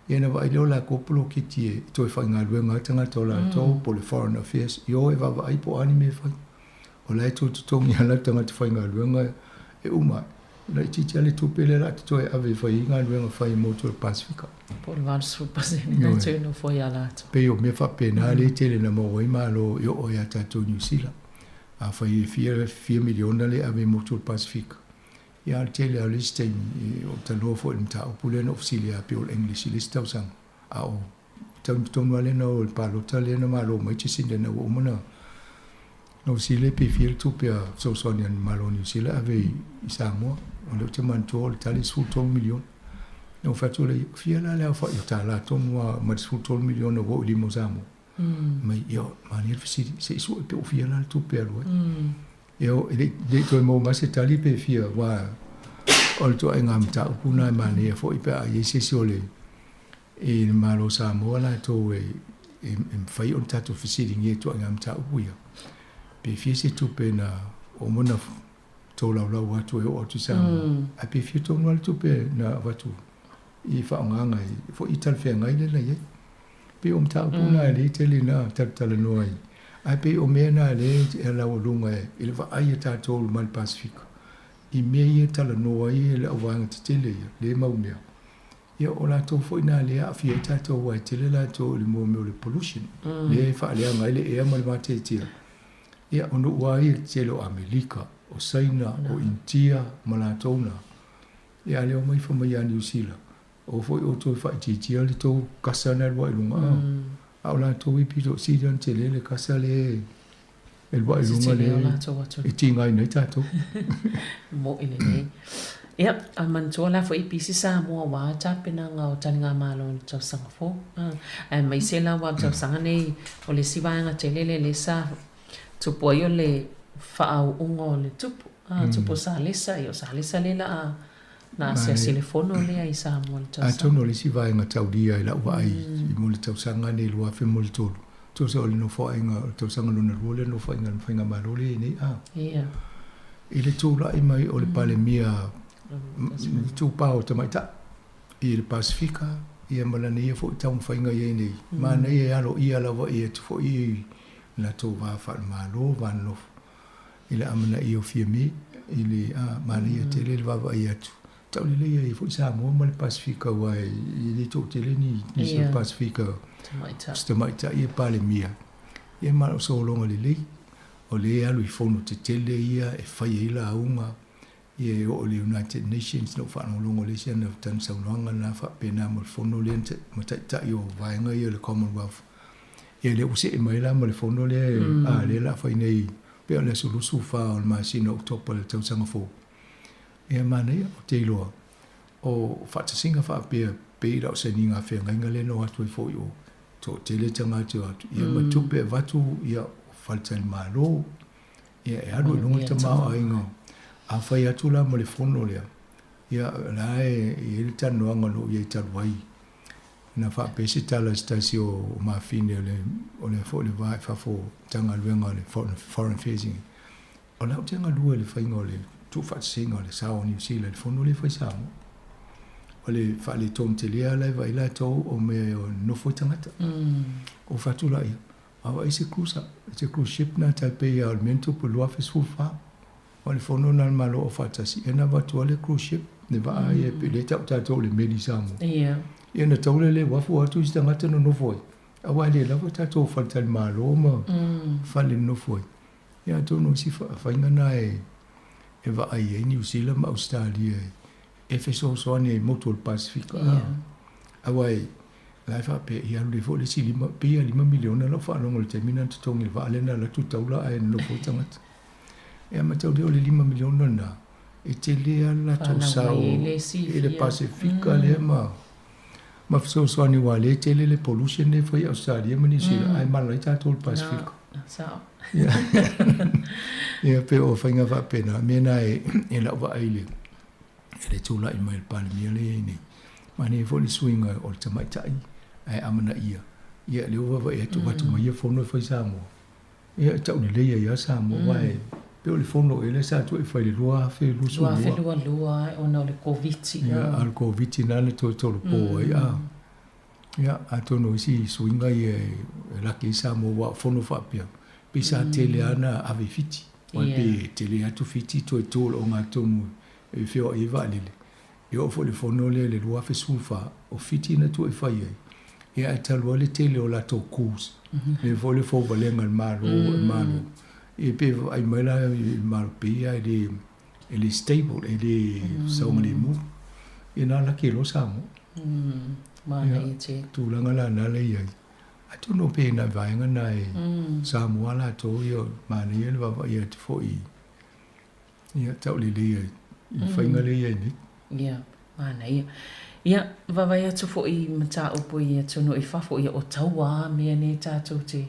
ia ona vaai lea o latou poloketi e toe faigaluega ai tagata o latou po o le Foreign Affairs, ia o e vaavaai po o a ni mea e fai. O la e toe totogi lava latou tagata faigaluega e uma ae, laitiiti lava le tupe lea o le a toe ave e fai ai galuega fai mo le Pasefika. Po o le 80% lena e toe nofo ia latou. Pei o mea faapena lea e tele ina maua ai malo e oo ia tatou i Niu Sila. Afai e fia, fia miliona le ave i motu o le Pasefika, ia a o le tele lava o le isi taimi, o talanoa foi i le mataupu lea na ou fesili ia pei o le English i le isi tausaga, a o taimi tonu lava lea na o i le palota lea na malo mai Jacinda ina ua uma ona na fesili lea pe fia le tupe a fesoasoani a le Malo o Niu Sila ave i Samoa. O lea ou te manatua o le tali e $13 miliona. Na ou fai atu lea, fia la le aofai o tala tonu lava mai le $13 miliona ua oo i lima o Samoa? Mai, ia, manaia le fesili, se i sue pe ua fia la le tupe e alu ai. Ia, e le i toe maua mai se tali pe fia, aua o le ituaiga mataupu lena e manaia foi pe a i ai se isi o le i le Malo o Samoa latou e mafai ona tatou fesiligia i ituaiga mataupu ia, pe fia se tupe na uma ona tolaulau atu e oo atu i Samoa, ae pe fia tonu lava le tupe na avatu i faaaogaga foi i talafeagai lea na i ai. Pei o mataupu na e lē tele na talatalanoa ai, ae pei o mea na lea e laualuga i le vaai a tatou mai le Pasefika i mea ia e talanoa ai le auvaega tetele ia, lea mau mea. Ia o latou foi na lea e aafia ai tatou aua e tele latou i le mea o le pollution, lea e faaleaga ai le ea ma le vateatea. Ia o nuu lava ia i le tele o Amerika, o Saina, o Initia ma latou na. Ia a le omai fai mai ia Niu Sila, o foi outou e faaitiitia le tou kasa na e lua i luga, a o latou e pito sili ona tele le kasa lea e lua i luga lea e tigaina ai tatou. Moʻi lelei. Ia, a manatua la foi pisi Samoa aua tapenaga o taligamalo i le tausaga fou. Aemaise la aua o le tausaga nei o le isi vaega tele lea lea sa tupu ai o le faaauuga o le tupu, tupu o Salesa, ia o Salesa lea la a Na asiasi le fono lea i Samoa i le tausaga. Atonu o le isi vaega taulia i lau vaai i mo le tausaga nei 2023, tusa o le nofoaiga, o le tausaga lona lua lea nofoaiga a le Faigamalo lea i nei a. Ia. I le tulai mai o le Palemia itupa o tamaitai i le Pasefika, ia ma lana ia foi taumafaiga i ai nei. Manaia e aloaia lava ia atu foi i latou va faale-Malo, va nonofo. i le amanaia o Fiame i le manaia tele le vaavaai atu. Taulelei ai foi Samoa ma le Pasefika aua e le toatele ni nisi o le Pasefika se tamaitai e Palemia. Ia ma o sologa lelei, o lea e alu i fono tetele ia e fai ai lauga, ia e oo i le United Nations na ou faalogologo i le isi ana tana saunoaga na faapena mo le fono lea ma taitai o vaega ia o le Commonwealth. Ia lea ua see mai la ma le fono lea a lea o le a fai nei pei o le aso 24 o le masina o Oketopa i le tausaga fou. Ia manaia, ou te iloa o faatasiga faapea pei la o sainiga feagaiga lea na o atu ai foi o toatele tagata e o atu ia ma tupe e avatu ia o faletalimalo ia e alu i luga le tamaoaiga. Afai atu la ma le fono lea, ia o la e i ai le talanoaga o lo o i ai talu ai Na faapea se tala i se tasi o mafine o le, o le foi le va i fafo o Matagaluega o le Foreign Affairs, o la ou te galue i le faiga o le tuufaatasiga o le sao o Niu Sila i le fono lea e fai i Samoa. O le faaletonu tele lava la e vaai latou o mea e nofo ai tagata. Ou fai atu laia, a vaai se cruiser, se cruise ship na tai pei lava o le mea na tupu i le 2014. O le fono lena a le Malo Aufaatasi, ia na avatu lava le cruise ship, le vaa ia e le tau tatou o le meli Samoa. Ia. Ia na taula le uafu o atu isi tagata nonofo ai, aua e le lava tatou faletalimalo ma fale nonofo ai. Ia atonu o isi faiga na e vaai ai Niu Sila ma Ausetalia e fesoasoani ai i motu o le Pasefika. Ia. Aua e la e faapea, ia alu nei foi le isi lima, pei lava $5 miliona lau faalogo i le taimi na totogi i le vaa lea na alu atu taula ae nonofo ai tagata. Ia mataulia o le $5 miliona lena, e tele lava le latou sao i le Pasefika lea ma ma fesoasoani aua o lea e tele le pollution lea e fai i Ausetalia ma Niu Sila ae mala ai tatou i le Pasefika. Ia pei o faiga faapena, mea na e lau vaai i le tulai mai o le Palemia lea e i ai nei. Manaia foi le suiga o le tamaitai ae amanaia, ia lea ua vaavaai atu, avatu mai ia fono e fai i Samoa. Ia e tau lelei ai lava Samoa aua e pei o le fono ea lea sa toe fai i le 2022. 2022 ona o le Koviti. Ia a o le Koviti lena na toe tolopo ai a. Ia atonu o isi suiga ia e laki ai Samoa aua o fono faapea pei sa tele lava ona ave i Fiti. Aua pei e tele atu Fiti toe tu o le ogatotonu e feoai ai vaalele. E oo foi i le fono lea i le 2014, o Fiti na tuu e fai ai, ia ae talu ai le tele o latou coups, lea foi le fouvalega e le Malo, e Malo. Ia pe vaai mai la i le Malo pei a e le e le stable, e le saogalemu. Ia na laki loa Samoa. Manaia tele. Tulaga la na lea i ai. Atonu pe nai vaega na e Samoa latou ia manaia le vaavaai atu foi ia taulelei ai i faiga lea i ai nei. Ia, manaia. Ia, vaavaai atu foi i mataupu i atunuu i fafo, ia o taua lava mea nei tatou te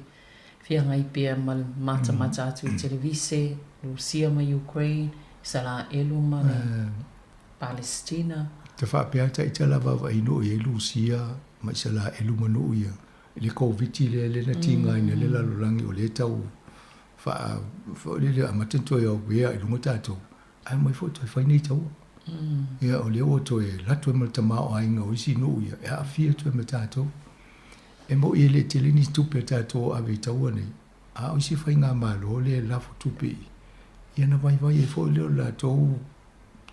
feagai pea ma le matamata atu i televise, Rusia ma Ukraine, Isaraelu ma le Palesitina. Te faapea ata ita la vaavaai nuu i ai Rusia ma Isaraelu ma nuu ia i le Koviti lea lea na tigaina ai le lalolagi o lea e tau faa foi lele amata ona toe aware i luga tatou ae omai foi toe fai nei taua. Ia o lea ua toe alu atu ai ma le tamaoaiga o isi nuu ia e aafia atu ai ma tatou. E moi e le tele ni tupe a tatou o ave i taua nei, a o isi faigamalo lea e lafo tupe i ia ona vaivai ai foi lea o le latou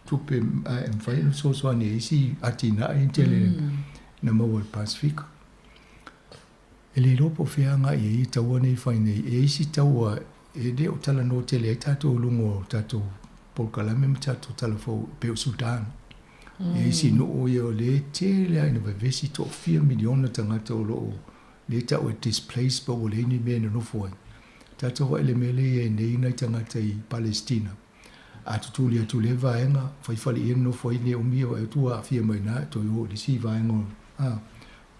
tupe e mafai ona fesoasoani ai i isi atinae tele na maua e le Pasefika. E le iloa po o fea agai i ai taua nei e fai nei. E i ai isi taua e le o talanoa tele ai tatou i luga o tatou polokalame ma tatou tala fou e pei o Sudan. E i ai isi nuu ia o lea e tele lava ina vevesi toafia miliona tagata o lo o lea e tau e displaced po ua leai ni mea e nonofo ai. Tatou vaai i le mea lea e i ai nei nai tagata i Palestina. A tutuli atu i lea vaega, fai fale i ai nonofo ai, le umi ia vaai atu ua aafia mai i ina, toe o i le isi vaega o, a,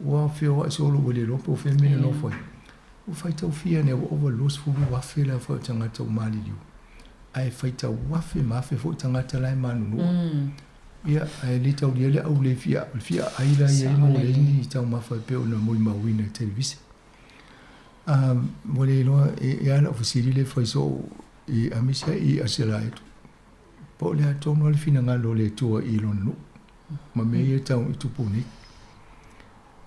ua feoai solo ua le iloa po o fea le mea e nonofo ai. Ua faitau fia nei, ua ova i le 20,000 le aofai o tagata ua maliliu, ae faitau afe ma afe foi tagata la e manunua. Ia, ae le taulia le au le fia, le fia ai la i ai ma ua leai ni taumafa e pei ona molimauina i televise. A, ua le iloa, e a lau fesili lea e fai soo i aemaise ai i Aiseraelu, po o le a tonu lava le finagalo o le Atua i Lona nuu, ma mea ia e tau i tupu nei.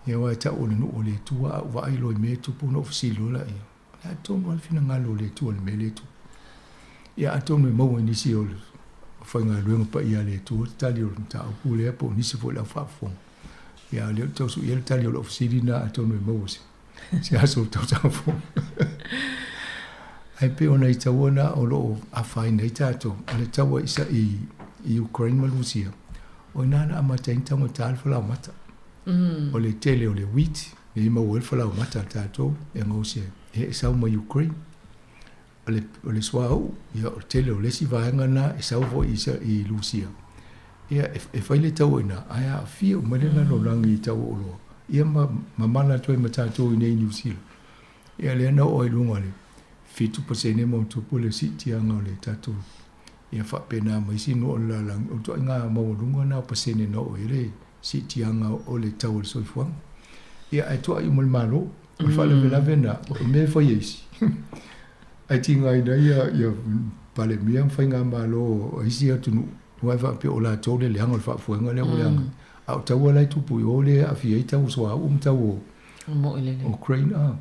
Ia aua e tau o le nuu o le Atua, a ou vaai loa i mea e tupu ona ou fesili loa lea, o le a tonu lava le finagalo o le Atua i le mea lea e tupu. Ia atonu e maua i nisi o le faigaluega paia a le Atua le tali o le mataupu lea po o nisi foi o le au faafofoga. Ia a o lea ou te tau suia le tali o lau fesili lena atonu e maua se se aso o le tausaga fou. Ae pei o nai taua na o lo o afaina ai tatou, o le taua i, i, i Ukraine ma Rusia, o i ina na amata ai ona taugata le falaoamata. O le tele o le wheat, lea e maua ai le falaoamata a tatou e gaosi ai, e sau mai Ukraine. O le, o le suauu, ia, o le tele o le isi vaega lena e sau foi i, i Lusia. Ia, e, e fai le taua i ina, ae aafia uma ai le lalolagi i tau o oloa. Ia ma mamala atu ai ma tatou i inei i Niu Sila. Ia, lea na oo ai i luga o le 7% ma ona tupu le siitiaga o le tatou, ia faapena ma isi nuu o le lalolagi, o le ituaiga maualuga lena o pasene na oo i ai le siitiaga o le tau o le soifuaga. Ia, ae toai uma le Malo. O le faalavelave lena, o mea e fai e isi, ae tigaina ai ia Palemia ma faigamalo o isi atunuu, aua e faapea o latou le leaga o le faafoega lea ua leaga ai. A o taua la e tupu i o lea e aafia ai tau o suauu ma tau o grain a.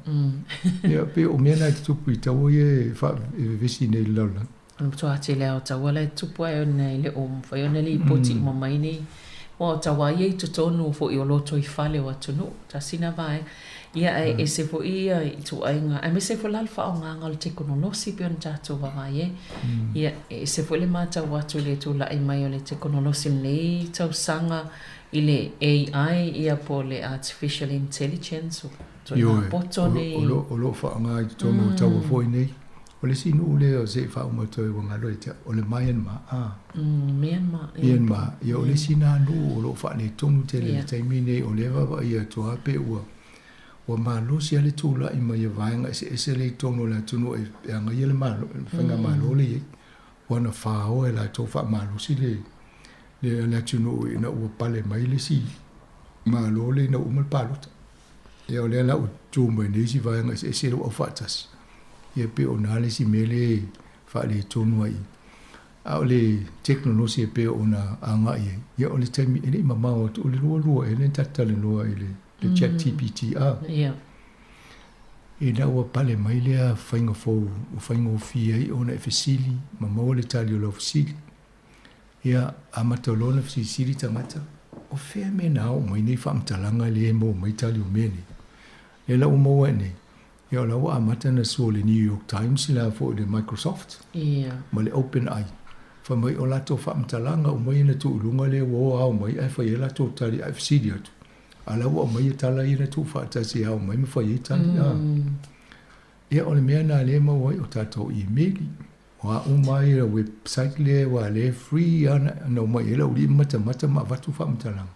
Ia pei o mea na e tutupu i taua ia e vevesi nei i le lalolagi. O le matua tele lava o taua la e tupu ai ona e le o mafai ona lipoti uma mai nei. Aua o taua ia i totonu foi o lotoifale o atunuu, tasi na vaega. Ia ae ese foi ia ituaiga, aemaise foi la le faaaogaga o le tekonolosi pei ona tatou vaavaai ai. Ia e ese foi le matau atu i le tulai mai o le tekonolosi i lenei tausaga i le AI ia po o le Artificial Intelligence, o ituaiga poto nei. Ioe, o lo o faaaoga i totonu o taua foi nei. O le isi nuu lea se i faauma atu ai ua galo ia te au, o le Myanmar, a. Myanmar, ia. Myanmar, ia o le isi na nuu o lo o faaletonu tele i le taimi lenei, o lea e vaavaai atu lava pe ua ua malosi lava le tulai mai o vaega eseese lea i totonu o le atunuu e agaia le Malo, le faigamalo lea e i ai. Ua na faoa e latou faamalosi le le atunuu ina ua pale mai le isi Malo lea ina ua uma le palota. Ia o lea la ua tu mai nei isi vaega eseese ua aufaatasi. Ia pei o na le isi mea lea e faaletonu ai i. A o le tekonolosi e pei ona agai ai, ia o le taimi e le i mamao atu, o le 22 ea lea na tatou talanoa i le chat GPT a. Ia. Ina ua pale mai lea faiga fou ua faigofie ai ona e fesili ma maua le tali o lau fesili. Ia, amata loa ona fesilisili tagata, o fea mea na ao mai nei faamatalaga lea e maua mai tali o mea nei? Lea la ua maua ai nei, Ia o la ua amata ona sua le New York Times la foi le Microsoft ma le OpenAI. Fai mai o latou faamatalaga uma ia na tuu i luga lea ua o ao mai ae fai ai latou tali ae fesili atu, a o la ua aumai tala ia na tuu faatasi e ao mai ma fai ai tali. Ia o le mea lena lea e maua ai o tatou imeli. O a uma ai le website lea aua o lea e free lava na omai i ai le aualii ma matamata ma avatu faamatalaga.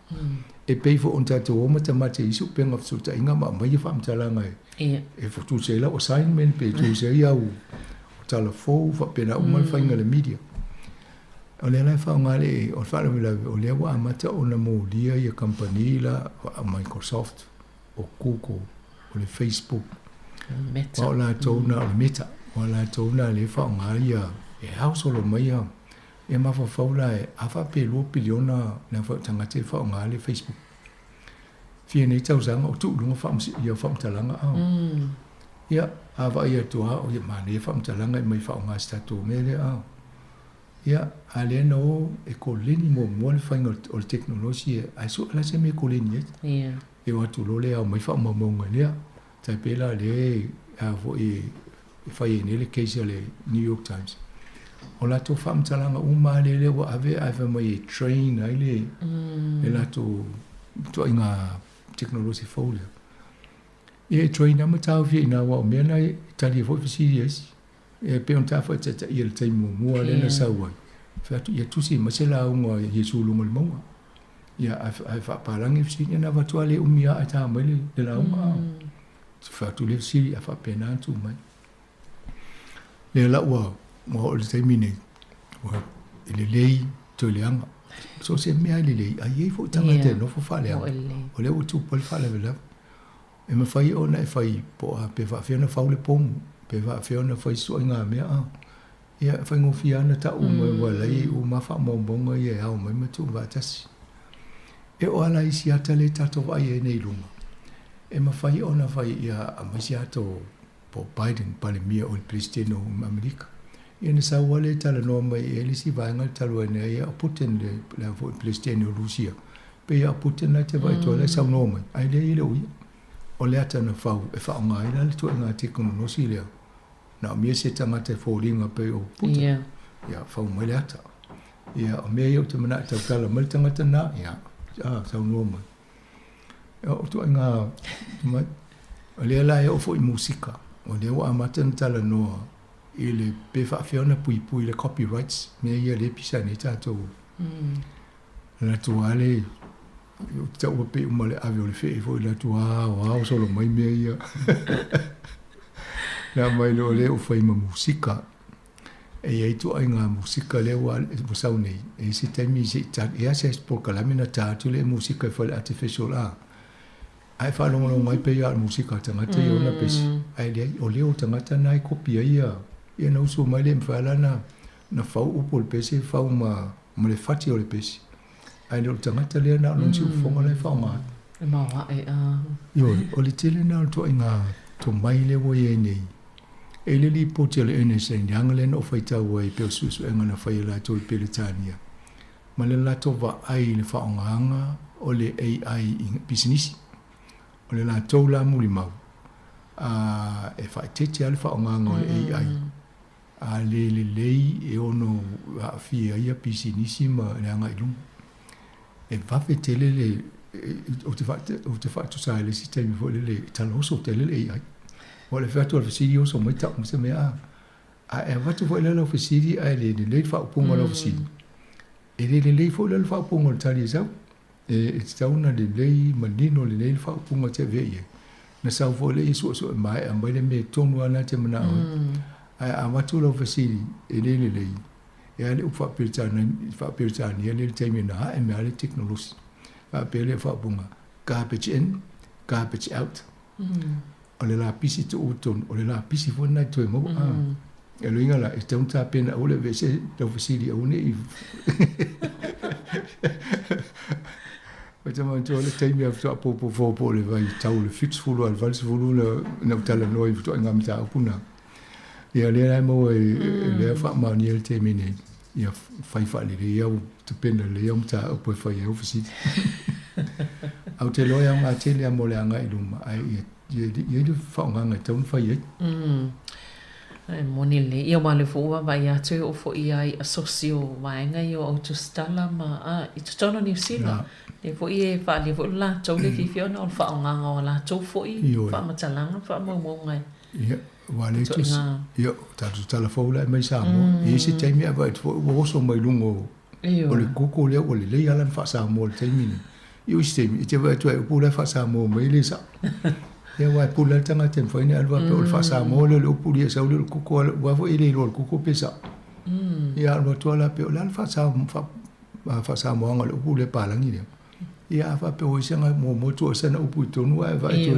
E pei foi ona tatou o matamata i isi upega fesootaiga ma aumai faamatalaga e e tusa ai lau assignment pe tusa ai au tala fou faapena uma le faiga o le media. O lea la e faaaoga le, o le faalavelave o lea ua amata ona molia ia kamupani la a Microsoft, o Google, o le Facebook, Meta. O latou na, o le Meta, o latou na lea e faaaoga ia, e ao solo mai ia, e mafaufau la, a faapea e 2 piliona le aofai o tagata e faaaoga le Facebook. Fia nei tausaga o tuu i luga ia faamatalaga a. Ia, a vaai atu lava, o ia manaia faamatalaga e aumai e faaaoga i se tatou mea lea a. Ia, a lea na o e koleni muamua le faiga o le tekonolosi ae sue la se mea e koleni ai. E o atu loa lea ao mai faamaumauga lea. Tai pei la lea a foi e fai ai nei le case a le New York Times. O latou faamatalaga uma lava lea lea ua ave ae fai mai e train ai le le latou ituaiga tekonolosi fou lea. Ia e train lava ma taofia i ina aua o mea na e tali ai foi fesili a isi. E pei ona ta faataitaia i le taimi muamua lea na sau ai, fai atu, ia tusi mai se lauga a Iesu i luga o le mauga. Ia, ae faapalagi le fesili, ia na avatu lava le umi lava ae ta mai le lauga. Fai atu le fesili, ae faapena ona tuu mai. Lea la ua oo i le taimi nei, ua lelei toe leaga. So o se mea e lelei, ae i ai foi tagata e nofo faaleaga. O lea ua tupu ai le faalavelave. E mafai ona e fai po o a pe faafefea ona fau le pomu, pe faafefea ona fai se ituaiga mea a. Ia, e faigofie lava ona tau mai aua o la e i ai uma lava faamaumauga ia e ao mai ma tuufaatasi. E oo lava la i isi ata lea tatou vaai ai nei i luga, e mafai ona fai ia aumai se ata o po o Biden, Palemia o le Peresetene o Amerika. Ia ona sau lava lea e talanoa mai i ai le isi vaega talu ai nei, ia o Putin le, le foi Peresetene o Rusia. Pei a o Putin la e te vaai atu ai la e saunoa mai, ae leai e le o ia. O le ata na fau e faaaoga ai la le ituaiga tekonolosi lea, na o mea se tagata e foliga pei o Putin. Ia, fau mai le ata. Ia, o mea ia ou te manaʻo e tautala mai le tagata na, ia, a, saunoa mai. O ituaiga mai, o lea la e oo foi i musika, o lea ua amata ona talanoa i le pe faafefea ona puipui i le copyrights, mea ia lea e pisa nei tatou. Le latou lava le, ou te taua pei uma le ave o le fee foi le latou ao ao solo mai mea ia. Na mai loa lea ua fai ma musika. E i ai ituaiga musika lea ua sau nei, e i ai se taimi se i e a se polokalame na ta atu le musika e fai le artificial a. Ae faalogologo ai pei lava o le musika a tagata ia ona pesi, ae leai, o leo o tagata na e kopi ai ia, ia na usu mai le mafai la na na fau upu o le pesi fau ma ma le fati o le pesi. Ae le o le tagata lea na o lona siufofoga la e faaaoga atu. E maoae a. Ioe, o le tele na o le ituaiga tomai lea ua i ai nei. E i le lipoti a le NSA, i le aga lea na ou faitau ai pei o suesuega na fai e latou i Peretania, ma le latou vaai i le faaaogaina o le AI i pisinisi. O le latou la mulimau, a e faaeteete lava le faaaogaina o le AI, a le lelei e ono aafia ai ia pisinisi ma le agai i luma. E vave tele le, ou te, ou te faatusa ai i le isi taimi foi lele, e taloso tele le AI. O le fai atu o le fesili oso mai tau ma se mea a. A e avatu foi la lau fesili ae le lelei le faaupuga o lau fesili, e le lelei foi la le faaupuga o le tali e sau. E tatau ona lelei manino lelei le faaupuga e te avea i ai. Na sau foi lea ia suesue maea mai le mea tonu lava lena e te manao ai. Ae a avatu lau fesili e le lelei, e a le upu faa-Peretania lea i le taimi na ae mai ai le tekonolosi. Faapea lea faaupuga, garbage in, garbage out. O le lapisi tuu i totonu, o le lapisi foi lena e toe maua. O le uiga la, e tatau ona tapena aua le aveese lau fesili aua ne i Ou te manatua le taimi a faatoa popo po o le vaitau o le 70 a le 80 na ou talanoa i ituaiga mataupu na. Ia lea la e maua e lea faamaonia i le taimi nei, ia fai faalelei au tapena lelei au mataupu e fai ai au fesili. Ae ou te iloa e aoga tele lava mo le agai i luma, ae ia. ia i ai le faaaogaga e tatau ona fai ai. E moni lelei. Ia aua o lea foi ua vaavaai atu e oo foi lava i asosi o vaega ia o autostala ma a i totonu o Niu Sila. Lea foi e faaalia foi lo latou le fiafia ona o le faaaogaga o a latou foi faamatalaga ma faamaumauga e Ia, aua o lea e tusi, ia, o tatou tala fou la e aumai Samoa. E i ai se taimi a vaai atu foi ua oso mai luga o O le koko lea ua lelei lava lana faa-Samoa i le taimi lenei. I o isi taimi, e te vaai atu ai, upu la e faa-Samoa mai e le sao. Ia aua e pule lava le tagata e mafai ona alu faapea o le faa-Samoa lea o le upu lea e sau lea o le koko aua foi e le iloa e le koko pe sao. Ia alu atu lava la pea o le a le faa-Samoaga o le upu lea palagi lea. Ia a faapea ua i ai se aga muamua tuu ai sana upu i tonu ae vaai atu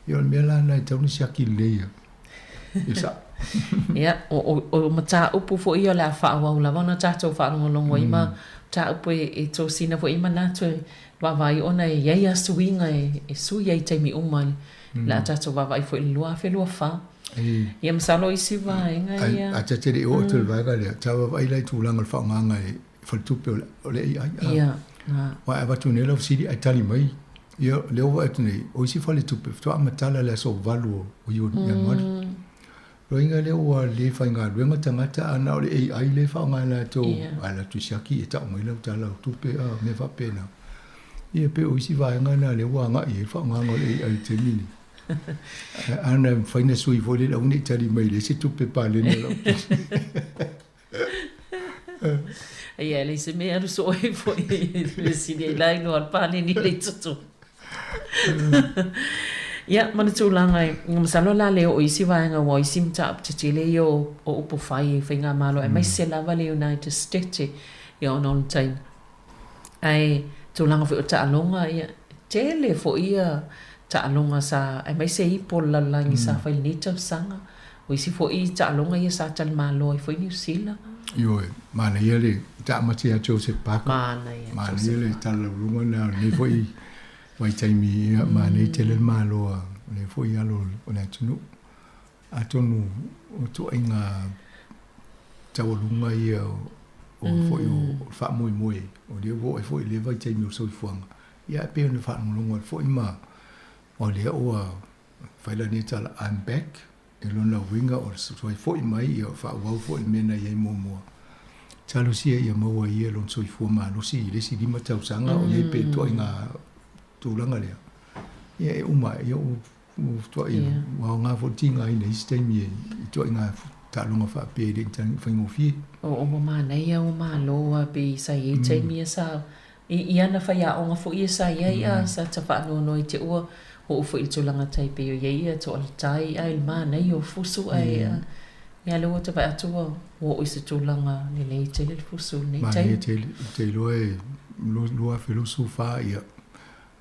ia o le mea la lena e tatau ona siaki lelei ia. Ia sao. Ia, o mataupu foi ia o le a faaauau lava ona tatou faalogologo ai ma mataupu e tosina foi i manatu e vaavaai ona e i ai lava suiga e sui ai i taimi uma o le a tatou vaavaai foi i le 2024. Ia masalo o isi vaega ia. Ae ta te le i oo atu i le vaega lea, ta vaavaai la i tulaga o le faaaogaga e faletupe o le AI. Ia. Aua e avatu nei lau fesili ae tali mai. Ia, lea ua vaai atu nei, o isi faletupe faatoa matala i le aso 8 o Ianuari. Loiga lea ua le faigaluega tagata a na o le AI lea e faaaoga e latou, a latou siaki e tau mai lau tala o tupe a mea faapena. Ia pei o isi vaega na lea ua agai i ai le faaaogaga o le AI i le taimi lenei. Ana mafai ona sui foi lele aua ne i tali mai e leai se tupe paleni o lau Ia, e leai se mea e alu soo ai foi le sili ai la iloa le paleni le itutu. Ia, ma le tulaga e, masalo la le oo i isi vaega aua o isi mataupu tetele ia o upu fai i faigamalo aemaise lava le United States ia ona o le taimi. Ae tulaga foi o taaloga, ia, tele foi ia taaloga sa, aemaise ipu o le lalolagi sa fai i lenei tausaga. O isi foi taaloga ia sa talimalo ai foi Niu Sila. Ioe, manaia le taamati ia Joseph Parker. Manaia. Manaia le talalauluga lena o lenei foi vaitaimi, ia, manaia tele le malo a lenei foi alo o le atunuu. Atonu o ituaiga taualuga ia o foi o le faamoemoe o lea ua oo ai foi i lea vaitaimi o le soifuaga, ia ae pei ona faalogologo atu foi ma o lea ua fai lana tala I'm back i lona uiga o le toe foi mai ia faaauau foi le mea na i ai muamua. Talosia ia maua e ia lona soifua malosi i le isi 5 tausaga o i ai pea i ituaiga tulaga lea, ia e uma ai. Ia ua Ua ua aoga foi le tigaina i isi taimi i ituaiga taaloga faapea e le i faigofie. O ua manaia ua malo a pei sa i ai taimi ia sa i ana faiaoga foi ia sa i ai a sa ta faanoanoa i te ua oo foi i le tulaga tai pei o i ai ia toaletai ae le manaia o fusu ae a ia lea ua ta vaai atu ua oo i se tulaga lelei tele le fusu i lenei taimi. Manaia tele, ou te iloa e 2024 ia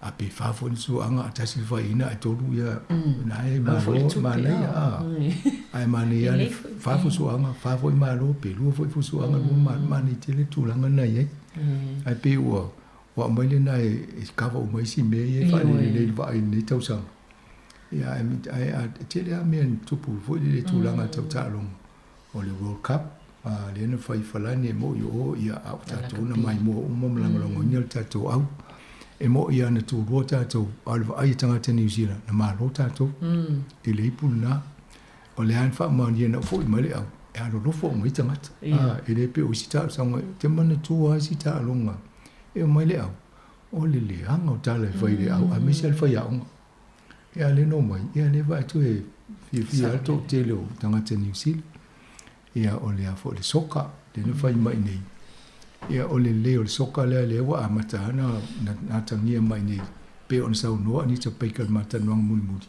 A pe fa foi ni suaga a tasi le faiina ae tolu ia na e malo manaia a ae manaia le fa fusuaga fa foi malo pe lua foi fusuaga lua malo manaia tele tulaga na i ai ae pei ua ua aumai lena e cover uma isi mea ia e faalelelei i le vaai i lenei tausaga ia ae ae tele lava mea na tupu foi lele i tulaga tau taaloga o le World Cup a lea na fai i Falani e mo'i o ia a o tatou na maimoa uma ma lagolagoina le tatou au. E mo'i lava na tulua tatou, a o le vaai a tagata Niu Sila, na malo tatou i le ipu lena. O le a na faamaonia ina ua foi mai le au, e alolofa uma ai tagata. A, e le pei o isi taalosaga, ou te manatua lava isi taaloga e omai le au, o le leaga o tala e fai i le au, aemaise lava le faiaoga. Ia lea na omai, ia lea vaai atu e fiafia lava le toatele o tagata Niu Sila. Ia o le a foi le soka, lea na fai mai nei. Ia o le lelei o le soka lea, lea ua amata lava ona atagia mai nei, pei ona saunoa Anita Baker i le ma talanoaga mulimuli.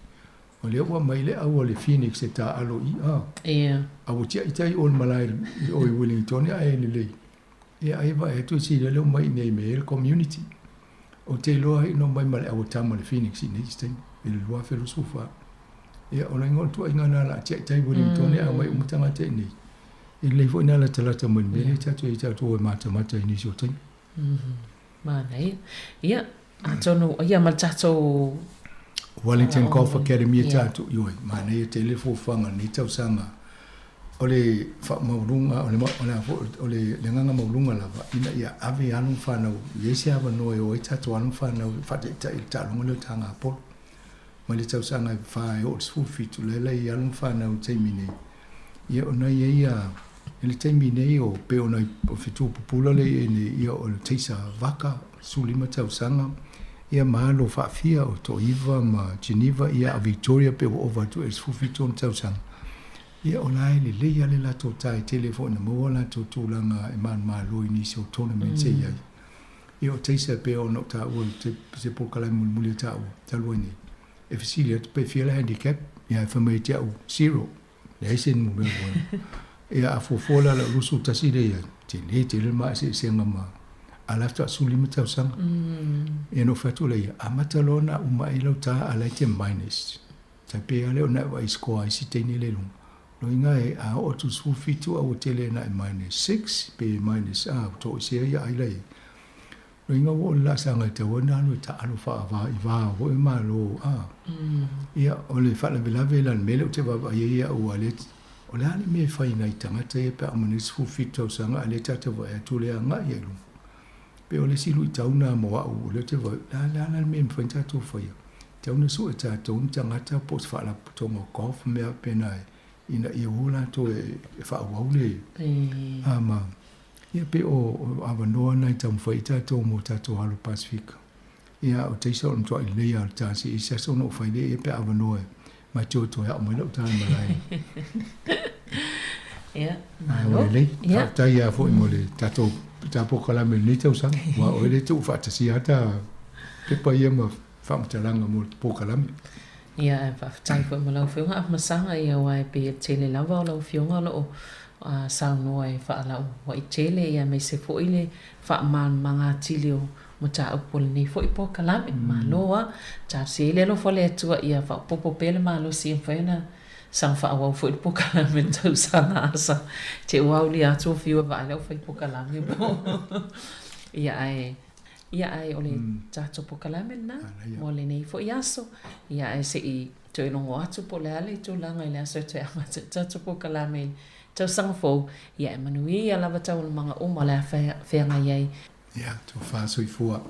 O lea ua aumai le au a le Phoenix e taaalo i i, a. A ua tiai tai o i le malae i o i Wellington ae lelei. Ia ai vaai atu e sili lea omai i nei me le community. Ou te iloa ai na omai ma le au a tama le Phoenix i nei isi taimi i le 2024. Ia o le igoa o le tuuaiga lena o le a tiai tai Wellington ae omai uma tagata i nei. E lelei foi na latalata mai i le mea lea tatou i ai tatou o e matamata i nisi o taimi. Manaia. Ia, atonu, ia ma le tatou Wellington Golf Academy e tatou, ioe, manaia tele le fuafuaga o lenei tausaga. O le faamaualuga, o le, o le a foi, o le agaga maualuga lava, ina ia ave alo ma fanau, i ai se avanoa e o ai tatou alo ma fanau e faataitai i le taaloga lea o le taga polo. Mai le tausaga e 4 e oo i le 17, la e la i alo ma fanau i le taimi nei. Ia o nai ai a, i le taimi nei o pei ona o fetu pupula le i nei, ia o le teisa vaka, 15 tausaga, ia ma alo faafia o Toiva ma Geneva, ia a Victoria pei ua ova atu i le 17 ona tausaga. Ia o la e lelei lava le latou ta e tele foi ina maua latou tulaga e manumalo i nisi o tournaments e i ai. Ia o teisa e pei ona ou taua i se polokalame mulimuli a taua talu ai nei, e fesili atu pe fia le handicap, ia e fai mai ia te au, zero, leai se numera ua. Ia a fuafua la lau 21 lea i ai, tele tele le maaseesega ma a la faatoa 15 tausaga. Ia na ou fai atu lea ia, amata loa ona uma ai lau ta a la e te minus. Tai pei lava lea ona e vaai score a isi teine lea i luga. Loiga e a oo atu i le 17 a ua tele na e minus 6 pe minus a ua toesea ia ai la i ai. Loiga ua oo i le laasaga e tatau ai ona alu e taalo faava i va foi o Malo a. Ia o le faalavelave la o le mea lea ou te vaavaai ai au aua lea o le a le mea e fai i nai tagata ia pe a uma nei le 17 tausaga a o lea tatou te vaai atu o lea e agai lava i luma. Pei o le isi luitau lena mo au o lea ou te vaai, o le a la le mea e mafai ona tatou faia? Tatau ona sue tatou ni tagata po o se faalapotopotoga o golf ma mea faapena ina ia o latou e faaauau le ma ia pei o avanoa na e taumafai ai tatou mo tatou alo Pasefika. Ia o taisa o le matuai lelei lava o le ta se i se aso ona ou fai lea i ai pe a avanoa e ma te o toe ao mai lau ta i malae. Ia, malo. Lelei. Faafetai lava foi mo le tatou ta polokalame i lenei tausaga. Aua o oe lea e tuufaatasia lava ta pepa ia ma faamatalaga mo le polokalame. Ia, ae faafetai foi mo lau Afioga Afamasaga, ia aua e pei e tele lava o lau Afioga o lo o saunoa e faalauaitele, ia aemaise foi le faamalamalamaga atili o mataupu o lenei foi polokalame. Malo lava. Talosia ai le alofa o le Atua ia faaopoopo pea le malosi e mafai ona saga faaauau foi le polokalame i le tausaga asa. Te ua aulia atu o fiu e vaai lau fai polokalame po. Ia ae Ia ae o le tatou polokalame lena mo lenei foi aso. Ia ae se i toe logo atu po o le a le tulaga i le aso e toe amata ai le tatou polokalame i le tausaga fou. Ia e manuia lava taualumaga uma o le a feagai ai. Ia, tofa soifua.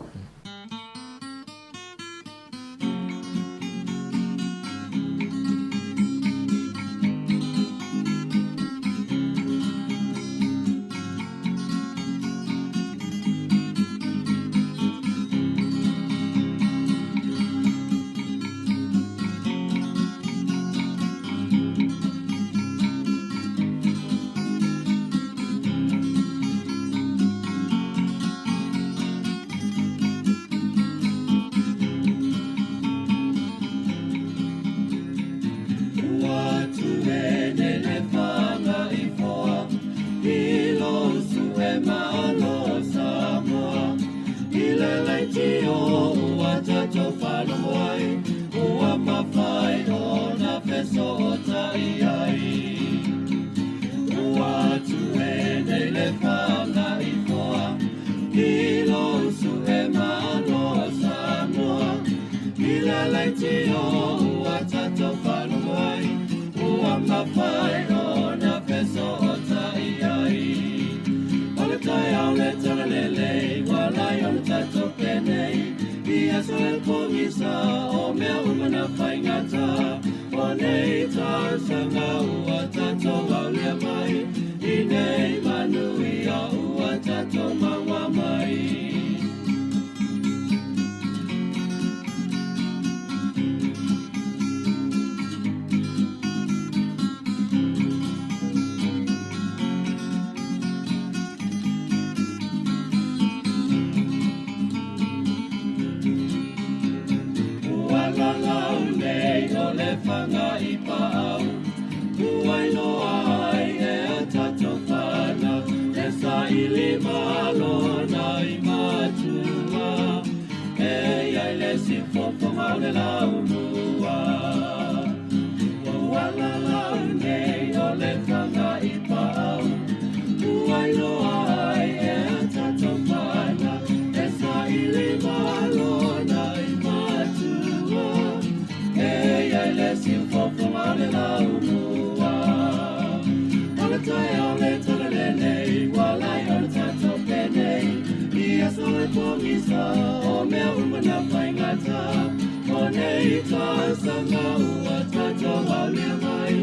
nei tausaga ua tatou aulia mai,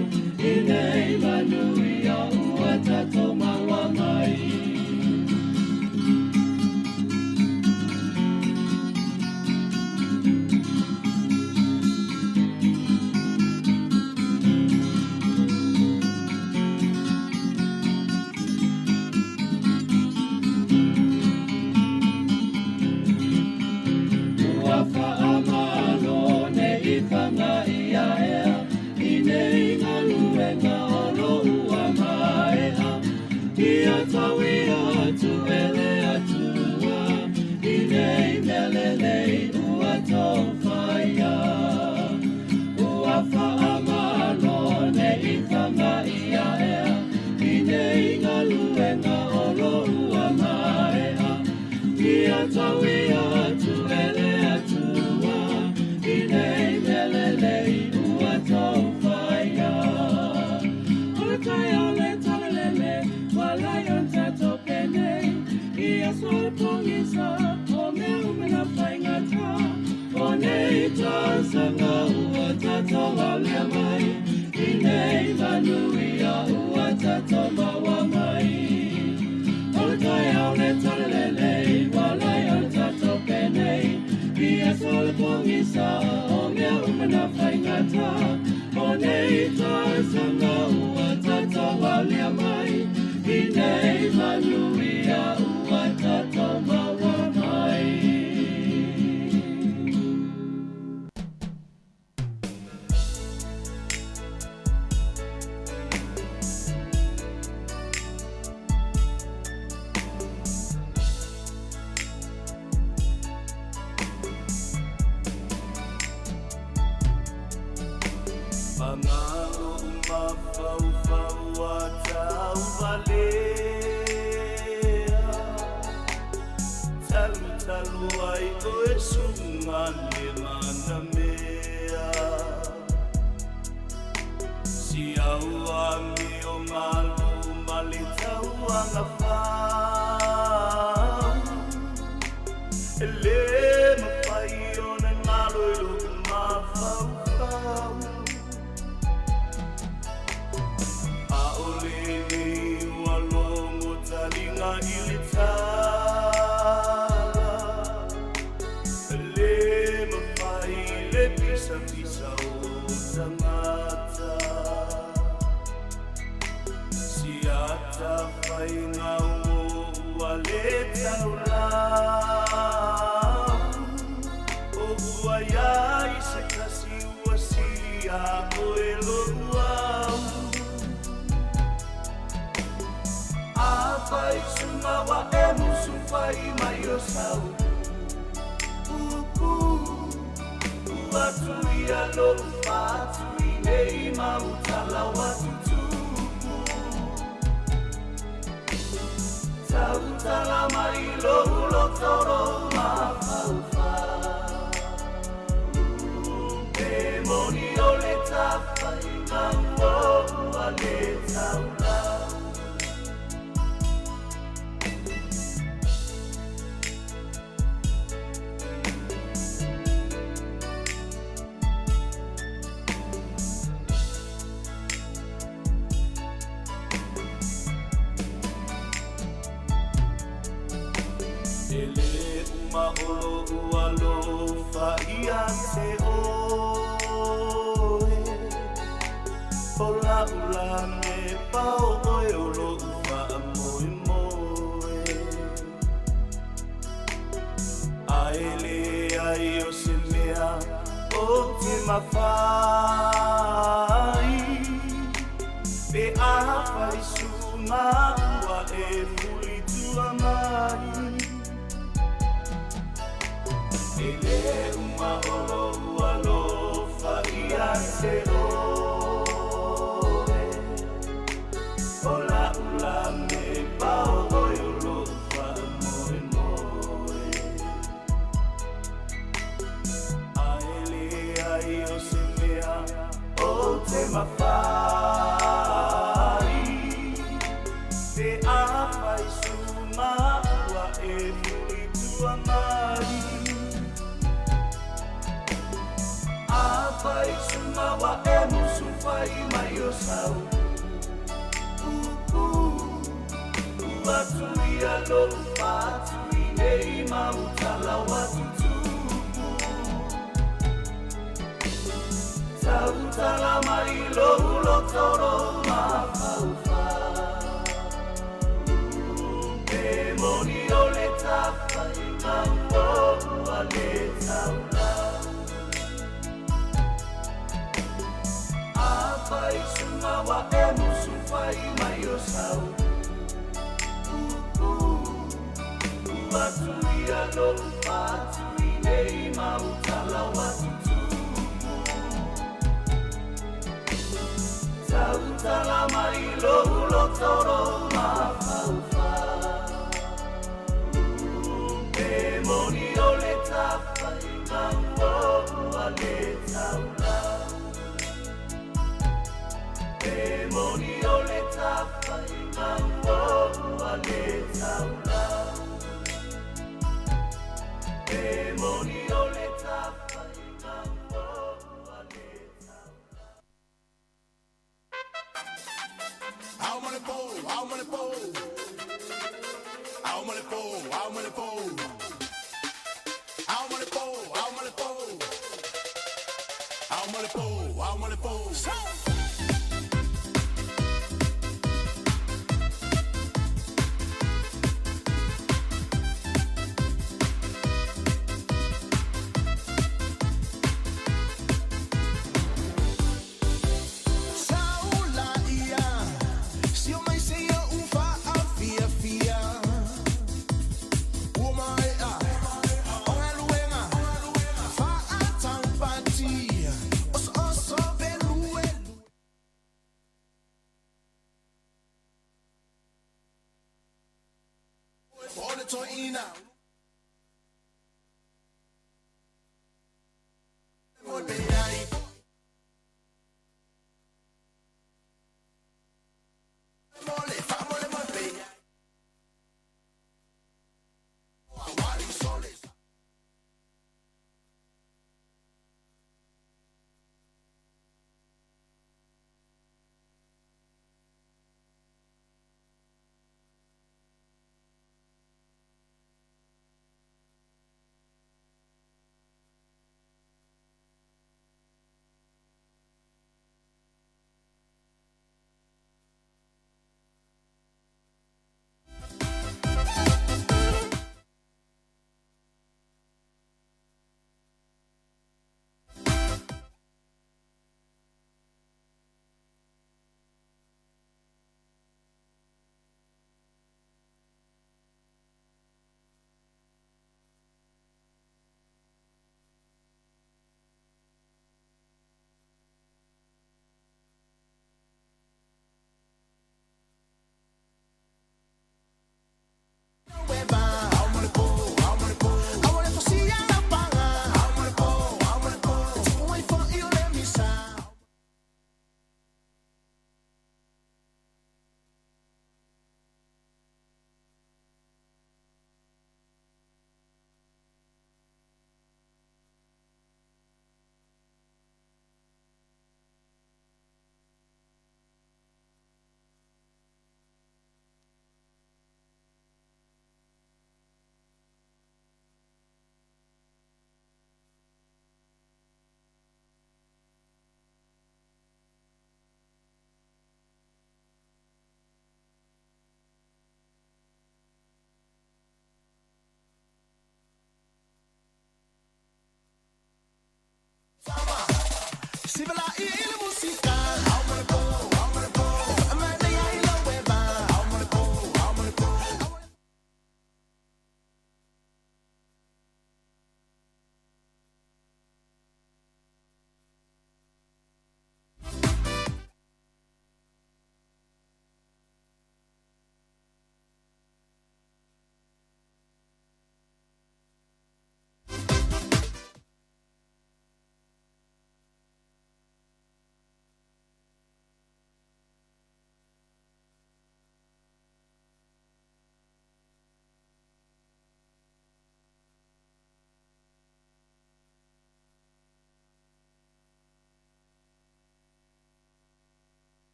i nei manuia ua tatou maua mai. Ua faamalo nei faga ia ea, i nei galuega o lo ua maea. Ia tauia atu e le Atua, i nei mea lelei ua tou faia. Ua faamalo nei faga ia ea, i nei galuega o lo ua maea. Ia tauia atu e le Atua, i nei mea lelei ua tou faia. O le taeao le talalele, ua lai ona tatou penei, i aso o le pogisa, o mea uma na faigata. O nei tausaga ua tatou aulia mai, i nei manuia ua tatou maua mai. O le taeao le talalelei, ua lai ona tatou penei, i aso o le pogisa, o mea uma na faigata. O nei tausaga ua tatou aulia mai, i nei manuia ua tatou maua mai. Pagalo mafaufau a tauvalea, Talutalu ai oe suga le manamea. Si au amio malu ma le tauagafau, E lē mafai ona galo i lo'u mafaufau. A'ole nei ua logo taliga i le tala, E lē mafai le pisapisa o tagata. Siata faiga o ua lē taulau, O ua iai se tasi ua sili iā oe lo'u au. Afai suga ua e musufai mai o sau upu, Ua tuia lo'u fatu i nei mau tala ua tutupu. Tautala mai lou loto lou mafaufau, Pe moni o le tafaiga o ua lē taulau. E lē uma o lo'u alofa ia te oe, O la'u la mepa o oe o lo'u fa'amoemoe. Ae leai o se mea o te mafai, Pe afai suga ua e fulitua mai. E lē uma o lo'u alofa ia te oe, O la'u la mepa o oe o lo'u fa'amoemoe. Ae leai o se mea o te mafai, Pe afai suga ua e fulitua mai. wa e musu fai mai o sau Upu Ua tuia lo fatu i nei mautala wa tutupu Tautala mai lo ulo toro mafaufa Pe moni o le tawhai ngau o ua le taula Afai sunga wa e musu fai mai o sau Upu Ua tuia lo fatu i nei mautala wa tutupu Tautala mai lo ulo toro mafaufa Pe moni o le tawhai ngau o ua le taula Pe moni o le tawhai ngau o ua le taula Pe moni o le tawhai ngau o ua le taula Ao ma le po, ao ma le po. Ao ma le po, ao ma le po. Ao ma le po, ao ma le po. Ao ma le po, ao ma le po. Saula ia, si o mai se ia ufa a fia fia. Ua mai a, o galuega, faataupati, osooso peluelu. O le toeaina. Mo pe ai. Mole, fa mole mo pe ai. Wali sole.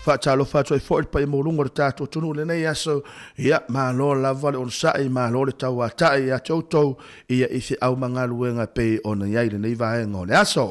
Faatalofa atu ai foi i le paia maualuga o le tatou atunuu i lenei aso. Ia, malo lava le onosai, malo le tauatai ia te outou ia i feau ma galuega e pei ona i ai i lenei vaega o le aso.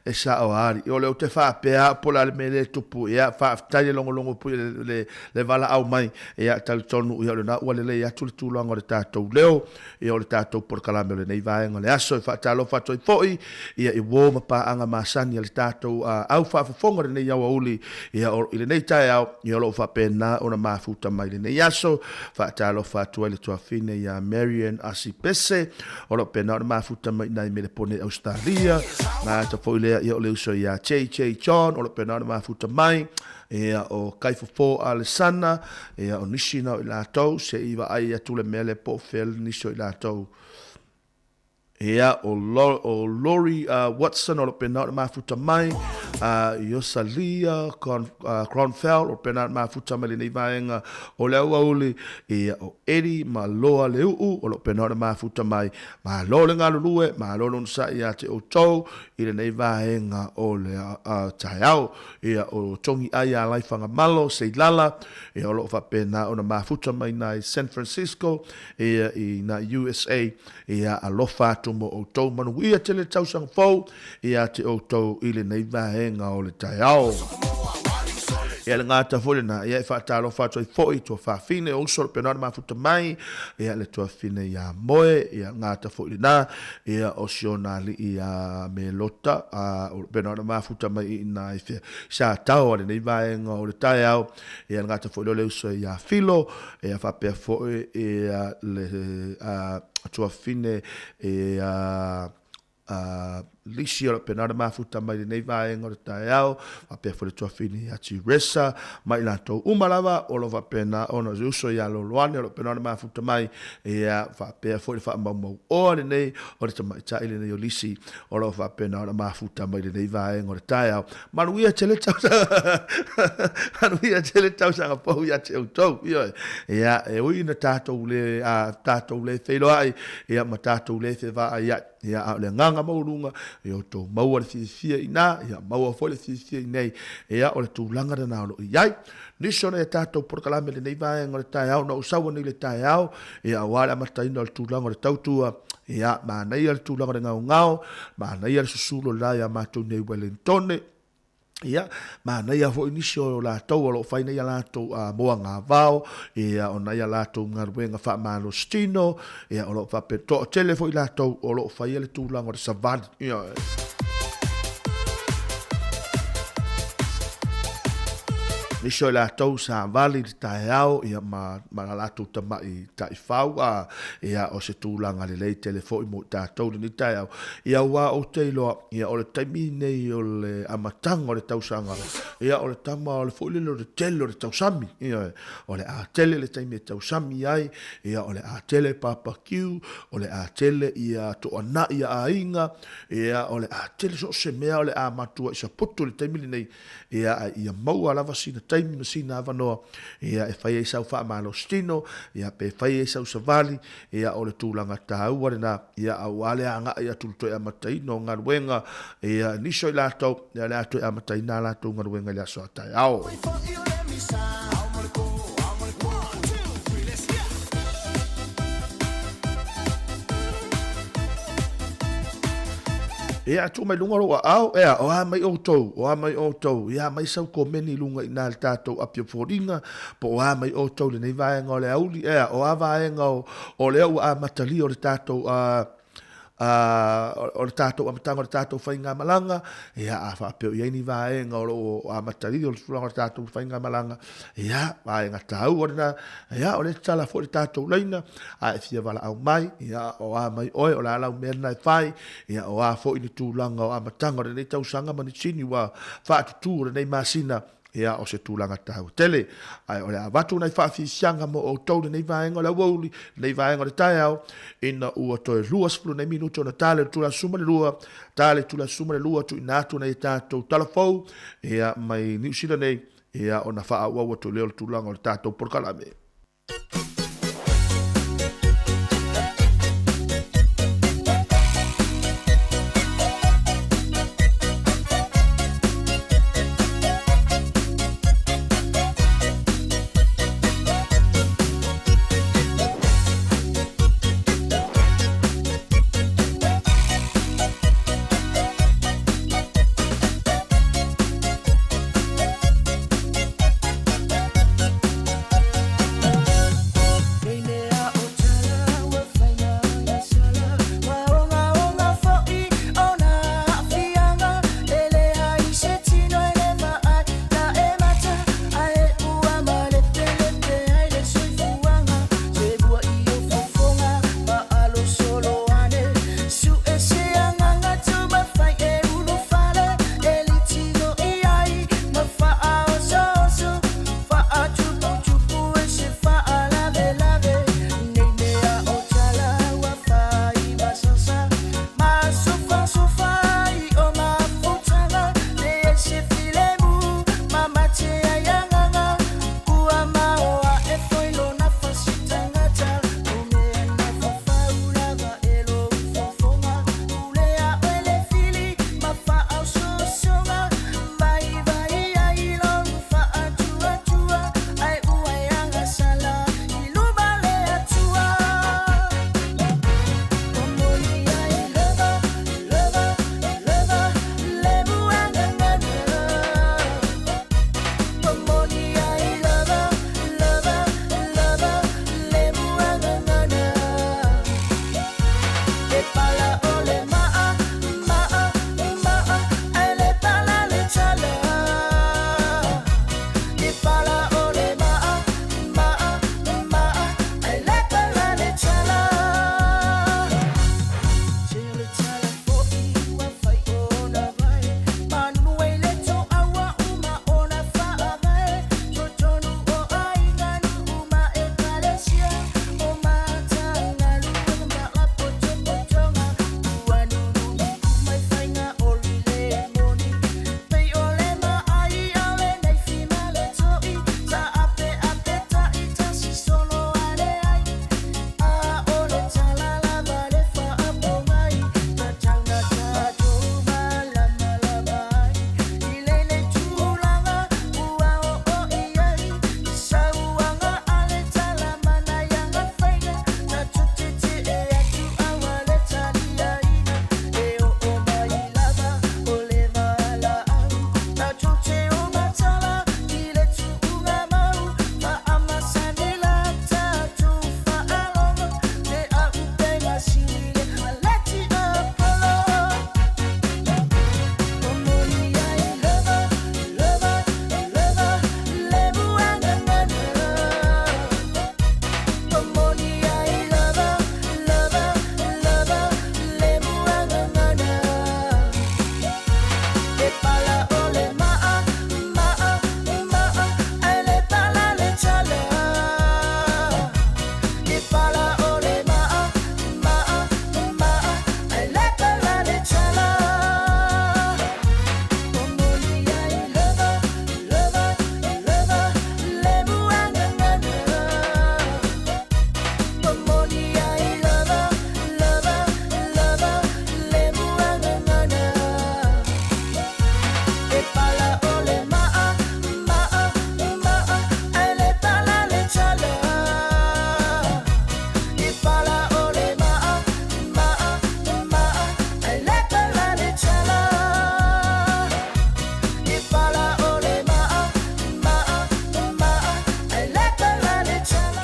E sao a alii, o le ou te faapea au po o le a le mea lea e tupu, ia, faafetai le logologo pui le, le valaau mai, ia, talitonu, ia, o lena ua lelei atu le tulaga o le tatou leo, ia, o le tatou polokalame o lenei vaega o le aso. E faatalofa atu ai foi, ia, i uo ma paaga masani a le tatou au faafofoga i lenei aoauli, ia, o, i lenei taeao, ia, o lo o faapena ona mafuta mai i lenei aso. Faatalofa atu ai le tuafine ia Marian Asipese, O lo o pena ona mafuta mai nai Melepone i Ausetalia. Gata foi lea ia o le uso ia JJ John, o lo o pena ona mafuta mai. Ia o Kaifofo Alesana, ia o nisi na o i latou, se i vaai atu le mea lea po o fea nisi o i latou. Ia o, o Lori Watson o lo o pena ona mafuta mai. Iosalia Cronfeld o lo o pena ona mafuta mai lenei vaega o le aoauli. Ia o Eddie ma Loa Leu'u o lo o pena ona mafuta mai. Malo le galulue, malo le onosai ia te outou i lenei vaega o le taeao. Ia o Togi Ai ia Laifagamalo Seilala, ia o lo o faapena ona mafuta mai na i San Francisco, ia i na USA, ia alofa atu mo outou. Manuia tele le tausaga fou ia te outou i lenei vaega o le taeao. Ia le gata foi lena, ia e faatalofa atu ai foi i tuafafine o uso o le pena o le mafuta mai, ia le tuafine ia Moe, ia gata foi lena, ia o si ona alii ia Melota, a o le pena o le mafuta mai i ina i fea, sa tao a lenei vaega o le taeao, ia le gata foi lea o le uso ia Filo, ia faapea foi ia le tuafine ia a Lisi o lo o pena ona mafuta mai lenei vaega o le taeao, faapea foi le tuafine ia Tiresa ma i latou uma lava o lo o faapena ona uso ia Loloane o lo o pena ona mafuta mai, ia faapea foi le faamaumauoa lenei o le tamaitai lenei o Lisi o lo o faapena ona mafuta mai lenei vaega o le taeao. Manuia tele tausaga manuia tele tausaga fou ia te outou. Ioe. Ia, e ui ina tatou le, a, tatou le feiloai, ia, ma tatou le fevaaiai, ia, a o le agaga maualuga, ia outou maua le fiafia i ina, ia maua foi le fiafia i nei, ia, o le tulaga lena o lo o i ai. Nisi o nai a tatou polokalame i lenei vaega o le taeao, na ou sau anei i le taeao, ia, aua le amataina o le tulaga o le tautua, ia, manaia le tulaga o le gaogao, manaia le susulu o le la ia matou nei Wellingtone, ia, manaia foi nisi o latou o lo o fai nei a latou moagavao, ia, o nai a latou galuega faamalositino, ia, o lo o faapea, toatele foi latou o lo o faia le tulaga o le savali, ia. Nisi o i latou sa vali i le taeao ia ma, ma la latou tama'i taifau, a, ia, o se tulaga lelei tele foi mo i tatou lenei taeao. Ia, aua ou te iloa, ia, o le taimi nei o le amataga o le tausaga, ia, o le tama o le foi lele o le tele o le tausami, ia, o le a tele le taimi e tausami ai, ia, o le a tele papakiu, o le a tele ia toanai a aiga, ia, o le a tele so o se mea o le a matua i sapoto i le taimi lenei, ia, a ia maua lava sina taimi ma sina avanoa, ia, e fai ai sau faamalositino, ia, pe fai ai sau savali, ia, o le tulaga taua lena, ia, aua le agai atu i le toe amataina o galuega, ia, nisi o i latou, ia, o le a toe amataina a latou galuega i le aso a taeao. Ia, tuu mai luga lou aao, ea, o a mai outou, o a mai outou, ia mai sau komeni i luga i nā le tātou api o foliga, po o a mai outou lenei vaega o le auli, ea, o a vaega o, o lea ua amatalia o le tātou, o le tātou amataga o le tātou faigamalaga, ia, a faapea o i ai ni vaega o lo o amatalia o le tulaga o le tātou faigamalaga, ia, vaega tāua lena, ia, o lea tatala foi le tātou laina, a e fia valaau mai, ia, o a mai oe, o le a lau mea lena e fai, ia, o a foi ni tulaga o amataga o lenei tausaga ma ni tini ua faatutū o lenei masina, Ia, o se tulaga taua tele. Ae o le a avatu nai faafiafiaga mo outou lenei vaega o le aoauli, lenei vaega o le taeao, ina ua toe 20 nei minute ona ta le itula 12, ta le itula 12 tuuina atu nai a tatou tala fou, ia, mai Niu Sila nei, ia, ona faaauau atu lea o le tulaga o le tatou polokalame.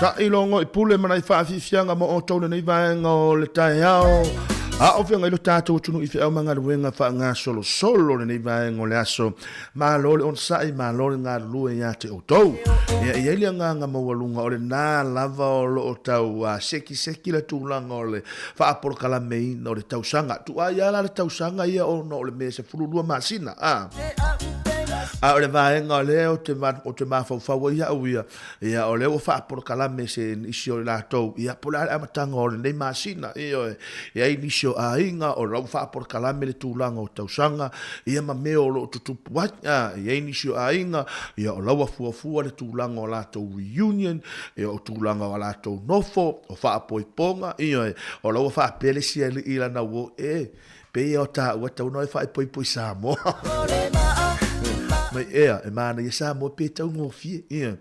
Taʻilogo i pule ma nai faafiafiaga mo outou lenei vaega o le taeao. A o feagai lo tatou atunuu i feau ma galuega faagasolosolo lenei vaega o le aso. Malo le onosai, malo le galulue ia te outou. Ia, e i ai le agaga maualuga o lena lava o lo o tau sekiseki le tulaga o le faapolokalameina o le tausaga. Tuai lava la le tausaga ia ona o le mea e 12 masina, a. A o le vaega o lea ou te, ou te mafaufau ai au ia, ia o lea ua faapolokalame se nisi o i latou, ia po o le a le amataga o lenei masina, ioe. E i ai nisi o aiga o la ua faapolokalame le tulaga o tausaga, ia ma mea o lo o tutupu ai. A, e i ai nisi o aiga, ia o la ua fuafua le tulaga o latou reunion, ia o tulaga o a latou nofo, o faapoipoga, ioe, o la ua faapea le isi alii i lana uo, e, pei o taua e tatau ona e faaipoipo i Samoa. Mai ea, e manaia Samoa pe taugofie, ioe,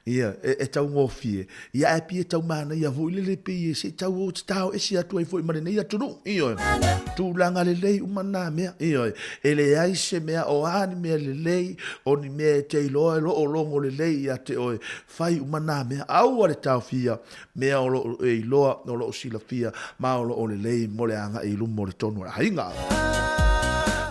ia, e taugofie, ia ae pei e tau manaia foi lele pei e se i tau o tatao ese atu ai foi ma lenei atunuu, ioe, tulaga lelei uma na mea, ioe, e leai se mea o a ni mea lelei, o ni mea e te iloa e loologo lelei ia te oe, Fai uma nā mea, aua le taofia mea o lo o e iloa, o lo o silafia, ma o lo o lelei mo le agai i luma o le tonu o le aiga.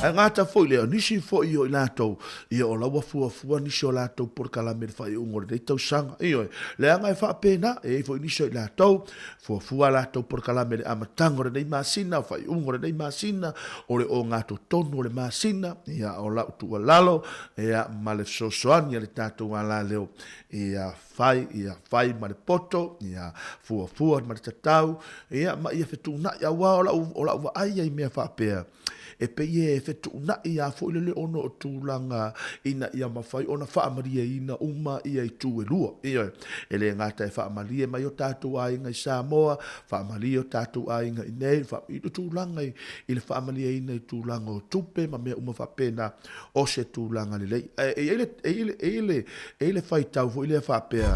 Ae gata foi lea, o nisi foi o i latou, ia o la ua fuafua nisi o latou polokalame i le faaiuga o lenei tausaga. Ioe, leaga e faapena, e i ai foi nisi o i latou, fuafua a latou polokalame i le amataga o lenei masina, faaiuga o lenei masina, o le ogatotonu o le masina, ia o lau tuualalo, Ia, ma le fesoasoani a le tatou alaleo, ia fai, ia fai ma le poto, ia fuafua ma le tatau, ia, ma ia fetuunai, aua o lau, o lau vaai ia i mea faapea, e pei e fetuunai lava foi lele ona o tulaga ina ia mafai ona faamalieina uma ia itu e lua. Ioe, e le gata e faamalie mai o tatou aiga i Samoa, faamalie o tatou aiga i nei, i le tulaga i, i le faamalieina i tulaga o tupe ma mea uma faapena, o se tulaga lelei. Ae e i ai le, e i ai le, e i ai le, e i ai le faitau foi lea faapea,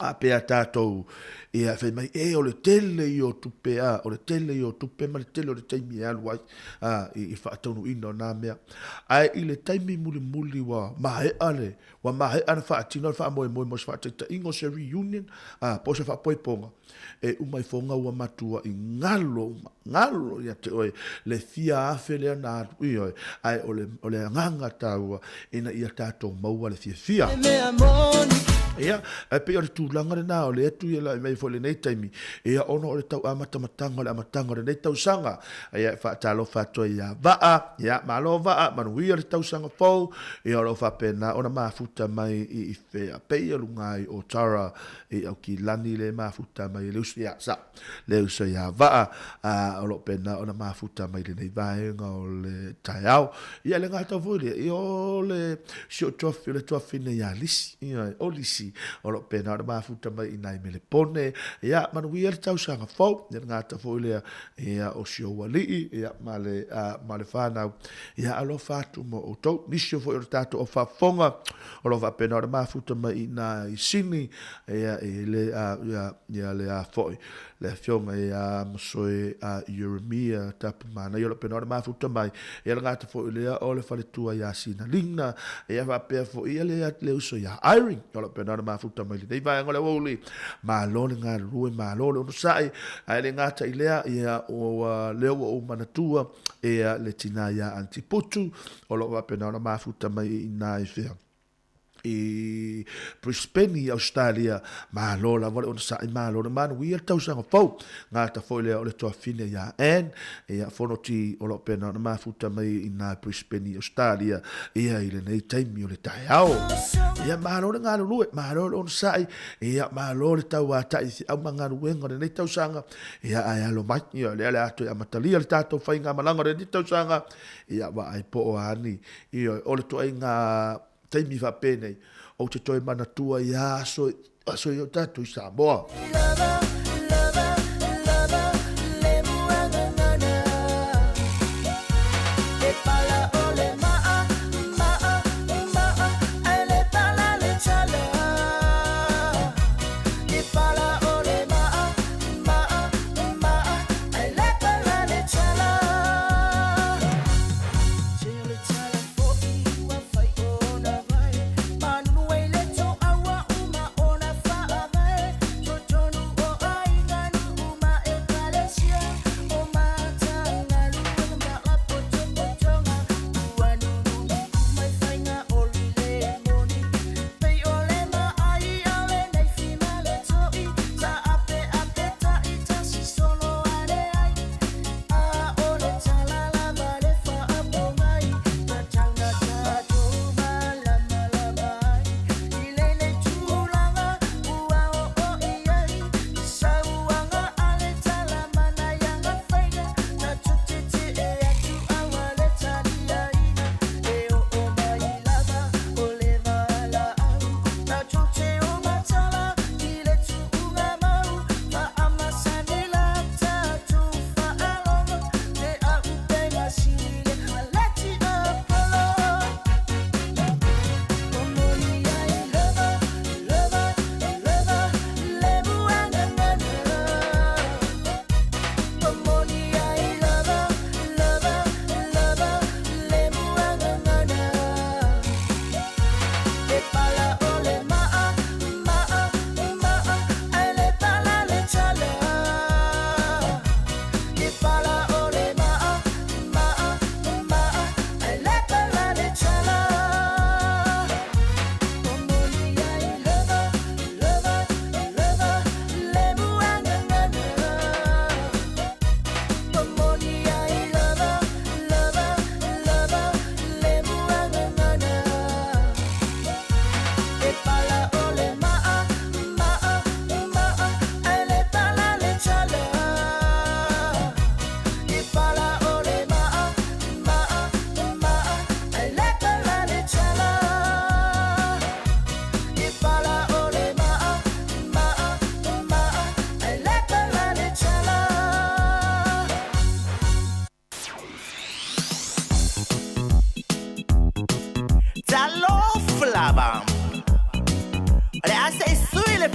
a pea tatou, ia, fai mai, e, o le tele ia o tupe, a, o le tele ia o tupe ma le tele o le taimi e alu ai, a, i, i faataunuuina o nā mea. Ae i le taimi mulimuli ua maea le, ua maea ona faatino le faamoemoe mo se faataitaiga o se reunion, a, po o se faapoipoga, E uma ifoga ua matuai galo uma, galo ia te oe le fia afe lea na alu, ioe, ae o le, o le agaga taua ina ia tatou maua le fiafia. Ia, ae pei o le tulaga lena o lea tui e lai mai foi lenei taimi, ia ona o le tau amatamataga o le amataga o lenei tausaga. Ia, e faatalofa atu ai ia Vaa, ia, malo Vaa, manuia le tausaga fou, ia o lo o faapena ona mafuta mai i fea, pei o luga ai o Tara I Aukilani le mafuta mai e le uso ia sa le uso ia Vaa a o lo o pena ona mafuta mai lenei vaega o le taeao. Ia le gata foi lea ia o le si o tuafi o le tuafine ia Lisi ia o Lisi o lo o pena ona mafuta mai i nai Melepone. Ia manuia le tausaga fou. Ia le gata foi lea ia o si ou alii ia ma le ma le whanau. Ia alofa atu mo outou. Nisi foi o le tatou au faafofoga O lo o faapena ona mafuta mai i ina i Sini, ia, i le, a, ia, ia le a foi, le afioga ia Masoe a Ieremia Tapumana, ia o lo o pena ona mafuta mai, ia le gata foi lea o le faletua ia Sina Lina, ia faapea foi ia le, le uso ia Irene, o lo o pena ona mafuta mai lenei vaega o le aoauli, malo le galulue, malo le onosai, ae le gata i lea, ia, ua, lea ua ou manatua, ia le tina ia Aunty Putu, O lo o faapena ona mafuta mai i ina i fea? I Brisbane i Australia. Malo lava le onosai, malo le manuia le tausaga fou. Gata foi lea o le tuafine ia Ann, ia Fonoti o lo o pena ona mafuta mai i ina i Brisbane i Australia ia i lenei taimi o le taeao. Ia malo le galulue, malo le onosai, ia malo le tauatai i au ma galuega o lenei tausaga. Ia ae alo mai, ia lea le a toe amatalia le tatou faigamalaga o lenei tausaga. Ia vaai po o a ni, ioe, o le toaiga taimi faapenei, ou te toe manatua i a aso, aso i o tatou i Samoa.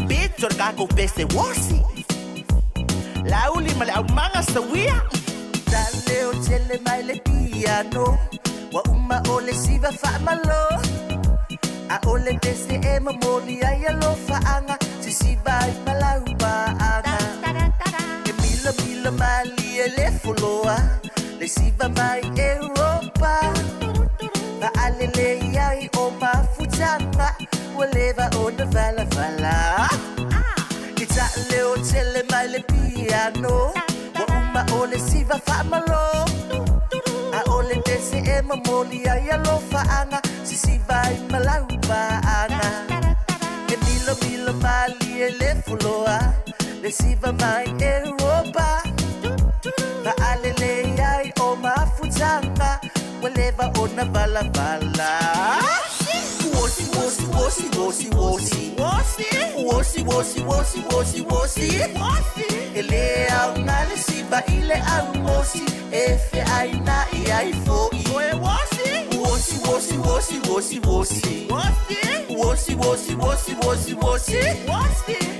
Pito le tatou pese uosi. Lauli ma le aumaga sauia. Taleo tele mai le piano. Ua uma o le siva faamalo. A o le pese e momoli ai alofaaga. Sisiva ai ma laupaaga. E milamila malie le foloa. Le siva mai Europa. Faalelei ai o mafutaga. Ua leva ona valavala. E taaleo tele mai le piano. Ua uma o le siva faamalo. A o le pese e momoli ai alofaaga. Sisiva ai ma laupaaga. E milamila malie le foloa. Le siva mai Europa. Faalelei ai o mafutaga. Ua leva ona valavala. Uosi, uosi, uosi, uosi, uosi. Uosi, uosi, uosi, uosi, uosi. E le aoga le siva i le aumosi. E feaina'i ai fo'i. Uosi, uosi, uosi, uosi, uosi. Uosi, uosi, uosi, uosi, uosi.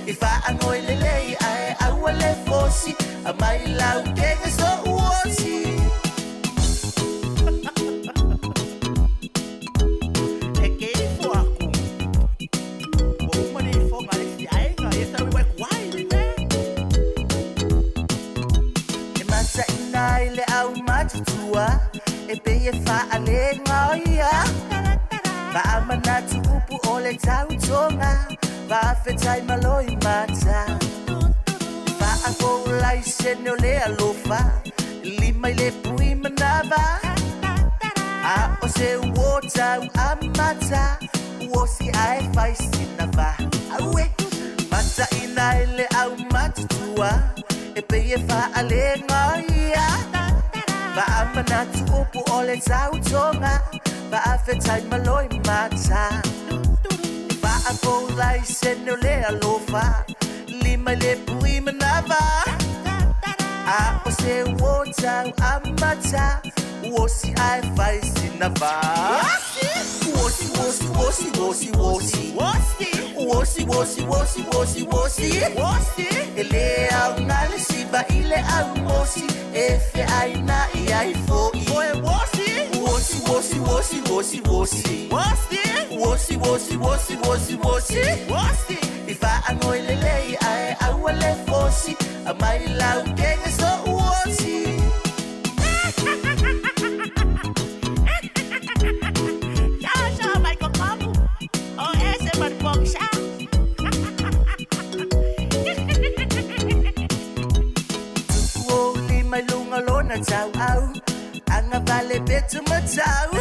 E faagoi lelei ae aua le fosi. Aumai lau kega so uosi. E ke ifo aku. Ua uma le ifoga a le isi aiga, ia sa ui kuai le mea. E mataʻina ai le aumatutua. E pei e faalega ia. Faamanatu upu o le tautoga. Faafetai malo i mata. Faafoulai sene o le alofa. Lima i le pui manava. A o se uo tau amata. Uosi ae fai sina va. Aue. Mataʻina ai le aumatutua. E pei e faalega ia. Faamanatu upu o le tautoga. Faafetai malo i mata. Faafoulai sene o le alofa. Lima i le pui manava. A o se uo tau amata. Uosi ae fai sina va. Uosi, uosi, uosi, uosi, uosi. Uosi, uosi, uosi, uosi, uosi. E le aoga le siva i le aumosi. E feaina'i ai fo'i. Uosi, uosi, uosi, uosi, uosi. Uosi, uosi, uosi, uosi, uosi. E faagoi lelei ae aua le fosi. Aumai lau kega so uosi. Sa mai kokomu. O ese marpoksa. Tupu o lima i luga lona tauau. Agavale petu matau.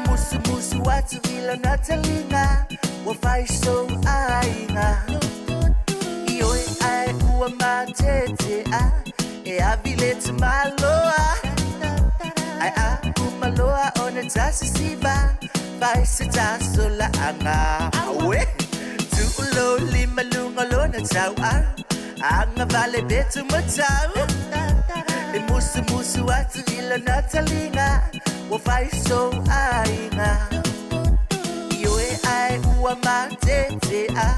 Musumusu atu i lona taliga. Ua fai sou aiga. Ioe ae ua matetea. E avi le tamaloa. Ae a uma loa ona tasisiva. Fai se tasolaaga. Aue. Tuulo lima luga lona tauau. Agavale petu matau. E musumusu atu i lona taliga. Ua fai sou aiga. Ioe ae ua matetea.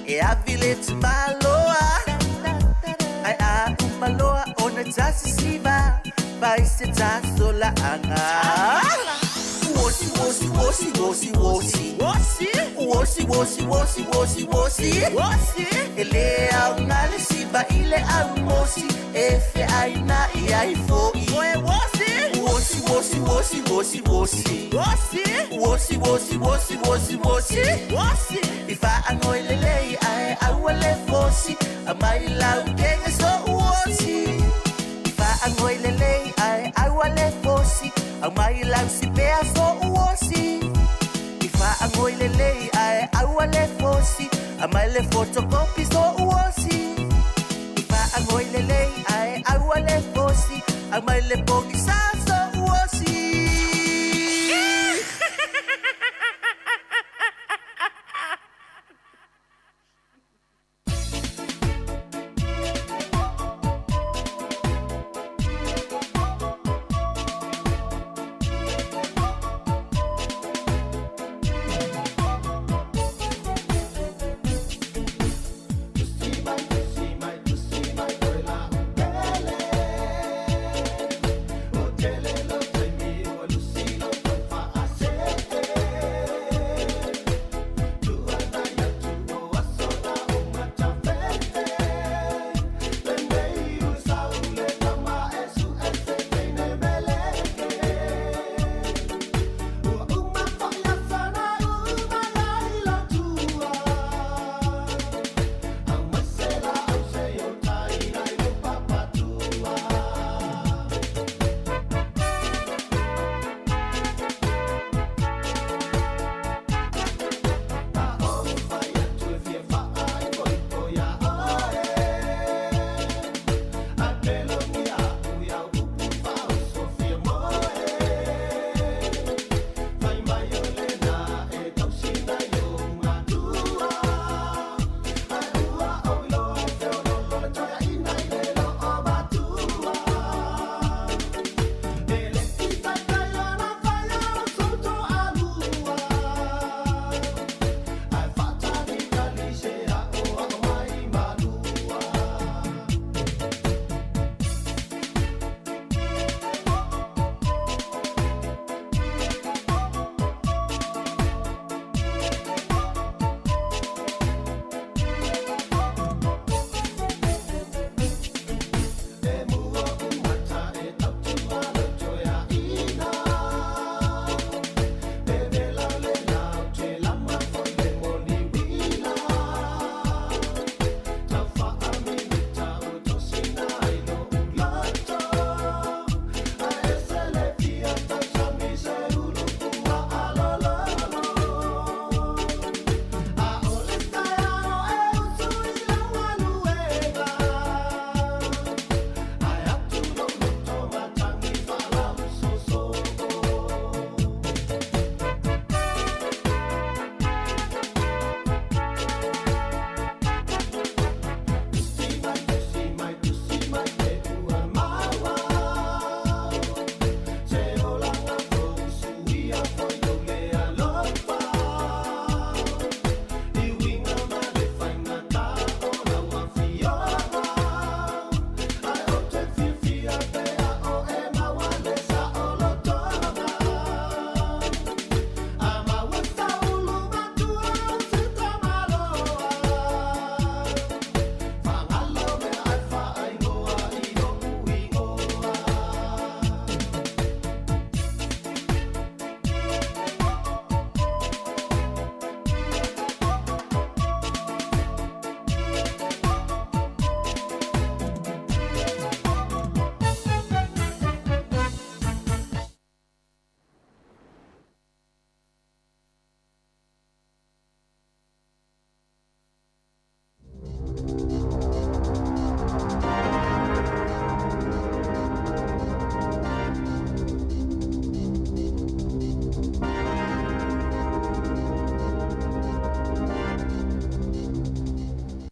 E avi le tamaloa. Ae a uma loa ona tasisiva. Fai se tasolaaga. Uosi, uosi, uosi, uosi, uosi. Uosi, uosi, uosi, uosi, uosi. E le aoga le siva i le aumosi. E feaina'i ai fo'i. Uosi, uosi, uosi, uosi, uosi. Uosi, uosi, uosi, uosi, uosi. E faagoi lelei ae aua le fosi. Aumai lau kega so uosi. E faagoi lelei ae aua le fosi. Aumai lau sipea so uosi. E faagoi lelei ae aua le fosi. Aumai le photocopy so uosi. E faagoi lelei ae aua le fosi. Aumai le pogisa so uosi.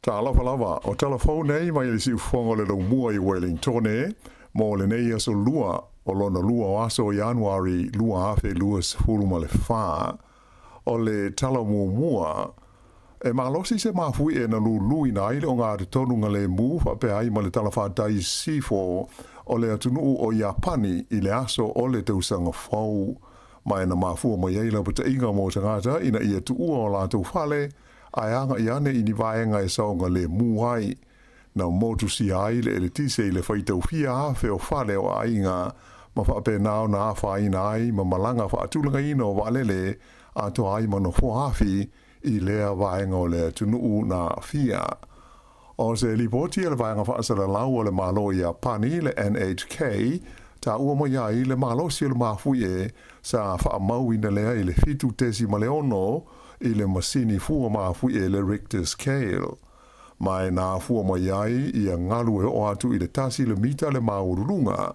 Talofa lava, o tala fou nei mai le siufofoga o le Laumua i Welingtone mo lenei aso Lua o lona lua o aso o Ianuari 2024. O le tala muamua, e malosi se mafuie na luluina ai le ogatotonu galemu faapea ai ma le talafatai i sisifo o le atunuu o Iapani i le aso o le tausaga fou. Ma e na mafua mai ai lapataiga mo tagata ina ia tuua o latou fale ae agai ane i ni vaega e saogalemu ai. Na motusia ai le eletise i le faitau fia afe o fale o aiga ma faapena ona afaina ai ma malaga faatulagaina o vaalele atoa ai ma nofoa afi i lea vaega o le atunuu na aafia. O se lipoti a le Vaega Faasalalau a le Malo o Iapani, le NHK, taua mai ai le malosi o le mafuie sa faamauina lea i le 7.6 i le masini fua mafuie le Richter Scale. Ma e na afua mai ai ia galu e oo atu i le tasi le mita le maualuluga.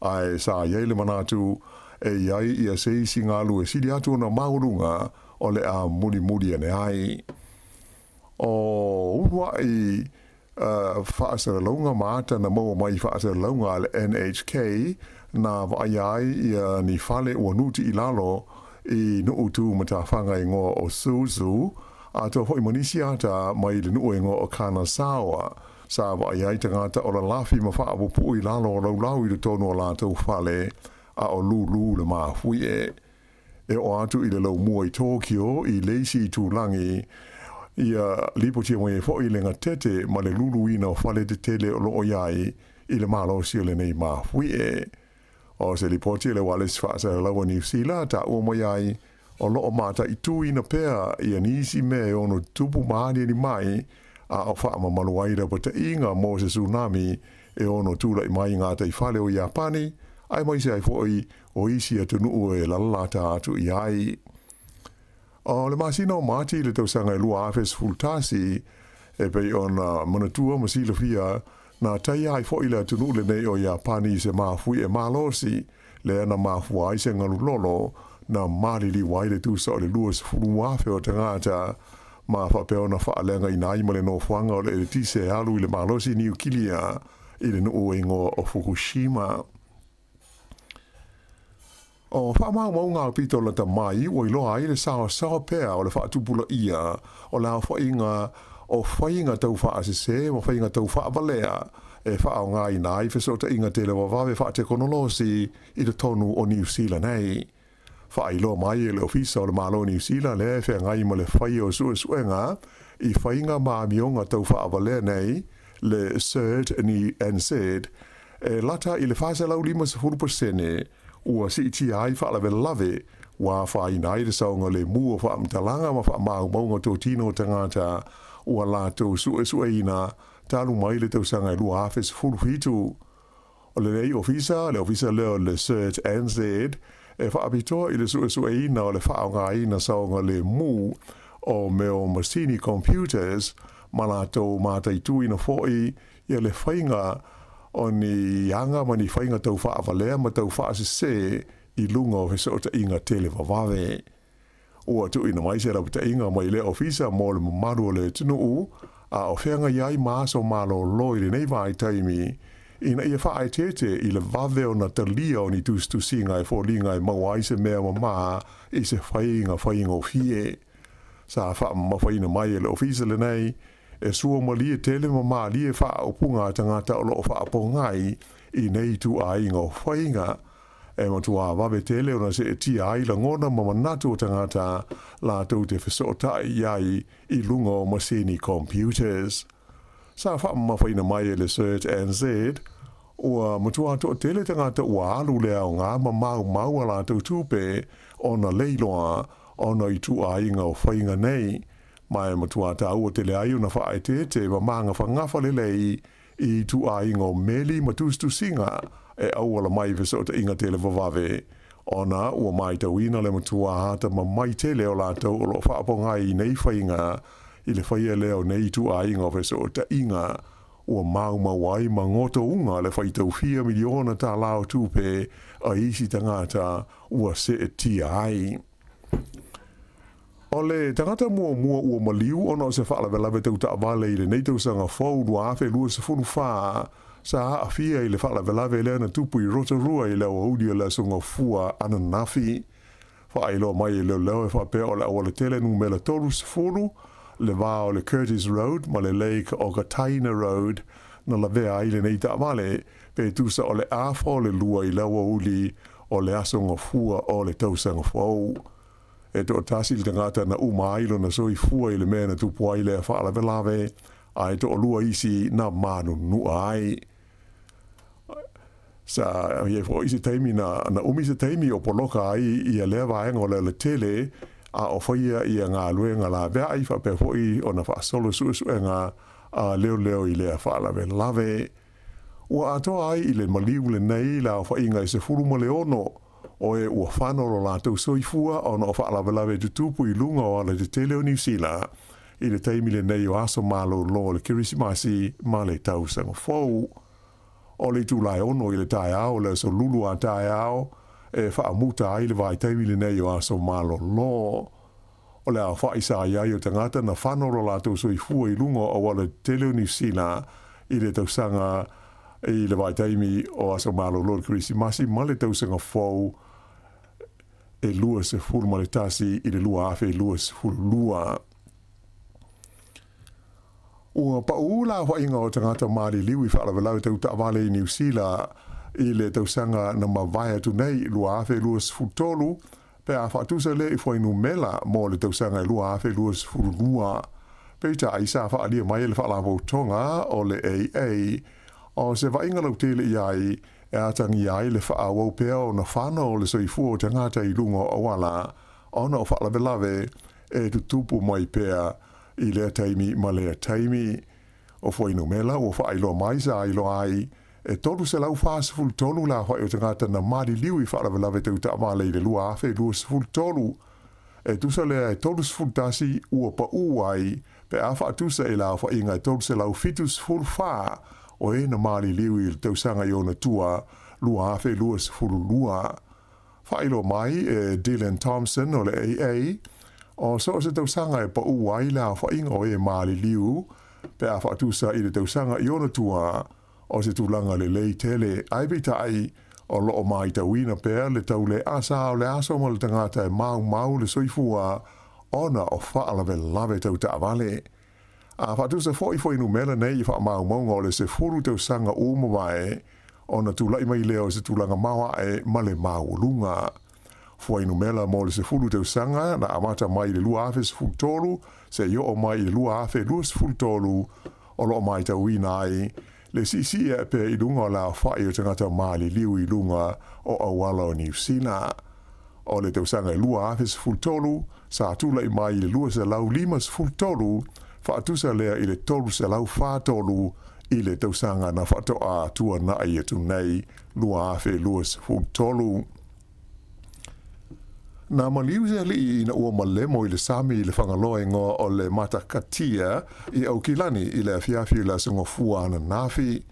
Ae sa i ai le manatu e i ai ia se isi galu e sili atu ona maualuga o le a mulimuli ane ai. O uluai faasalalauga ma ata na maua mai i faasalalauga a le NHK na vaaia ai ia ni fale ua nuti i lalo i nuu tu matafaga igoa o Suzu, atoa foi ma nisi ata mai le nuu igoa o Kanazawa. Sa vaaia ai tagata o lalafi ma faapupuu i lalo o laulau i totonu o latou fale a o lulu le mafuie. E oo atu i le laumua i Tokyo i le isi itulagi, ia lipotia mai ai foi le gatete ma le luluina o fale tetele o loo i ai i le malosi o lenei mafuie. O se lipoti a le Ualesi Faasalalaua o Niu Sila, taua mai ai, o loo mataituina pea ia nisi mea e ono tutupu ma aniani mai, a o faamamalu ai le lapataiga mo se tsunami e ono tulai mai i gataifale o Iapani, aemaise ai foi o isi atunuu e lalalata atu i ai. O le masina o Mati i le tausaga e 2011, e pei ona manatua ma silafia, na taia ai foi le atunuu lenei o Iapani i se mafuie malosi, lea na mafua ai se galu lolo na maliliu ai le tusa o le 20,000 o tagata, ma faapea ona faaleagaina ai ma le nofoaga o le eletise e alu i le malosi niukilia i le nuu e igoa o Fukushima. O faamaumauga aupito lata mai ua iloa ai le saosaoa pea o le faatupulaia o le aofaiga o faiga tau faasese ma faiga tau faavalea e faaaogaina ai fesootaiga televavave faatekonolosi i totonu o Niu Sila nei. Faailoa mai e le Ofisa o le Malo o Niu Sila lea e feagai ma le faia o suesuega i faiga ma amioga tau faavalea nei, le CERT NZ, e lata i le 450% ua siitia ai faalavelave ua afaina ai le saogalemu o faamatalaga ma faamaumauga totino o tagata ua latou suesueina talu mai le tausaga e 2017. O lenei ofisa, le ofisa lea o le CERT NZ, e faapitoa i le suesueina o le faaaogaina saogalemu o mea o masini computers ma latou mataituina foi ia le faiga o ni aga ma ni faiga tau faavalea ma tau faasese i luga o fesootaiga televavave. Ua tuuina mai se lapataiga mai lea ofisa mo le mamalu o le atunuu, a o feagai ai ma aso malolo i lenei vaitaimi, ina ia faaeteete i le vave ona talia o ni tusitusiga e foliga e maua ai se mea mama i se faiga faigofie. Sa faamamafaina mai e le ofisa lenei, e sua malie tele ma malie faaupuga a tagata o loo faapogai i nei ituaiga o faiga. E matua vave tele ona seetia ai lagona ma manatu o tagata latou te fesootai i ai i luga o masini computers. Sa faamamafaina mai e le CERT NZ, ua matua toatele tagata ua alu le aoga ma maumau a latou tupe ona leiloa ona ituaiga o faiga nei, ma e matua taua tele ai ona faaeteete ma magafagafa lelei i ituaiga o meli ma tusitusiga e auala mai i fesootaiga televavave, ona ua matauina le matua atamamai tele o latou o loo faapogai i nei faiga i le faia lea o nei ituaiga o fesootaiga ua maumau ai ma gotouga le faitau fia miliona tālā o tupe a isi tagata ua seetia ai. O le tagata muamua ua maliu ona o se faalavelave tau taavale i lenei tausaga fou 2024, sa aafia i le faalavelave lea na tupu i Rotorua i le aoauli o le Aso Gafua ananafi. Faailoa mai e leoleo e faapea o le aualatele numera 30, le va o le Curtis Road ma le Lake Okataina Road na lavea ai lenei taavale, pe tusa o le afa o le lua i le aoauli o le Aso Gafua o le tausaga fou. E toatasi le tagata na uma ai lona soifua i le mea na tupu ai lea faalavelave, a e toalua isi na manunua ai. Sa i ai foi se taimi na, na umi se taimi o poloka ai ia lea vaega o le alatele, a o faia ia galuega laveai faapea foi ona faasolo suesuega a leoleo i lea faalavelave. Ua atoa ai i le maliu lenei le aofaiga e 16 o e ua fano lo latou soifua ona o faalavelave tutupu i luga o alatetele o Niu Sila i le taimi lenei o aso malolo o le Kerisimasi ma le Tausaga Fou. O le itula e 6 i le taeao o le aso Lulu a taeao e faamuta ai le vaitaimi lenei o aso malolo. O le aofai sa i ai o tagata na fano lo latou soifua i luga o auala tetele o Niu Sila i le tausaga i le vaitaimi o aso malolo o le Kerisimasi ma le Tausaga Fou e 21 i le 2022. Ua paʻū le aofaiga o tagata maliliu i faalavelave tau taavale i Niu Sila i le tausaga na mavae atu nei 2023, pe a faatusa lea i fuainumela mo le tausaga e 2022. Peitai, sa faaalia mai e le Faalapotopotoga o le AA, o se vaaiga lautele i ai e atagia ai le faaauau pea ona fano o le soifua o tagata i luga o auala ona o faalavelave e tutupu mai pea i lea taimi ma lea taimi. O fuainumela ua faailoa mai sa iloa ai e 343 le aofai o tagata na maliliu i faalavelave tau taavale i le 2023. E tusa lea e 31 ua paʻū ai pe a faatusa i le aofaiga e 374 o e na maliliu i le tausaga i ona tua 2022. Faailoa mai e Dylan Thompson o le AA, o so o se tausaga e paʻū ai le aofaiga o e maliliu pe a faatusa i le tausaga i ona tua, o se tulaga lelei tele, ae peitai, o lo o matauina pea le tau le asa o le aso ma le tagata e maumau le soifua ona o faalavelave tau taavale. A faatusa foi fuainumera nei i faamaumauga o le 10 tausaga ua mavae, ona tulai mai lea o se tulaga maoae ma le maualuga. Fuainumera mo le 10 tausaga na amata mai i le 2013 seia oo mai i le 2023 o lo o matauina ai le siisii ae pea i luga o le aofai o tagata maliliu i luga o auala o Niu Sila. O le tausaga e 2013, sa tulai mai i le 253, faatusa lea i le 343 i le tausaga na faatoa tuanai atu nei 2023. Na maliu se alii ina ua malemo i le sami i le Fagaloa igoa o le Matakatia i Aukilani i le afiafi o le Aso Gafua ananafi.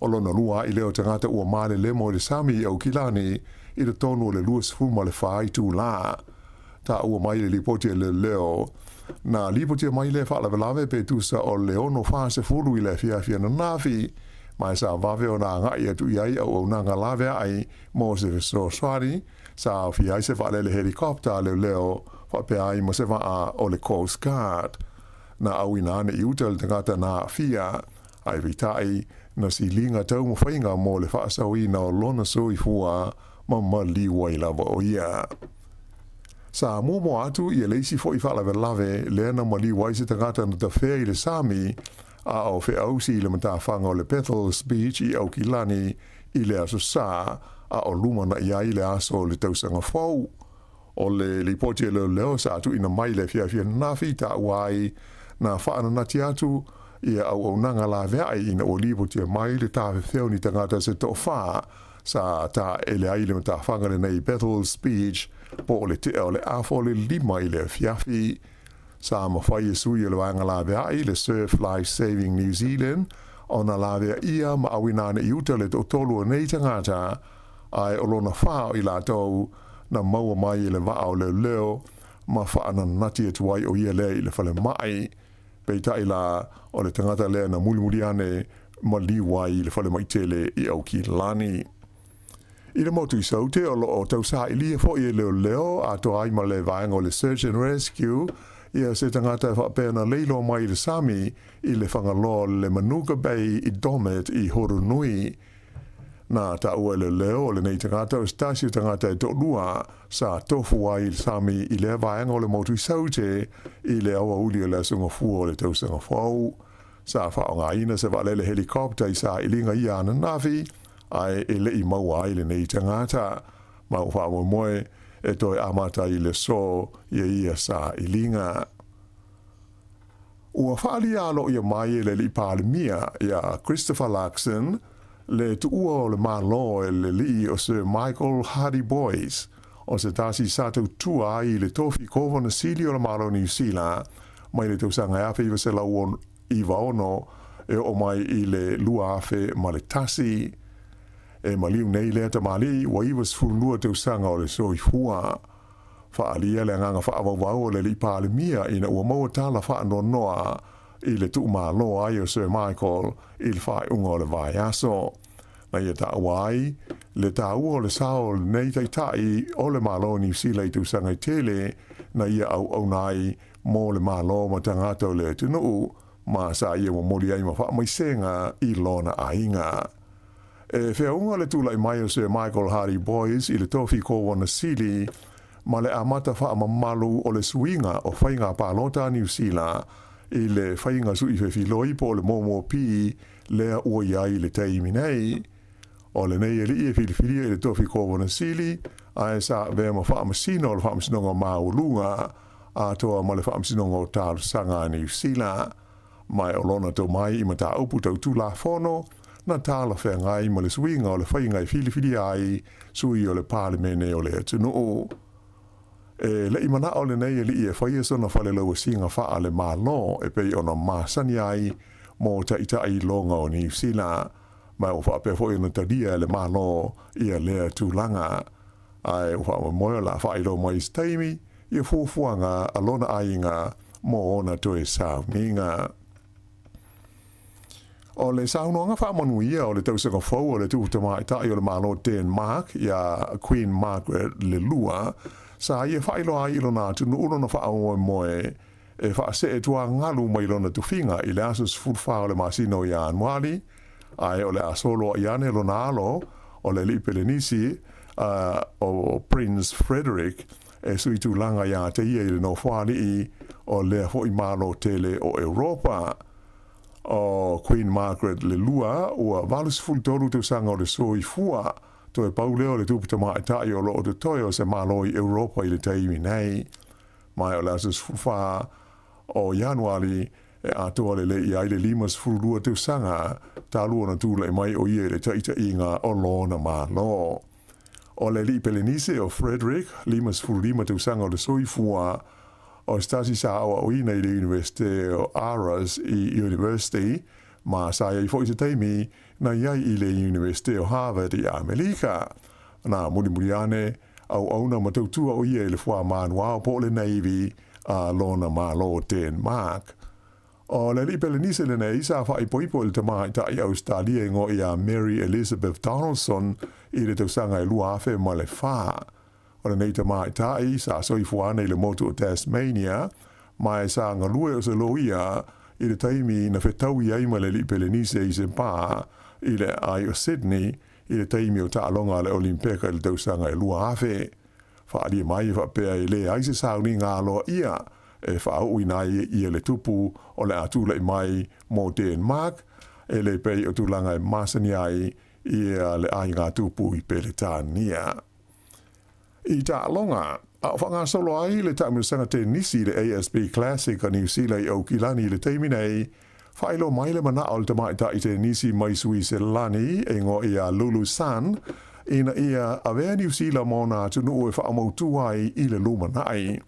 O lona lua a'i lea o tagata ua malelemo i le sami i Aukilani i totonu o le 24 itulā. Taua mai i le lipoti a leoleo, na lipotia mai lea faalavelave pe tusa o le 6:40 i le afiafi ananafi, ma e sa vave ona agai atu i ai auaunaga laveai mo se fesoasoani, sa aofia ai se vaalele helicopter a leoleo faapea ai ma se vaa o le Coast Guard. Na auina ane i uta le tagata na aafia, ae peitai, na siliga taumafaiga mo le faasaoina o lona soifua ma maliu ai lava o ia. Sa muamua atu ia le isi foi faalavelave lea na maliu ai se tagata na tafea i le sami a o feausi i le matafaga o le Bethells Beach i Aukilani i le Aso Sa a o lumanai ai le aso o le tausaga fou. O le lipoti a leoleo sa tuuina mai i le afiafi ananafi taua ai na faananati atu ia auaunaga laveai ina ua lipotia mai le tafefea o ni tagata se toafa sa taele ai le matafaga lenei i Bethells Beach po o le tea o le afa o le lima i le afiafi. Sa mafai e sui o le vaega laveai, le Surf Life Saving New Zealand, ona laveaia ma auina ane i uta le toatolu o nei tagata, ae o lona fa o i latou na maua mai e le vaa o leoleo ma faananati atu ai o ia lea i le falemai. Peitai la, o le tagata lea na mulimuli ane maliu ai i le falemai tele i Aukilani. I le motu i Saute, o loo tausaailia foi e leoleo atoa ai ma le vaega o le Search and Rescue ia se tagata e faapea na leiloa mai i le sami i le fagaloa o le Manuka Bay i Domett i Horonui. Na taua e leoleo o lenei tagata o se tasi o tagata e toalua sa tofu ai i le sami i lea vaega o le motu i Saute i le aoauli o le Aso Gafua o le tausaga fou. Sa faaaogaina se vaalele helicopter i sailiga ia ananafi, ae e le i maua ai lenei tagata. Ma ua faamoemoe e toe amata i le aso ia ia sailiga. Ua faaalia aloaia mai e le Alii Palemia ia Christopher Luxon le tuua o le Malo e le Alii o Sir Michael Hardy Boys, o se tasi sa tautua ai i le tofi Kovana Sili o le Malo o Niu Sila mai le tausaga 1996 e oo mai i le 2001. E maliu nei lea tamalii ua 92 tausaga o le soifua. Faaalia le agaga faavauvau o le Alii Palemia ina ua maua tala faanoanoa i le tuumalo ai o Sir Michael i le faaiuga o le vaiaso. Na ia taua ai le taua o le sao o lenei taitai o le Malo o Niu Sila i tausaga e tele na ia auauna ai mo le Malo ma tagata o le atunuu, ma sa ia momoli ai ma faamaisega i lona aiga. E feauga le tulai mai o Sir Michael Hardy Boys i le tofi Kowana Sili ma le amata faamamalu o le suiga o faiga palota a Niu Sila i le faiga sui fefiloi po o le MOMOP lea ua i ai i le taimi nei. O lenei alii e filifilia i le tofi Kovana Sili, ae sa avea ma Faamasino o le Faamasinoga Maualuga atoa ma le Faamasinoga o Talosaga a Niu Sila. Ma e o lona tomai i mataupu tau Tulafono na talafeagai ma le suiga o le faiga e filifilia ai sui o le Palemene o le atunuu. E leʻi manaʻo lenei aliʻi e faia sona fale lauasiga faa le Malo e pei ona masani ai mo taʻitaʻi loga o Niu Sila, ma ua faapea foi ona talia e le Malo ia lea tulaga. Ae ua faamoemoe o le a faailoa mai i se taimi ia fuafuaga a lona aiga mo ona toe sauniga. O le saunoaga faamanuia o le tausaga fou o le Tupu Tamaitai o le Malo Denmark iā Queen Margaret le Lua, sa ia faailoa ai i lona atunuu lona faamoemoe e faasee tuagalu mai lona tofiga i le aso 14 o le masina o Ianuali, ae o le a soloai ane lona alo o le Alii Pelenisi o Prince Frederik e sui tulaga iā te ia i le nofoalii o lea foi Malo tele o Europa. O Queen Margaret le Lua, ua 83 tausaga o le soifua, toe pau lea o le tupu tamaitai o lo o totoe o se Malo i Europa i le taimi nei. Ma o le aso 14 o Ianuali e atoa lelei ai le 52 tausaga talu ona tulai mai o ia i le taitaiga o lona Malo. O le alii Pelenise o Frederick, 55 tausaga o le soifua, o se tasi sa aoaoina i le Iunivesite o Aarhus i University, ma sa i ai foi se taimi na i ai i le Iunivesite o Harvard i Amelika. Na mulimuli ane, auauna ma tautua o ia i le Fuamanu po o le Navy a lona Malo Denmark. O le alii Pelenise lenei sa faaipoipo i le tamaitai Ausetalia igoa ia Mary Elizabeth Donaldson i le tausaga e 2004. O lenei tamaitai sa soifua ana i le motu o Tasmania, ma e sa galue o se loia i le taimi na fetaui ai ma le alii Pelenise i se pā i le aai o Sydney i le taimi o taaloga a le Olimpeka i le tausaga e 2000. Faaalia mai e faapea e leai se sauniga aloaia e faauuina ai ia le tupu o le a tulai mai mo Denmark, e le pei o tulaga e masani ai ia le aiga tupu i Peretania. I taaloga, a o faagasolo ai le taamilosaga tenisi i le ASB Classic a Niu Sila i Aukilani i le taimi nei, faailoa mai le manao o le tamaitai tenisi mai Suiselani e igoa ia Lulu Sun ina ia avea Niu Sila ma ona atunuu e faamautū ai i le lumanai.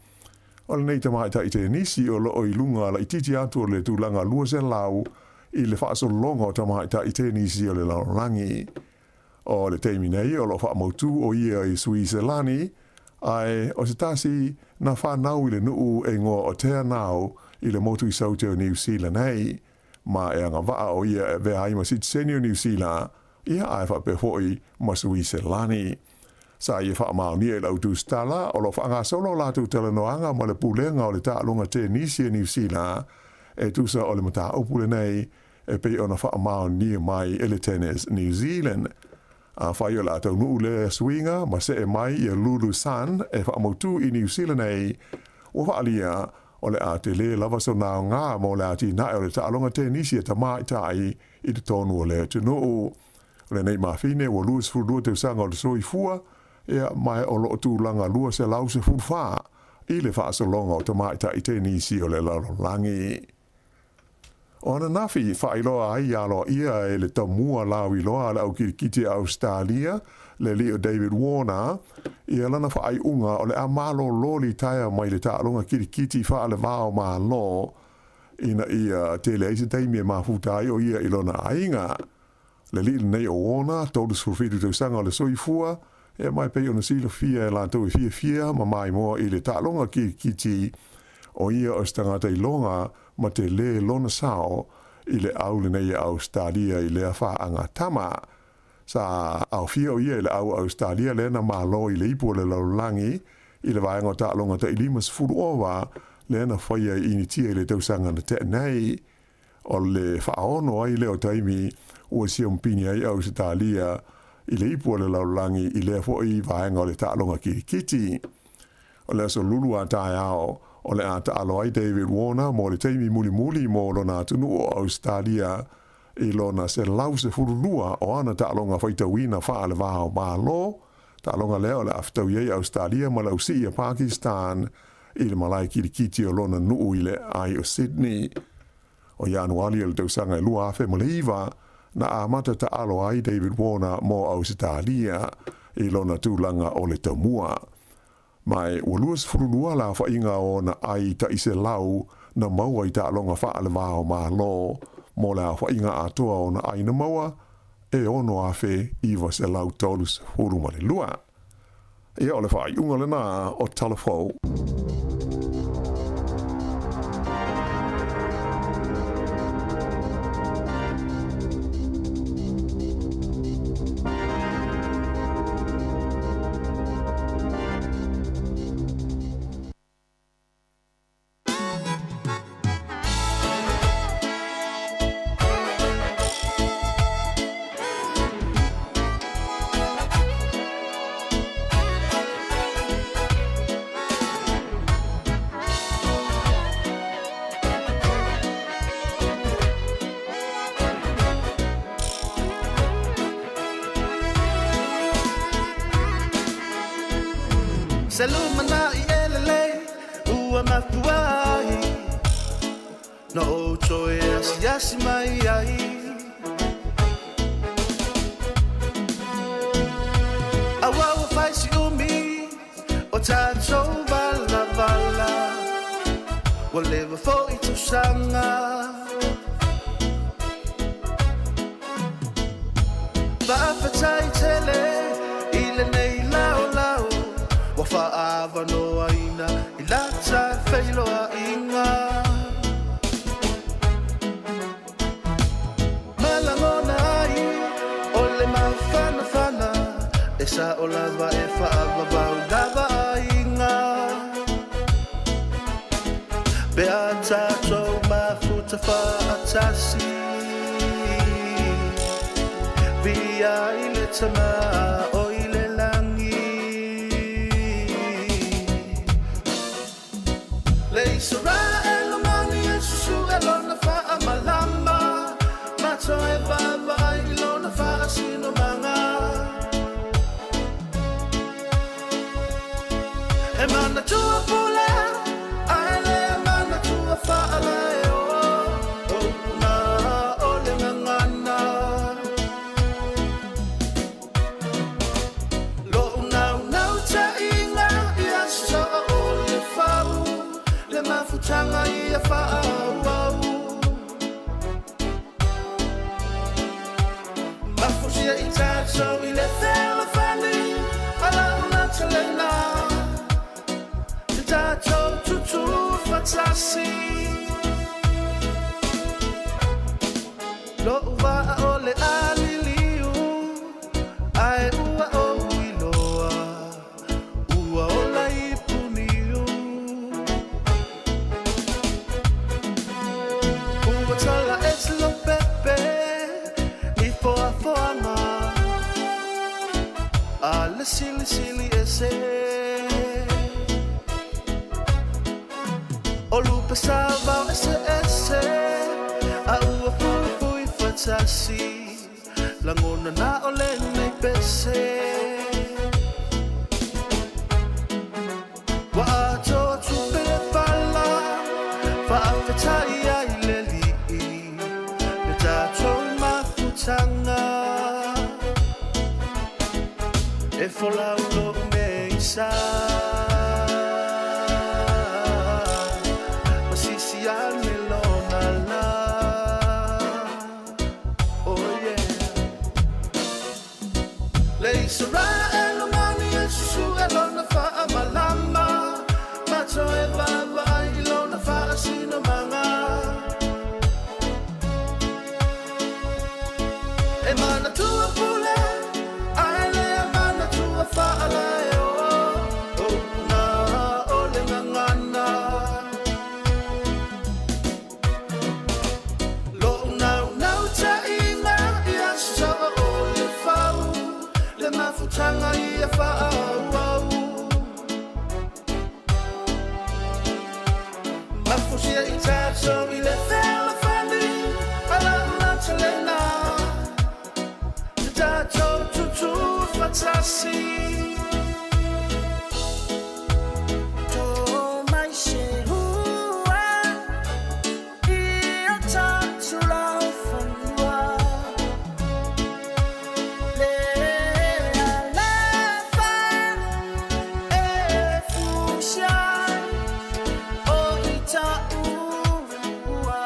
O lenei tamaitai tenisi o loo i luga laitiiti atu o le tulaga 200 i le faasologa o tamaitai tenisi o le lalolagi. O le taimi nei o loo faamautū o ia i Suiselani, Ae o se tasi na fanau i le nuu e igoa o Te Anau i le motu i Saute o Niu Sila nei, ma e agavaa o ia e avea ai ma sitiseni o Niu Sila, ia ae faapea foi ma Suiselani. Sa ia faamaonia i le au tusitala o lo o faagasolo a latou talanoaga ma le Pulega o le Taaloga Tenisi a Niu Sila e tusa o le mataupu lenei e pei ona faamaonia mai e le Tennis New Zealand. Afai o le a taunuu lea suiga ma see mai ia Lulu Sun e faamautū i Niu Sila nei, ua faaalia o le a telē lava sona aoga mo le atinae o le taaloga tenisi a tamaitai i totonu o le atunuu. O lenei mafine ua 22 tausaga o le soifua, ia, ma o lo o tulaga 214 i le faasologa o tamaitai tenisi o le lalolagi. O ananafi, faailoa ai aloaia e le tamua lauiloa a le au kilikiti a Ausetalia, le alii o David Warner, ia lana faaiuga o le a malolo litaea mai le taaloga kilikiti faale-va-o-Malo ina ia tele ai se taimi e mafuta ai o ia i lona aiga. Le alii lenei o Warner, 37 tausaga o le soifua, e ma e pei ona silafia e latou e fiafia ma maimoa i le taaloga kilikiti, o ia o se tagata iloga ma telē lona sao i le au lenei a Ausetalia i lea faagatama. Sa aofia o ia i le au a Ausetalia lea na malo i le ipu o le lalolagi i le vaega o taaloga tai 50 ova lea na faia i Initia i le tausaga na tea nei. O le faaono ai lea o taimi ua siamupini ai Ausetalia i le ipu o le lalolagi i lea foi vaega o le taaloga kilikiti. O le aso Lulu a taeao, o le a taalo ai David Warner mo le taimi mulimuli mo lona atunuu o Ausetalia i lona 112 o ana taaloga faitauina faale-va o Malo, taaloga lea o le a fetaui ai Ausetalia ma le ausii a Pakistan i le malae kilikiti o lona nuu i le aai o Sydney. O Ianuali o le tausaga e 2009, na amata taalo ai David Warner mo Ausetalia i lona tulaga o le taumua. Ma e ua 22 le aofaiga o ona ai tai selau na maua i taaloga faale-va o Malo mo le aofaiga atoa o ona ai na maua, e 6,932. Ia, o le faaiuga lena o Talafou. Se lumanai e lelei ua mafua ai Na ou toe asiasi mai ai Aua ua fai si umi o tatou valavala Ua leva foi tausaga Faafetai tele i lenei laolao Ua faaavanoaina i la ta feiloaiga Ma lagona ai o le mafanafana E sao lava e faavavau lava aiga Pe a tatou mafuta faatasi Viia i le Tama o i le lagi Le Isaraelu mani e susue lona faamalama Ma toe vaavaai i lona faasinomaga E manatua pule ae le manatua faalaeo O upu na o le gagana Lo'u naunautaiga ia soa o le fau Le mafutaga ia faaauau Mafusia i tatou i le fealofani A lau natalena. tasi Lo'u vaa o le aliliu Ae ua ou iloa Ua ola i Puniu Ua tala ese lou pepe I foafoaga A le silisili ese O lupe sa vao eseese A ua fuifui fatasi Lagona na o lenei pese Ua atoa tupe le pala Faafetai ai le Alii Le tatou mafutaga E folau lou meisa Ma sisi ane lona la Oh yeah Le Isaraelu mani e susue lona faamalama Ma toe vaavaai i lona faasinomaga E manatua pule ae le manatua faalaeo O upu na o le gagana Lo'u naunautaiga ia soo o le fau Le mafutaga ia faaauau Mafusia i tatou i le fealofani A la'u lautalena Te tatou tutū fatasi Tō mai se hua i o tatou laufanua Le alofa e fusia o i taua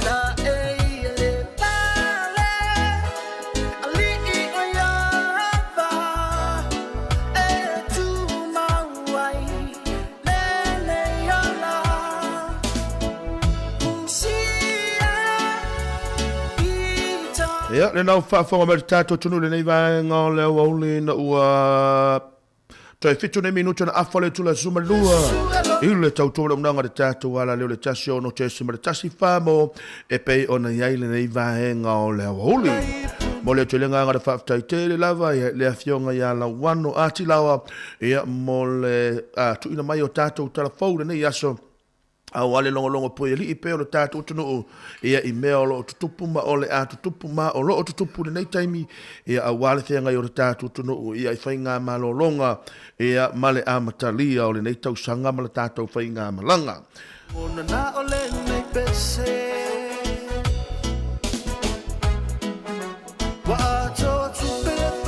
Na e ia le pale alii o Ieova e tumau ai lenei ola Fusia i ta Ia, lena ua faafofoga mai le tatou atunuu i lenei vaega o le aoauli ina ua Toe 7 nei minuti ona afa le itula 12 i le tautua le unaga le tatou ala leo le 16.14 mo e pei ona i ai lenei vaega o le aoauli. Mo le atu i le agaga le faafetai tele lava i le afioga ia Lauano Atilaoa ia mo le tuuina mai o tatou tala fou lenei aso Aua le logologo poi alii pea o le tatou atunuu ia i mea o lo o tutupu ma o le a tutupu ma o lo o tutupu i lenei taimi ia aua le feagai o le tatou atunuu ia i faigamalologa ia ma le amatalia o lenei tausaga ma le tatou faigamalaga. Ona na o lenei pese.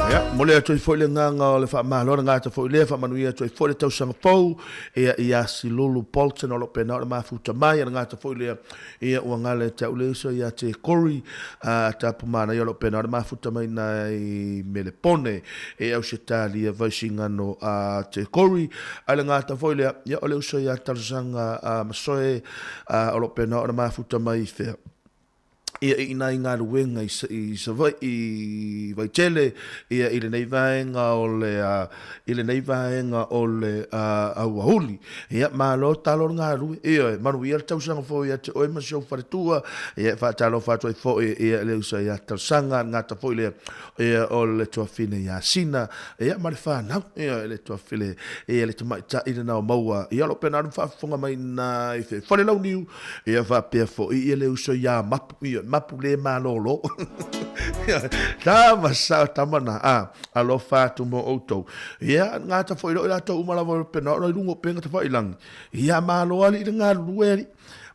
Ia, momoli atu ai foi le agaga o le faamalo, le gata foi lea, faamanuia atu ai foi le tausaga fou, ia, ia Silulu Bolton o lo o pena o le mafuta mai, le gata foi lea, ia, ua gala e te au le uso ia te Kori, a tapu manaia o lo o pena o le mafuta mai nai Melepone, e Ausetalia Vaisigano a te Kori, a le gata foi lea, ia, o le uso ia Talosaga a Masoe, a o lo o pena o le mafuta mai i fea. Ia i ina i galuega i i Savaii i Vaitele ia i lenei vaega o le i lenei vaega o le aoauli. Ia malo talo le galue. Ioe, manuia le tausaga fou ia te oe ma si ou faletua. Ia e faatalofa atu ai foi ia i le uso ia Talosaga, le gata foi lea ia o le tuafine ia Sina ia ma le fanau ia le tuafile ia le tamaitai lena o Maua. Ia o lo o pena atu faafofoga mai ina i Falelauniu Ia faapea foi ia le uso ia Mapu, ia Mapu le malolo. Tama sao tama na, a, alofa atu mo outou. Ia, ngata foi loi latou uma lava o pena o lunga o penga tawhailangi. Ia malo ali i le galulue ali.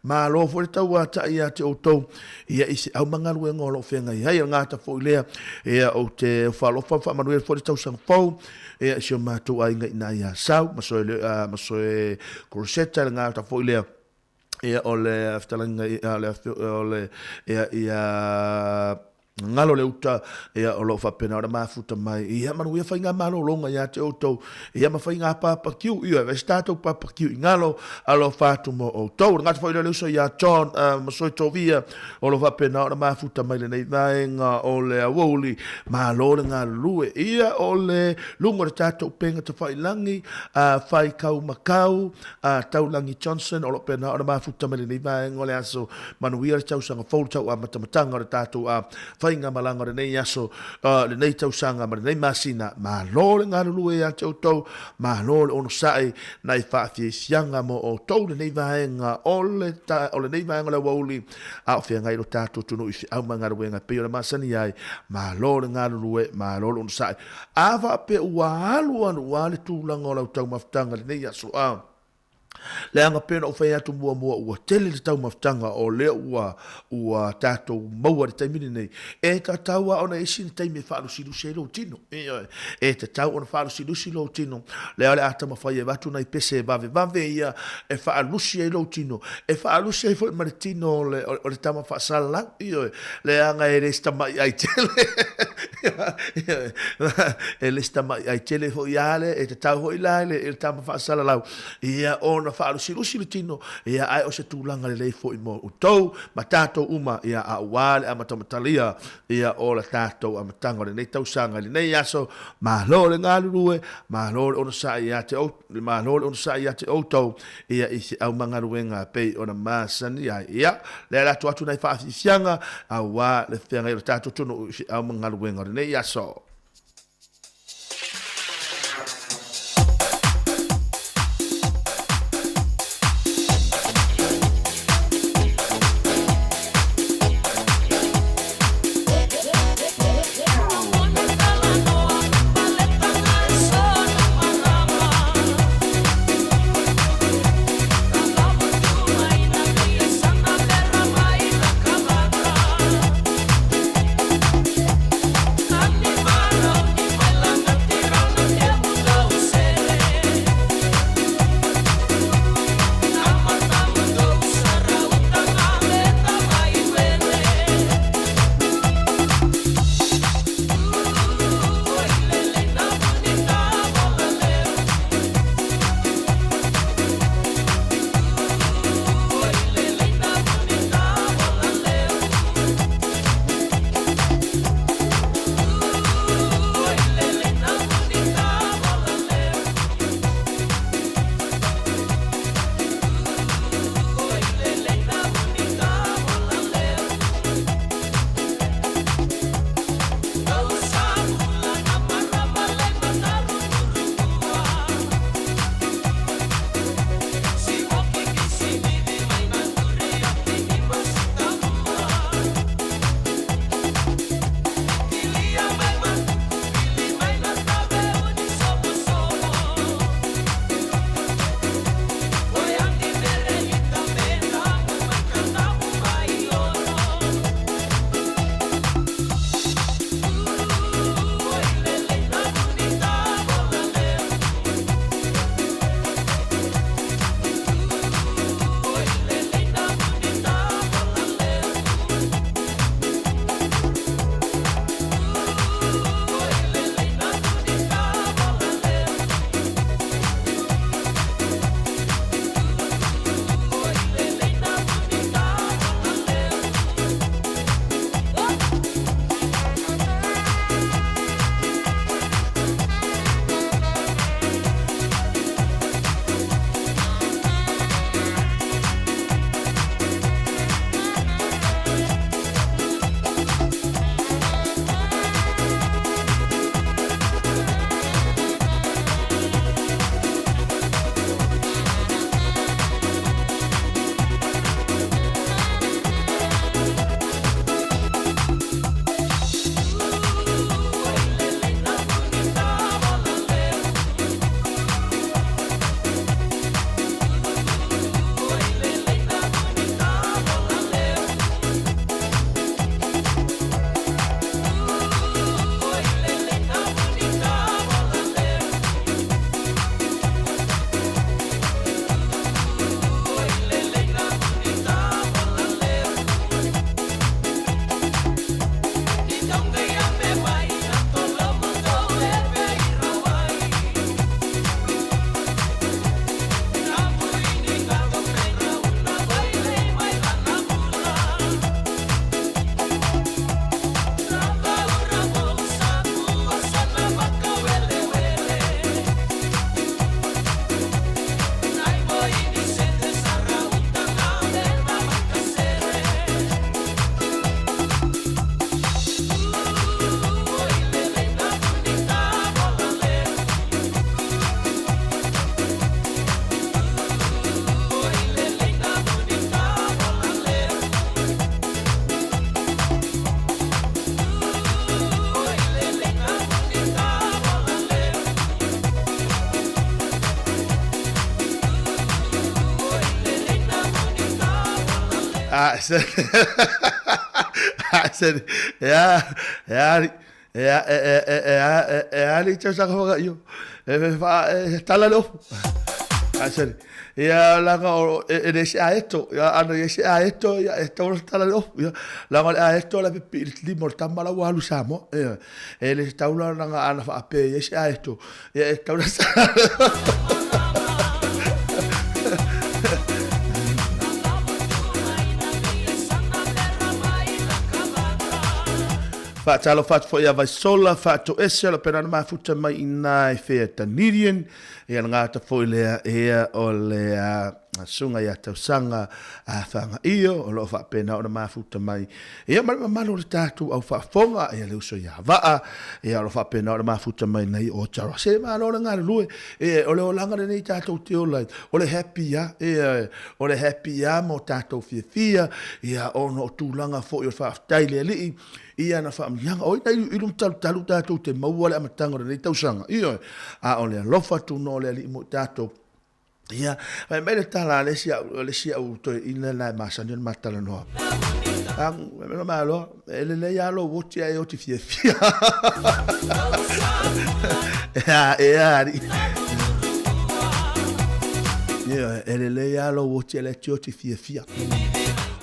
Malo foi le tauatai ia te outou. Ia i se au magaluega o loo whengai ai, ngata foi lea. Ia o te whalofa whaamanuia foi le tausaga fou. Ia i si o matou aiga i na ia Sau, masoe, masoe Crosetta, le ngata foi lea. Ia, o le fetalaiga ia, o le, ia, ia, Galo le uta, ia, o lo o faapena ona mafuta mai, ia, manuia faigamalologa ia te outou, ia, ma faiga papakiu, ioe, vese tatou papakiu i galo, alofa atu mo outou. O le gata foi lea o le uso ia John Masoi Tovia, o lo o faapena ona mafuta mai lenei vaega o le aoauli, malo le galulue. Ia, o le luga o le tatou upega tafailagi, Faikau Makau, a Taulagi Johnson, o lo o pena ona mafuta mai lenei vaega o le aso. Manuia le tausaga fou, le tau amatamataga o le tatou a faigamalaga o lenei aso, lenei tausaga ma lenei masina. Malo le galulue ia te outou, malo le onosai nai faafiafiaga mo outou lenei vaega o le o lenei vaega o le aoauli a o feagai lo tatou atunuu i feau ma galuega e pei ona masani ai. Malo le galulue, malo le onosai. A faapea ua alualu lava le tulaga o lau taumafataga i lenei aso, a, leaga pei ona ou fai atu muamua ua tele le taumafataga o lea ua, ua tatou maua i le taimi lenei, e tatau lava ona i ai sina taimi e faalusilusi ai lou tino. Ioe. E tatau ona faalusilusi lou tino. Lea o le a taumafai e avatu nai pese e vavevave ia e faalusi ai lou tino, e faalusi ai foi ma le tino o le, o le tama faasalalau. Ioe. Leaga e le se tamaiʻai tele. E le se tamaiʻai tele foi a le, e tatau foi la i le tama faasalalau, ia ona faalusilusi le tino, ia ae o se tulaga lelei foi mo outou ma tatou uma, ia aua le amatamatalia, ia o le tatou amataga o lenei tausaga i lenei aso. Malo le galulue, malo le onosai ia te outou. Le Malo le onosai ia te outou, ia i se aumagaluega e pei ona masani ai. Ia, lea le atu atu nai faafiafiaga, aua le feagai o le tatou atunuu i se aumagaluega o lenei aso. A se a se ea ea ea e e e e a le tausaga fagaio e fa e tala le ofu. A se ia laga o e le se aeto ia ana ia se aeto ia e tau tala le ofu ia laga le aeto la pipi le lima o le tama la ua alu Samoa ia e le taula laga ana faape ia se aeto ia e tau Faatalofa atu foi ia Vaisola, faatoese o le pena na mafuta mai i nā e whea Dunedin. Ia le gata foi lea ia o le susuga ia Tausaga a Fagaio o lo o faapena ona mafuta mai ia ma le mamalu o le tatou au faafofoga ia le uso ia Vaa ia o lo o faapena ona mafuta mai nei o Tara. Se malo le galulue e o le olaga lenei tatou te ola ai o le happy a e o le happy a mo tatou fiafia ia ona o tulaga foi o le faafetai le Alii i ana faamanuiaga. O ina ilu talutalu tatou te maua le amataga o lenei tausaga. Ioe, a o le alofa atu no le Alii mo i tatou. Ia, fai mai le tala a le isi au, le isi au toeaina lena e masani ona ma talanoa. Ang, fai mai malo, e lelei lava lou oti ae oti fiafia. Ea, ea, alii. Ia, e lelei lava lou oti ae le te oti fiafia.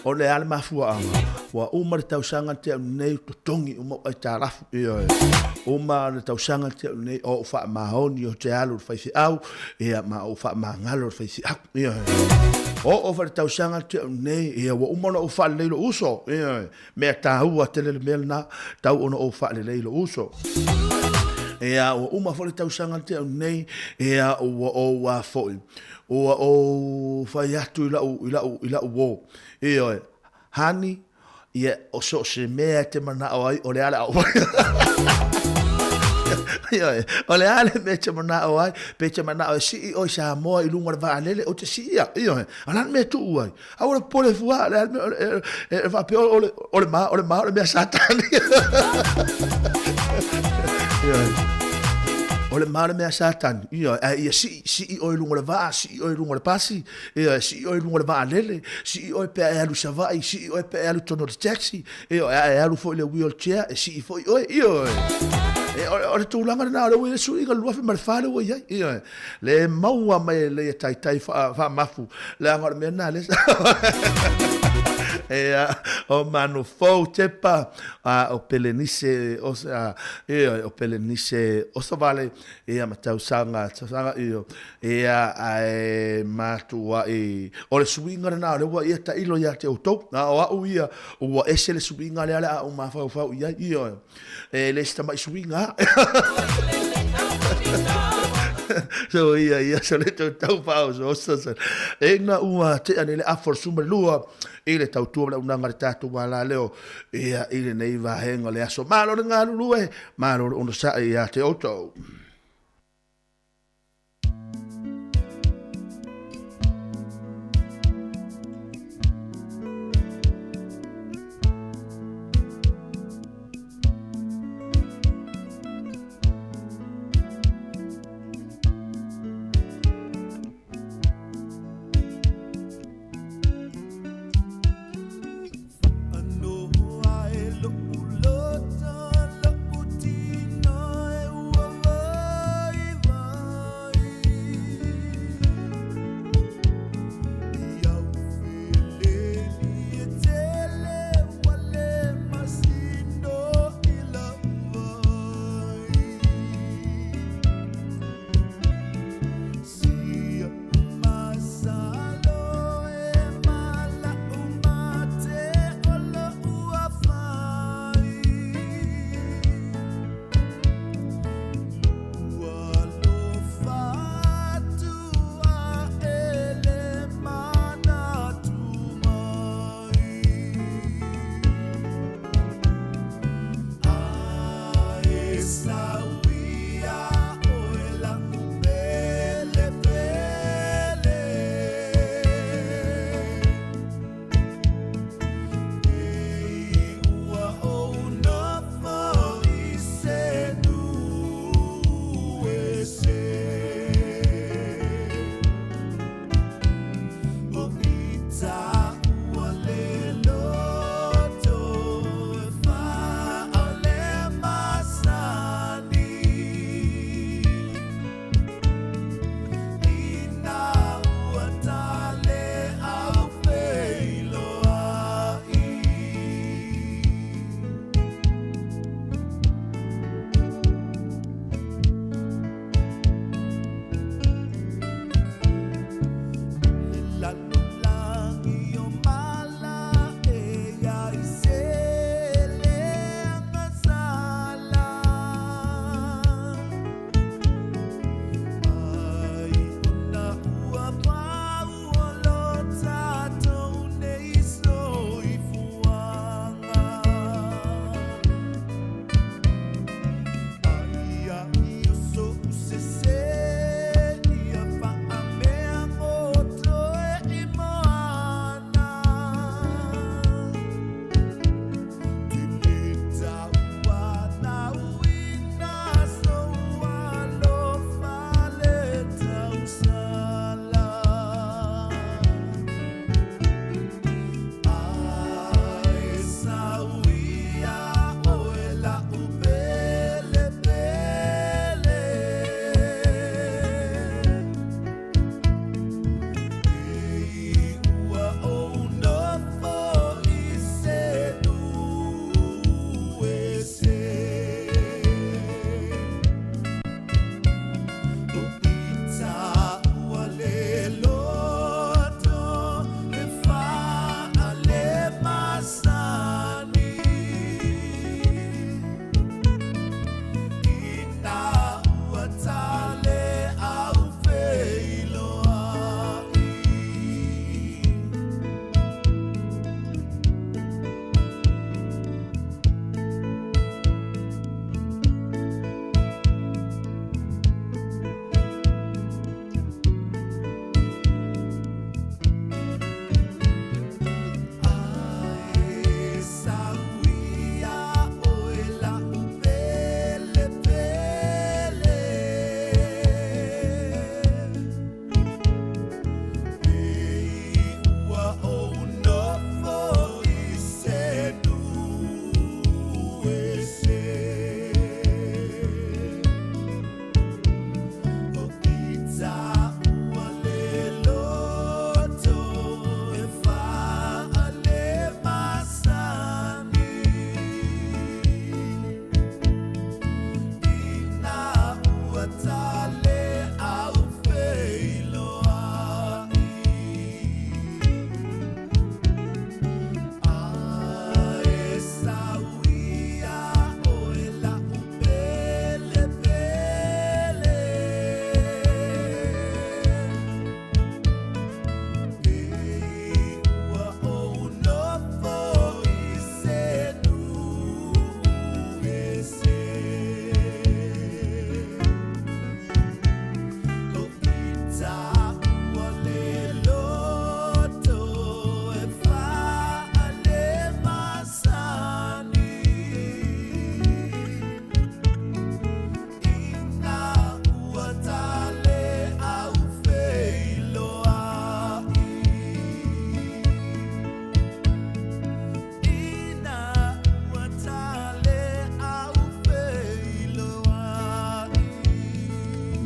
O le a le mafuaaga, ua uma le tausaga te au nei totogi uma ou aitalafu. Ioe. Uma le tausaga te au nei o ou faamaoni o te alu i le faifeau, ia ma ou faamagalo i le faifeau. Ioe. Oo foi le tausaga te au nei, ia ua uma ona ou faalelei lou uso. Ioe. Mea taua tele le mea lena, tau ona ou faalelei lou uso. Ia, ua uma foi le tausaga te au nei, ia ua ou a foi. Ua ou fai atu i lau, i lau, i lau uo. Ioe. Honey, ia, o so o se mea e te manao ai, o le a le a Ioe, o le a le mea e te manao ai, pe te manao e sii oe i Samoa i luga o le vaalele, ou te siia, ioe, o le a le mea e tuu ai? Aua le popole fua, o le a le mea, e faapea o le, o le ma, o le ma, o le mea Satani. Ioe. O le ma o le mea Satani, ioe, ae ia sii, sii oe i luga o le vaa, sii oe i luga o le pasi, Ioe, sii oe i luga o le vaalele, sii oe pe a e alu i Savaii, sii oe pe a e alu i totonu o le taxi, ioe, a e alu foi i le wheelchair, e sii foi oe, ioe. E, o, o le tulaga lena, o lea ua i ai le suiga i le 2004 lea ua i ai, ioe. Le maua mai e lea taitai wha, whaamafu, leaga o le mea lena lea Ea, o Manu Fou Tepa, a o Pelenise, o, a, ioe, o Pelenise Osovale, ia ma tausaga, tausaga, io, Ia, ae matuai, o le suiga lena o lea ua ia tailo ia te outou, a o au ia, ua ese le suiga lea o le a ou mafaufau i ai, ioe, e le se tamai suiga. So ia, ia, so le tau tau faaosooso, so. Ina ua tea nei le afa o le 12 i le tautua ma le auaunaga a le tatou alaleo, ia, i lenei vaega o le aso. Malo le galulue, malo le onosai ia te outou.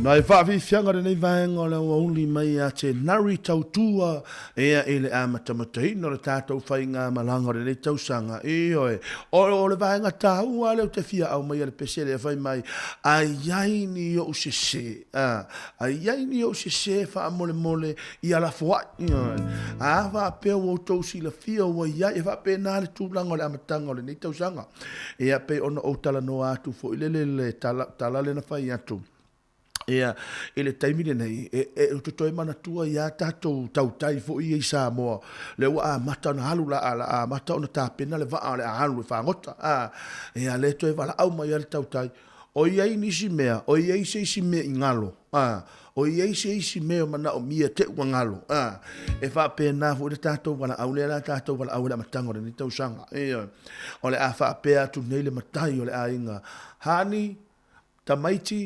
Nai faafiafiaga lenei vaega o le aoauli mai ia te Nari Tautua ea i le amatamataina o le tatou faigamalaga o lenei tausaga. Ioe, o le vaega taua lea ou te fia aumaia le pese lea fai mai, a i ai ni ou sese, a i ai ni ou sese faamolemole ia lafoai. Ioe, a faapea ua outou silafia ua i ai, e faapena le tulaga o le amataga o lenei tausaga. Ia, pei ona ou talanoa atu foi lele le tala, tala lea na fai atu. Ia, i le taimi lenei, e, e, ou te toe manatua ia tatou tautai foi ia i Samoa, lea ua amata ona alu, la, la amata ona tapena le vaa o le a alu e fagota. A, ia, lea toe valaau mai ai le tautai. O i ai nisi mea, o i ai se isi mea i galo, a, o i ai se isi mea o manaomia te ua galo, a, e faapena foi le tatou valaau lea la tatou valaau i le amataga o lenei tausaga. Ioe. O le a faapea atu nei le matai o le aiga, Hani, tamaiti,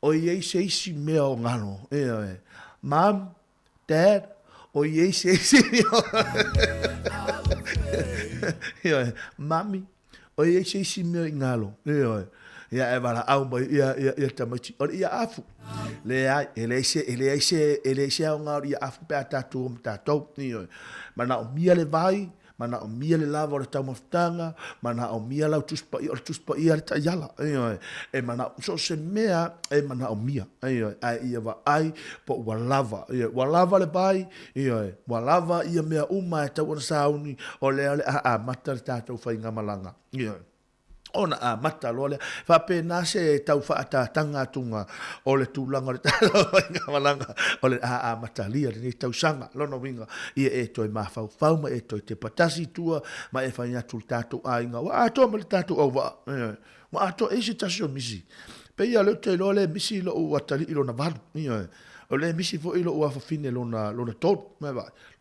o i ai se isi mea o galo. Ioe. Mum, Dad, o i ai se isi mea o Ioe. Mummy, o i ai se isi mea i galo. Ioe. Ia e valaau mai ia, ia, ia tamaiti, o le ia afu. Leai, e leai se, e leai se, e leai se aoga o le ia afu pe a tatou o ma tatou. Ioe. Manaomia le vai, Manaomia le lava o le taumafataga, manaomia lau Tusi Paia, o le Tusi Paia le taiala, ioe, e manao, so o se mea e manaomia, ioe, ae ia vaai po ua lava, ioe, ua lava le vai, ioe, ua lava ia mea uma e tau ona sauni, o lea o le a amata le tatou faigamalaga, ioe. Ona amata loa lea. Faapena se tau faataataga atuga o le tulaga o le faigamalaga o le a amatalia lenei tausaga. Lona uiga, ia e toe mafaufau ma e toe tepa tasi i tua ma e fai atu le tatou aiga, ua atoa ma le tatou auvaa. Ioe. Ua atoa, e i ai se tasi o misi. Pei lava o lea ou te iloa lea e misi lou atalii lona valu. Ioe. O lea e misi foi lou afafine lona tolu.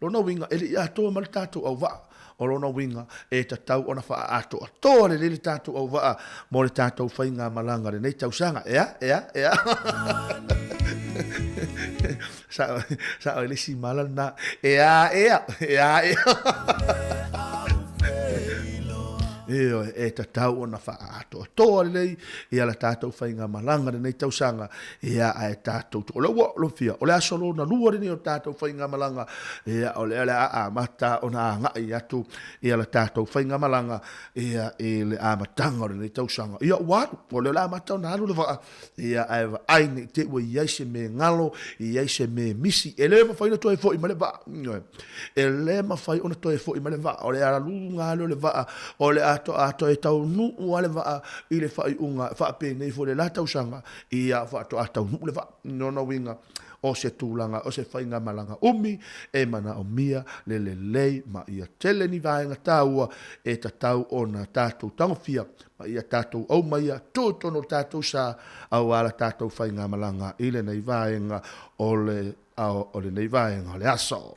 Lona uiga, e le i atoa ma le tatou auvaa. O lona uiga, e tatau ona faaatoatoa lelei le tatou auvaa mo le tatou faigamalaga lenei tausaga. Ea? Ea? Ea? Sao, sao i le isi mala lena. Ea, ea, ea, ea. Ioe, e tatau ona faaatoatoa lelei ia la tatou faigamalaga lenei tausaga. Ia, ae tatou te, o le ua lofia, o le aso lona lua lenei o tatou faigamalaga, ia, o lea o le a amata ona agai atu ia la tatou faigamalaga, ia, i le amataga o lenei tausaga. Ia, ua alu, o lea o le a amata ona alu le vaa, ia, ae vaai ne i te i ua i ai se mea galo, i ai se mea misi, e le mafai ona toe foi mai le vaa, ioe. E le mafai ona toe foi mai le vaa, o le aluga lea o le vaa, o le a toe taunuu lava le vaa i le faaiuga, faapenei foi le la tausaga, Ia faatoa taunuu le vaa. Lona uiga, o se tulaga, o se faigamalaga umi e manaomia le lelei ma ia tele ni vaega taua e tatau ona tatou tagofia ma ia tatou aumaia tu i totonu o le tatou sa aua la tatou faigamalaga i lenei vaega o le o lenei vaega o le aso.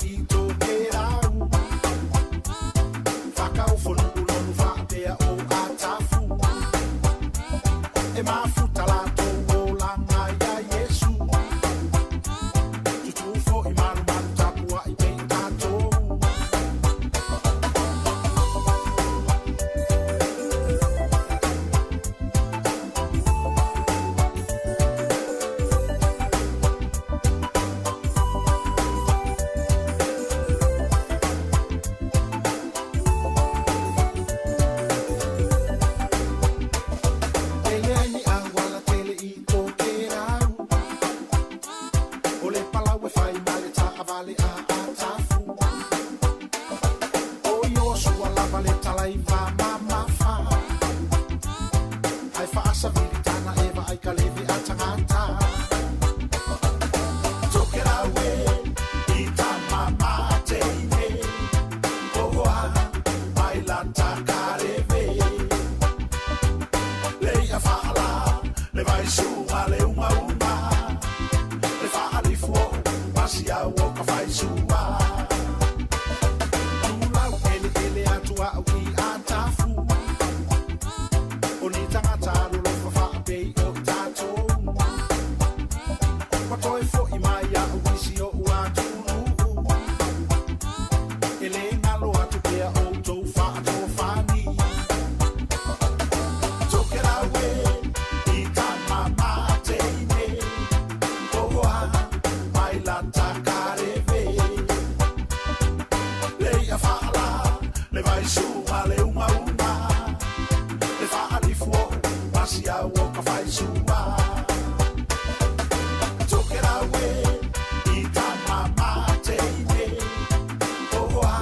i Tokerau. Whakaofonuu lonu whaapea o Atafu. E mafuta latou olaga ia Iesu. Tutū fo'i malumalu tapua'i pei o tatou. Tele ai ni auala tele i Tokerau. O le palau e fai ma le taavale a Atafu. O Iosua lava le talaiva mamafa. Hai faasavili tana e vaai ka leve a tagata. Tokerau e i tama mateine. Ohoa mai lata kareve. Le ia faala le vaisuga le umauma. Le faalifu o masiau o ka faisua. Tulau eleele atu au i Atafu. O ni tagata lolofa faapei o i tatou. Ua toe fo'i mai a'u i si o'u atunuu. E lē galo atu pea outou faatofani. Tokerau e i tama mateine. Ohoa mai lata kareve. Le ia faala le vaisuga le umauma. Le faalifu o masiau o ka faisua. Tokerau e i tama mateine. Ohoa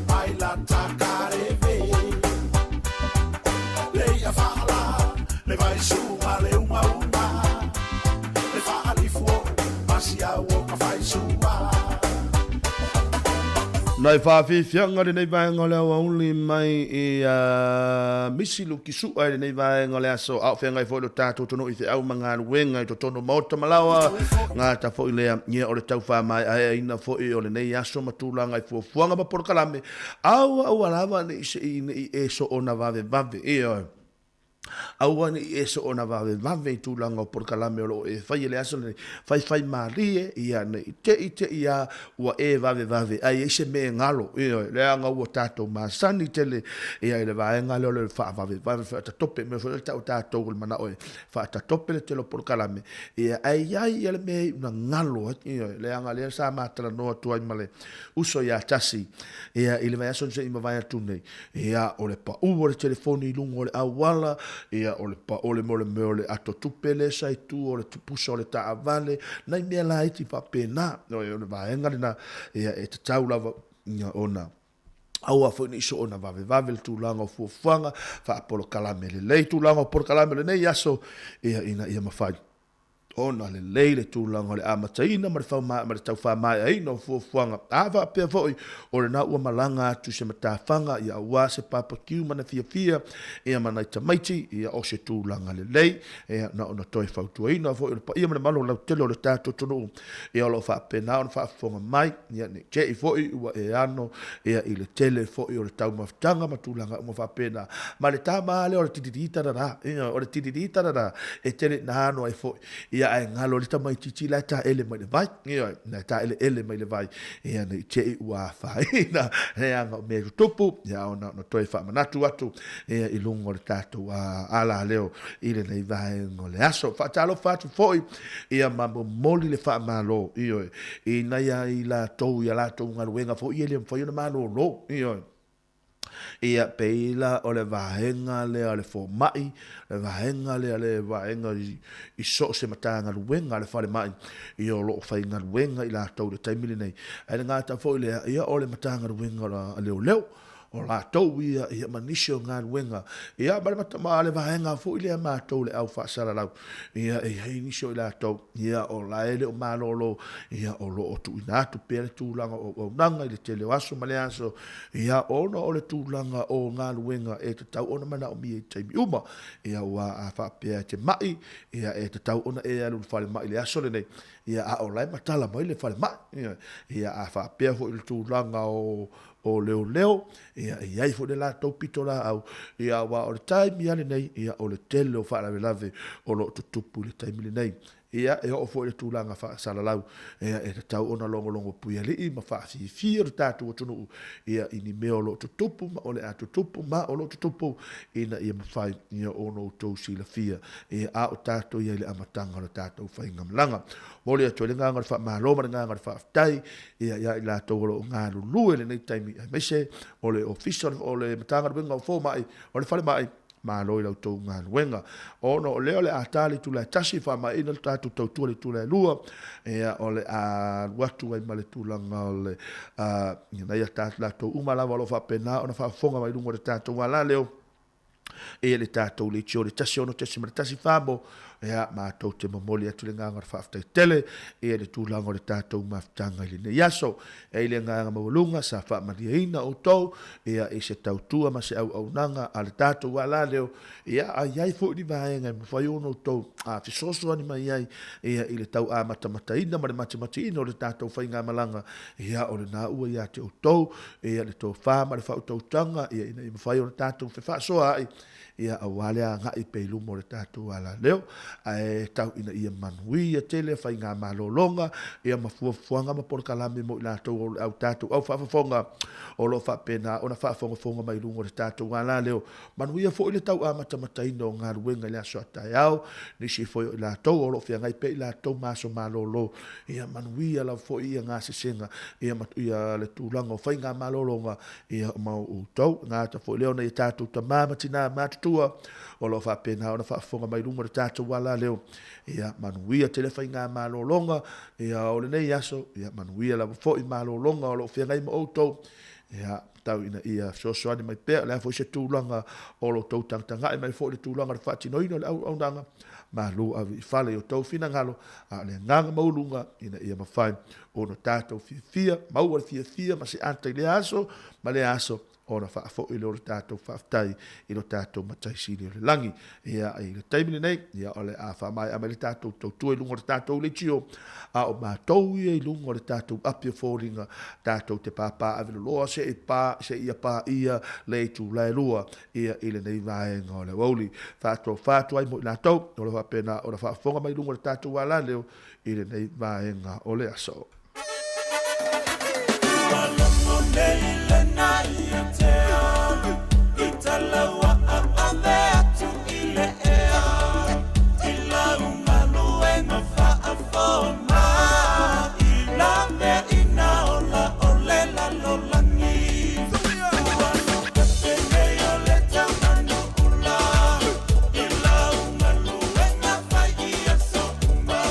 mai lata kareve. Le ia faala le vaisuga le umauma. Le faalifu o masiau o ka faisua. Nai faafiafiaga lenei vaega o le aoauli mai i Misi Lukisu'a i lenei vaega o le aso, a o feagai foi lo tatou atunuu i feau ma galuega i totonu o maota ma laoa, gata foi lea ia o le tau faamaeaeaina foi o lenei aso ma tulaga i fuafuaga ma polokalame, aua aua lava ne i se i ne i e soona vavevave, ioe. Aua ne i e soona vavevave i tulaga o polokalame o lo o e faia i le aso lenei. Faifai malie, ia, ne i te i te i a ua e vavevave ai i ai se mea e galo, ioe, leaga ua tatou masani tele ia i le vaega lea o le faavavevave, faatatope, mea foi lea e tau e tatou o le manao e faatatope le tele o polokalame, ia, ae i ai ia le mea e iu ina galo ai, ioe, leaga lea sa ma talanoa atu ai ma le uso ia Tasi, ia, i le vaiaso na se i mavae atu nei, Ia, o le paʻu o le telefoni i luga o le auala, ia, o le paʻu o le mea o le mea o le ato tupe lea sa i tua, o le pusa o le taavale, nai mea laiti faapena. O le vaega lena, ia, e tatau lava ia, ona aua foi ne i soona vavevave le tulaga o fuafuaga, faapolokalame lelei tulaga o polokalame o lenei aso, ia, ina ia mafai ona lelei le tulaga o le amataina ma le ma le tau faamaeaina o fuafuaga. A faapea foi, o lena ua malaga atu i se matafaga, ia aua se papakiu ma na fiafia, ia ma nai tamaiti, ia o se tulaga lelei, ia na ona toe fautuaina foi o le paia ma le mamalu lautele o le tatou atunuu, ia o lo o faapena ona faafofoga mai, ia ne i te i foi ua e ano ia i le tele foi o le taumafataga ma tulaga uma faapena. Ma le tama lava lea o le tididi-tarara, ia, o le tididi-tarara, e tele ina ano ai foi, ia ae galo ai le tamaitiiti la e taele mai le vai, ioe, la e taeleele mai le vai, ia ne i te i ua afaina, leaga o mea e tutupu, ia ona ona toe faamanatu atu, ia i luga o le tatou alaleo i lenei vaega o le aso. Faatalofa atu foi ia ma momoli le faamalo, ioe, i nai a i latou i a latou galuega foi e le mafai ona malolo, ioe. Ia, pei la o le vaega lea o le fomai, le vaega lea le vaega i so o se Matagaluega a le falemai, ia o lo o faigaluega i latou i le taimi lenei. Ae le gata foi lea, ia o le Matagaluega a Leoleo, o latou ia, ia ma nisi o galuega, ia ma le, ma le vaega foi lea matou le au faasalalau, ia e i ai nisi o i latou, ia o la e le o malolo, ia o lo o tuuina atu pea le tulaga o auaunaga i le tele o aso ma le aso, ia ona o le tulaga o galuega e tatau ona manaomia i taimi uma, ia aua a faapea e te mai, ia e tatau ona e alu i le falemai i le aso lenei. Ia, a o la e matala mai le falemai. Ioe. Ia, a faapea foi i le tulaga o, o leoleo, ia, e i ai foi le latou pitolaau, ia, aua o le taimi lava lenei, ia, o le tele o faalavelave o lo o tutupu i le taimi lenei. Ia, e oo foi i le tulaga faasalalau, ia, e tatau ona logologo puialii ma faafiafia lo tatou atunuu, ia, i ni mea o lo o tutupu ma o le a tutupu ma o lo o tutupu, ina ia mafai, ia, ona outou silafia, ia, a o tatou i ai i le amataga o le tatou faigamalaga. Momoli atu ai le agaga o le faamalo ma le agaga o le faafetai, ia, ia i latou o lo o galulue i lenei taimi, aemaise o le Ofisa o le Matagaluega o Fomai, o le Falemai, Malo i la outou galuega. Ona o lea o le a ta le itula e 1, faamaeaina le tatou tautua i le itula e 2, ia, o le a alu atu ai ma le tulaga o le, ina ia latou uma lava o lo o faapena ona faafofoga mai luga o le tatou alaleo, ia le tatou leitio le 16.1 famo, Ia, matou te momoli atu le agaga o le faafetai tele i le tulaga o le tatou mafutaga i lenei aso. E i le agaga maualuga sa faamalieina outou ia i se tautua ma se auaunaga a le tatou alaleo, ia a i ai foi ni vaega e mafai ona outou fesoasoani mai ai ia i le tau amatamataina ma le matimatiina o le tatou faigamalaga, ia o lena ua ia te outou ia le tofa ma le faautautaga ia ina ia mafai ona tatou fefaasoaai ia aua le agai pea i luma o le tatou alaleo, ae tau ina ia manuia tele faigamalologa ia ma fuafuaga ma polokalame mo i latou o le au tatou au faafofoga o lo o faapena ona faafogafoga mai luga o le tatou alaleo. Manuia foi le tau amatamataina o galuega i le aso a taeao, nisi foi o i latou o lo o feagai pea i latou ma aso malolo, ia manuia lava foi ia gasesega ia ma ia le tulaga o faigamalologa Ia ma outou, gata foi lea o nai a tatou tamā ma tinā matutua o lo o faapena ona faafofoga mai luga o le tatou alaleo. Ia manuia tele faigamalologa ia o lenei aso, ia manuia lava foi malologa o lo o feagai ma outou. Ia tau ina ia fesoasoani mai pea, o le a foi se tulaga o lo outou tagatagai mai foi i le tulaga o le faatinoina o le auaunaga, malu ave i fale i outou finagalo, a o le agaga maualuga ina ia mafai ona tatou fiafia, maua le fiafia ma se ata i lea aso ma lea aso, ona faafoi lea o le tatou faafetai i lo tatou Matai Sili o le lagi. Ia, i le taimi lenei, ia, o le a faamaea mai le tatou tautua i luga o le tatou leitio, a o matou ia i luga o le tatou api o foliga, tatou te pāpā aveloloa se i pā, se ia pāia le itula e 2, ia, i lenei vaega o le aoauli. Faatofa atu ai mo i latou o lo o faapena ona faafofoga mai i luga o le tatou alaleo, i lenei vaega o le aso. Ua logo nei lena ia te au I talaua ave atu i le ea I lau galuega faafoma I la mea ina ola o le lalolagi Ua lopepe nei o le taumanu ula I lau galuega fai i aso uma.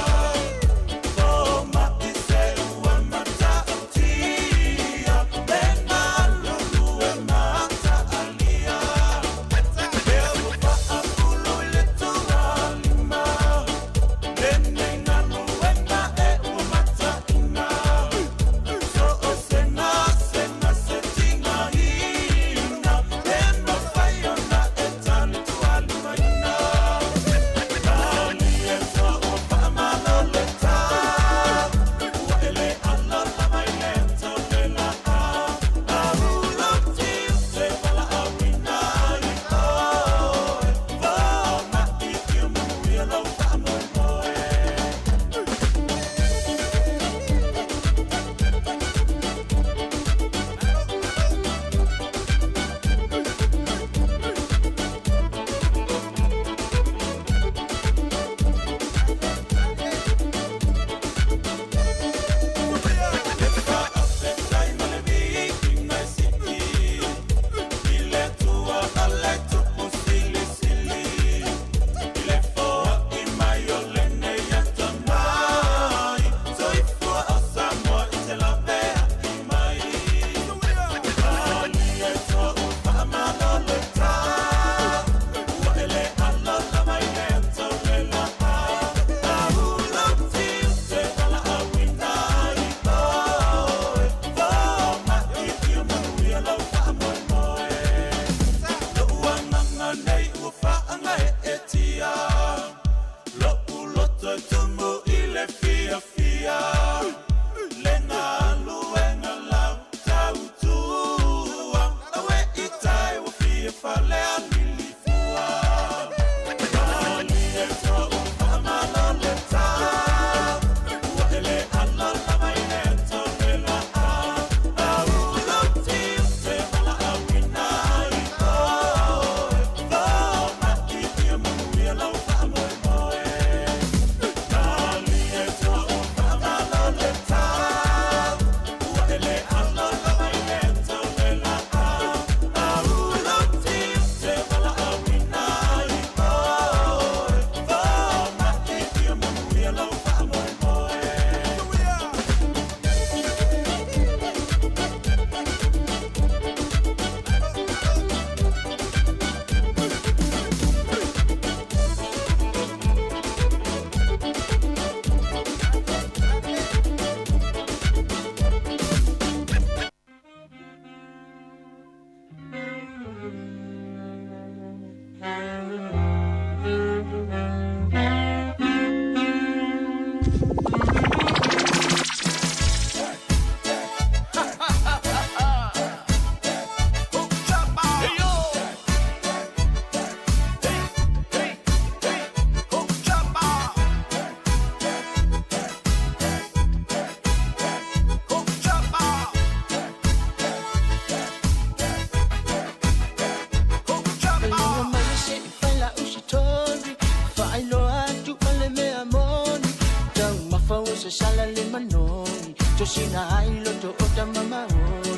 sina ai loto o tamamaoli.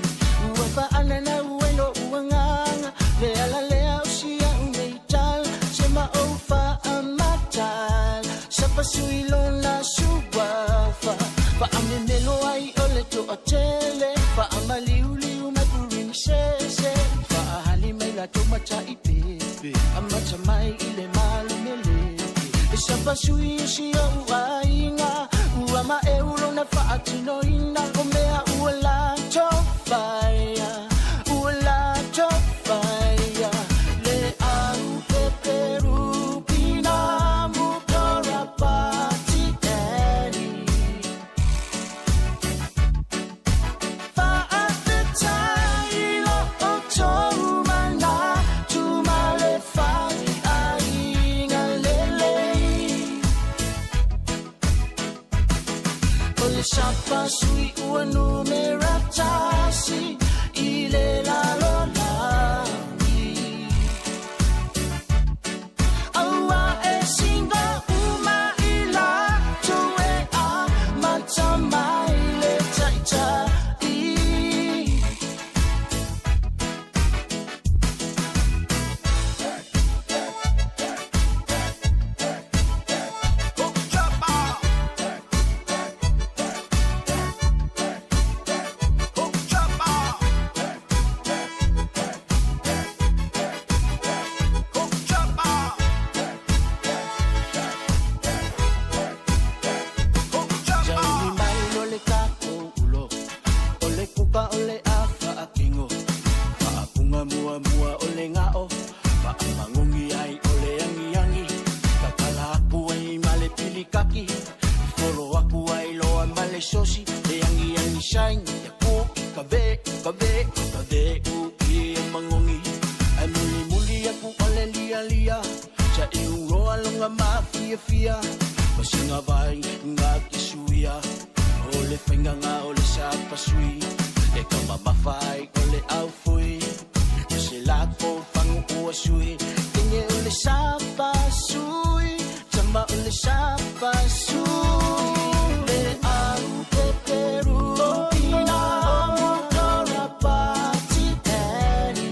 Ua faananau ai lo'u agaga le ala lea o sia'u nei tala se ma ou faamatala sapasui lona suafa faamemelo ai o le toatele faamaliuliu mai purimisese faahali mai latou mataipepe amata mai i le malumeleke e sapasui o sia'u aiga ua maeu lona faatinoina o mea ua latou faia ua latou faia le au peperupina mukorapati eli faafetai lo outou manatu ma le faiaiga lelei o le sapasui ua numera tasi i le lalolagi aua e singa uma i latou e amata mai le taitai. Sauni mai lo le tatou ulo o le kuka o le afaakego faapuga muamua o le gao faamagogi ai o le agiagi tatala aku ai ma le pilikaki folo aku ai loa ma le sosi le agiagi saini aku i ka ve ka ve ka ve u i e magogi ae mulimuli aku o le lialia sa i uroa loga mafiafia masinga vai nga kisuia o le faigaga o le sapasui e kamamafa ai o le aufui o se lako faguua sui tege o le sapasui tama o le sapasui le au peperupina mokorapati eli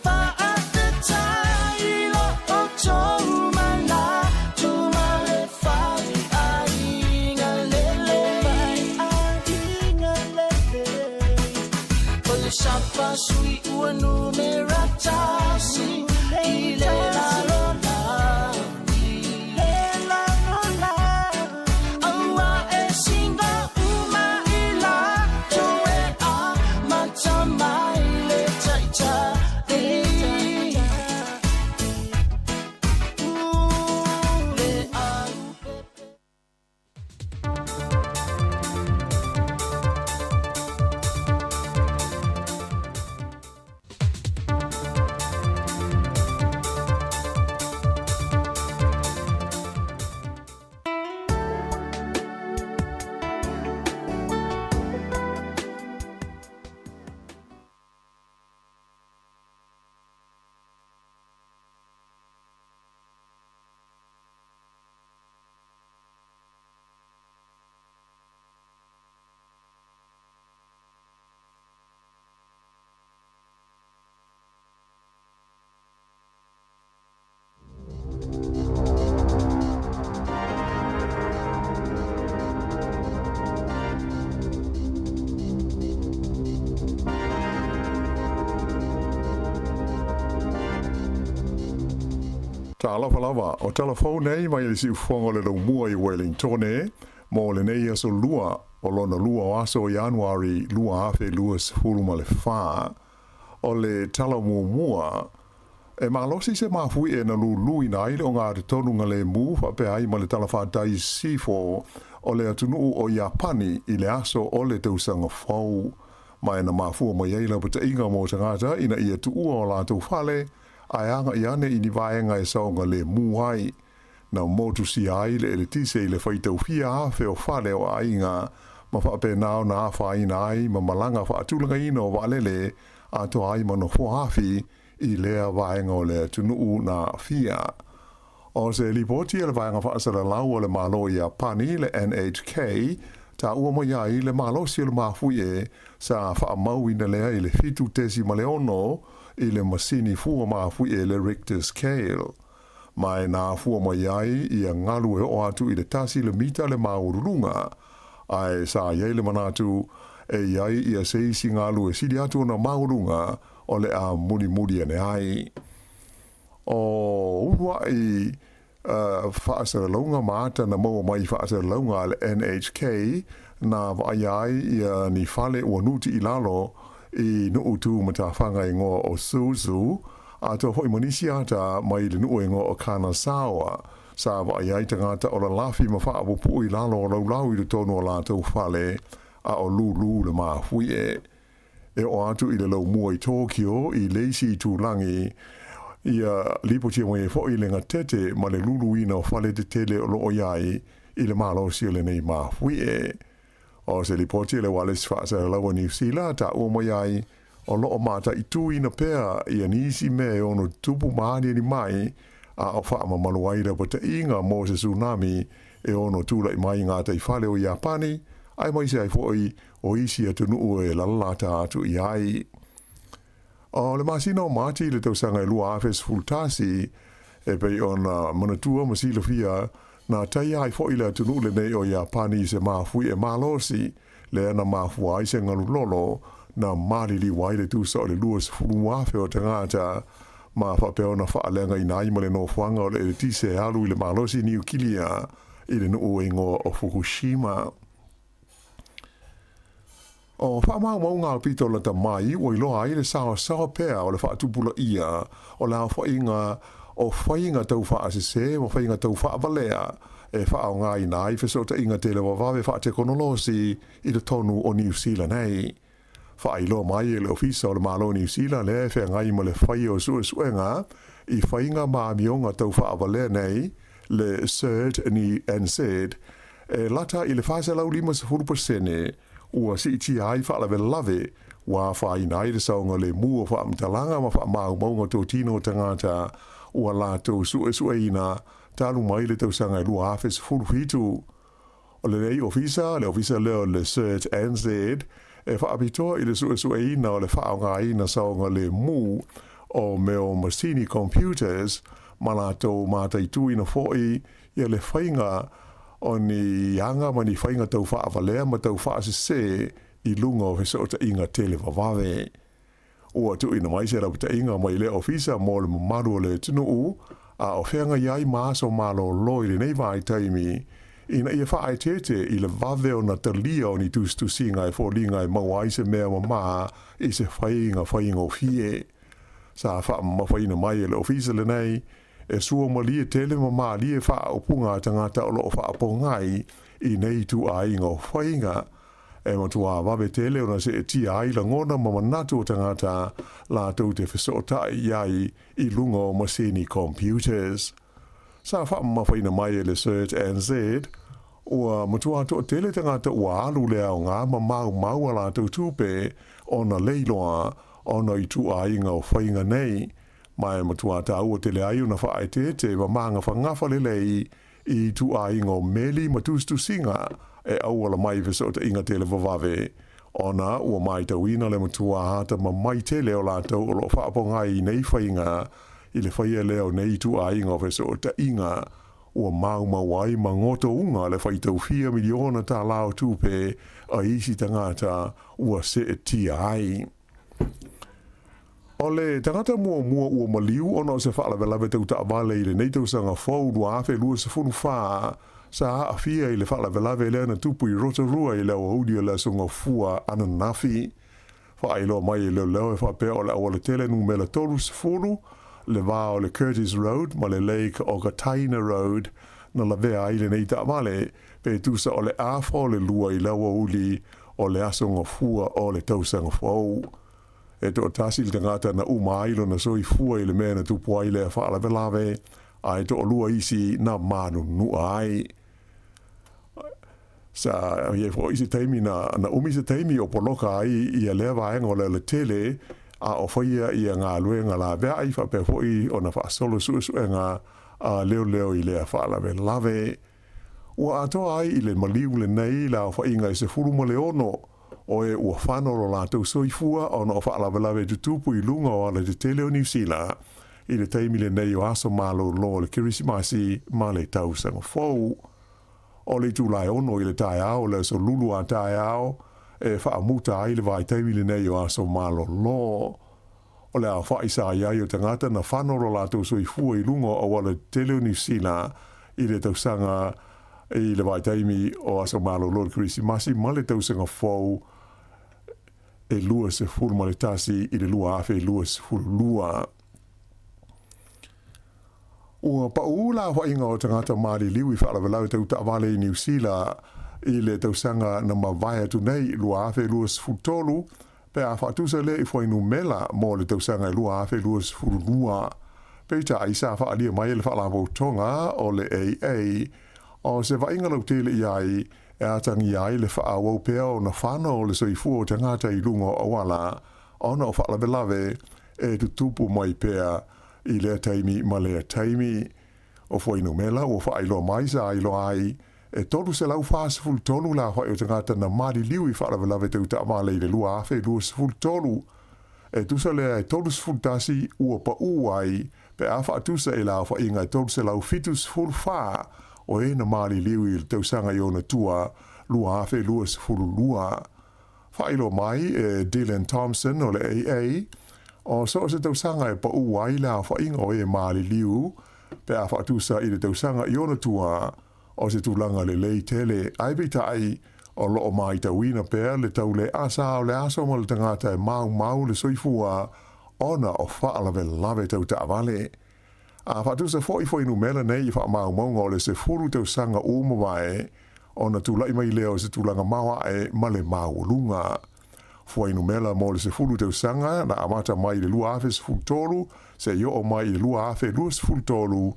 faafetai lo outou manatu ma le faiaiga lelei o le sapasui ua numera tasi i le lalolagi aua e singa uma i latou e amata mai le taitai le au Talofa lava, o tala fou nei mai le siufofoga o le Laumua i Wellingtone mo lenei aso lua o lona lua o aso o Ianuari 2024. O le tala muamua, e malosi se mafuie na luluina ai le ogatotonu galemu faapea ai ma le talafatai i sisifo o le atunuu o Iapani i le aso o le tausaga fou. Ma e na mafua mai ai lapataiga mo tagata ina ia tuua o latou fale ae agai ane i ni vaega e saogalemu ai. Na motusia ai le eletise i le faitau fia afe o fale o aiga ma faapena ona afaina ai ma malaga faatulagaina o vaalele atoa ai ma nofoa afi i lea vaega o le atunuu na aafia. O se lipoti a le Vaega Faasalalau a le Malo o Iapani, le NHK, taua mai ai le malosi o le mafuie sa faamauina lea i le 7.6 i le masini fua mafuie le Richter Scale. Ma e na afua mai ai ia galu e oo atu i le 1 le mita le maualuluga, ae sa i ai le manatu e i ai ia se isi galu e sili atu ona maualuga o le a mulimuli ane ai. O uluai faasalalauga ma ata na maua mai i faasalalauga a le NHK na vaaia ai ia ni fale ua nuti i lalo i nuu tu matafaga igoa o Suzu, atoa foi ma nisi ata mai le nuu igoa o Kanazawa, sa vaai ai tagata o lalafi ma faapuupuu i lalo o laulau i totonu o latou fale a o lūlū le mafuie. E oo atu i le laumua i Tokyo i le isi itulagi, ia lipotia mai ai foi le gatete ma le luluina o fale tetele o loo i ai i le malosi o lenei mafuie. O se lipoti a le Ualesi Faasalalau a Niu Sila, taua mai ai, o loo mataituina pea ia nisi mea e ono tutupu ma aliali mai, a o faamamalu ai lapataiga mo se tsunami e ono tulai mai i gataifale o Iapani, aemaise ai foi o isi atunuu e lalalata atu i ai. O le masina o Mati i le tausaga e 2011, e pei ona manatua ma silafia, na taia ai foi le atunuu lenei o Iapani i se mafuie malosi, lea na mafua ai se galu lolo na maliliu ai le tusa o le 20,000 o tagata, ma faapea ona faaleagaina ai ma le nofoaga o le eletise e alu i le malosi niukilia i le nuu e igoa o Fukushima. O faamaumauga aupito lata mai ua iloa ai le saosaoa pea o le faatupulaia o le aofaiga o faiga tau faasese ma faiga tau faavalea e faaaogaina ai fesootaiga televavave faatekonolosi i totonu o Niu Sila nei. Faailoa mai e le Ofisa o le Malo o Niu Sila lea e feagai ma le faia o suesuega i faiga ma amioga tau faavalea nei, le CERT NZ, e lata i le 450 pasene ua siitia ai faalavelave ua afaina ai le saogalemu o faamatalaga ma faamaumauga totino o tagata ua latou suesueina talu mai le tausaga e 2017. O lenei ofisa, le ofisa lea o le CERT NZ, e faapitoa i le suesueina o le faaaogaina saogalemu o mea o masini computers ma latou mataituina foi ia le faiga o ni aga ma ni faiga tau faavalea ma tau faasese i luga o fesootaiga televavave. Ua tuuina mai se lapataiga mai lea ofisa mo le mamalu o le atunuu, a o feagai ai ma aso malolo i lenei vaitaimi, ina ia faaeteete i le vave ona talia o ni tusitusiga e foliga e maua ai se mea mama i se faiga faigofie. Sa faamamafaina mai e le ofisa lenei, e sua malie tele ma malie faaupuga a tagata o loo faapogai i nei ituaiga o faiga, E matua vave tele ona seetia ai lagona ma manatu o tagata latou te fesootai i ai i luga o masini computers. Sa faamamafaina mai e le CERT NZ, ua matua toatele tagata ua alu le aoga ma maumau a latou tupe ona leiloa ona ituaiga o faiga nei, ma e matua taua tele ai ona faaeteete ma magafagafa lelei i ituaiga o meli ma tusitusiga e auala mai i fesootaiga televavave, ona ua maitauina le matua ata mamai tele o latou o loo faapogai i nei faiga i le faia lea o nei ituaiga o fesootaiga ua maumau ai ma gotouga le faitau fia miliona tālā o tupe a isi tagata ua seetia ai. O le tagata muamua ua maliu ona o se faalavelave tau taavale i lenei tausaga fou 2024, sa aafia i le faalavelave lea na tupu i Rotorua i le aoauli o le Aso Gafua ananafi. Faailoa mai e leoleo e faapea o le aualatele numera 30, le va o le Curtis Road ma le Lake Okataina Road na lavea ai lenei taavale, pe tusa o le afa o le lua i le aoauli o le Aso Gafua o le tausaga fou. E toatasi le tagata na uma ai lona soifua i le mea na tupu ai lea faalavelave, a e toalua isi na manunua ai. Sa i ai foi se taimi na, na umi se taimi o poloka ai ia lea vaega o le alatele, a o faia ia galuega laveai faapea foi ona faasolo suesuega a leoleo i lea faalavelave. Ua atoa ai i le maliu lenei le aofaiga e 16 o e ua fano lo latou soifua ona o faalavelave tutupu i luga o alatetele o Niu Sila i le taimi lenei o aso malolo o le Kerisimasi ma le Tausaga Fou. O le itula e 6 i le taeao o le aso Lulu a taeao e faamuta ai le vaitaimi lenei o aso malolo. O le aofai sa i ai o tagata na fano lo latou soifua i luga o auala tetele o Niu Sila i le tausaga i le vaitaimi o aso malolo o le Kerisimasi ma le Tausaga Fou e 21 i le 2022. Ua paʻū le aofaiga o tagata maliliu i faalavelave tau taavale i Niu Sila i le tausaga na mavae atu nei 2023 pe a faatusa lea i fuainumela mo le tausaga e 2022. Peitai, sa faaalia mai e le Faalapotopotoga o le AA o se vaaiga lautele i ai e atagia ai le faaauau pea ona fano o le soifua o tagata i luga o auala ona o faalavelave e tutupu mai pea i lea taimi ma lea taimi. O fuainumela ua faailoa mai sa iloa ai e 343 le aofai o tagata na maliliu i faalavelave tau taavale i le 2023. E tusa lea e 31 ua paʻū ai pe a faatusa i le aofaiga e 374 o e na maliliu i le tausaga i ona tua 2022. Faailoa mai e Dylan Thompson o le AA, o so o se tausaga e paʻū ai le aofaiga o e maliliu pe a faatusa i le tausaga i ona tua o se tulaga lelei tele, ae peitai, o loo matauina pea le tau le asa o le aso ma le tagata e maumau le soifua ona o faalavelave tau taavale. A faatusa foi fuainumera nei i faamaumauga o le 10 tausaga ua mavae ona tulai mai lea o se tulaga maoae ma le maualuga. Fuainumera mo le 10 tausaga na amata mai i le 2013 seia oo mai i le 2023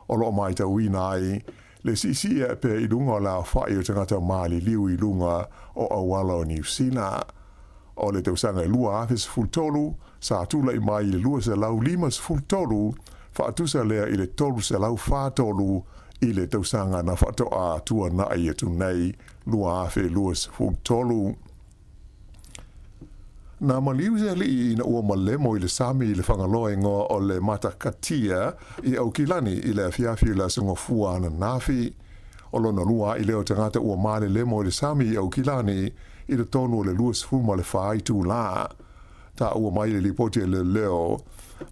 o loo matauina ai le siisii ae pea i luga o le aofai o tagata maliliu i luga o auala o Niu Sila. O le tausaga e 2013 sa tulai mai i le 253, faatusa lea i le 343 i le tausaga na faatoa tuanai atu nei 2023. Na maliu se alii ina ua malemo i le sami i le Fagaloa igoa o le Matakatia i Aukilani i le afiafi o le Aso Gafua ananafi. O lona lua a'i lea o tagata ua malelemo i le sami i Aukilani i totonu o le 24 itulā. Taua mai le lipoti a leoleo.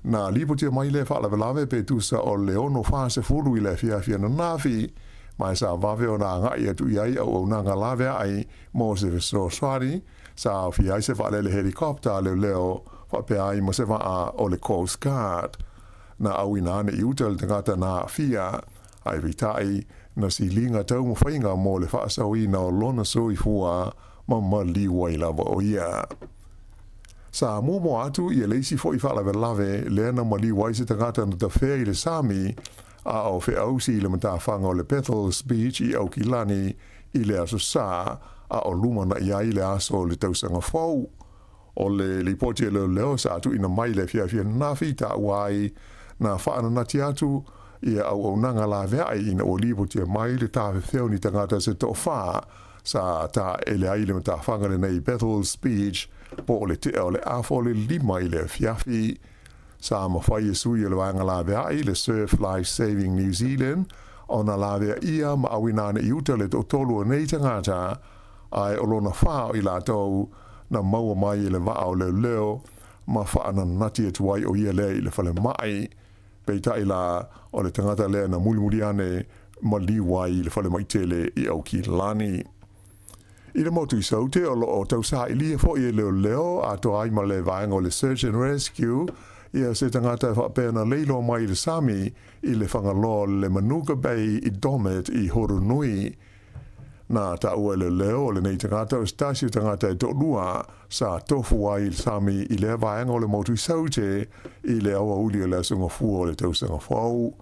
Na lipotia mai lea faalavelave pe tusa o le 6:40 i le afiafi ananafi, ma e sa vave ona agai atu i ai auaunaga laveai mo se fesoasoani, sa aofia ai se vaalele helicopter a leoleo faapea ai ma se vaa o le Coast Guard. Na auina ane i uta le tagata na aafia, ae peitai, na siliga taumafaiga mo le faasaoina o lona soifua ma maliu ai lava o ia. Sa muamua atu ia le isi foi faalavelave lea na maliu ai se tagata na tafea i le sami a o feausi i le matafaga o le Bethells Beach i Aukilani i le Aso Sa a o lumanai ai le aso o le tausaga fou. O le lipoti a leoleo sa tuuina mai i le afiafi ananafi taua ai na faananati atu ia auaunaga laveai ina ua lipotia mai le tafefeo ni tagata se toafa sa taele ai le matafaga lenei i Bethells Beach po o le tea o le afa o le 5 i le afiafi. Sa mafai e sui o le vaega laveai le Surf Life Saving New Zealand ona laveaia ma auina ane i uta le toatolu o nei tagata, ae o lona fa o i latou na maua mai e le vaa o leoleo ma faananati atu ai o ia lea i le falemai. Peitai la, o le tagata lea na mulimuli ane maliu ai i le falemai tele i Aukilani. I le motu i Saute, o loo tausailia foi e leoleo atoa ai ma le vaega o le Search and Rescue ia se tagata e faapea na leiloa mai i le sami i le Fagaloa o le Manuka Bay i Domett i Horonui. Na taua e leoleo o lenei tagata o se tasi o tagata e toalua sa tofu ai i le sami i lea vaega o le motu i Saute i le aoauli o le Aso Gafua o le tausaga fou.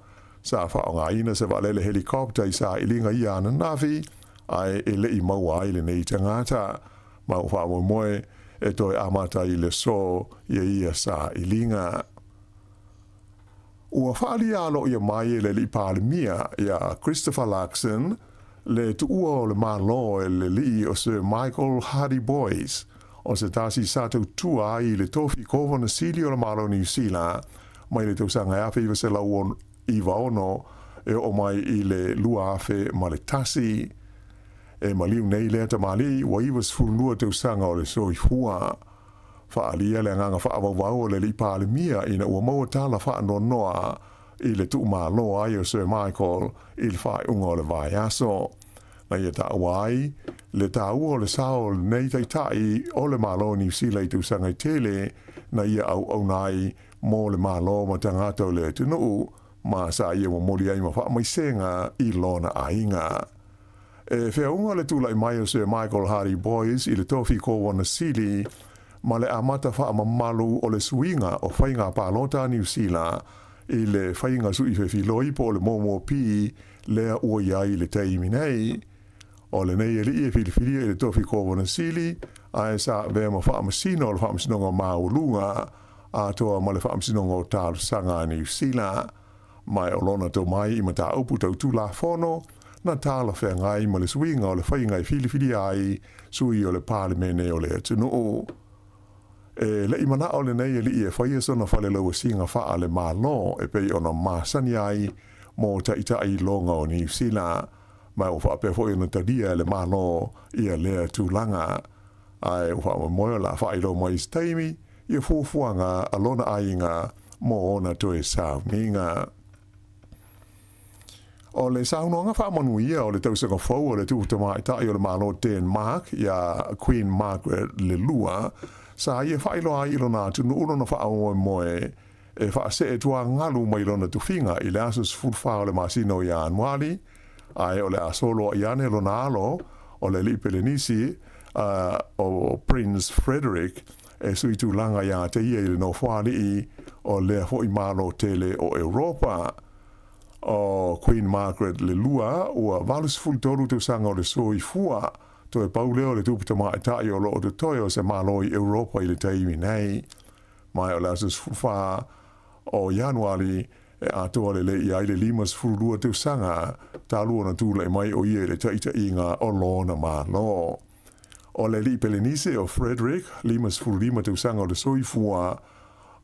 Sa faaaogaina se vaalele helicopter i sailiga ia ananafi, ae e le i maua ai lenei tagata. Ma ua faamoemoe e toe amata i le aso ia ia sailiga. Ua faaalia aloaia mai e le Alii Palemia ia Christopher Luxon le tuua o le Malo e le Alii o Sir Michael Hardy Boys, o se tasi sa tautua ai i le tofi Kovana Sili o le Malo o Niu Sila mai le tausaga e 1996 e oo mai i le 2001. E maliu nei lea tamalii ua 92 tausaga o le soifua. Faaalia le agaga faavauvau o le Alii Palemia ina ua maua tala faanoanoa i le tuumalo ai o Sir Michael i le faaiuga o le vaiaso. Na ia taua ai le taua o le sao o lenei taitai o le Malo o Niu Sila i tausaga e tele na ia auauna ai mo le Malo ma tagata o le atunuu, ma sa ia momoli ai ma faamaisega i lona aiga. E feauga le tulai mai o Sir Michael Hardy Boys i le tofi Kowana Sili ma le amata faamamalu o le suiga o faiga palota a Niu Sila i le faiga sui fefiloi po o le MOMOP lea ua i ai i le taimi nei. O lenei alii e filifilia i le tofi Kovana Sili ae sa avea ma Faamasino o le Faamasinoga Maualuga atoa ma le Faamasinoga o Talosaga a Niu Sila. Ma e o lona tomai i mataupu tau Tulafono na talafeagai ma le suiga o le faiga e filifilia ai sui o le Palemene o le atunuu. E leʻi manaʻo lenei alii e faia sona fale lauasiga faa le Malo e pei ona masani ai mo taitai loga o Niu Sila, ma ua faapea foi ona talia e le Malo ia lea tulaga. Ae ua faamoemoe o le a faailoa mai i se taimi ia fuafuaga a lona aiga mo ona toe sauniga. O le saunoaga faamanuia o le tausaga fou a le Tupu Tamaitai o le Malo Denmark iā Queen Margaret le Lua, sa ia faailoa ai i lona atunuu lona faamoemoe e faasee tuagalu mai lona tofiga i le aso 14 o le masina o Ianuali, ae o le a soloai ane lona alo o le Alii Pelenisi o Prince Frederik e sui tulaga iā te ia i le nofoalii o lea foi Malo tele o Europa. O Queen Margaret le Lua, ua 83 tausaga o le soifua, toe pau lea o le tupu tamaitai o lo o totoe o se Malo i Europa i le taimi nei. Ma o le aso 14 o Ianuari e atoa lelei ai le 52 tausaga talu ona tulai mai o ia i le taitaiga o lona Malo. O le alii Pelenise o Frederick, 55 tausaga o le soifua,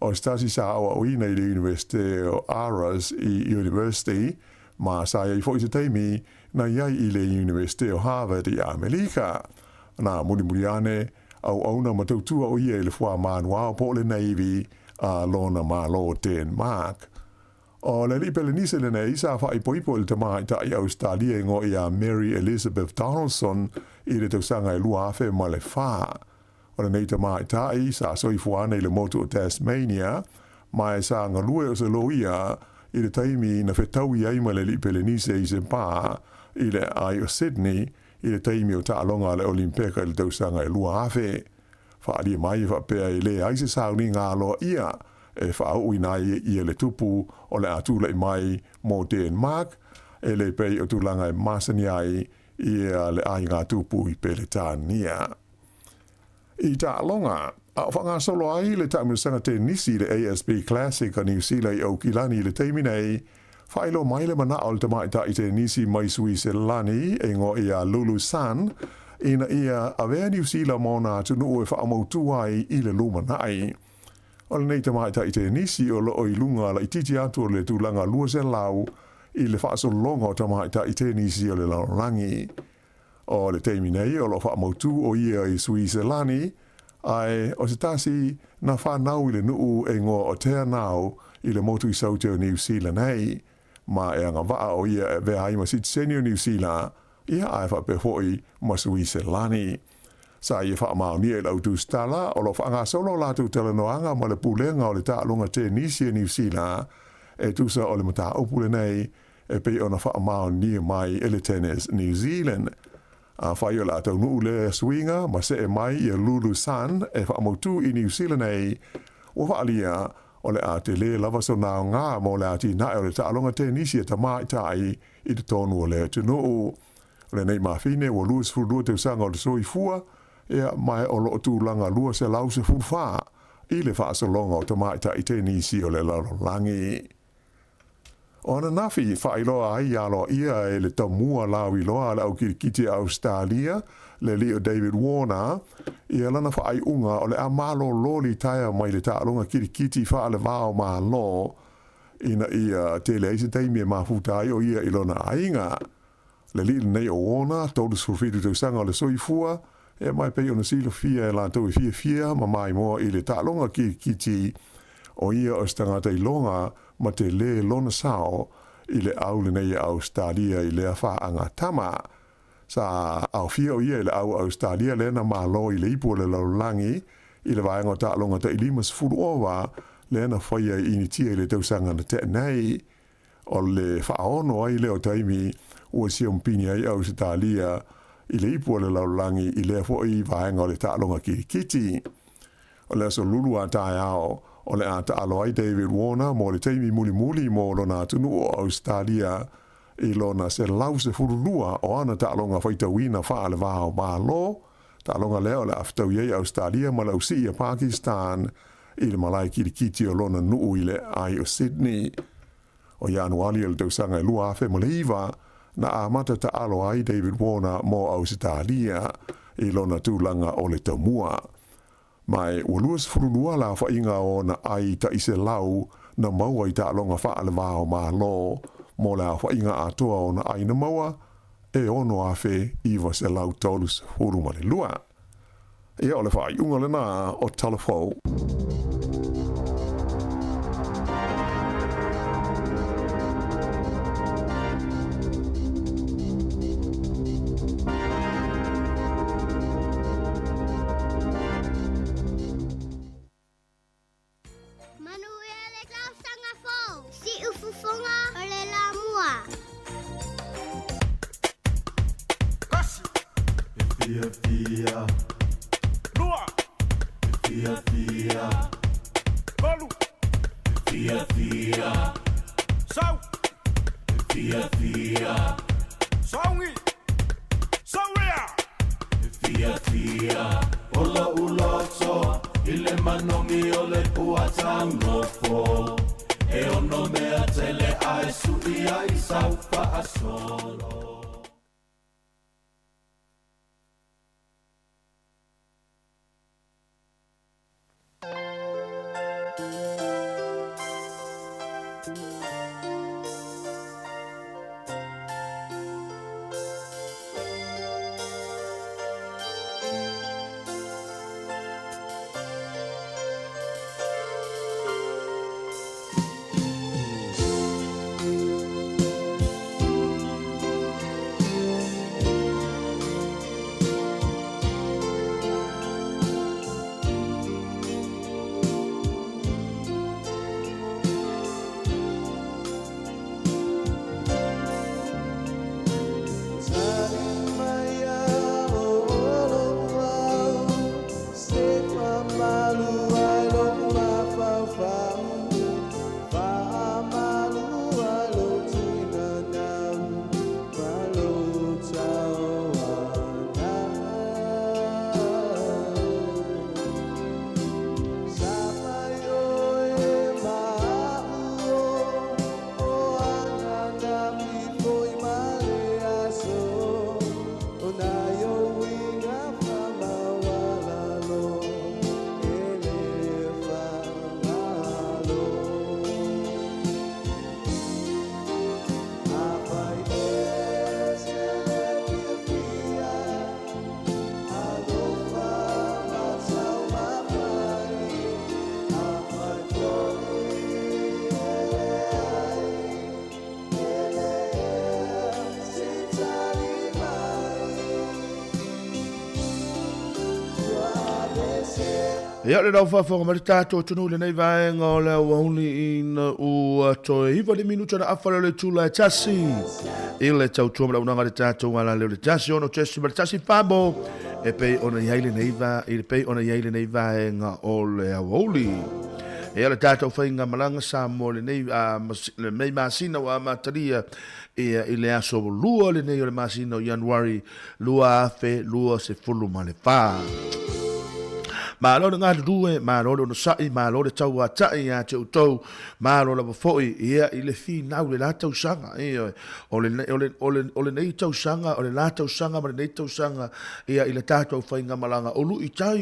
o se tasi sa aoaoina i le Iunivesite o Aarhus i University, ma sa i ai foi se taimi na i ai i le Iunivesite o Harvard i Amelika. Na mulimuli ane, auauna ma tautua o ia i le Fuamanu po o le Navy a lona Malo Denmark. O le alii Pelenise lenei sa faaipoipo i le tamaitai Ausetalia e igoa ia Mary Elizabeth Donaldson i le tausaga e 2004. O lenei tamaitai sa soifua ana i le motu o Tasmania, ma e sa galue o se loia i le taimi na fetaui ai ma le alii Pelenise i se pā i le aai o Sydney i le taimi o taaloga a le Olimpeka i le tausaga e 2000. Faaalia mai e faapea e leai se sauniga aloaia e faauuina ai ia le tupu o le a tulai mai mo Denmark, e le pei o tulaga e masani ai ia le aiga tupu i Peretania. I taaloga, a o faagasolo ai le taamilosaga tenisi i le ASB Classic a Niu Sila i Aukilani i le taimi nei, faailoa mai le manao o le tamaitai tenisi mai Suiselani e igoa ia Lulu Sun ina ia avea Niu Sila ma ona atunuu e faamautū ai i le lumanai. O lenei tamaitai tenisi o loo i luga laitiiti atu o le tulaga 200 i le faasologa o tamaitai tenisi o le lalolagi. O le taimi nei o loo faamautū o ia i Suiselani, ae o se tasi na fanau i le nuu e igoa o Te Anau i le motu i Saute o Niu Sila nei, ma e agavaa o ia e avea ai ma sitiseni o Niu Sila, ia ae faapea foi ma Suiselani. Sa ia faamaonia i le autusitala o lo o faagasolo latou talanoaga ma le Pulega o le Taaloga Tenisi a Niu Sila e tusa o le mataupu lenei e pei ona faamaonia mai e le Tennis New Zealand. Afai o le a taunuu lea suiga ma see mai ia Lulu Sun e faamautū i Niu Sila nei, ua faaalia o le a tele lava sona aoga mo le atinae o le taaloga tenisi a tamaitai i totonu o le atunuu. O lenei mafine ua 22 tausaga o le soifua, ia ma o loo tulaga 214 i le faasologa o tamaitai tenisi o le lalolagi. O ananafi, faailoa ai aloaia e le tamua lauiloa a le au kirikiti a Ausetalia, le alii o David Warner, ia lana faaiuga o le a malōlō litaea mai le taaloga kirikiti faale-va-o-Malo ina ia tele ai se taimi e mafuta ai o ia i lona aiga. Le alii lenei o Warner, 37 tausaga o le soifua, e mai pei ona silafia e latou e fiafia ma maimoa i le taaloga kirikiti, o ia o se tagata iloga ma telē lona sao i le au lenei a Ausetalia i lea faagatama. Sa aofia o ia i le au a Ausetalia lea na malo i le ipu o le lalolagi i le vaega o taaloga tai 50 ova lea na faia i Initia i le tausaga na tea nei. O le faaono ai lea o taimi ua siompini ai Ausetalia i le ipu o le lalolagi i lea foi vaega o le taaloga kirikiti. O le aso Lulu a taeao, o le a taalo ai David Warner mo le taimi mulimuli mo lona atunuu o Ausetalia i lona 112 o ana taaloga faitauina faale-va o Malo, taaloga lea o le a fetaui ai Ausetalia ma le ausii a Pakistan i le malae kirikiti o lona nuu i le aai o Sydney. O Ianuali o le tausaga e 2009, na amata taalo ai David Warner mo Ausetalia i lona tulaga o le tamua. Ma e ua 22 le aofaiga o ona ai tai selau na maua i taaloga faale-va o Malo mo le aofaiga atoa o ona ai na maua, e 6,932. Ia, o le faaiuga lena o Tala Fou. Manuia le tausaga fou! Siufofoga o le la mua. E fiafia. Lua. E fiafia. Tolu. E fiafia. Sau. E fiafia. Sauni. Sauria. E fiafia. O lo'u loto i le manogi o le puataugofo. E ono mea tele ae su'i ai sau faasolo. Ia o le lau faafofoga mai le tatou atunuu i lenei vaega o le aoauli ina ua toe iva le minuta na afa lea o le itula e tasi i le tautua ma le auaunaga a le tatou alaleo le 1 6.1 famo e pei ona i ai lenei va i pei ona i ai lenei vaega o le aoauli. Ia le tatou faiga malaga Samoa lenei a lenei masina ua amatalia ia i le aso lua lenei o le masina o Ianuari 2024. Malo le galulue, malo le onosai, malo le tauata'i ia te outou, malo lava foi ia i le finau i le la tausaga. Ioe, o le, o le, o le, o lenei tausaga, o le la tausaga ma lenei tausaga ia i le tatou faigamalaga, o luitau,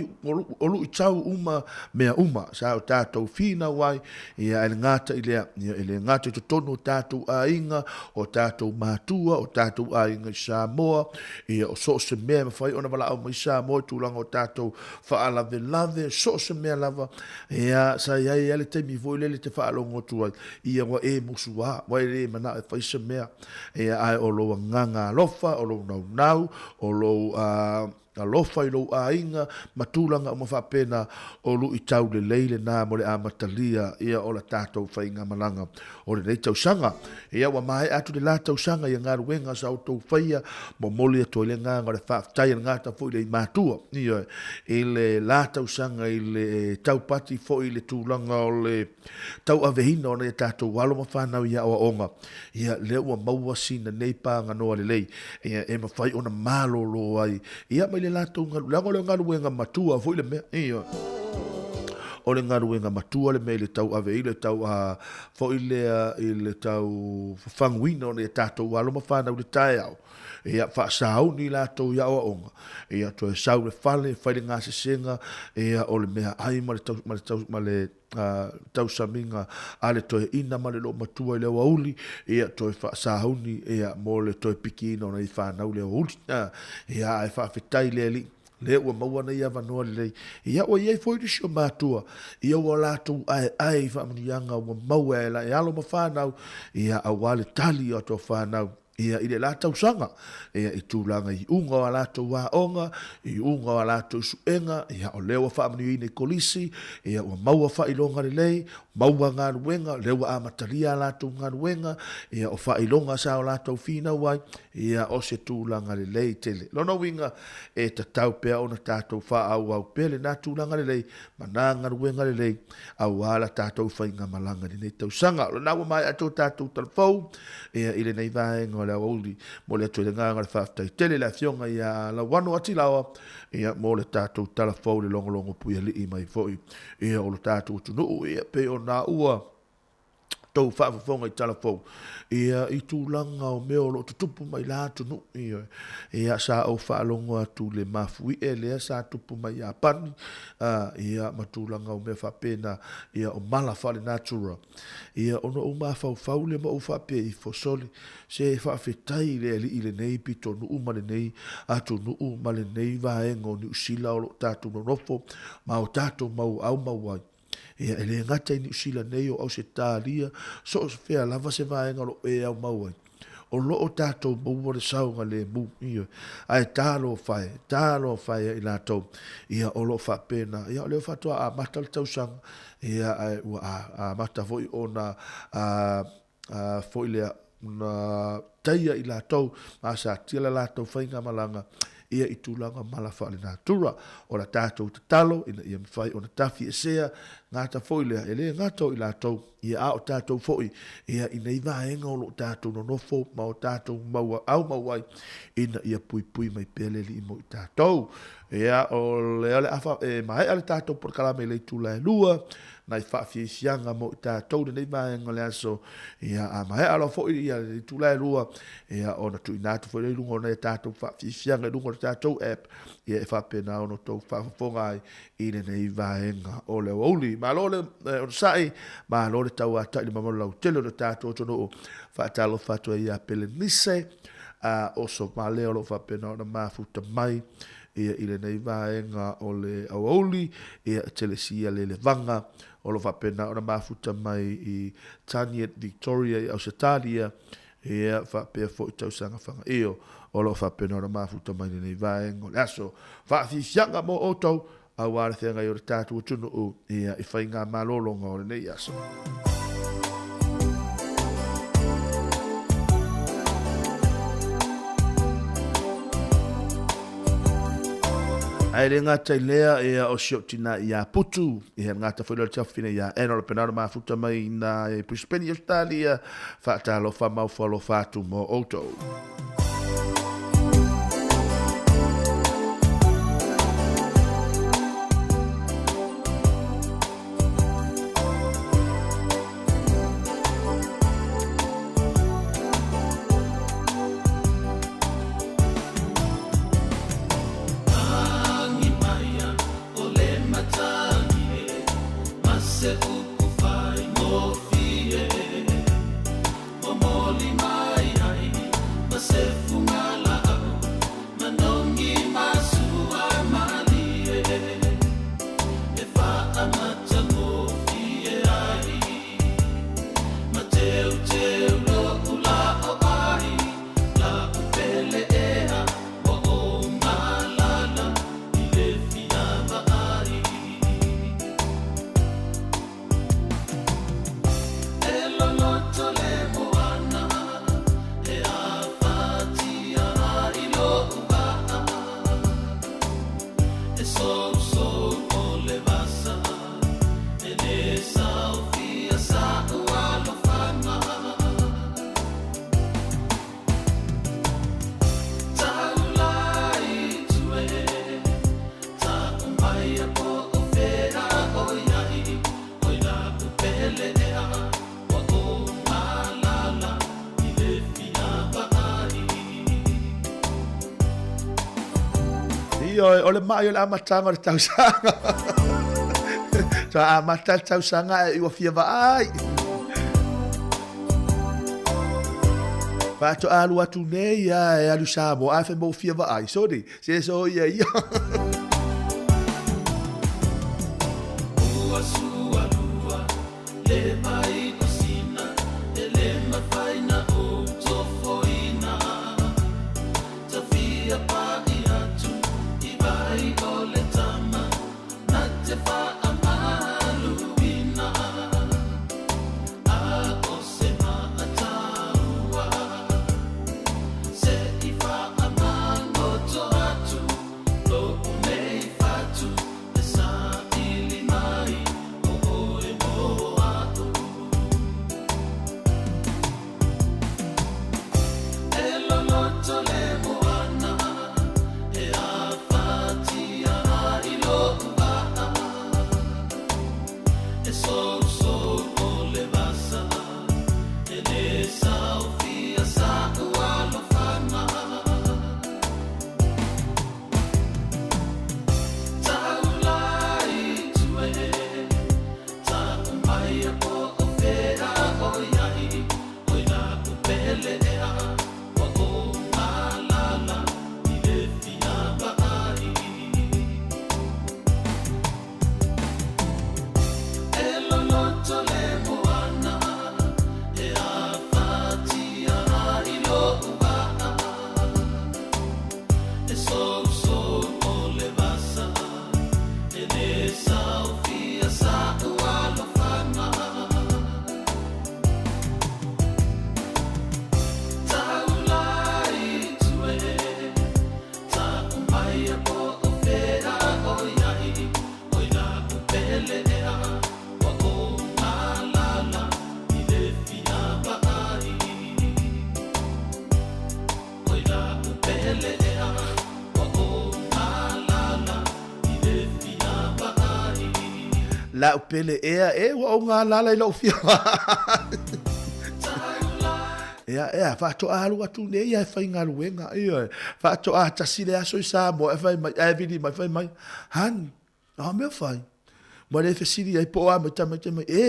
o luitau uma mea uma sa o tatou finau ai, ia ae le gata i lea, ia e le gata i totonu o tatou aiga, o tatou matua, o tatou aiga i Samoa, ia o so o se mea e mafai ona valaau mai Samoa i tulaga o tatou faalavelave, so o se mea lava, ia sa i ai lava le taimi foi lele e te faalogo atu ai, ia ua e musuā, ua e le manao e fai se mea, ia ae o lou agaga alofa, o lou naunau, o lou alofa i lou aiga ma tulaga uma faapena, o luitau lelei lena mo le amatalia ia o la tatou faigamalaga o lenei tausaga. Ia ua maea atu le la tausaga ia galuega sa outou faia, momoli atu ai le agaga o le faafetai a le gata foi le i matua, ioe, i le la tausaga i le taupati foi i le tulaga o le tauaveina o nai a tatou alo ma fanau i aoaoga, ia lea ua maua sina nei paganoa lelei, ia e mafai ona malolo ai, ia mai le latou galu, leaga o le galuega matua foi le mea, ioe. O le galuega matua le mea i le tauave i le tau a foi lea i le tau fafaguina o nai a tatou alo ma fanau i le taeao, ia faasauni i latou i aoaoga, ia toe sau i le fale, fai le gasesega, ia o le meaai ma le tau, ma le tau, ma le tausamiga a le toeaina ma le loomatua i le aoauli, ia toe faasauni ia mo le toe pikiina o nai fanau i le aoauli. Ia ae faafetai i le Alii lea ua maua nei avanoa lelei. Ia ua i ai foi nisi o matua, ia ua latou aeae i faamanuiaga ua maua e e alo ma fanau, ia aua le tali o ato fanau ia i le la tausaga, ia i tulaga i iuga o a latou aoga, i iuga o a latou suega, ia o lea ua faamanuiaina i kolisi, ia ua maua faailoga lelei, maua galuega, lea ua amatalia a latou galuega, ia o faailoga sa o latou finau ai, ia o se tulaga lelei tele. Lona uiga, e tatau pea ona tatou faaauau pea lena tulaga lelei ma na galuega lelei aua la tatou faigamalaga i lenei tausaga. O lena ua maea atu o tatou talafou ia i lenei vaega o le aoauli. Momoli atu ai le agaga o le faafetai tele i le Afioga ia Lauano Atilaoa ia mo le tatou talafou i le logologo puialii mai foi ia o lo tatou atunuu ia pei ona ua tou faafofoga i tala fou, ia, i tulaga o mea o lo o tutupu mai la atunuu, ioe. Ia, sa ou faalogo atu i le mafuie lea sa tupu mai Iapani, a, ia, ma tulaga o mea faapena, ia, o mala faalenatura. Ia, ona ou mafaufau lea ma ou faapea ifo, sole, se faafetai i le Alii i lenei pitonuu ma lenei atunuu ma lenei vaega o Niu Sila o lo o tatou nonofo ma o tatou mau aumau ai. Ia, e le gata i Niu Sila nei, o Ausetalia, so o se fea lava se vaega o lo o e aumau ai, o lo o tatou maua le saogalemu, ioe. Ae talofa e, talofa e ia i latou, ia, o lo o faapena. Ia, o lea faatoa amata le tausaga, ia, ae ua amata foi ona foi lea, na taia i latou, ma satia le latou faigamalaga ia i tulaga mala faalenatura. O la tatou tatalo ina ia mafai ona tafiesea gata foi lea, e le gata o i latou, ia a o tatou foi, ia i nei vaega o lo o tatou nonofo ma o tatou maua aumau ai, ina ia puipui mai pea le Alii mo i tatou. Ia, o lea o le a fa, e maea le tatou polokalame i le itula e 2, nai faafiafiaga mo i tatou lenei vaega o le aso. Ia, a maea loa foi ia le itula e 2, ia, ona tuuina atu foi lea i luga o nai a tatou faafiafiaga i luga o le tatou app, ia e faapena ona outou faafofoga ai i lenei vaega o le aoauli. Malo le onosai, malo le tauatai i le mamalu lautele o le tatou atunuu. Faatalofa atu ai ia Pelenise, a oso male o lo o faapena ona mafuta mai ia i lenei vaega o le aoauli, ia e Telesia Lelevaga o lo o faapena ona mafuta mai i Taniet Victoria i Ausetalia, ia faapea foi Tausaga Fagaio o lo o faapena ona mafuta mai i lenei vaega o le aso. Faafiafiaga mo outou aua le feagai o le tatou atunuu ia i faigamalologa o lenei aso. Ae le gata i lea, ia, o si ou tina ia Putu, ia le gata foi lea o le tiafafine ia Ann o le penalo mafuta mai i na i Brisbane i Australia, faatalofa ma ofo alofa atu mo outou. se upu faigofie Momoli mai ai ma se fugalaau Manogi ma sua malie E faamatagofie ai Ma teuteu lo'u la'o ai La'u pele ea ua ou galala I le fia vaai E loloto le moana E afatia ai lo'u vaa E sousou o le vasa E lē saofia sa'u alofaga Taula i tua e Ta'u maia po o fea o i ai Oi la'u pele ea Ua ou galala I le fia vaai. Ioe, o le maʻi o le amataga o le tausaga. Ua amata le tausaga ae ua fia vaai. Faatoa alu atu nei a e alu Samoa ae fai mai ua fia vaai. Sorry, se so ia ia. Ua sualua le vai o sina e le mafai na ou tofoina. Tafia paʻi atu i vai o le tama na te faamaluina. A o se maʻataua se i faamagoto atu loʻu nei fatu e saili mai o ʻoe mo aʻu. E loloto le moana e afatia ai loʻu vaa E sousou o le vasa e lē saofia sa'u alofaga Taula i tua e Ta'u maia po o fea o i ai Oi la'u pele ea Ua ou galala I le fia vaai E loloto le moana E afatia ai lo'u vaa E sousou o le vasa E lē saofia sa'u alofaga Taula i tua e Ta'u maia po o fea o i ai Oi la'u pele ea Ua ou galala I le fia vaai Oi la'u pele ea Ua ou galala I le fia vaai. La'u pele ea e ua ou galala i lo'u fia vaai. Ea, ea, faatoa alu atu nei ia e faigaluega, ioe. Faatoa tasi le aso i Samoa e fai mai, ae vili mai, fai mai, Honey, a mea fai? Ua le fesili ai po o a mai tamaiti mai, e,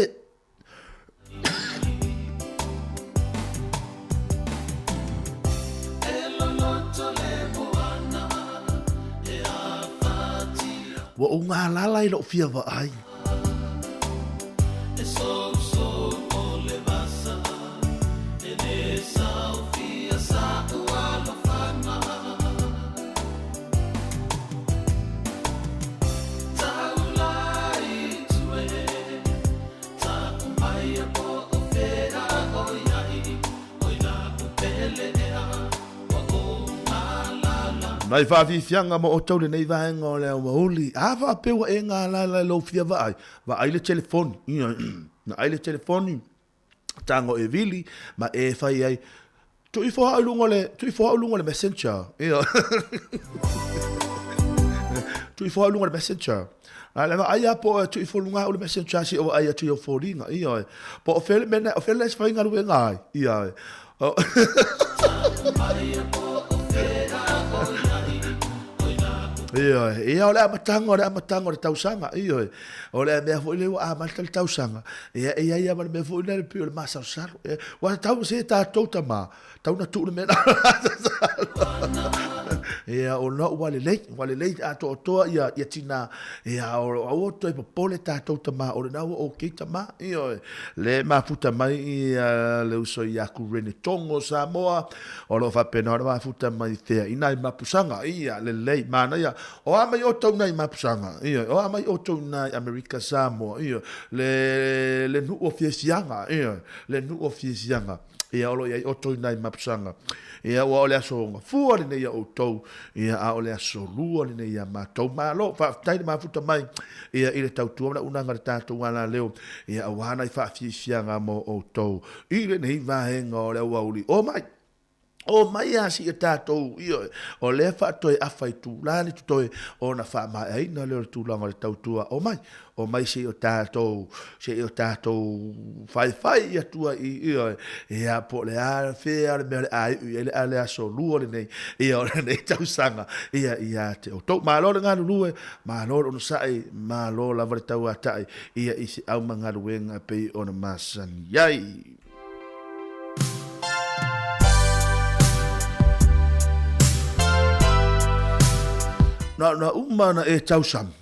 Ua ou galala i lou fia vaai. Ta'u maia po o fea o i ai Oi la'u pele ea Ua ou galala. Mai faafiafiaga mo outou lenei vaega o le aoauli. A faapea ua e galala i lou fia vaai, vaai le telefoni. Ia, vaai le telefoni, tago e vili, ma e fai ai, Tuu ifo au i luga o le, tuu ifo au i luga o le messenger. Ia. Tuu ifo au i luga o le messenger. A le vaai a po o tuu ifo i luga au le messenger si o vaai atu i au foliga. Ia. Po o fea le mea, o fea le faigaluega ai. Ia. Ioe, ia o le amataga o le amataga o le tausaga, ioe. O le mea foi lea ua amata le tausaga, ia e i ai lava ma le mea foi lea e pei o le masalosalo. Ia, ua tatau se tatou tama, tau na tuu le mea Ia, ona ua lelei, ua lelei atoatoa ia, ia tina, ia, aua toe popole tatou tama, o lena ua okay tama, ioe. Le mafuta mai ia le uso ia Kurene Tongo Samoa, O lo o faapena ona mafuta mai fea i nai mapusaga, ia, lelei, manaia. O a mai outou nai mapusaga, ia, o a mai outou nai Amerika Samoa, ia, le, le nuu o fiafiaga, ia, le nuu o fiafiaga, ia, o lo o i ai outou i nai mapusaga. Ia, ua o le aso gafua lenei ia outou, ia, a o le aso lua lenei ia matou. Malo, faafetai le mafuta mai, ia, i le tautua ma le auaunaga a le tatou alaleo, ia, aua nai faafiafiaga mo outou. I lenei vaega o le aoauli, omai, omai a si a tatou, ioe, o lea faatoe afa i tula le totoe ona faamaeaina lea o le tulaga o le tautua, omai, omai se i o tatou, se i o tatou faifai i atua i, ioe, ia po o le a fea le mea o le a iu i ai le a le aso lua lenei, ia o lenei tausaga, ia ia te outou. Malo le galulue, malo le onosai, malo lava le tauatai, ia i se au ma galuega e pei ona masani ai. Na, na uma na e tausami,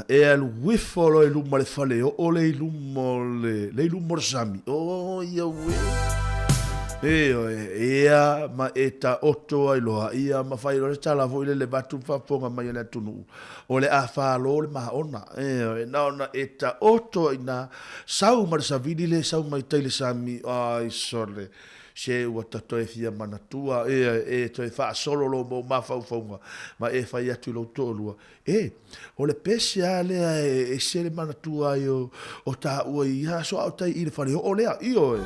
e alu ifo loa i luma le fale oo le i luma o le, le i luma o le sami. O ia ue. E oe, ia ma e taoto ai loa, ia ma fai loa le tala foi lele vaeatu le faafofoga mai a le atunuu. O le a falo le maona, ioe, na ona e taoto ai ina, sau ma le savili le sau mai tai le sami, ai sole, se ua ta toe fia manatua, ioe, e toe faasolo lou mau mafaufauga, ma e fai atu i lou toalua, e, o le pese lava lea e ese le manatua ai o, o taua i ia aso a o tai i le faleoo lea, ioe.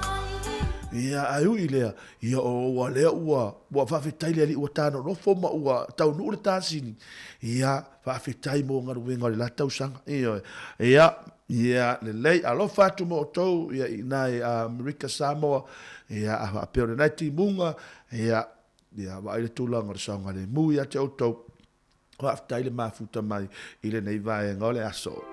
Ia, ae ui i lea, ia o ua lea ua, ua faafetai le Alii ua ta nonofo ma ua taunuu le tasini, Ia, faafetai mo galuega o le la tausaga. Ioe. Ia, ia, lelei, alofa atu mo outou, ia, i ina i Amerika Samoa, ia, a faapea o lena e timuga, ia, ia, vaai le tulaga o le saogalemu ia te outou. Faafetai le mafuta mai i lenei vaega o le aso.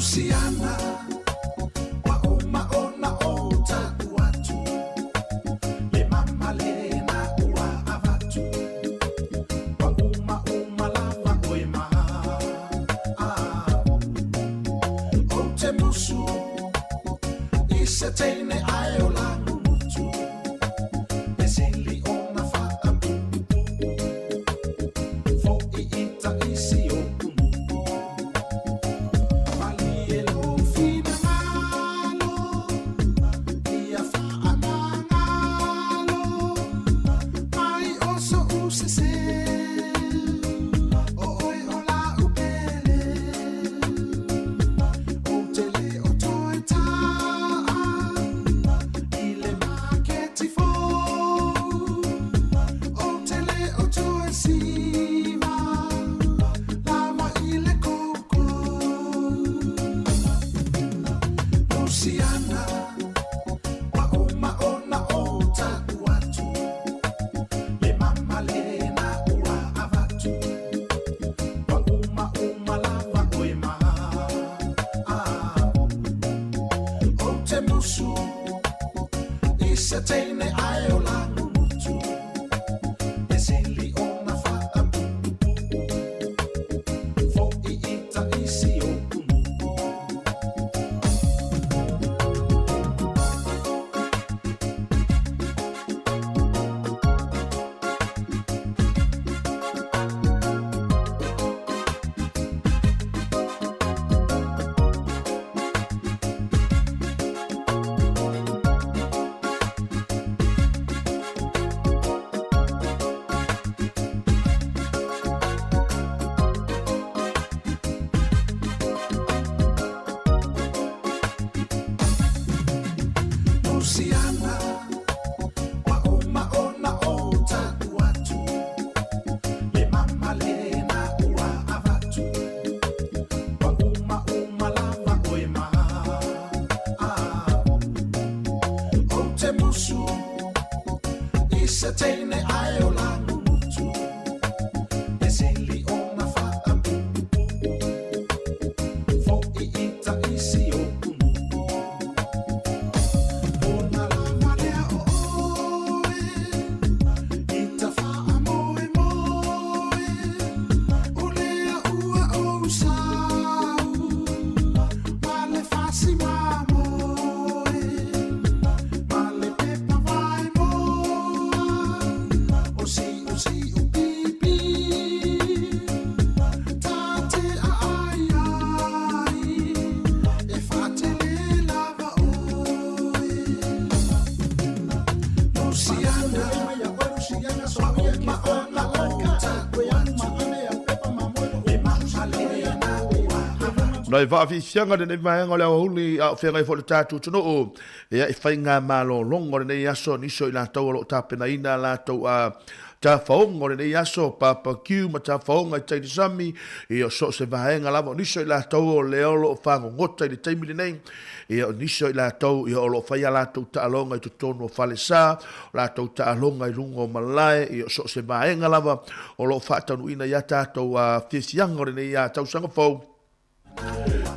Luciana, ua uma ona ou taʻu atu, Le mama lena ua avatu, Ua uma uma lava oe ma au. Ou te musu i se teine ae o Langumutu, E sili ona faapuupuu, Foʻi i taisi o Unuʻu. Malie lou finagalo, ia faamagalo, Mai o soʻu sese, o oe o laʻu pele. Ou te le o toe taʻa i le maketi fou, Ou te le o toe siva lava i le koukou. Luciana, ua uma ona ou taʻu atu, Le mama lena ua avatu, Ua uma uma lava oe ma au. Ou te musu i se teine ae o Langumutu, E sili ona faapuupuu, Foʻi i taisi o Unuʻu. Luciana, ua uma ona ou taʻu atu, Le mama lena ua avatu, Ua uma uma lava oe ma au. Ou te musu i se teine ae o Langumutu, E sili ona faapuupuu, Foʻi i taisi o Unuʻu. Ona lava lea o oe, i ta faamoemoe, O lea ua ou sau, ma le fasi mamoe, Ma le pepa vaemoa, o siusiu pipi, Ta te aai ai, e faatele lava oe. Luciana, ua uma ona ou taʻu atu, Le mama lena ua avatu. Nai faafiafiaga lenei vaega o le aoauli a o feagai foi le tatou atunuu ia i faiga malologa o lenei aso nisi o i latou o lo o tapenaina a latou a tafaoga o lenei aso barbecue ma tafaoga i tai le sami ia o so o se vaega lava o nisi o i latou o lea o lo o fagogota i le taimi lenei ia o nisi o i latou ia o lo o fai a latou taaloga i totonu o falesa o latou taaloga i luga o malae ia o so o se vaega lava o lo o faataunuuina i a tatou a fiafiaga o lenei a tausaga fou.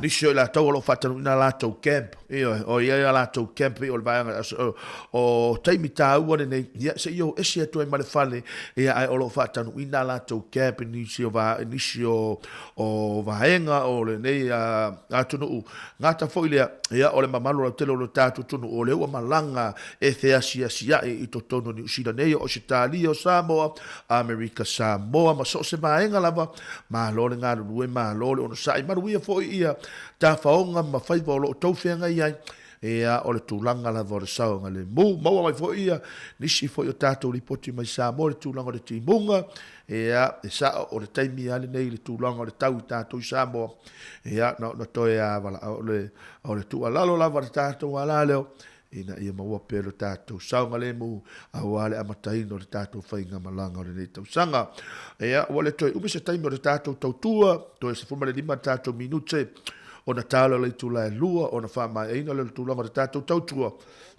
Nisi o i latou o lo o faatanuuina a latou camp, ioe, o i ai a latou camp i o le vaega o, o taimi tāua lenei, ia, se i o ese atu ai ma le fale, ia, ae o lo o faatanuuina a latou camp i nisi o, va, nisi o, o vaega o lenei a, atunuu. Gata foi lea, ia, o le mamalu lautele o lo tatou atunuu, o lea ua malaga e feasiasia'i i totonu o Niu Sila nei, o Ausetalia, o Samoa, Amerika Samoa, ma so o se vaega lava, Malo le galulue, malo le onosai, manuia foi ia tafaoga ma faiva o lo o tou feagai ai, ia o le tulaga lava o le saogalemu. Maua mai foi ia nisi foi o tatou lipoti mai Samoa i le tulaga o le timuga, ia e sao o le taimi lava lenei i le tulaga o le tau i tatou i Samoa, ia na ona toe a valaau le o le tuualalo lava a le tatou alaleo, ina ia maua pea lo tatou saogalemu aua le amataina o le tatou faigamalaga o lenei tausaga. Ia, ua le toe umi se taimi o le tatou tautua, toe 15 tatou minute ona talo le itula e 2 ona faamaeaina lea o le tulaga o le tatou tautua.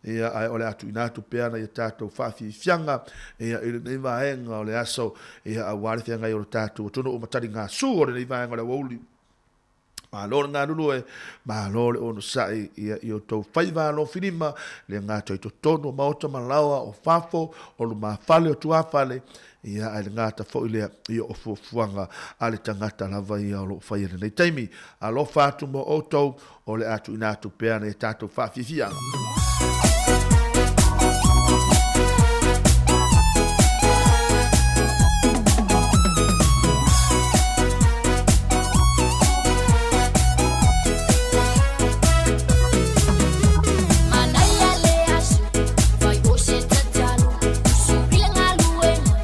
Ia, ae o le a tuuina atu pea nai a tatou faafiafiaga ia, i lenei vaega o le aso, ia, aua le feagai o le tatou atunuu ma taligasu o lenei vaega o le aoauli. Malo le galulue, malo le onosai ia i outou faiva alofilima, le gata i totonu o maota ma laoa o fafo, o lumafale o tuafale, ia ae le gata foi lea ia o fuafuaga a le tagata lava ia o lo o faia i lenei taimi. Alofa atu mo outou, o le a tuuina atu pea nai a tatou faafiafiaga. Manaia le aso, fai o se tatalo, usu i le galuega,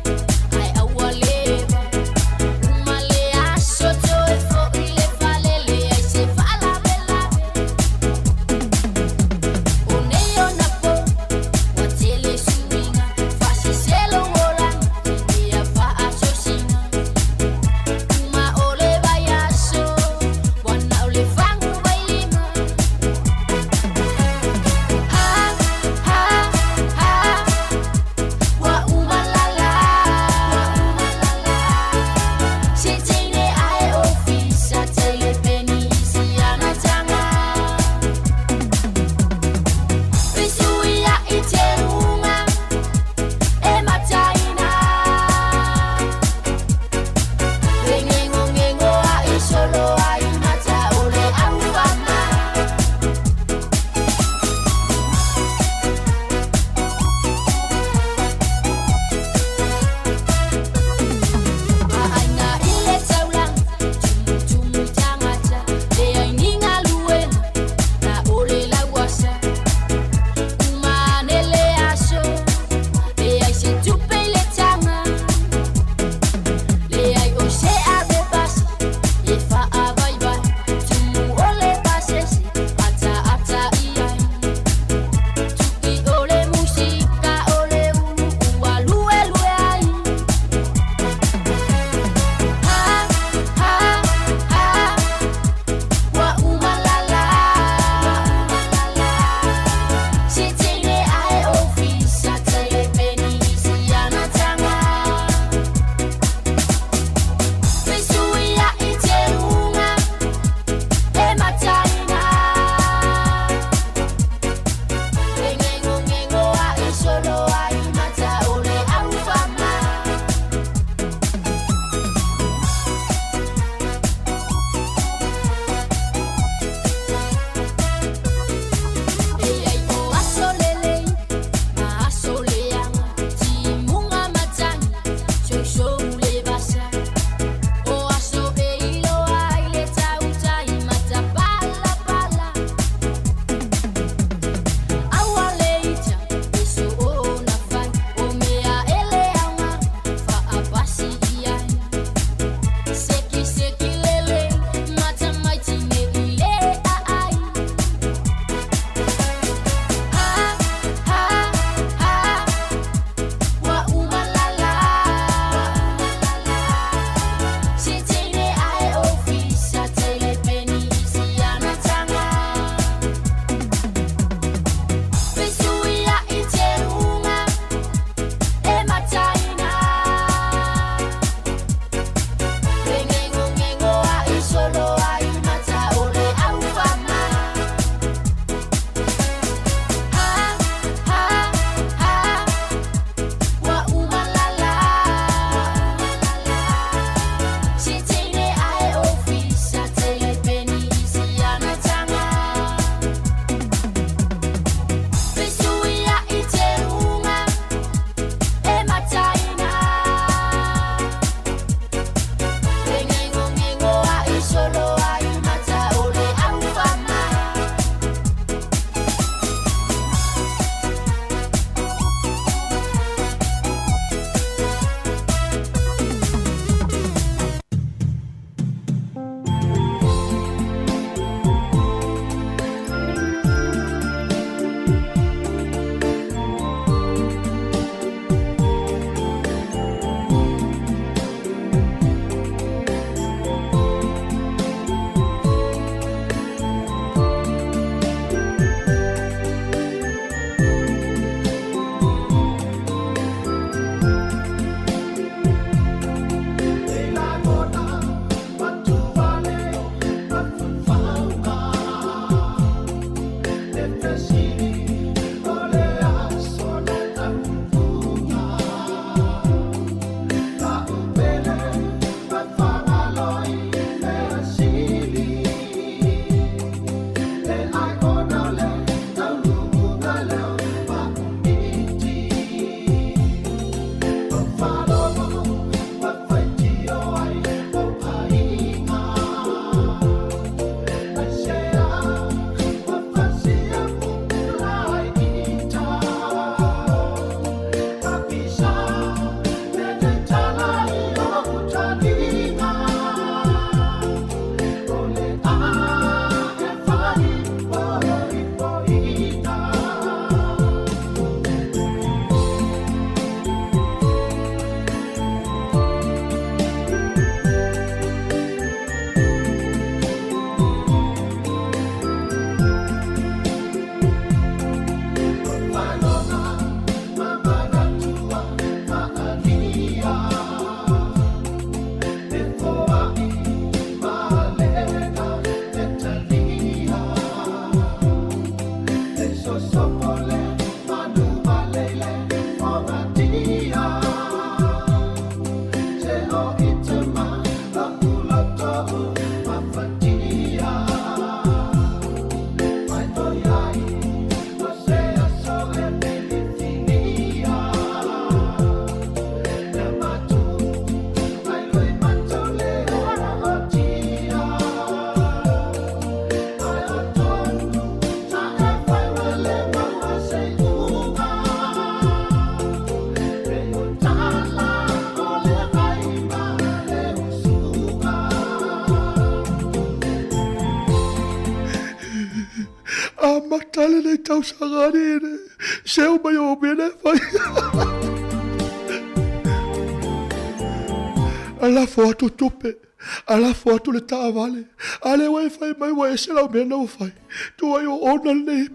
ae aua leva. Uma le aso toe foi le fale, leai se faalavelave. O nei ona amata lenei tausaga alii le seu mai o mea na e fai. Lafo atu tupe, lafo atu le taavale, a lea ua e fai mai ua ese lau mea na ua fai. Tuai o ona lenei.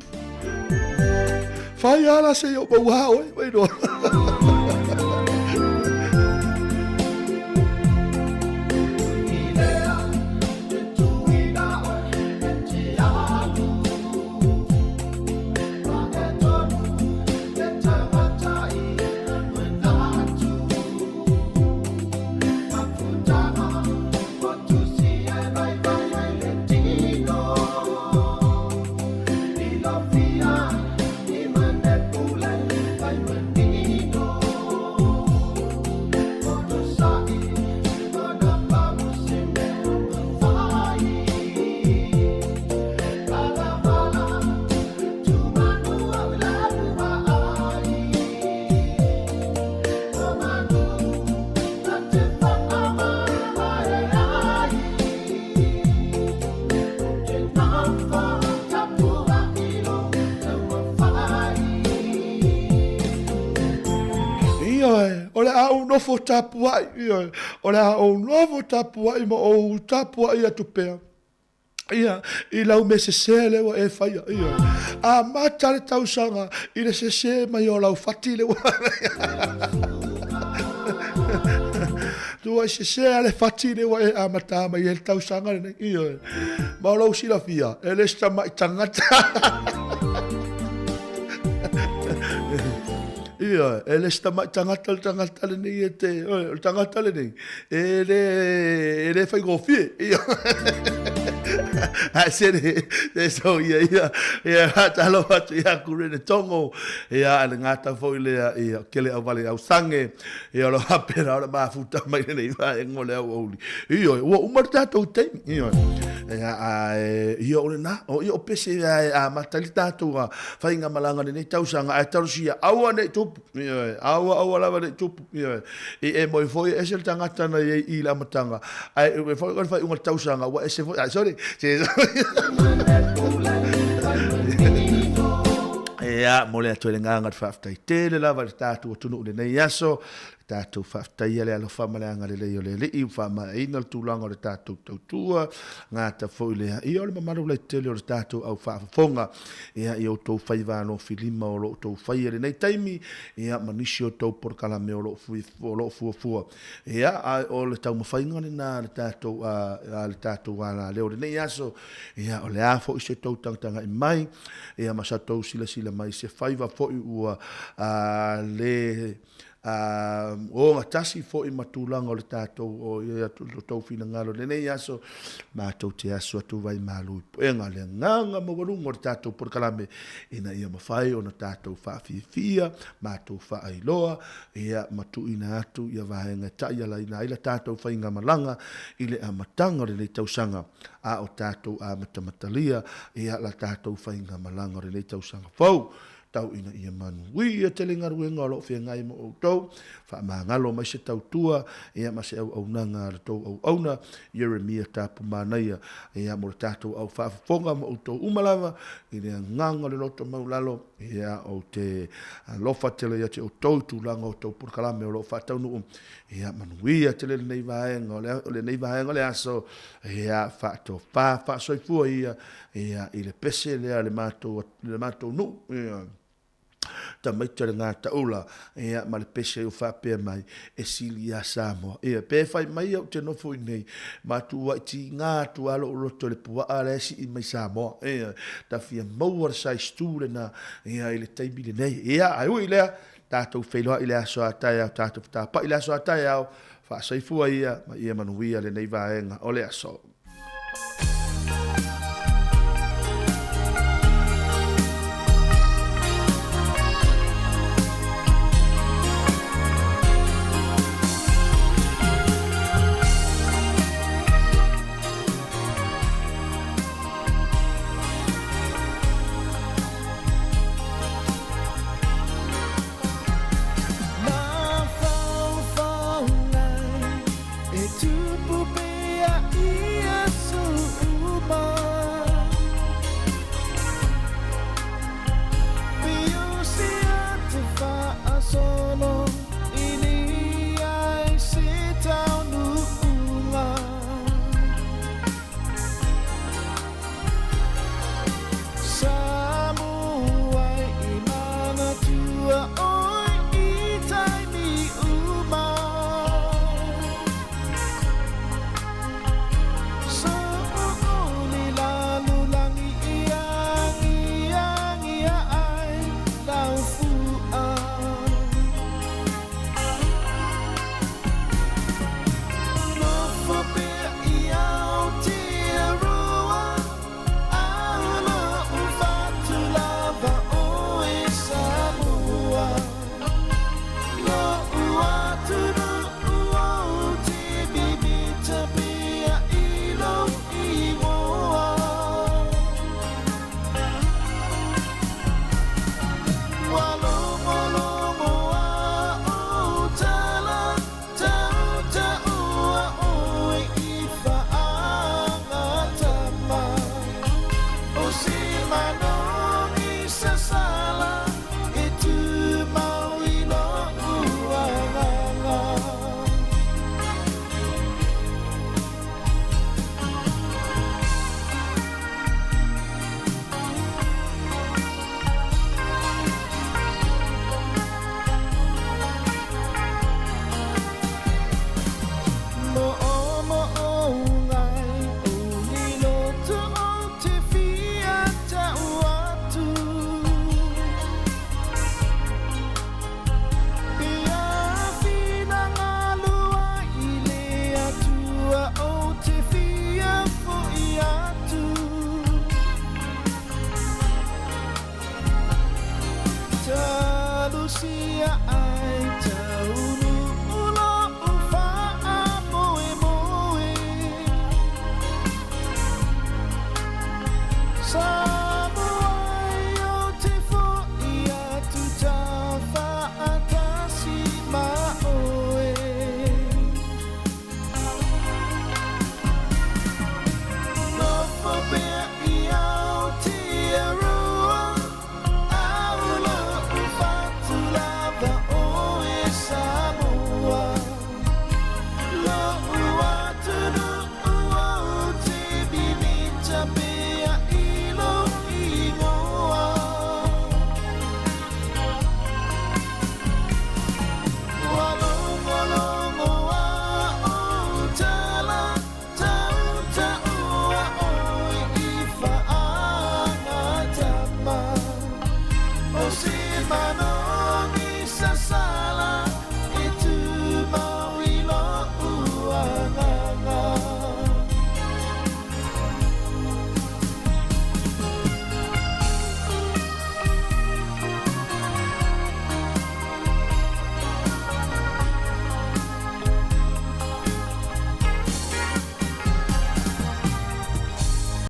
Fai ala se i o maua oe mai noa. Ioe, o le a ou nofo tapuai, ioe, o le a ou nofo tapuai ma ou tapuai atu pea. Ia, i lau mea sese lea ua e faia, ioe. Amata le tausaga i le sese mai o lau fati lea ua Tuai sese a le fati lea ua e amata mai ai le tausaga lenei, ioe. Ma o lou silafia, e le se tamai tagata. Ioe, e le se tamai tagata le tagata lenei e te, o le tagata lenei, e le, e le faigofie. Ioe. Ae se le, se so ia ia, ia, talofa atu ia Kurene Tongo, ia, le gata foi lea, ia, kele au vale au sange, ia, o lo faapena ona mafuta mai lenei vaega o le aoauli. Ioe, ua uma le tatou taimi. Ioe. Ia, ae, ia o lena, o ia o pese e amata ai le tatou faigamalaga i lenei tausaga, ae talosia, aua ne i tupu, ioe, aua aua lava ne i tupu, ioe. I e moe foi e ese le tagata na i ai i le amataga, ae e foi o le faaiuga o le tausaga, ua ese foi, ai, sorry, se, Ia, mo le atu ai le agaga o le faafetai tele lava i le tatou atunuu i lenei aso, Tatou faafetaia le alofa ma le agalelei o le Alii ua faamaeaina le tulaga o le tatou tautua, gata foi lea ia o le mamalu lautele o le tatou au faafofoga, ia i outou faiva alofilima o lo o outou faia i lenei taimi, ia ma nisi o outou polokalame o lo o fuafua. Ia, a o le taumafaiga lena a le tatou, a le tatou alaleo i lenei aso, ia o le a foi se tou tagatagai mai, ia ma sa tou silasila mai i se faiva foi ua le Ā, ogatasi foi ma tulaga o le tatou, o ia atu lo tou finagalo i lenei aso, matou te aso atu vai malu i puega le agaga maualuga o le tatou polokalame, ina ia mafai ona tatou faafiafia, matou faailoa, ia, ma tuuina atu ia vaega e taialaina ai la tatou faigamalaga i le amataga o lenei tausaga, a o tatou amatamatalia, ia, la tatou faigamalaga o lenei tausaga fou. Tau ina ia manuia tele galuega o lo o feagai ma outou, faamagalo mai se tautua, ia ma se auaunaga a le tou auauna, Ieremia Tapu Manaia, ia mo le tatou au faafofoga ma outou uma lava, i le agaga o le loto maulalo, ia ou te alofa tele ia te outou i tulaga o tou polokalame o lo o faataunuu, ia manuia tele lenei vaega o lenei vaega o le aso, ia faatofa faasoifua ia, ia i le pese lea a le matou le matou nuu, ia, tamaiti o le Gataula, ia, ma le pese ua faapea mai, e sili ia Samoa. Ia, pe fai mai au te nofo i nei, ma tuuai tiga atu lava lou loto i le puaa la e sii mai Samoa. Ia, ta fia maua le size 2 lena, ia, i le taimi lenei. Ia, ae ui i lea, tatou feiloai i le aso a taeao, tatou fetapai i le aso a taeao, faasoifua ia, ma ia manuia lenei vaega o le aso.